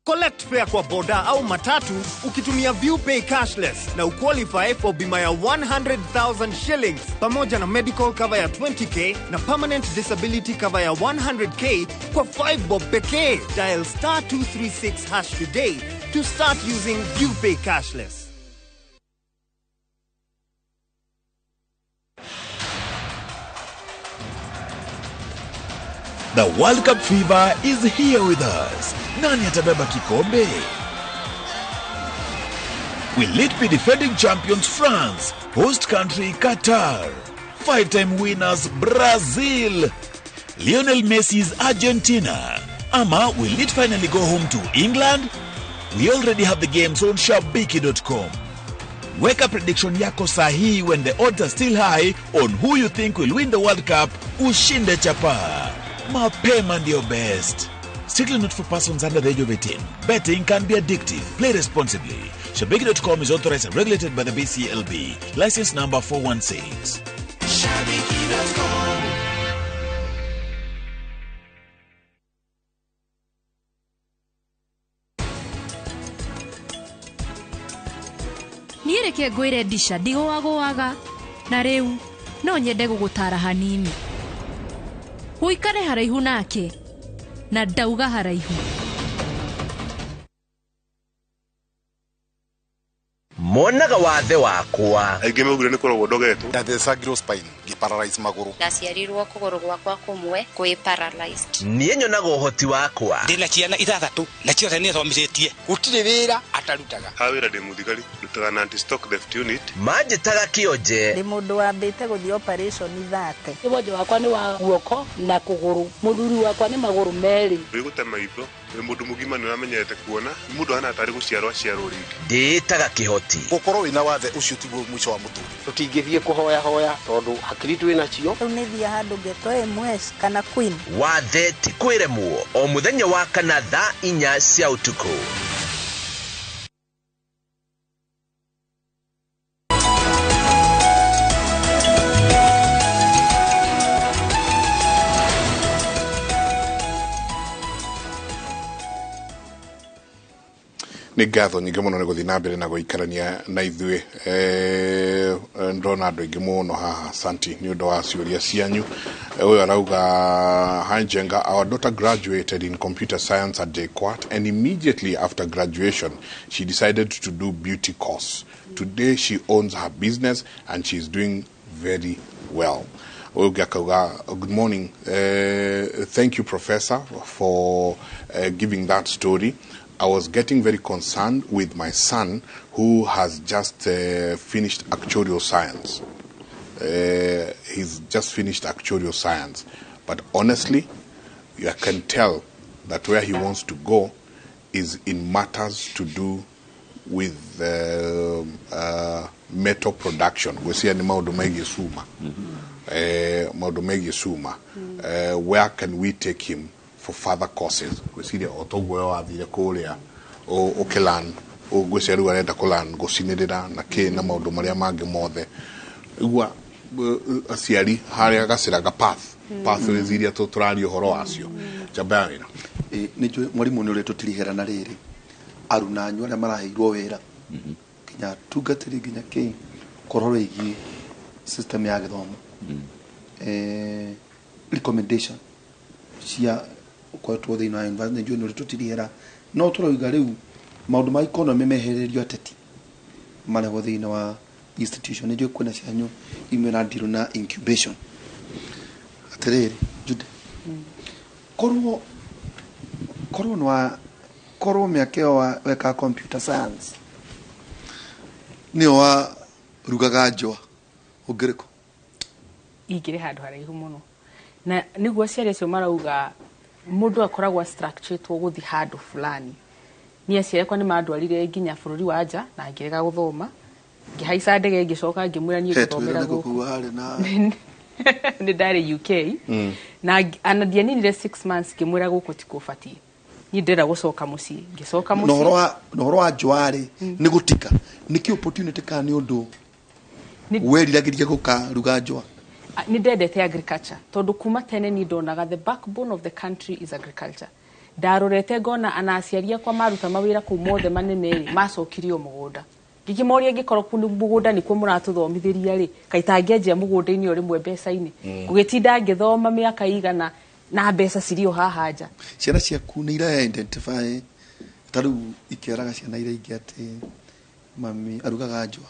Collect fare kwa boda au matatu ukitumia ViewPay cashless na uqualify for bima ya 100,000 shillings pamoja na medical cover ya 20K na permanent disability cover ya 100K kwa 5 bob pekee. Dial star 236 hash today to start using ViewPay cashless. The World Cup fever is here with us. Nani atabeba kikombe? Will it be defending champions France, host country Qatar, five-time winners Brazil, Lionel Messi's Argentina? Ama will it finally go home to England? We already have the games on shabiki.com. Weka prediction yako sahihi when the odds are still high on who you think will win the World Cup, ushinde chapa. Mapema ndio best. Strictly not for persons under the age of 18. Betting can be addictive. Play responsibly. Shabiki.com is authorized and regulated by the BCLB. License number 416. Shabiki.com. Niĩ reke ngwĩre ndisha ndigũagũaga na rĩu no nyende gũgũtara hanini ũikare haraihu nake na ndauga haraihu. Monaga wathe wakwa aingĩ maugire nĩ kũrogwo ndogetwo. Ndathecagirwo spine ngĩparalyze magũrũ. Ndaciarirwo kũgũrũ gwakwa kũmwe kwĩ paralyzed. Niĩ nyonaga ũhoti wakwa. Ndĩna ciana 6 na ciothe nĩ thomithĩtie. Gũtirĩ wĩra atarutaga. Ha wĩra ndĩ mũthigari, ndutaga na anti stock theft unit. Manjĩtaga kĩonje. Ndĩ mũndũ wambĩte gũthiĩ operation 30. Wonje wakwa nĩ wa guoko na kũgũrũ, mũthuri wakwa nĩ magũrũ merĩ. Wĩgũte maitho, wĩ mũndũ mũgima nĩ ũramenyete kuona, mũndũ ahana tarĩ gũciarwo aciarwo rĩngĩ. Ndĩĩtaga kĩhoti. Gũkorwo wĩna wathe ũcio tiguo mũico wa mũtũrĩre. Tũtingĩthiĩ kũhoya hoya tondũ hakiri twĩ nacio. Rĩu nĩ thiĩ handũ ngetwo MS kana Queen. Wathe ti kwĩremwo o mũthenya wa kana thaa 4 cia ũtukũ. Nĩ ngatho nyingĩ mũno nĩ gũthiĩ na mbere na gũikarania na ithuĩ. Ndona andũ aingĩ mũno haha, santi nĩ ũndũ wa ciũria cianyu. Ũyũ arauga, hi Njenga, our daughter graduated in computer science at JKUAT and immediately after graduation she decided to do beauty course. Today she owns her business and she is doing very well. Ũyũ ũngĩ akauga, good morning, thank you professor for giving that story. I was getting very concerned with my son who has just finished actuarial science. He's just finished actuarial science. But honestly, I can tell that where he wants to go is in matters to do with metal production. Gwĩciria nĩ maũndũ megiĩ cuma. Maũndũ megiĩ cuma. Where can we take him for further courses? Gwĩciria o toguo we wathire kũrĩa ũkĩlan, ngwĩciria rĩu arenda kũlan gũcinĩrĩra na kĩ na maũndũ marĩa mangĩ mothe. Igua aciari harĩa gacĩra ga pathways iria tũraria ũhoro wacio. Njamba ya wĩra. Nĩ njũĩ mwarimũ nĩ ũrĩa tũtirihera na rĩrĩ aruna anyu arĩa maraheirwo wĩra nginya tungatĩri nginya kĩ ũhoro wĩgiĩ system ya gĩthomo. Recommendation cia ũkoretwo thĩinĩ wa university nĩ njũĩ nĩ ũrĩa tũtirihera no tũrauga rĩu maũndũ ma economy mehererio ateti marehwo thĩinĩ wa institution. Nĩ njũĩ kwĩna cianyu imwe na deal na incubation. Atĩrĩrĩ Jude, korwo korwo mĩaka ĩyo wekaga computer science nĩyo warugaga njũa ũngĩrĩkũ? Ingĩrĩ handũ haraihu mũno na nĩguo aciari acio marauga mũndũ akoragwo structuretwo gũthiĩ handũ fulani. Niĩ aciari akwa nĩ mandwarire nginya bũrũri wa nja na ngĩrega gũthoma, ngĩhaica ndege ngĩcoka ngĩmwĩra niĩ ngũthomera gũkũ. Nĩ ndarĩ UK na ana ndianinire 6 months ngĩmwĩra gũkũ tikũbatiĩ, niĩ ndĩrenda gũcoka mũciĩ. Ngĩcoka mũciĩ. Na ũhoro wa njũa rĩ nĩ gũtika nĩkĩ opportunity kana nĩ ũndũ weriragĩria gũkaruga njũa? Nĩ ndendete agriculture tondũ kuma tene niĩ ndonaga the backbone of the country is agriculture. Ndarorete ngona ana aciari akwa maruta mawĩra kũu mothe manene rĩ macokirie o mũgũnda. Ngĩkĩmoria ngĩkorwo kũu mũgũnda nĩkuo mũratũthomithĩria rĩ kaĩ tangĩanjia mũgũnda-inĩ o rĩmwe mbeca-inĩ. Ngũgĩtinda ngĩthoma mĩaka igana na mbeca cirĩ o haha nja. Ciana ciaku nĩ ira identify ta rĩu ikĩaraga ciana iria ingĩ atĩ mami arugaga njũa?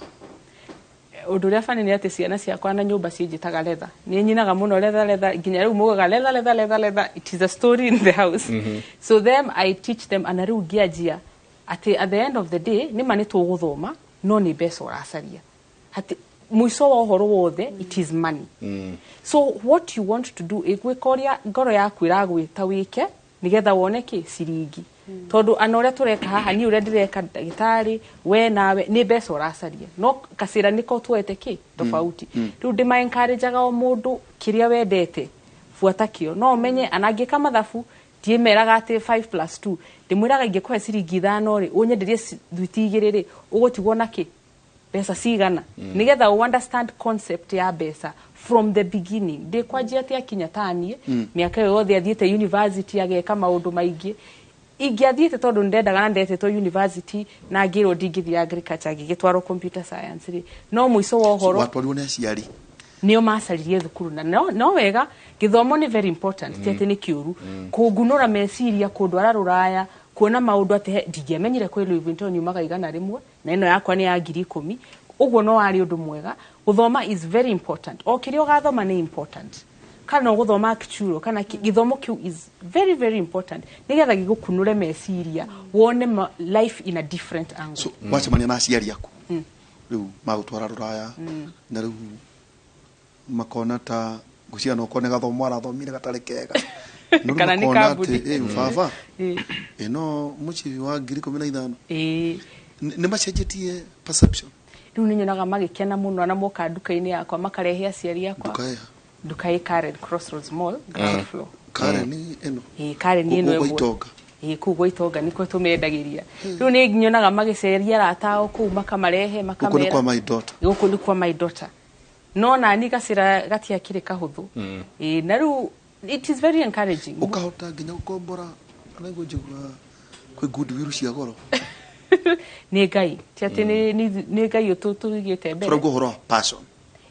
Ũndũ ũrĩa bani nĩ atĩ ciana ciakwa na nyũmba ciĩnjĩtaga letha. Nĩ nyinaga mũno letha letha nginya rĩu mugaga letha letha letha letha, it is a story in the house. So them I teach them ana rĩu ngĩanjia atĩ at the end of the day nĩ ma nĩ tũgũthoma no nĩ mbeca ũracaria. Atĩ mũico wa ũhoro wothe it is money. So what you want to do ĩgwĩka ũrĩa ngoro yaku ĩragwĩta wĩke nĩgetha wone kĩ ciringi. Tondũ ana ũrĩa tũreka haha niĩ ũrĩa ndĩreka ndagĩtarĩ we nawe nĩ mbeca ũracaria no gacĩra nĩko tuoete kĩ tofauti. Rĩu ndĩma encourageaga o mũndũ kĩrĩa wendete buata kĩo no ũmenye ana angĩka mathabu Ndiĩmeraga atĩ 5 plus 2, ndĩmwĩraga ingĩkũhe ciringi 5 rĩ, ũnyenderie thwiti 2 rĩ, ũgũtigwo na kĩ, mbeca cigana? Nĩgetha ũ understand concept ya mbeca from the beginning. Ndĩkwanjia atĩ akinya taniĩ mĩaka ĩyo yothe athiĩte university, ageka maũndũ maingĩ ingĩathiĩte, tondũ nĩndendaga na ndetĩtwo university na ngĩrwo ndingĩthiĩ agriculture, ngĩgĩtwarwo computer science rĩ, no mũico wa ũhoro Watwarirwo nĩ aciari? Nĩo macaririe thukuru na no wega, gĩthomo nĩ very important. Ti atĩ nĩ kĩũru kũngunũra meciria, kũndwara rũraya, kuona maũndũ atĩ ndingĩamenyire kwĩ Louis Vuitton yumaga 100 na ĩno yakwa nĩ ya 10,000. Ũguo no warĩ ũndũ mwega. Gũthoma is very important. O kĩrĩa ũgathoma nĩ important, kana ũgũthoma actual kana gĩthomo kĩu is very very important, nĩgetha gĩgũkunũre meciria, wone life in a different angle. So wacemania na aciari aku rĩu magũtwara rũraya, na rĩu makona ta ngũcia no kone gathomo arathomire gatarĩ kega. No rĩu Kana nĩ makona kambuni. atĩ baba ĩno mũcibi wa 15,000. Nĩ macenjetie perception? Rĩu nĩ nyonaga magĩkena mũno na moka nduka-inĩ yakwa, makarehe aciari akwa. Nduka ĩha? Nduka ĩ Karen, Crossroads Mall, ground floor. Karen ĩno? Ĩ, Karen ĩno Gũkũ gwa ĩmwe. Itonga? Ĩ, kũu gwa Itonga nĩkuo tũmendagĩria. Rĩu nĩ nyonaga magĩceria arata ao kũu, makamarehe, Gũkũ nĩ makamera kwa my daughter. Gũkũ nĩ kwa my daughter, no nani gacĩra gatiakĩrĩ kahũthũ. Ĩ, na rĩu it is very encouraging. Ũkahota nginya gũkombora anaigua njigua kwĩ goodwill cia goro? Nĩ Ngai, ti atĩ nĩ Ngai ũtũigĩte mbere. Tũraigua ũhoro wa passion.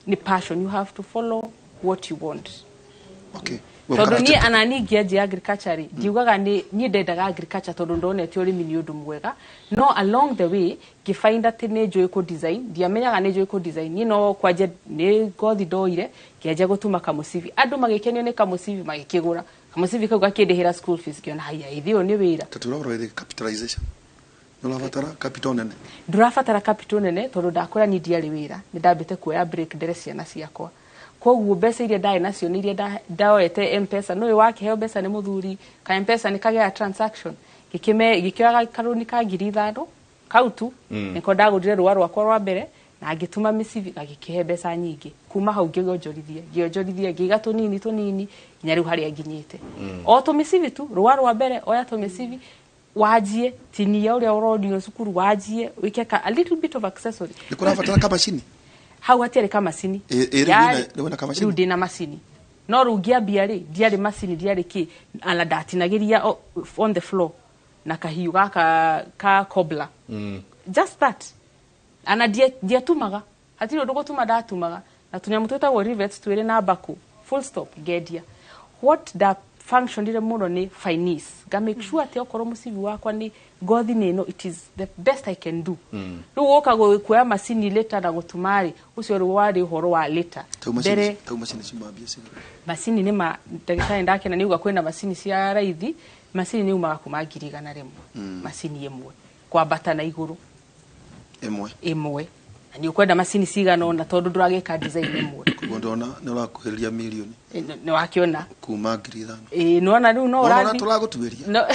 Nĩ passion. You have to follow what you want. Okay. Tondũ niĩ ana ningĩanjia agriculture rĩ, ndiugaga nĩ niĩ ndendaga agriculture tondũ ndonete ũrĩmi nĩ ũndũ mwega, no along the way ngĩfind atĩ nĩ njũĩ kũ design. Ndiamenyaga nĩ njũĩ kũ design. Niĩ no kwanjia nĩ ngothi ndoire, ngĩanjia gũtuma kamũcibi, andũ magĩkenio nĩ kamũcibi, magĩkĩgũra kamũcibi kau, gakĩndĩhĩra school fees. Ngĩona haiya, ithĩ ũyũ nĩ wĩra. Tũtirahũra ĩrĩ capitalization, nĩ ũrabatara capital nene? Ndũrabatara capital nene, tondũ ndakwĩra niĩ ndiarĩ wĩra, nĩ ndambĩte kuoya break ndere ciana ciakwa. Koguo mbeca iria ndarĩ nacio nĩ iria ndaoete Mpesa. Nũĩ wakĩheo mbeca nĩ mũthuri ka Mpesa nĩ kagĩa transaction, ngĩkĩoya karũni ka 5,000 kau tu. Nĩko ndagũrire rũa rwakwa rwa mbere na ngĩtuma mĩcibi, gagĩkĩhe mbeca nyingĩ. Kuma hau ngĩonjorithia, ngĩonjorithia, ngĩiga tũnini tũnini nginya rĩu harĩa nginyĩte. O tũmĩcibi tu, rũa rwa mbere, oya tũmĩcibi wanjie, tinia ũrĩa ũronio cukuru, wanjie wĩke ka a little bit of accessory. Nĩ kũrabatara kamacini? Hau hatiarĩ kamacini. Ĩ, rĩu rĩu wĩna kamacini? Rĩu ndĩna macini, no rĩu ngĩambia rĩ, ndiarĩ macini, ndiarĩ kĩ, ana ndatinagĩria on the floor na kahiũ gaka ka cobbler. Just that. Ana ndiatumaga, hatirĩ ũndũ gũtuma ndatumaga na tũnyamũ twĩtagwo rivets twĩrĩ na mbakũ, full stop, ngendia. What da functionire mũno nĩ finesse, nga make sure atĩ okorwo mũcibi wakwa nĩ ngothi nĩ ĩno, it is the best I can do. Rĩu gũka kuoya macini later na gũtuma rĩ, ũcio rĩu warĩ ũhoro wa later. Tau macini? Mbere Tau macini ciuma mbia cigana? Macini nĩ ma ndagĩtarĩ ndakena nĩ uga kwĩna macini cia raithi. Macini nĩ umaga kuma 100,000. Macini ĩmwe kwambata na igũrũ. Ĩmwe? Ĩmwe, na nĩ ũkwenda macini cigana ũna tondũ ndũragĩka design ĩmwe. Koguo ndona nĩ ũrakuhĩrĩria mirioni. Ĩ, nĩ wakĩona. Kuma 5,000. Ĩ, nĩwona rĩu no Wona ũrĩa ũrathi tũragũtuĩria. No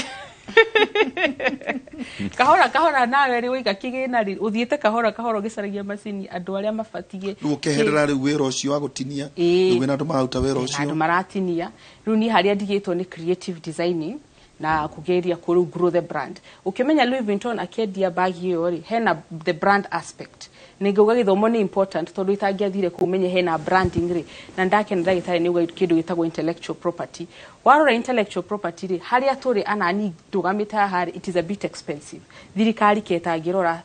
kahora kahora nawe rĩ, waiga kĩgĩna rĩ, ũthiĩte kahora kahora ũgĩcaragia macini andũ arĩa mabatiĩ. Rĩu ũkeherera rĩu wĩra ũcio wa gũtinia? Ĩĩ. Rĩu wĩna andũ mararuta wĩra Na ũcio? Andũ maratinia. Rĩu niĩ harĩa ndigĩtwo nĩ creative designing na kũgeria kũ grow the brand. Ũkĩmenya Louis Vuitton akĩendia bagi ĩyo rĩ, hena the brand aspect. Nĩ ngauga gĩthomo nĩ important, tondũ itangĩathire kũu menye hena branding rĩ. Na ndakena ndagĩtarĩ nĩ uga kĩndũ gĩtagwo intellectual property. Warora intellectual property rĩ, harĩa tũrĩ anani ndũgamĩte haha rĩ, it is a bit expensive. Thirikari ketangĩrora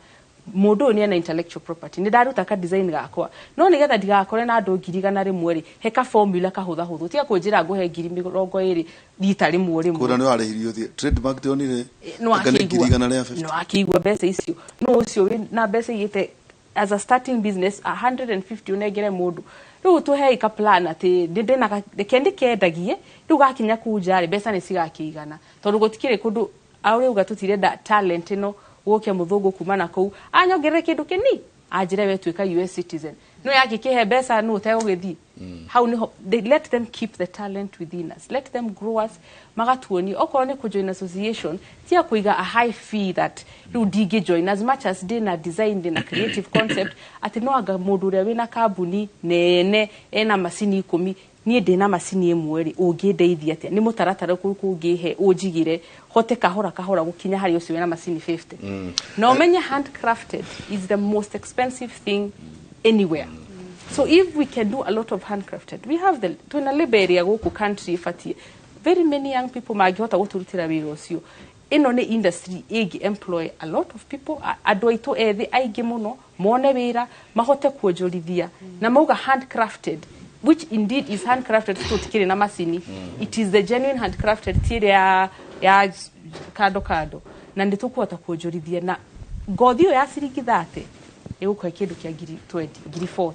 mũndũ ũyũ nĩ ena intellectual property, nĩ ndaruta ka design gakwa, no nĩgetha ndigakore na andũ 100,000 rĩ, he ka formula kahũthahũthũ, tiga kũnjĩra ngũhe 20,000 rita rĩmwe rĩmwe. Kũrĩa nĩ warĩhirio ũthiĩ trademark, ndĩronire No anga nĩ 150,000. No akĩigua mbeca icio, no ũcio wĩ na mbeca igĩte as a starting business 150 ũnengere mũndũ rĩu tũhei ka plan atĩ ndĩna reke ndĩkendagie rĩu, gakinya kuu nja rĩ, mbeca nĩ cigakĩigana, tondũ gũtikĩrĩ kũndũ aũrĩuga tũtirenda talent ĩno gũke mũthũngũ kuma na kũu anyongerere kĩndũ kĩni anjĩre we tuĩka US citizen, no yakĩkĩhe mbeca no ũtegũgĩthiĩ hau niho. They, let them keep the talent within us, let them grow us, magatuonia okorwo nĩ kũjoin association, tia kũiga a high fee that rĩu ndingĩ join as much as ndĩna design, ndĩna creative concept, atĩ no anga mũndũ ũrĩa wĩna kambuni nene ena macini 10. Niĩ ndĩna macini ĩmwe rĩ, ũngĩndeithia atĩa? Nĩ mũtaratara ũrĩkũ ũngĩhe ũnjigĩre hote kahora kahora gũkinya harĩ ũcio wĩna macini 50? Na ũmenye handcrafted is the most expensive thing anywhere. So if we can do a lot of handcrafted, we have the twĩna labor area gũkũ country ĩbatiĩ very many young people mangĩhota gũtũrutĩra wĩra ũcio. Ĩno nĩ industry ĩngĩ employ a lot of people, andũ aitũ ethĩ aingĩ mũno mone wĩra, mahote kuonjorithia na mauga handcrafted, which indeed is handcrafted, tũtikĩrĩ na macini. It is the genuine handcrafted, ti ĩrĩa ya kando kando, na nĩ tũkũhota kuonjorithia na ngothi ĩyo ya ciringi 30 ĩgũkũhe kĩndũ kĩa ngiri 20, ngiri 40.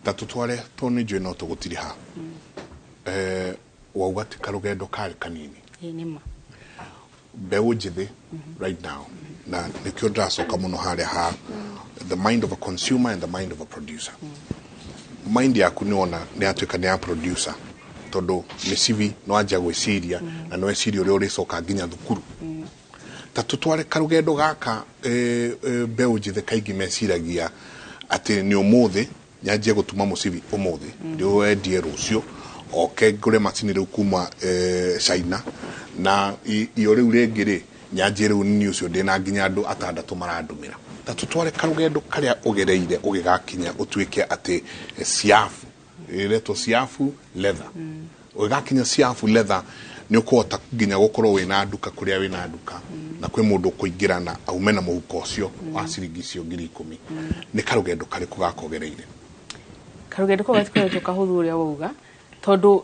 Ta tũtware, tondũ nĩ njũĩ no tũgũtiriha, wauga ti karũgendo karĩ kanini. Ĩĩ, nĩ ma. Mbeũ njĩthĩ right now, na nĩkĩo ndĩracoka mũno harĩa ha the mind of a consumer and the mind of a producer. Mind yaku nĩ wona nĩ yatuĩka nĩ ya producer, tondũ mĩcibi nĩ wanjia gwĩciria na nĩ weciria ũrĩa ũrĩcoka nginya thukuru. Ta tũtware karũgendo gaka. Mbeũ njĩthĩ kaingĩ meciragia atĩ nĩ ũmũthĩ nyanjie gũtuma mũcibi, ũmũthĩ ndĩwendie, rũciũ oke ngũre macini rĩu kuma China, na iyo rĩu rĩngĩ rĩ nyanjie rĩu nini ũcio ndĩna nginya andũ atandatũ marandũmĩra. Ta tũtware karũgendo karĩa ũgereire ũgĩgakinya ũtuĩke atĩ Siafu ĩretwo Siafu Leather, ũgĩgakinya Siafu Leather nĩ ũkũhota nginya gũkorwo wĩna nduka kũrĩa wĩna nduka na kwĩ mũndũ ũkũingĩra na aume na mũhuko ũcio wa ciringi icio 10,000. Nĩ karũgendo karĩkũ gakogereire? Karũgendo kau gatikoretwo kahũthũ ũrĩa wauga, tondũ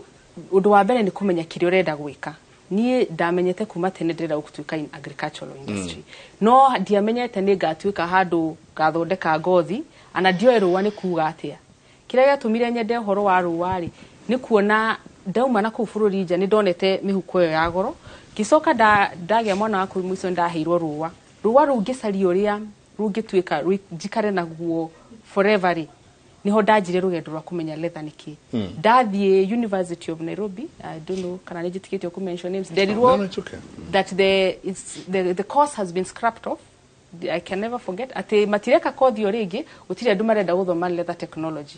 ũndũ wa mbere nĩ kũmenya kĩrĩa ũrenda gwĩka. Niĩ ndamenyete kuma tene ndĩrenda gũtuĩka in agricultural industry, no ndiamenyete nĩ ngatuĩka handũ ngathondeka ngothi, ana ndioĩ rũa nĩ kuga atĩa. Kĩrĩa gĩatũmire nyende ũhoro wa rũa rĩ, nĩ kuona ndauma na kũu bũrũri nja nĩ ndonete mĩhuko ĩyo ya goro. Ngĩcoka ndagĩa mwana wakwa mũico, nĩ ndaheirwo rũa. Rũa rũu ngĩcaria ũrĩa rũngĩtuĩka njikare naguo forever rĩ, niho ndanjire rũgendo rwa kũmenya leather nĩ kĩ. Ndathiĩ University of Nairobi, I don't know kana nĩ njĩtĩkĩtio kũ mention names, nderirwo No, no, it's okay. that the course has been scrapped off. I can never forget atĩ matireka kothi o rĩngĩ, gũtirĩ andũ marenda gũthoma leather technology.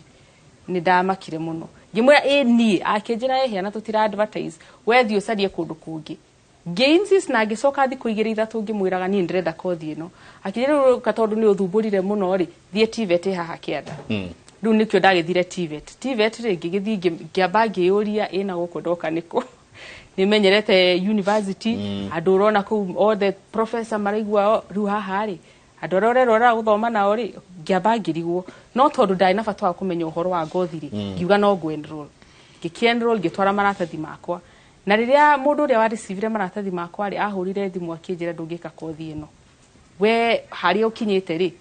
Nĩ ndamakire mũno, ngĩmwĩra ĩ niĩ, akĩnjĩra ĩhĩa na tũtira advertise, we thiĩ ũcarie kũndũ kũngĩ. Ngĩ-insist na ngĩcoka thikũ igĩrĩ ithatũ ngĩmwĩraga niĩ ndĩrenda kothi ĩno. Akĩnjĩra rĩu ka tondũ nĩ ũthumbũrire mũno rĩ, thiĩ TVET haha kĩanda. Rĩu nĩkĩo ndagĩthire TVET. TVET rĩ, ngĩgĩthiĩ ngĩamba ngĩyũria ĩna gũkũ ndoka nĩkũ. Nĩmenyerete university, andũ ũrona kũu othe professor maraigua rĩu haha rĩ, andũ arĩa ũrerorera gũthoma nao rĩ, ngĩamba ngĩrigwo, no tondũ ndarĩ na bata wa kũmenya ũhoro wa ngothi rĩ, ngiuga no ngũ enroll. Ngĩkĩ enroll, ngĩtwara maratathi makwa, na rĩrĩa mũndũ ũrĩa warecivire maratathi makwa rĩ, ahũrire thimũ akĩnjĩra, "Ndũngĩka kothi ĩno, we harĩa ũkinyĩte rĩ,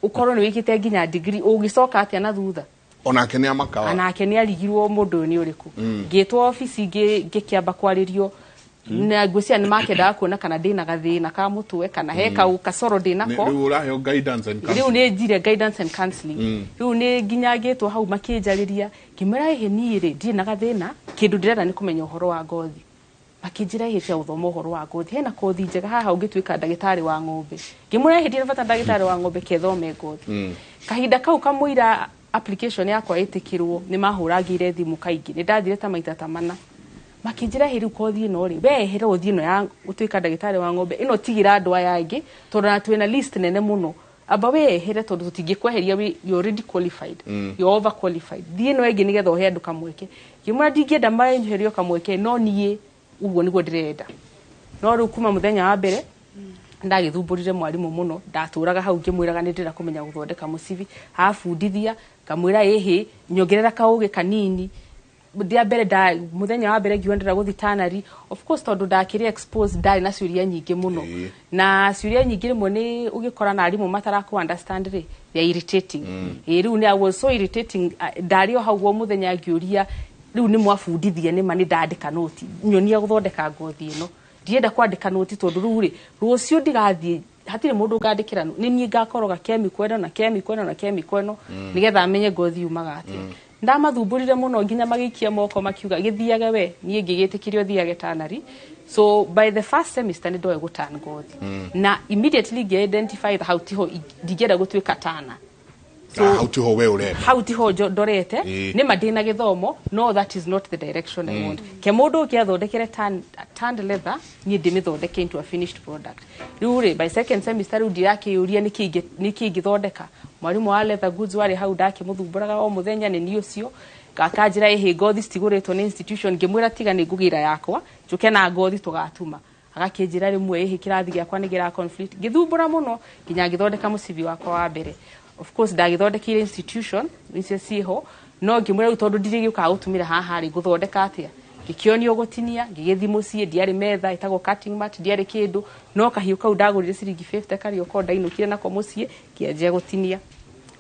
ũkorwo nĩ wĩkĩte nginya degree, ũgĩcoka atĩa na thutha?" Onake nĩ amakawa. Anake nĩ arigirwo mũndũ ũyũ nĩ ũrĩkũ. Ngĩtwo obici, ngĩkĩamba kwarĩrio, na ngwĩciria nĩ makendaga kuona kana ndĩna gathĩna ka mũtwe kana he kau kacoro ndĩnako. Rĩu ũraheo guidance and Rĩu counseling. nĩ njire guidance and counseling. Rĩu nĩ nginya ngĩtwo hau makĩnjarĩria, ngĩmwĩra ĩhĩ niĩ rĩ ndirĩ na gathĩna, kĩndũ ndĩrenda nĩ kũmenya ũhoro wa ngothi. Makĩnjĩra ĩhĩ tia gũthoma ũhoro wa ngothi, hena kothi njega haha ũngĩtuĩka ndagĩtarĩ wa ng'ombe. Ngĩmwĩra ĩhĩ ndirĩ bata ndagĩtarĩ wa ng'ombe, kethome ngothi. Kahinda kau kamũira application yakwa ĩtĩkĩrwo, nĩ mahũrangĩire thimũ kaingĩ, nĩ ndathire ta maita ta mana, makĩnjĩra hĩ rĩu kothi ĩno rĩ, we ehera ũthiĩ ĩno ya gũtuĩka ndagĩtarĩ wa ng'ombe, ĩno tigĩra andũ aya angĩ, tondũ na twĩna list nene mũno, amba we ehere tondũ tũtingĩkweheria, you're already qualified, you're over qualified, thiĩ ĩno ĩngĩ nĩgetha ũhe andũ kamweke. Ngĩmwĩra ndingĩenda manyeherio kamweke, no niĩ ũguo nĩguo ndĩrenda. No rĩu kuma mũthenya wa mbere ndagĩthumbũrire mwarimũ mũno, ndatũraga hau ngĩmwĩraga nĩ ndĩrenda kũmenya gũthondeka mũcibi. Abundithia, ngamwĩra ĩhĩ nyongerera kaũgĩ kanini. Rĩa mbere nda mũthenya wa mbere ngiuga ndĩrenda gũthiĩ tannery, of course tondũ ndakĩrĩ exposed, ndarĩ na ciũria nyingĩ mũno, na ciũria nyingĩ rĩmwe nĩ ũgĩkora na arimũ matarakũ understand rĩ, they are irritating. Ĩ rĩu nĩ I was so irritating. Ah, ndarĩ o hau o mũthenya ngĩũria, rĩu nĩ mwabundithia nĩma nĩ ndandĩka noti, nyonia gũthondeka ngothi ĩno, ndienda kwandĩka noti tondũ rĩu rĩ rũciũ ndigathiĩ hatirĩ mũndũ ngandĩkĩra, nĩ niĩ ngakoroga chemical ĩno na chemical ĩno na chemical ĩno nĩgetha amenye ngothi yumaga atĩa. Ndamathumbũrire mũno nginya magĩikia moko makiuga gĩthiage we, niĩ ngĩgĩtĩkĩrio thiage tannery. So by the first semester nĩ ndoĩ gũtan ngothi, na immediately ngĩ identify hau tiho ndingĩenda gũtuĩka tana. Na hau tiho we ũrenda. Hau tiho ndorete. Nĩ ma ndĩna gĩthomo, no that is not the direction I want. Ke mũndũ ũngĩ athondekere tanned leather, niĩ ndĩmĩthondeke into a finished product. Rĩu rĩ, by second semester rĩu ndirakĩyũria nĩkĩ ingĩthondeka. Mwarimũ wa leather goods warĩ hau ndakĩmũthumbũraga o mũthenya, nĩ niĩ ũcio akanjĩra ĩhĩ ngothi citigũrĩtwo nĩ institution. Ngĩmwĩra tiga nĩ ngũgĩra yakwa, njũke na ngothi tũgatuma. Agakĩnjĩra rĩmwe ĩhĩ kĩrathi gĩakwa nĩ kĩra conflict. Ngĩthumbũra mũno nginya ngĩthondeka mũcibi wakwa wa mbere. Of course ndagĩthondekeire institution icio ciĩho, no ngĩmwĩra rĩu tondũ ndirĩgĩũkaga gũtumĩra haha rĩ, ngũthondeka atĩa? Ngĩkĩonio gũtinia, ngĩgĩthiĩ mũciĩ, ndiarĩ metha ĩtagwo cutting mat, ndiarĩ kĩndũ, no kahiũ kau ndagũrire ciringi 50 karĩ oko ndainũkire nako mũciĩ, ngĩanjia gũtinia.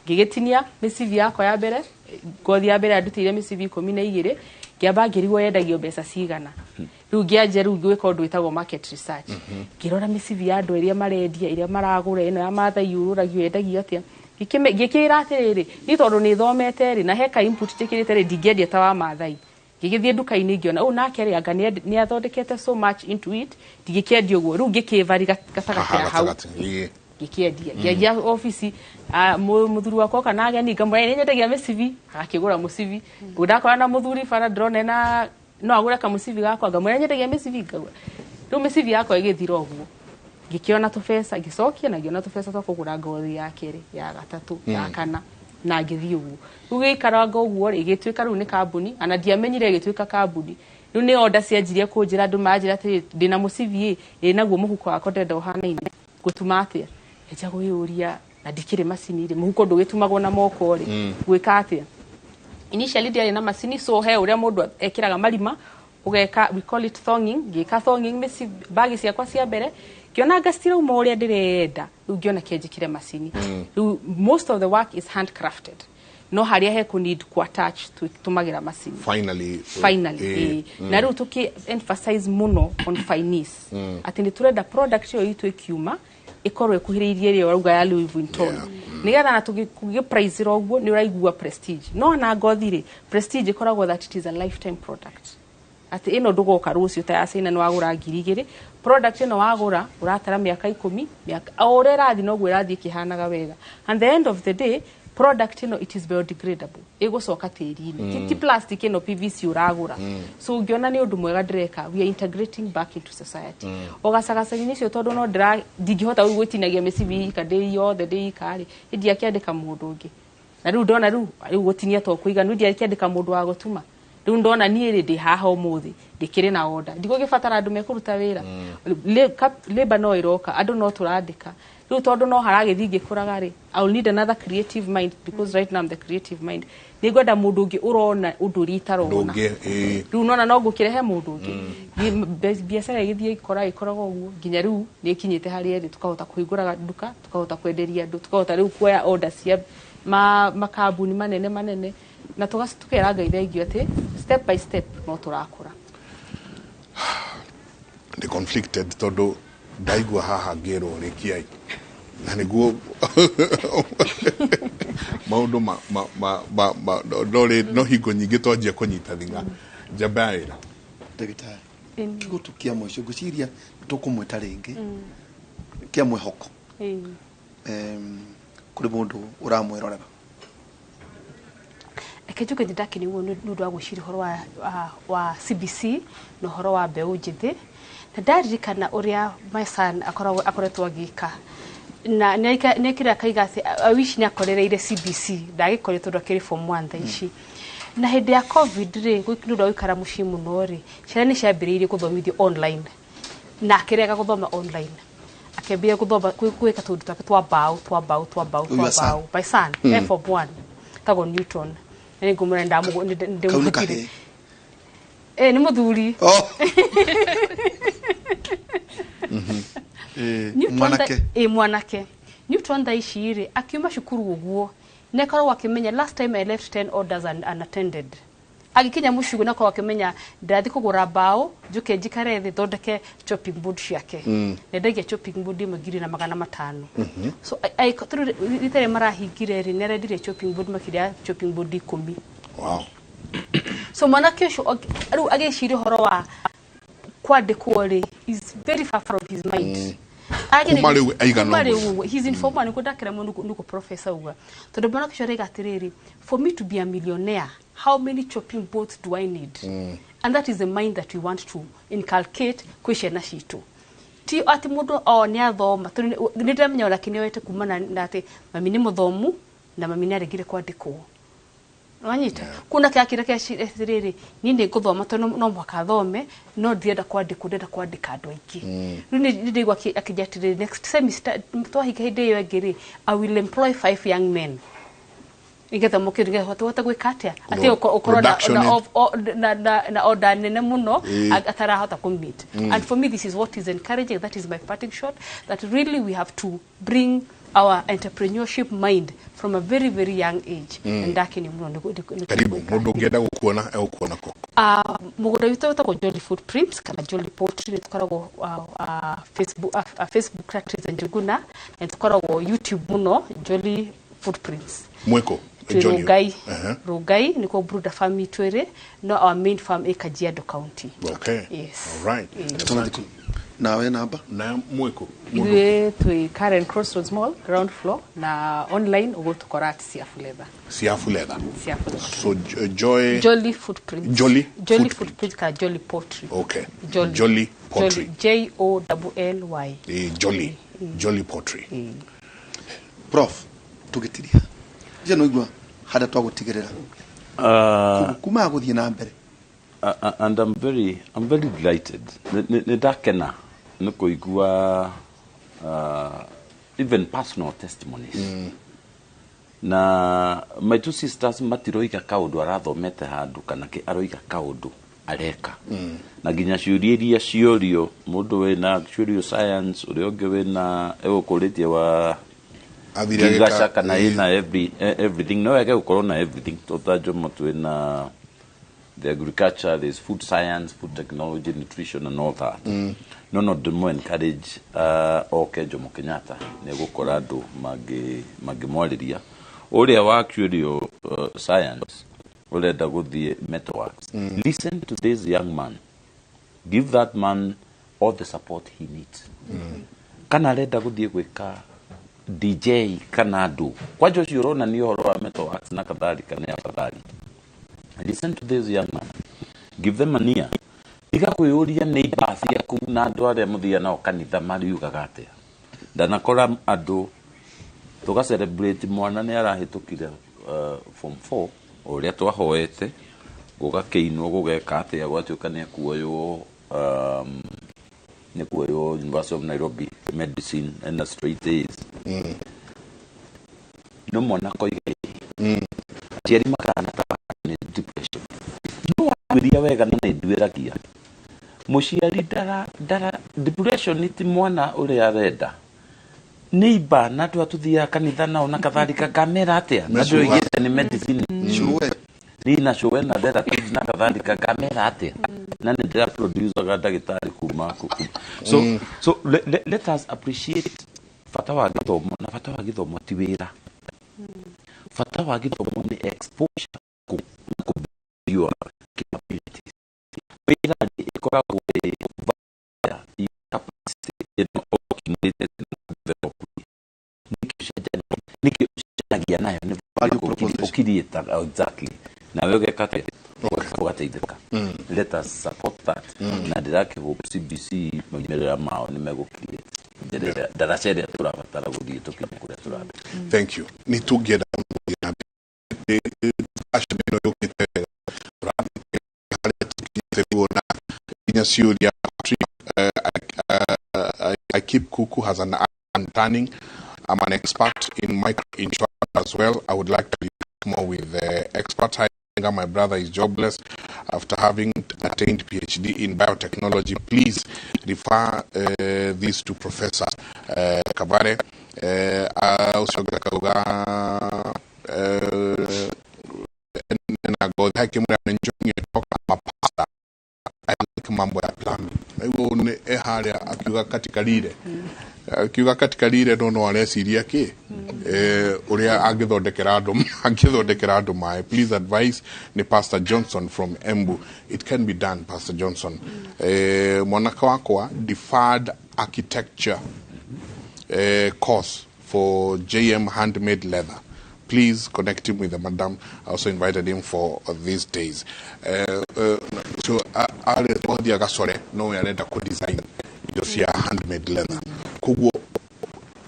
Ngĩgĩtinia mĩcibi yakwa ya mbere, ngothi ya mbere yandutĩire mĩcibi 12, ngĩamba ngĩrigwo yendagio mbeca cigana. Rĩu ngĩanjia rĩu gwĩka ũndũ wĩtagwo market research. Ngĩrora mĩcibi ya andũ ĩrĩa marendia, ĩrĩa maragũra, ĩno ya Maathai yũrũragio yendagio atĩa. Ngĩkĩra atĩrĩrĩ, niĩ tondũ nĩ thomete rĩ, na he ka input njĩkĩrĩte rĩ, ndingĩendia ta wa Maathai. Ngĩgĩthiĩ nduka-inĩ ngĩona ũũ nake rĩ, anga nĩ athondekete so much into it, ndingĩkĩendia ũguo. Rĩu ngĩkĩvari gatagatĩ hau. Ngĩkĩendia. Ngĩanjia obici, mũthuri wakwa oka na ageni, ngamwĩra nĩ nyendagia mĩcibi, agakĩgũra mũcibi. Ndakora na mũthuri bara ndĩrona ena no agũre kamũcibi gakwa, ngamwĩra nyendagia mĩcibi, ngagũra. Rĩu mĩcibi yakwa ĩgĩthira ũguo. Ngĩkĩona tũbeca, ngĩcokia na ngĩona tũbeca twa kũgũra ngothi ya kerĩ, ya gatatũ, ya kana, na ngĩthiĩ ũguo. Rĩu gĩikaranga ũguo rĩ, ĩgĩtuĩka rĩu nĩ kambuni, ana ndiamenyire ĩgĩtuĩka kambuni. Rĩu nĩ order cianjirie kũnjĩra, andũ manjĩra atĩrĩ, ndĩna mũcibi ĩ, ĩ naguo mũhuko wakwa ndĩrenda ũhanaine, ngũtuma atĩa? Nja gwĩyũria, na ndikĩrĩ macini rĩ, mũhuko ndũgĩtumagwo na moko rĩ, gwĩka atĩa? Initially ndiarĩ na macini, so he ũrĩa mũndũ ekĩraga marima, ũgeka, we call it thonging, ngĩka thonging mĩci bagi ciakwa cia mbere, ngĩona anga citirauma ũrĩa ndĩrenda, rĩu ngĩona kĩnjĩkĩre macini. Rĩu most of the work is handcrafted, no harĩa he kũ need ku attach tũmagĩra macini. Finally. Finally. Na rĩu tũkĩ emphasize mũno on finesse, atĩ nĩ tũrenda product ĩyo itũ ĩkiuma ĩkorwo ĩkuhĩrĩirie ĩrĩa ũrauga ya Louis Vuitton, nĩgetha na tũgĩ price ũguo nĩ ũraigua prestige. No na ngothi rĩ, prestige ĩkoragwo that it is a lifetime product, atĩ ĩno ndũgoka rũciũ ta ya China nĩ wagũra 2000. Product ĩno wagũra ũratara mĩaka 10, mĩaka o ũrĩa ĩrathiĩ noguo ĩrathiĩ ĩkĩhanaga wega. And the end of the day, product ĩno, it is biodegradable, ĩgũcoka tĩri-inĩ. Ti plastic ĩno PVC ũragũra. So ũngĩona nĩ ũndũ mwega ndĩreka, we are integrating back into society. O gacagaca-inĩ ũcio, tondũ no ndĩra ndingĩhota rĩu gwĩtinagia mĩcibi ika ndĩ yothe ndĩ ika rĩ, ndiakĩandĩka mũndũ ũngĩ. Na rĩu ndona rĩu gũtinia to kũiganu, ndiakĩandĩka mũndũ wa gũtuma. Rĩu ndona niĩ rĩ, ndĩ haha ũmũthĩ ndĩkĩrĩ na order, ndigũgĩbatara andũ mekũruta wĩra. Labor no ĩroka, andũ no tũrandĩka. Rĩu tondũ no haragĩthiĩ ngĩkũraga rĩ, I will need another creative mind, because right now I'm the creative mind. Nĩ ngwenda mũndũ ũngĩ ũrona ũndũ ũrĩa itarona. Rĩu nona no ngũkĩrehe mũndũ ũngĩ. Biacara ĩgĩthiĩ ĩkora ĩkoraga ũguo nginya rĩu nĩ ĩkinyĩte harĩa ĩrĩ, tũkahota kũhingũra nduka, tũkahota kwenderia andũ, tũkahota rĩu kuoya order cia makambuni manene manene, na tũkera Ngai thengio atĩ step by step no tũrakũra. Ndĩ conflicted tondũ ndaigua haha ngĩrwo rĩkiai na nĩguo maũndũ ma no hingo nyingĩ twanjia kũnyita thing'a njamba ya wĩra. Ndagĩtarĩ, kiugo tu kĩa mũico, ngwĩciria tũkũmwĩta rĩngĩ, kĩa mwĩhoko kũrĩ mũndũ ũramwĩrorera. Reke njuge nĩ ndakenio nĩ ũndũ wa gwĩciria ũhoro wa CBC na ũhoro wa mbeũ njĩthĩ, na ndaririkana ũrĩa my son akoretwo agĩka na nĩ akaiga atĩ I wish nĩ akorereire CBC. Ndagĩkorire tondũ akĩrĩ form 1 thaa ici. Na hĩndĩ ya COVID rĩ, nĩ ũndũ wa gũikara mũciĩ mũno rĩ, ciana nĩ ciambĩrĩirie gũthomithio online, na akĩrega gũthoma online, akĩambĩrĩria gũthoma gwĩka tũndũ twake twa mbaũ twa mbaũ twa mbaũ twa mbaũ. My son e form 1, tagwo Newton, na nĩ ngũmwĩra ndĩmũhũthire. Nĩ mũthuri. Mwanake. Mwanake Newton thaa ici rĩ, akiuma cukuru ũguo nĩ akoragwo akĩmenya, last time I left 10 orders unattended. Agĩkinya mũciĩ ũguo nĩ akoragwo akĩmenya ndĩrathiĩ kũgũra mbaũ, njũke njikare thĩ thondeke chopping board ciake. Nendagia chopping board ĩmwe 1500. So rita rĩrĩa marahingire rĩ, nĩ arendirie chopping board makĩria ya chopping board 10. So mwanake ũcio rĩu agĩciria ũhoro wa kwandĩkwo rĩ is very far from his mind. Kuma rĩu aigana Kuma rĩu ũguo. ũguo. He's in form 1 nĩguo ndakĩra mũno nĩguo professor uga tondũ mwanake ũcio araiga atĩrĩrĩ, for me to be a millionaire, how many chopping boards do I need? And that is the mind that we want to inculcate kwĩ ciana citũ, ti atĩ mũndũ o nĩ athoma, tondũ nĩ ndĩramenya onake nĩ oete kumana na atĩ mami nĩ mũthomu na mami nĩ aregire kwandĩkwo, wanyita kuna kĩa kĩrĩa kĩa atĩrĩrĩ, niĩ nĩ ngũthoma tondũ no mũhaka thome, no ndirenda kwandĩkwo, ndĩrenda kwandĩka andũ aingĩ. Rĩu nĩ ndĩraigua akĩnjĩra atĩrĩrĩ, next semester twahinga hĩndĩ ĩyo ĩngĩ rĩ, I will employ five young men nĩgetha moke, nĩgetha tũhote gwĩka atĩa, atĩ ũkorwo Production na order nene mũno atarahota kũ meet. And for me, this is what is encouraging. That is my parting shot, that really we have to bring our entrepreneurship mind from a very, very young age. Ndakenio mũno Karibu. Mũndũ ũngĩenda gũkuona egũkuona kũ? Mũgũnda witũ wĩtagwo Jolly Footprints kana Jolly Poultry. Nĩ tũkoragwo Facebook ta Teresa Njuguna, na nĩ tũkoragwo YouTube mũno, Jolly Footprints. Mwĩkũ? Twĩ Jolly. Rongai. Rongai nĩkuo brooder farm itũ ĩrĩ, no our main farm ĩ Kajiado County. Yes. All right. Tũrathiĩ nawe namba. Na mwĩkũ? Ithuĩ twĩ Karen Crossroads Mall, ground floor, na online ũgũtũkora at Siafu Leather. Siafu Leather. Siafu Leather. So Joy Jolly Footprints. Jolly Jolly Footprint. Footprints kana Jolly Poultry. Okay. Jolly. Jolly Poultry. Jolly, Jolly. Jolly Poultry. Prof, tũgĩtiria nje no igua harĩa twagũtigĩrĩra kuma gũthiĩ na mbere. And I'm very delighted. Nĩ ndakena nĩ kũigua even personal testimonies. Na my two sisters matiroiga kaũndũ arathomete handũ kana kĩ, aroiga kaũndũ areka. Na nginya ciũria iria ciorio, mũndũ wĩna actuarial science, ũrĩa ũngĩ wĩna egũkũrĩtie wa Athire Gigaca kana ĩna everything, no wege gũkorwo na everything. Tota Jomo twĩna the agriculture, there's food science, food technology, nutrition and all that. No ndĩmũ encourage oke Jomo Kenyatta, nĩ gũkora andũ mangĩmwarĩria. Ũrĩa wa actuarial science ũrenda gũthiĩ metalworks, listen to this young man, give that man all the support he needs. Kana arenda gũthiĩ gwĩka DJ kana andũ kwanja ũcio ũrona nĩ ũhoro wa metalworks na kadhalika, nĩ afadhali. Listen to this young man, give them an ear. Tiga kwĩyũria neighbors ciaku na andũ arĩa mũthiaga nao kanitha mariugaga atĩa. Ndanakora andũ tũga celebrate mwana nĩ arahĩtũkire form 4 o ũrĩa twahoete, gũgakĩinwo, gũgeka atĩa, gwatuĩka nĩ ekuoywo University of Nairobi medicine ena straight A's. No mwana koiga aciari makana ta nĩ depression, no watuĩria wega na nĩ nduĩragia mũciari ndara ndara depression ti mwana ũrĩa arenda neighbor na andũ a tũthiaga kanitha nao na kadhalika ngamera atĩa na Mecũa. ndũigĩte nĩ medicine Cũe. Nina cũe na therapist na kadhalika ngamera atĩa na nĩ ndĩra producaga ndagĩtarĩ kuma so so let us appreciate bata wa gĩthomo, na bata wa gĩthomo ti wĩra, bata wa gĩthomo nĩ exposure kũ your capabilities. Wĩra rĩ, ĩkoragwo ĩ over capacity ĩno accumulated na develop. Nĩkĩo ũcenjagia nayo nĩ Value proposition. ũkiriĩtaga exactly nawe ũgeka atĩa, ũgateithĩka. Let us support that, na ndĩrakĩhope CBC maumĩrĩra mao nĩ megũ-create njĩra ĩrĩa, ndaraca ĩrĩa tũrabatara gũthiĩ tũkinye kũrĩa tũrathiĩ. Thank you. Nĩ tũngĩenda gũthiĩ na mbere discussion ĩno yũkĩte wega. Tũrathiĩ harĩa tũkinyĩte kuona nginya ciũria. Patrick, I keep kuku has an understanding. I'm an expert in micro insurance as well. I would like to discuss more with the expert. My brother is jobless after having attained PhD in biotechnology. Please refer this to Professor Kabare. Ũcio ngakauga na ngothi hakimwĩra nĩ enjoying your talk. I'm a pastor. I like mambo ya plumbing. Rĩu nĩ e harĩa akiuga katika rire, akiuga katika rire, no areciria kĩ ũrĩa angĩthondekera andũ maĩ. Please advice. Nĩ Pastor Johnson from Embu. It can be done, Pastor Johnson. Mwanake wakwa deferred architecture. course for JM handmade leather. Please connect him with the madam. I also invited him for these days. So arĩ twathiaga Gacore, no we arenda kũ design indo cia handmade leather, koguo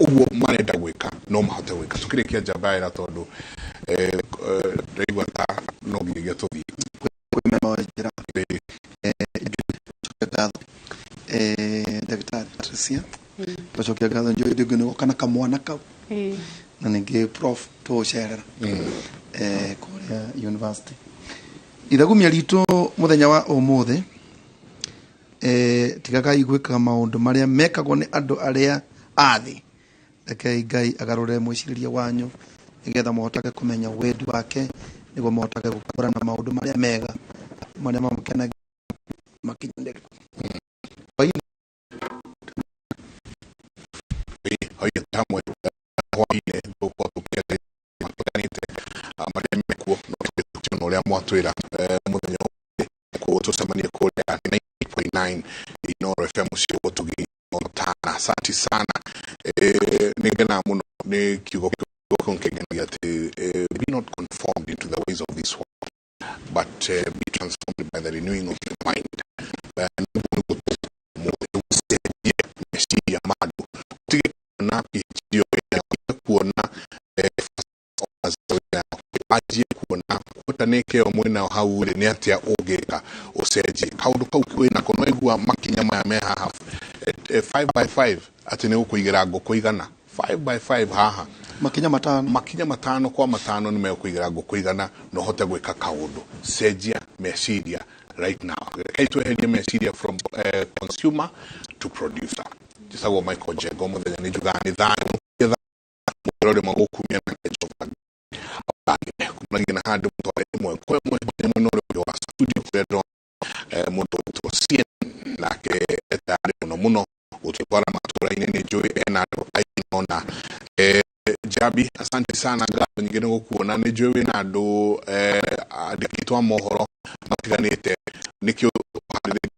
ũguo marenda gwĩka no mahote gwĩka. Tũkĩrĩkia njamba ĩra, tondũ ndaigua ta no nginyagia tũthiĩ. Kwĩmema njĩra ngatho, ndagĩtarĩ Patricia, twacokia ngatho njũĩ ndĩngĩ nĩ goka na kamwana kau na ningĩ prof tũgũcerera kũrĩa university. Ithagumia ritũ mũthenya wa ũmũthĩ, tigagai gwĩkaga maũndũ marĩa mekagwo nĩ andũ arĩa a thĩ. Rekei Ngai agarũrĩre mwĩcirĩrie wanyu, nĩgetha mũhotage kũmenya wendi wake, nĩguo mũhotage gũkũrana maũndũ marĩa mega, marĩa mamũkenagia, makinyanĩru. Hwaĩ-inĩ. Hwaĩ-inĩ hamwe, hwaĩ-inĩ tũgũkorwo tũkĩaria matiganĩte marĩa mekuo, no tũgĩtũkio na ũrĩa mwatwĩra mũthenya ũmũthĩ. Koguo tũcemanie kũrĩa 9.9 Inooro FM ũcio gũtũgi tana. Asante sana. Nĩ ngenaga mũno nĩ kiugo kĩu kĩngenagia atĩ be not conformed into the ways of this world, but be transformed by the renewing of your mind. Nĩguo nĩguo gũcenjia meciria ma andũ, ũtige kuona PhD wĩra, ũtige kuona anjie kuona kwota nĩ kĩo mwĩnao hau rĩ, nĩ atĩa ũngĩka ũcenjie kaũndũ kau wĩnako. No igua makinya maya me haha, 5 by 5, atĩ nĩ gũkũigĩra ngũkũ 100, 5 by 5 haha. Makinya 5. Makinya 5 kwa 5 nĩ megũkũigĩra ngũkũ 100 na ũhote gwĩka kaũndũ. Cenjia meciria right now. Rekei tweherie meciria from consumer to producer. Njĩtagwo Michael Njengo, mũthenya nĩ njugaga nĩ thayũ mũrore magũkumia na Jehova kumanagia na handũ mũtware ĩmwe kwa ĩmwe nginya mwena ũrĩa ũngĩ wa studio, kũrĩa ndĩrona mũndũ ũgwĩtwo CN nake etarĩ mũno mũno gũtwara matũra-inĩ. Nĩ njũĩ ena andũ aigana ũna. Jabi, asante sana, ngatho nyingĩ nĩ gũkuona. Nĩ njũĩ wĩna andũ andĩkĩtwo a mohoro matiganĩte, nĩkĩo ũharĩrĩtie.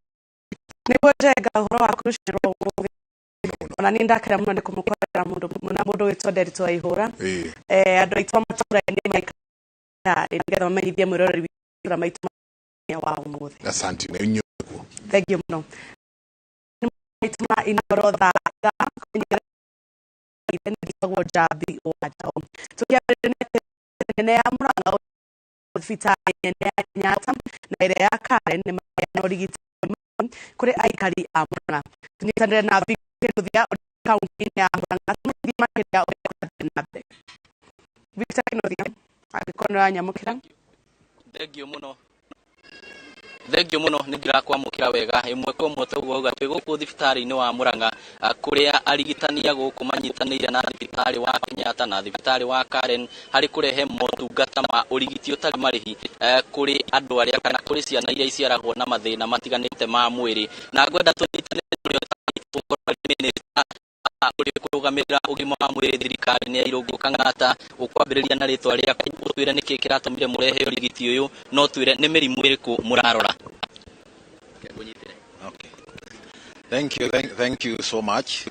Nĩguo Njenga, ũhoro wa kũrũcirwo ũmũthĩ, ona niĩ ndakena mũno nĩ kũmũkorera mũndũ na mũndũ wĩtwo Nderitu wa Ihũra. Andũ aitũ a matũra-inĩ maikara nĩgetha mamenyithie mwĩroreri witũ maitũ wa ũmũthĩ. Asante na inyuĩ kuo. Thank you mũno. Maitũ ma Inooro thaa 9 njĩtagwo Njambi wa Njaũ. Tũkĩambĩrĩria nĩ nene ya Mũrang'a, thibitarĩ nene ya Kenyatta na ĩrĩa ya Karen nĩ maheana ũrigitani kũrĩ aikari a Mũrang'a. Tũnyitanĩre na Victor Kinuthia kaunti-inĩ ya Mũrang'a, tũmenye makĩria ũrĩa kũrathiĩ na mbere. Victor Kinuthia, angĩkorwo nĩ ũranyamũkĩra. Thengio mũno, thengio mũno, nĩ ndĩrakwamũkĩra wega ĩmwe kwa ĩmwe. Toguo auga, twĩ gũkũ thibitarĩ-inĩ wa Mũrang'a, kũrĩa arigitani a gũkũ manyitanĩire na thibitarĩ wa Kenyatta na thibitarĩ wa Karen harĩ kũrehe motungata ma ũrigiti ũtarĩ marĩhi kũrĩ andũ arĩa kana kũrĩ ciana iria iciaragwo na mathĩna matiganĩte ma mwĩrĩ. Na ngwenda tũnyitanĩre ũrĩa ũtarĩ arĩ minister ũrĩa ũkũrũgamĩrĩra ũgima wa mwĩrĩ thirikari-inĩ ya Irũngũ Kang'ata. Ũkwambĩrĩria na rĩtwa rĩaku, ũtwĩre nĩkĩ kĩratũmire mũrehe ũrigiti ũyũ, no twĩre nĩ mĩrimũ ĩrĩkũ mũrarora. Okay. Thank you, thank you so much.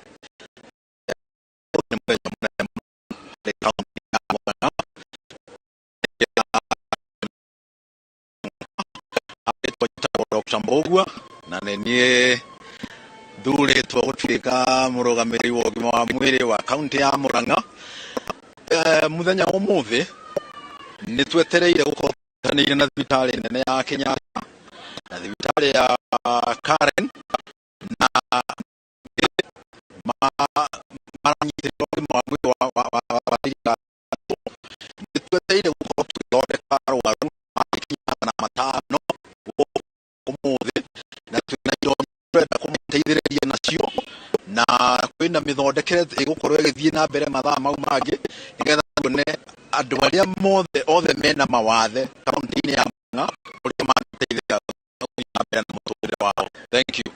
Nĩ mũthenya mũnene mũno harĩ kaunti ya Murang'a. Rĩtwa njĩtagwo Dr. Mbũgua na nĩ niĩ thurĩtwo gũtuĩka mũrũgamĩrĩri wa ũgima wa mwĩrĩ wa kaunti ya Murang'a. Mũthenya wa ũmũthĩ nĩ twetereire gũkorwo tũnyitanĩire na thibitarĩ nene ya Kenyatta na thibitarĩ ya Karen na maranyitĩrĩra ũgima wa mwĩrĩ wa thirikari. Nĩ twetereire gũkorwo tũgĩthondeka arwaru makinya 500 gũkũ ũmũthĩ, na twĩna indo tũrenda kũmateithĩrĩria nacio, na kwĩna mĩthondekere ĩgũkorwo ĩgĩthiĩ na mbere mathaa mau mangĩ, nĩgetha tuone andũ arĩa mothe othe mena mawathe kaunti-inĩ ya Murang'a ũrĩa mangĩteithĩka gũthiĩ na mbere na mũtũrĩre wao. Thank you.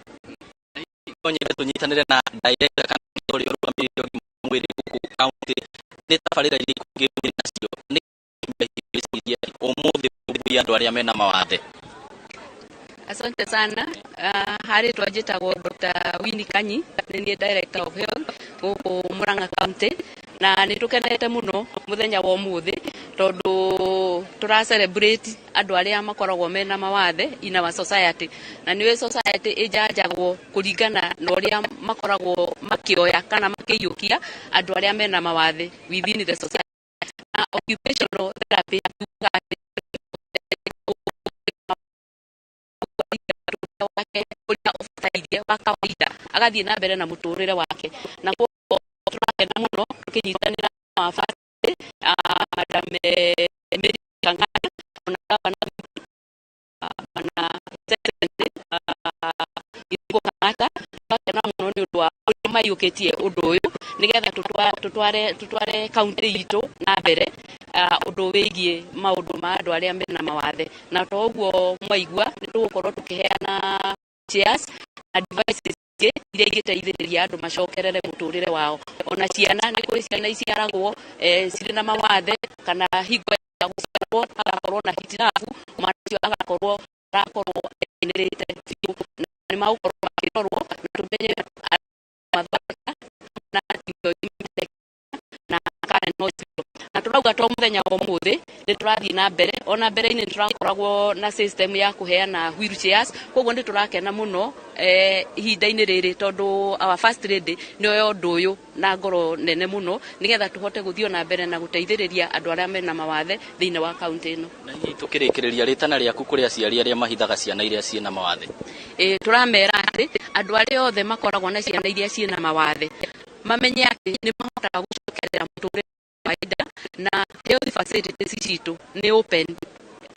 No nyende tũnyitanĩre na director kana ũrĩa ũrũgamĩrĩire ũgima wa mwĩrĩ gũkũ kaunti. Nĩ tabarĩra irĩkũ ingĩ mwĩ nacio nĩ ũmũthĩ ũthie andũ arĩa mena mawathe? Asante sana. Harĩtwa njĩtagwo Dr. Winnie Kanyi, nĩ niĩ Director of Health gũkũ Murang'a County, na nĩ tũkenete mũno mũthenya wa ũmũthĩ tondũ tũra celebrate andũ arĩa makoragwo mena mawathe in our society, na nĩwe society ĩjanjagwo kũringana na ũrĩa makoragwo makĩoya kana makĩiyũkia andũ arĩa mena mawathe within the society. Na occupational therapy tugaga atĩ wake ũrĩa ũbatairie wa kawaida agathiĩ na mbere na mũtũrĩre wake, na koguo tũrakena mũno tũkĩnyitanĩra na wa first, Madam Mary Kang'ata, ona gavana witũ, na His Excellency Gĩthũngũ Kang'ata. Tũrakena mũno nĩ ũndũ wa ũrĩa maiyũkĩtie ũndũ ũyũ nĩgetha tũtware kaunti itũ na mbere, ũndũ wĩgiĩ maũndũ ma andũ arĩa mena mawathe. Na to ũguo mwaigua, nĩ tũgũkorwo tũkĩheana chairs na devices ingĩ iria ingĩteithĩrĩria andũ macokerere mũtũrĩre wao. Ona ciana, nĩ kũrĩ ciana iciaragwo cirĩ na mawathe, kana hingo ya gũciarwo hagakorwo na hitilafu, mwana ũcio agakorwo arakorwo einĩrĩte biũ, na nĩ magũkorwo makĩrorwo na tũmenye mathondeka na na Karen Hospital. Na tũrauga to mũthenya wa ũmũthĩ nĩ tũrathiĩ na mbere, ona mbere-inĩ nĩ tũrakoragwo na system ya kũheana wheelchairs. Koguo nĩ tũrakena mũno ihinda-inĩ rĩrĩ tondũ our first lady nĩ oya ũndũ ũyũ na ngoro nene mũno nĩgetha tũhote gũthiĩ na mbere na gũteithĩrĩria andũ arĩa mena mawathe thĩinĩ wa kaunti ĩno. Na hihi tũkĩrĩkĩrĩria, rĩtana rĩaku kũrĩ aciari arĩa mahithaga ciana iria ciĩna mawathe? Ĩ, tũramera atĩ andũ arĩa othe makoragwo na ciana iria ciĩna mawathe mamenye atĩ nĩ mahotaga gũcokerera mũtũrĩre wa kawaida, na health facilities citũ nĩ open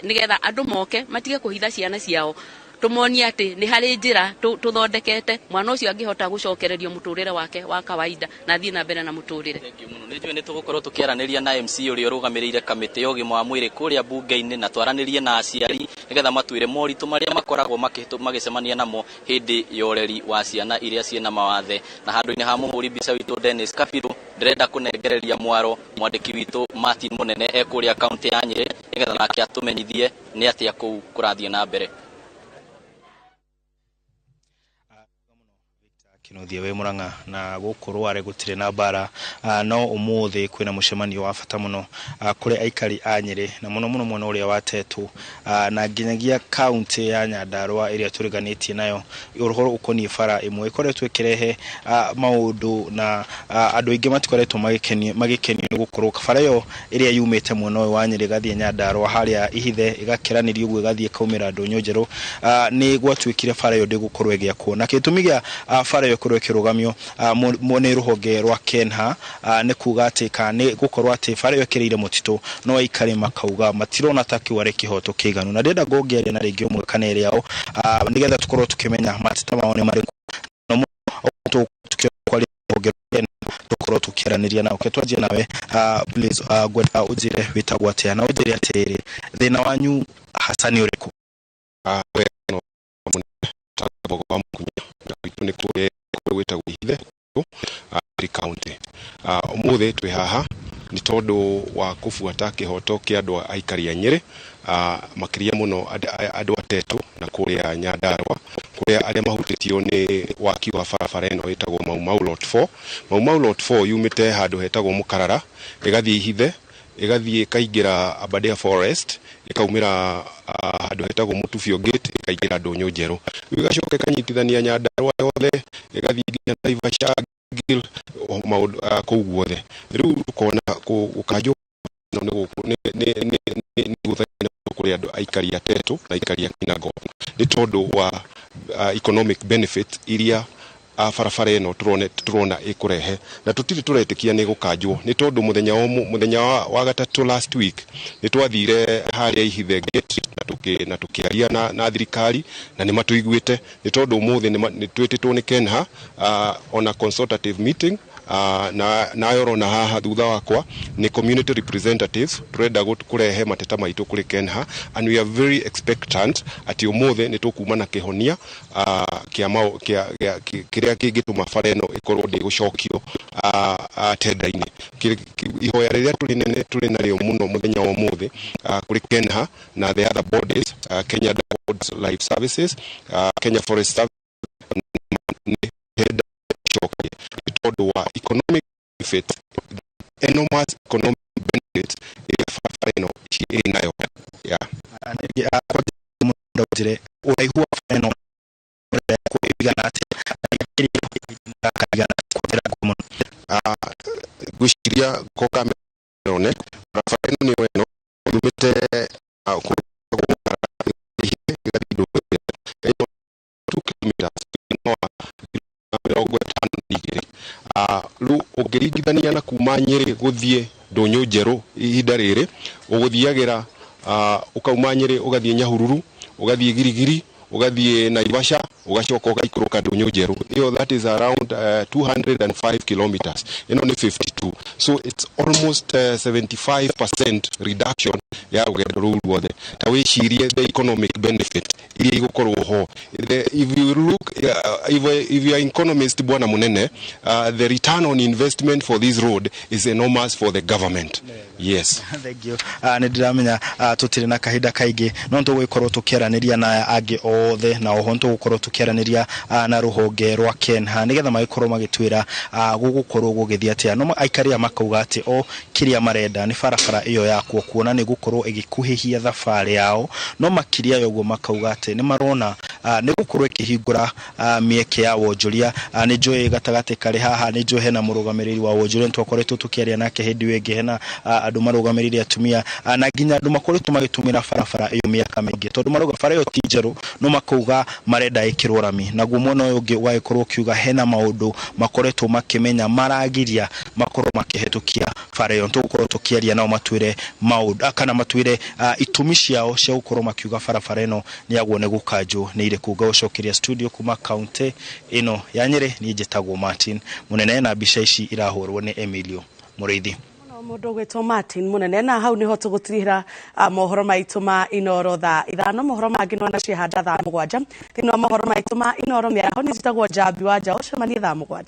nĩgetha andũ moke matige kũhitha ciana ciao. Tũmonie atĩ nĩ harĩ njĩra tũthondekete mwana ũcio angĩhota gũcokererio mũtũrĩre wake wa kawaida na athiĩ na mbere na mũtũrĩre. Mũno nĩ njũĩ nĩ tũgũkorwo tũkĩaranĩria na MC ũrĩa ũrũgamĩrĩire kamĩtĩ ya ũgima wa mwĩrĩ kũrĩa bunge-inĩ, na twaranĩrie na aciari nĩgetha matwĩre moritũ marĩa makoragwo magĩcemania namo hĩndĩ ya ũreri wa ciana iria ciĩna mawathe. Na handũ-inĩ ha mũhũri mbica witũ Dennis Kabiru, ndĩrenda kũnengereria mwaro mwandĩki witũ Martin Mũnene e kũrĩa kaunti ya Nyĩrĩ nĩgetha nake atũmenyithie nĩ atĩa kũu kũrathiĩ na mbere. Kinuthia wĩ Murang'a, na gũkũ Rware gũtirĩ na mbara, no ũmũthĩ kwĩna mũcemanio wa bata mũno kũrĩ aikari a Nyĩrĩ, na mũno mũno mwena ũrĩa wa Tetu, na nginyagia kaunti ya Nyandarua ĩrĩa tũriganĩtie nayo, ũhoro ũkoniĩ bara ĩmwe ĩkoretwo ĩkĩrehe maũndũ, na andũ aingĩ matikoretwo magĩkenio nĩ gũkorwo bara ĩyo ĩrĩa yumĩte mwena ũyũ wa Nyĩrĩ ĩgathiĩ Nyandarua harĩa Ihithe, ĩgakĩranĩrio ũguo ĩgathiĩ ĩkaumĩra ndũnyũ njerũ. Nĩ gwatuĩkire bara ĩyo ndĩgũkorwo ĩgĩakwo, na gĩtũmi gĩa bara ĩyo ĩkorwo ĩkĩrũgamio nĩ rũhonge rwa KENHA nĩ kuga atĩ kana nĩ gũkorwo atĩ bara ĩyo ĩkĩrĩire mũtitũ, no aikari makauga matirona ta kĩu arĩ kĩhoto kĩiganu. Na ndĩrenda ngũngĩaria na rĩngĩ ũmwe kana ĩrĩ ao, nĩgetha tũkorwo tũkĩmenya mateta mao nĩ marĩkũ, na mũno tũkĩaria rũhonge rwa KENHA tũkorwo tũkĩaranĩria nao. Ke twanjie nawe, please, ngwenda ũnjĩre wĩtagwo atĩa na ũnjĩre atĩrĩrĩ, thĩna wanyu hasa nĩ ũrĩkũ? Wa Mukunya, na gwitũ nĩ kũrĩa gwĩtagwo Ihithe, Nyeri County. Ũmũthĩ twĩ haha nĩ tondũ wa kũbuata kĩhoto kĩa andũ a aikari a Nyĩrĩ, makĩria mũno andũ a Tetu na kũrĩa Nyandarua, kũrĩa arĩa mahutĩtio nĩ waki wa barabara ĩno ĩtagwo Mau Mau Lot 4. Mau Mau Lot 4 yumĩte handũ hetagwo Mũkarara, ĩgathiĩ Ihithe, ĩgathiĩ ĩkaingĩra Aberdare Forest, ĩkaumĩra handũ hetagwo Mũtubio Gate, ĩkaingĩra Ndũnyũ Njerũ, rĩu ĩgacoka ĩkanyitithania Nyandarua yothe, ĩgathiĩ nginya Naivasha, Gilgil, maũndũ kũu guothe. Rĩu tũkona gũkanjwo nĩ gũthaina kũrĩ andũ aikari a Tetu na aikari a Kinangop nĩ tondũ wa economic benefit iria barabara ĩno tũrona ĩkũrehe, na tũtirĩ tũretĩkia nĩ gũkanjwo nĩ tondũ mũthenya wa gatatũ last week nĩ twathire harĩa Ihithe Gate na tũkĩaria na thirikari, na nĩ matũiguĩte nĩ tondũ ũmũthĩ nĩ twĩtĩtwo nĩ KENHA on a consultative meeting, na nayo ũrona haha thutha wakwa nĩ community representatives. Tũrenda kũrehe mateta maitũ kũrĩ KENHA, and we are very expectant atĩ ũmũthĩ nĩ tũkuma na kĩhonia kĩa kĩrĩa kĩngĩtũma bara ĩno ĩkorwo ndĩgũcokio tenda-inĩ. Ihoya rĩrĩa tũrĩ nene tũrĩ narĩo mũno mũthenya wa ũmũthĩ kũrĩ KENHA na the other bodies Kenya Wildlife Services, Kenya Forest Service nĩ henda icokie nĩ tondũ wa economic benefit, enormous economic benefit ĩrĩa barabara ĩno ĩnayo, yeah. Njĩre ũraihu wa bara ĩno ĩigana atĩa na njĩra nguhĩ mũno? Ngwĩciria ko kamera one barabara ĩno nĩyo ĩno yumĩte ĩgathiĩ ĩno 2 kilometers no 52. Rĩu ũngĩringithania na kuma Nyĩrĩ gũthiĩ Ndũnyũ Njerũ, ihinda rĩrĩ ũgũthiagĩra ũkauma Nyĩrĩ, ũgathiĩ Nyahururu, ũgathiĩ Girigiri, ũgathiĩ Naivasha, ũgacoka ũgaikũrũka Ndũnyũ Njerũ. Ĩyo that is around 205 kilometers. Ĩno nĩ 52, so it's almost 75% reduction ya rũgendo rũu ruothe. Ta wĩcirie the economic benefit iria igũkorwo ho. If you look, if you are economist, bwana munene, the return on investment for this road is enormous for the government, yes. Thank you. Nĩ ndĩramenya tũtirĩ na kahinda kaingĩ, no nĩtũgũgĩkorwo tũkĩaranĩria na aya angĩ othe, na oho nĩtũgũkorwo tũkĩaranĩria na rũhonge rwa KENHA nĩgetha magĩkorwo magĩtwĩra gũgũkorwo gũgĩthiĩ atĩa. No aikari aya makauga atĩ o kĩrĩa marenda nĩ barabara ĩyo yakwo, kuona nĩ gũkorwo ĩgĩkuhĩhia thabarĩ yao. No makĩria ya ũguo, makauga atĩ nĩ marona nĩ gũkorwo ĩkĩhingũra mĩeke ya wonjoria. Nĩ njũĩ gatagatĩ karĩ haha, nĩ njũĩ hena mũrũgamĩrĩri wa wonjoria, nĩ twakoretwo tũkĩaria nake hĩndĩ ĩyo ĩngĩ. Hena andũ marũgamĩrĩire atumia na nginya andũ makoretwo magĩtũmĩra barabara ĩyo mĩaka mĩingĩ, tondũ marauga bara ĩyo ti njerũ, no makauga marenda ĩkĩrwo rami. Naguo mwena ũyũ ũngĩ ũgagĩkorwo ũkiuga hena maũndũ makoretwo makĩmenya maragiria makorwo makĩhetũkia bara ĩyo. Tũgũkorwo tũkĩaria nao matwĩre maũndũ kana matwĩre itũmi ciao cia gũkorwo makiuga barabara ĩno nĩ yagwo nĩ gũkanjwo nĩ irĩkũ. Ngagũcokeria studio kuma kaunti ĩno ya Nyĩrĩ. Niĩ njĩtagwo Martin Mũnene, na mbica ici irahũrwo nĩ Emilio Mũrĩithi. Mũndũ ũgwĩtwo Martin Mũnene, na hau nĩho tũgũtirihĩra mohoro maitũ ma Inoro thaa 5. Mohoro mangĩ nona ciehanda thaa 7 thĩinĩ wa mohoro maitũ ma Inoro mĩaraho. Nĩ njĩtagwo Njambi wa Njaũ, cemanie thaa 7.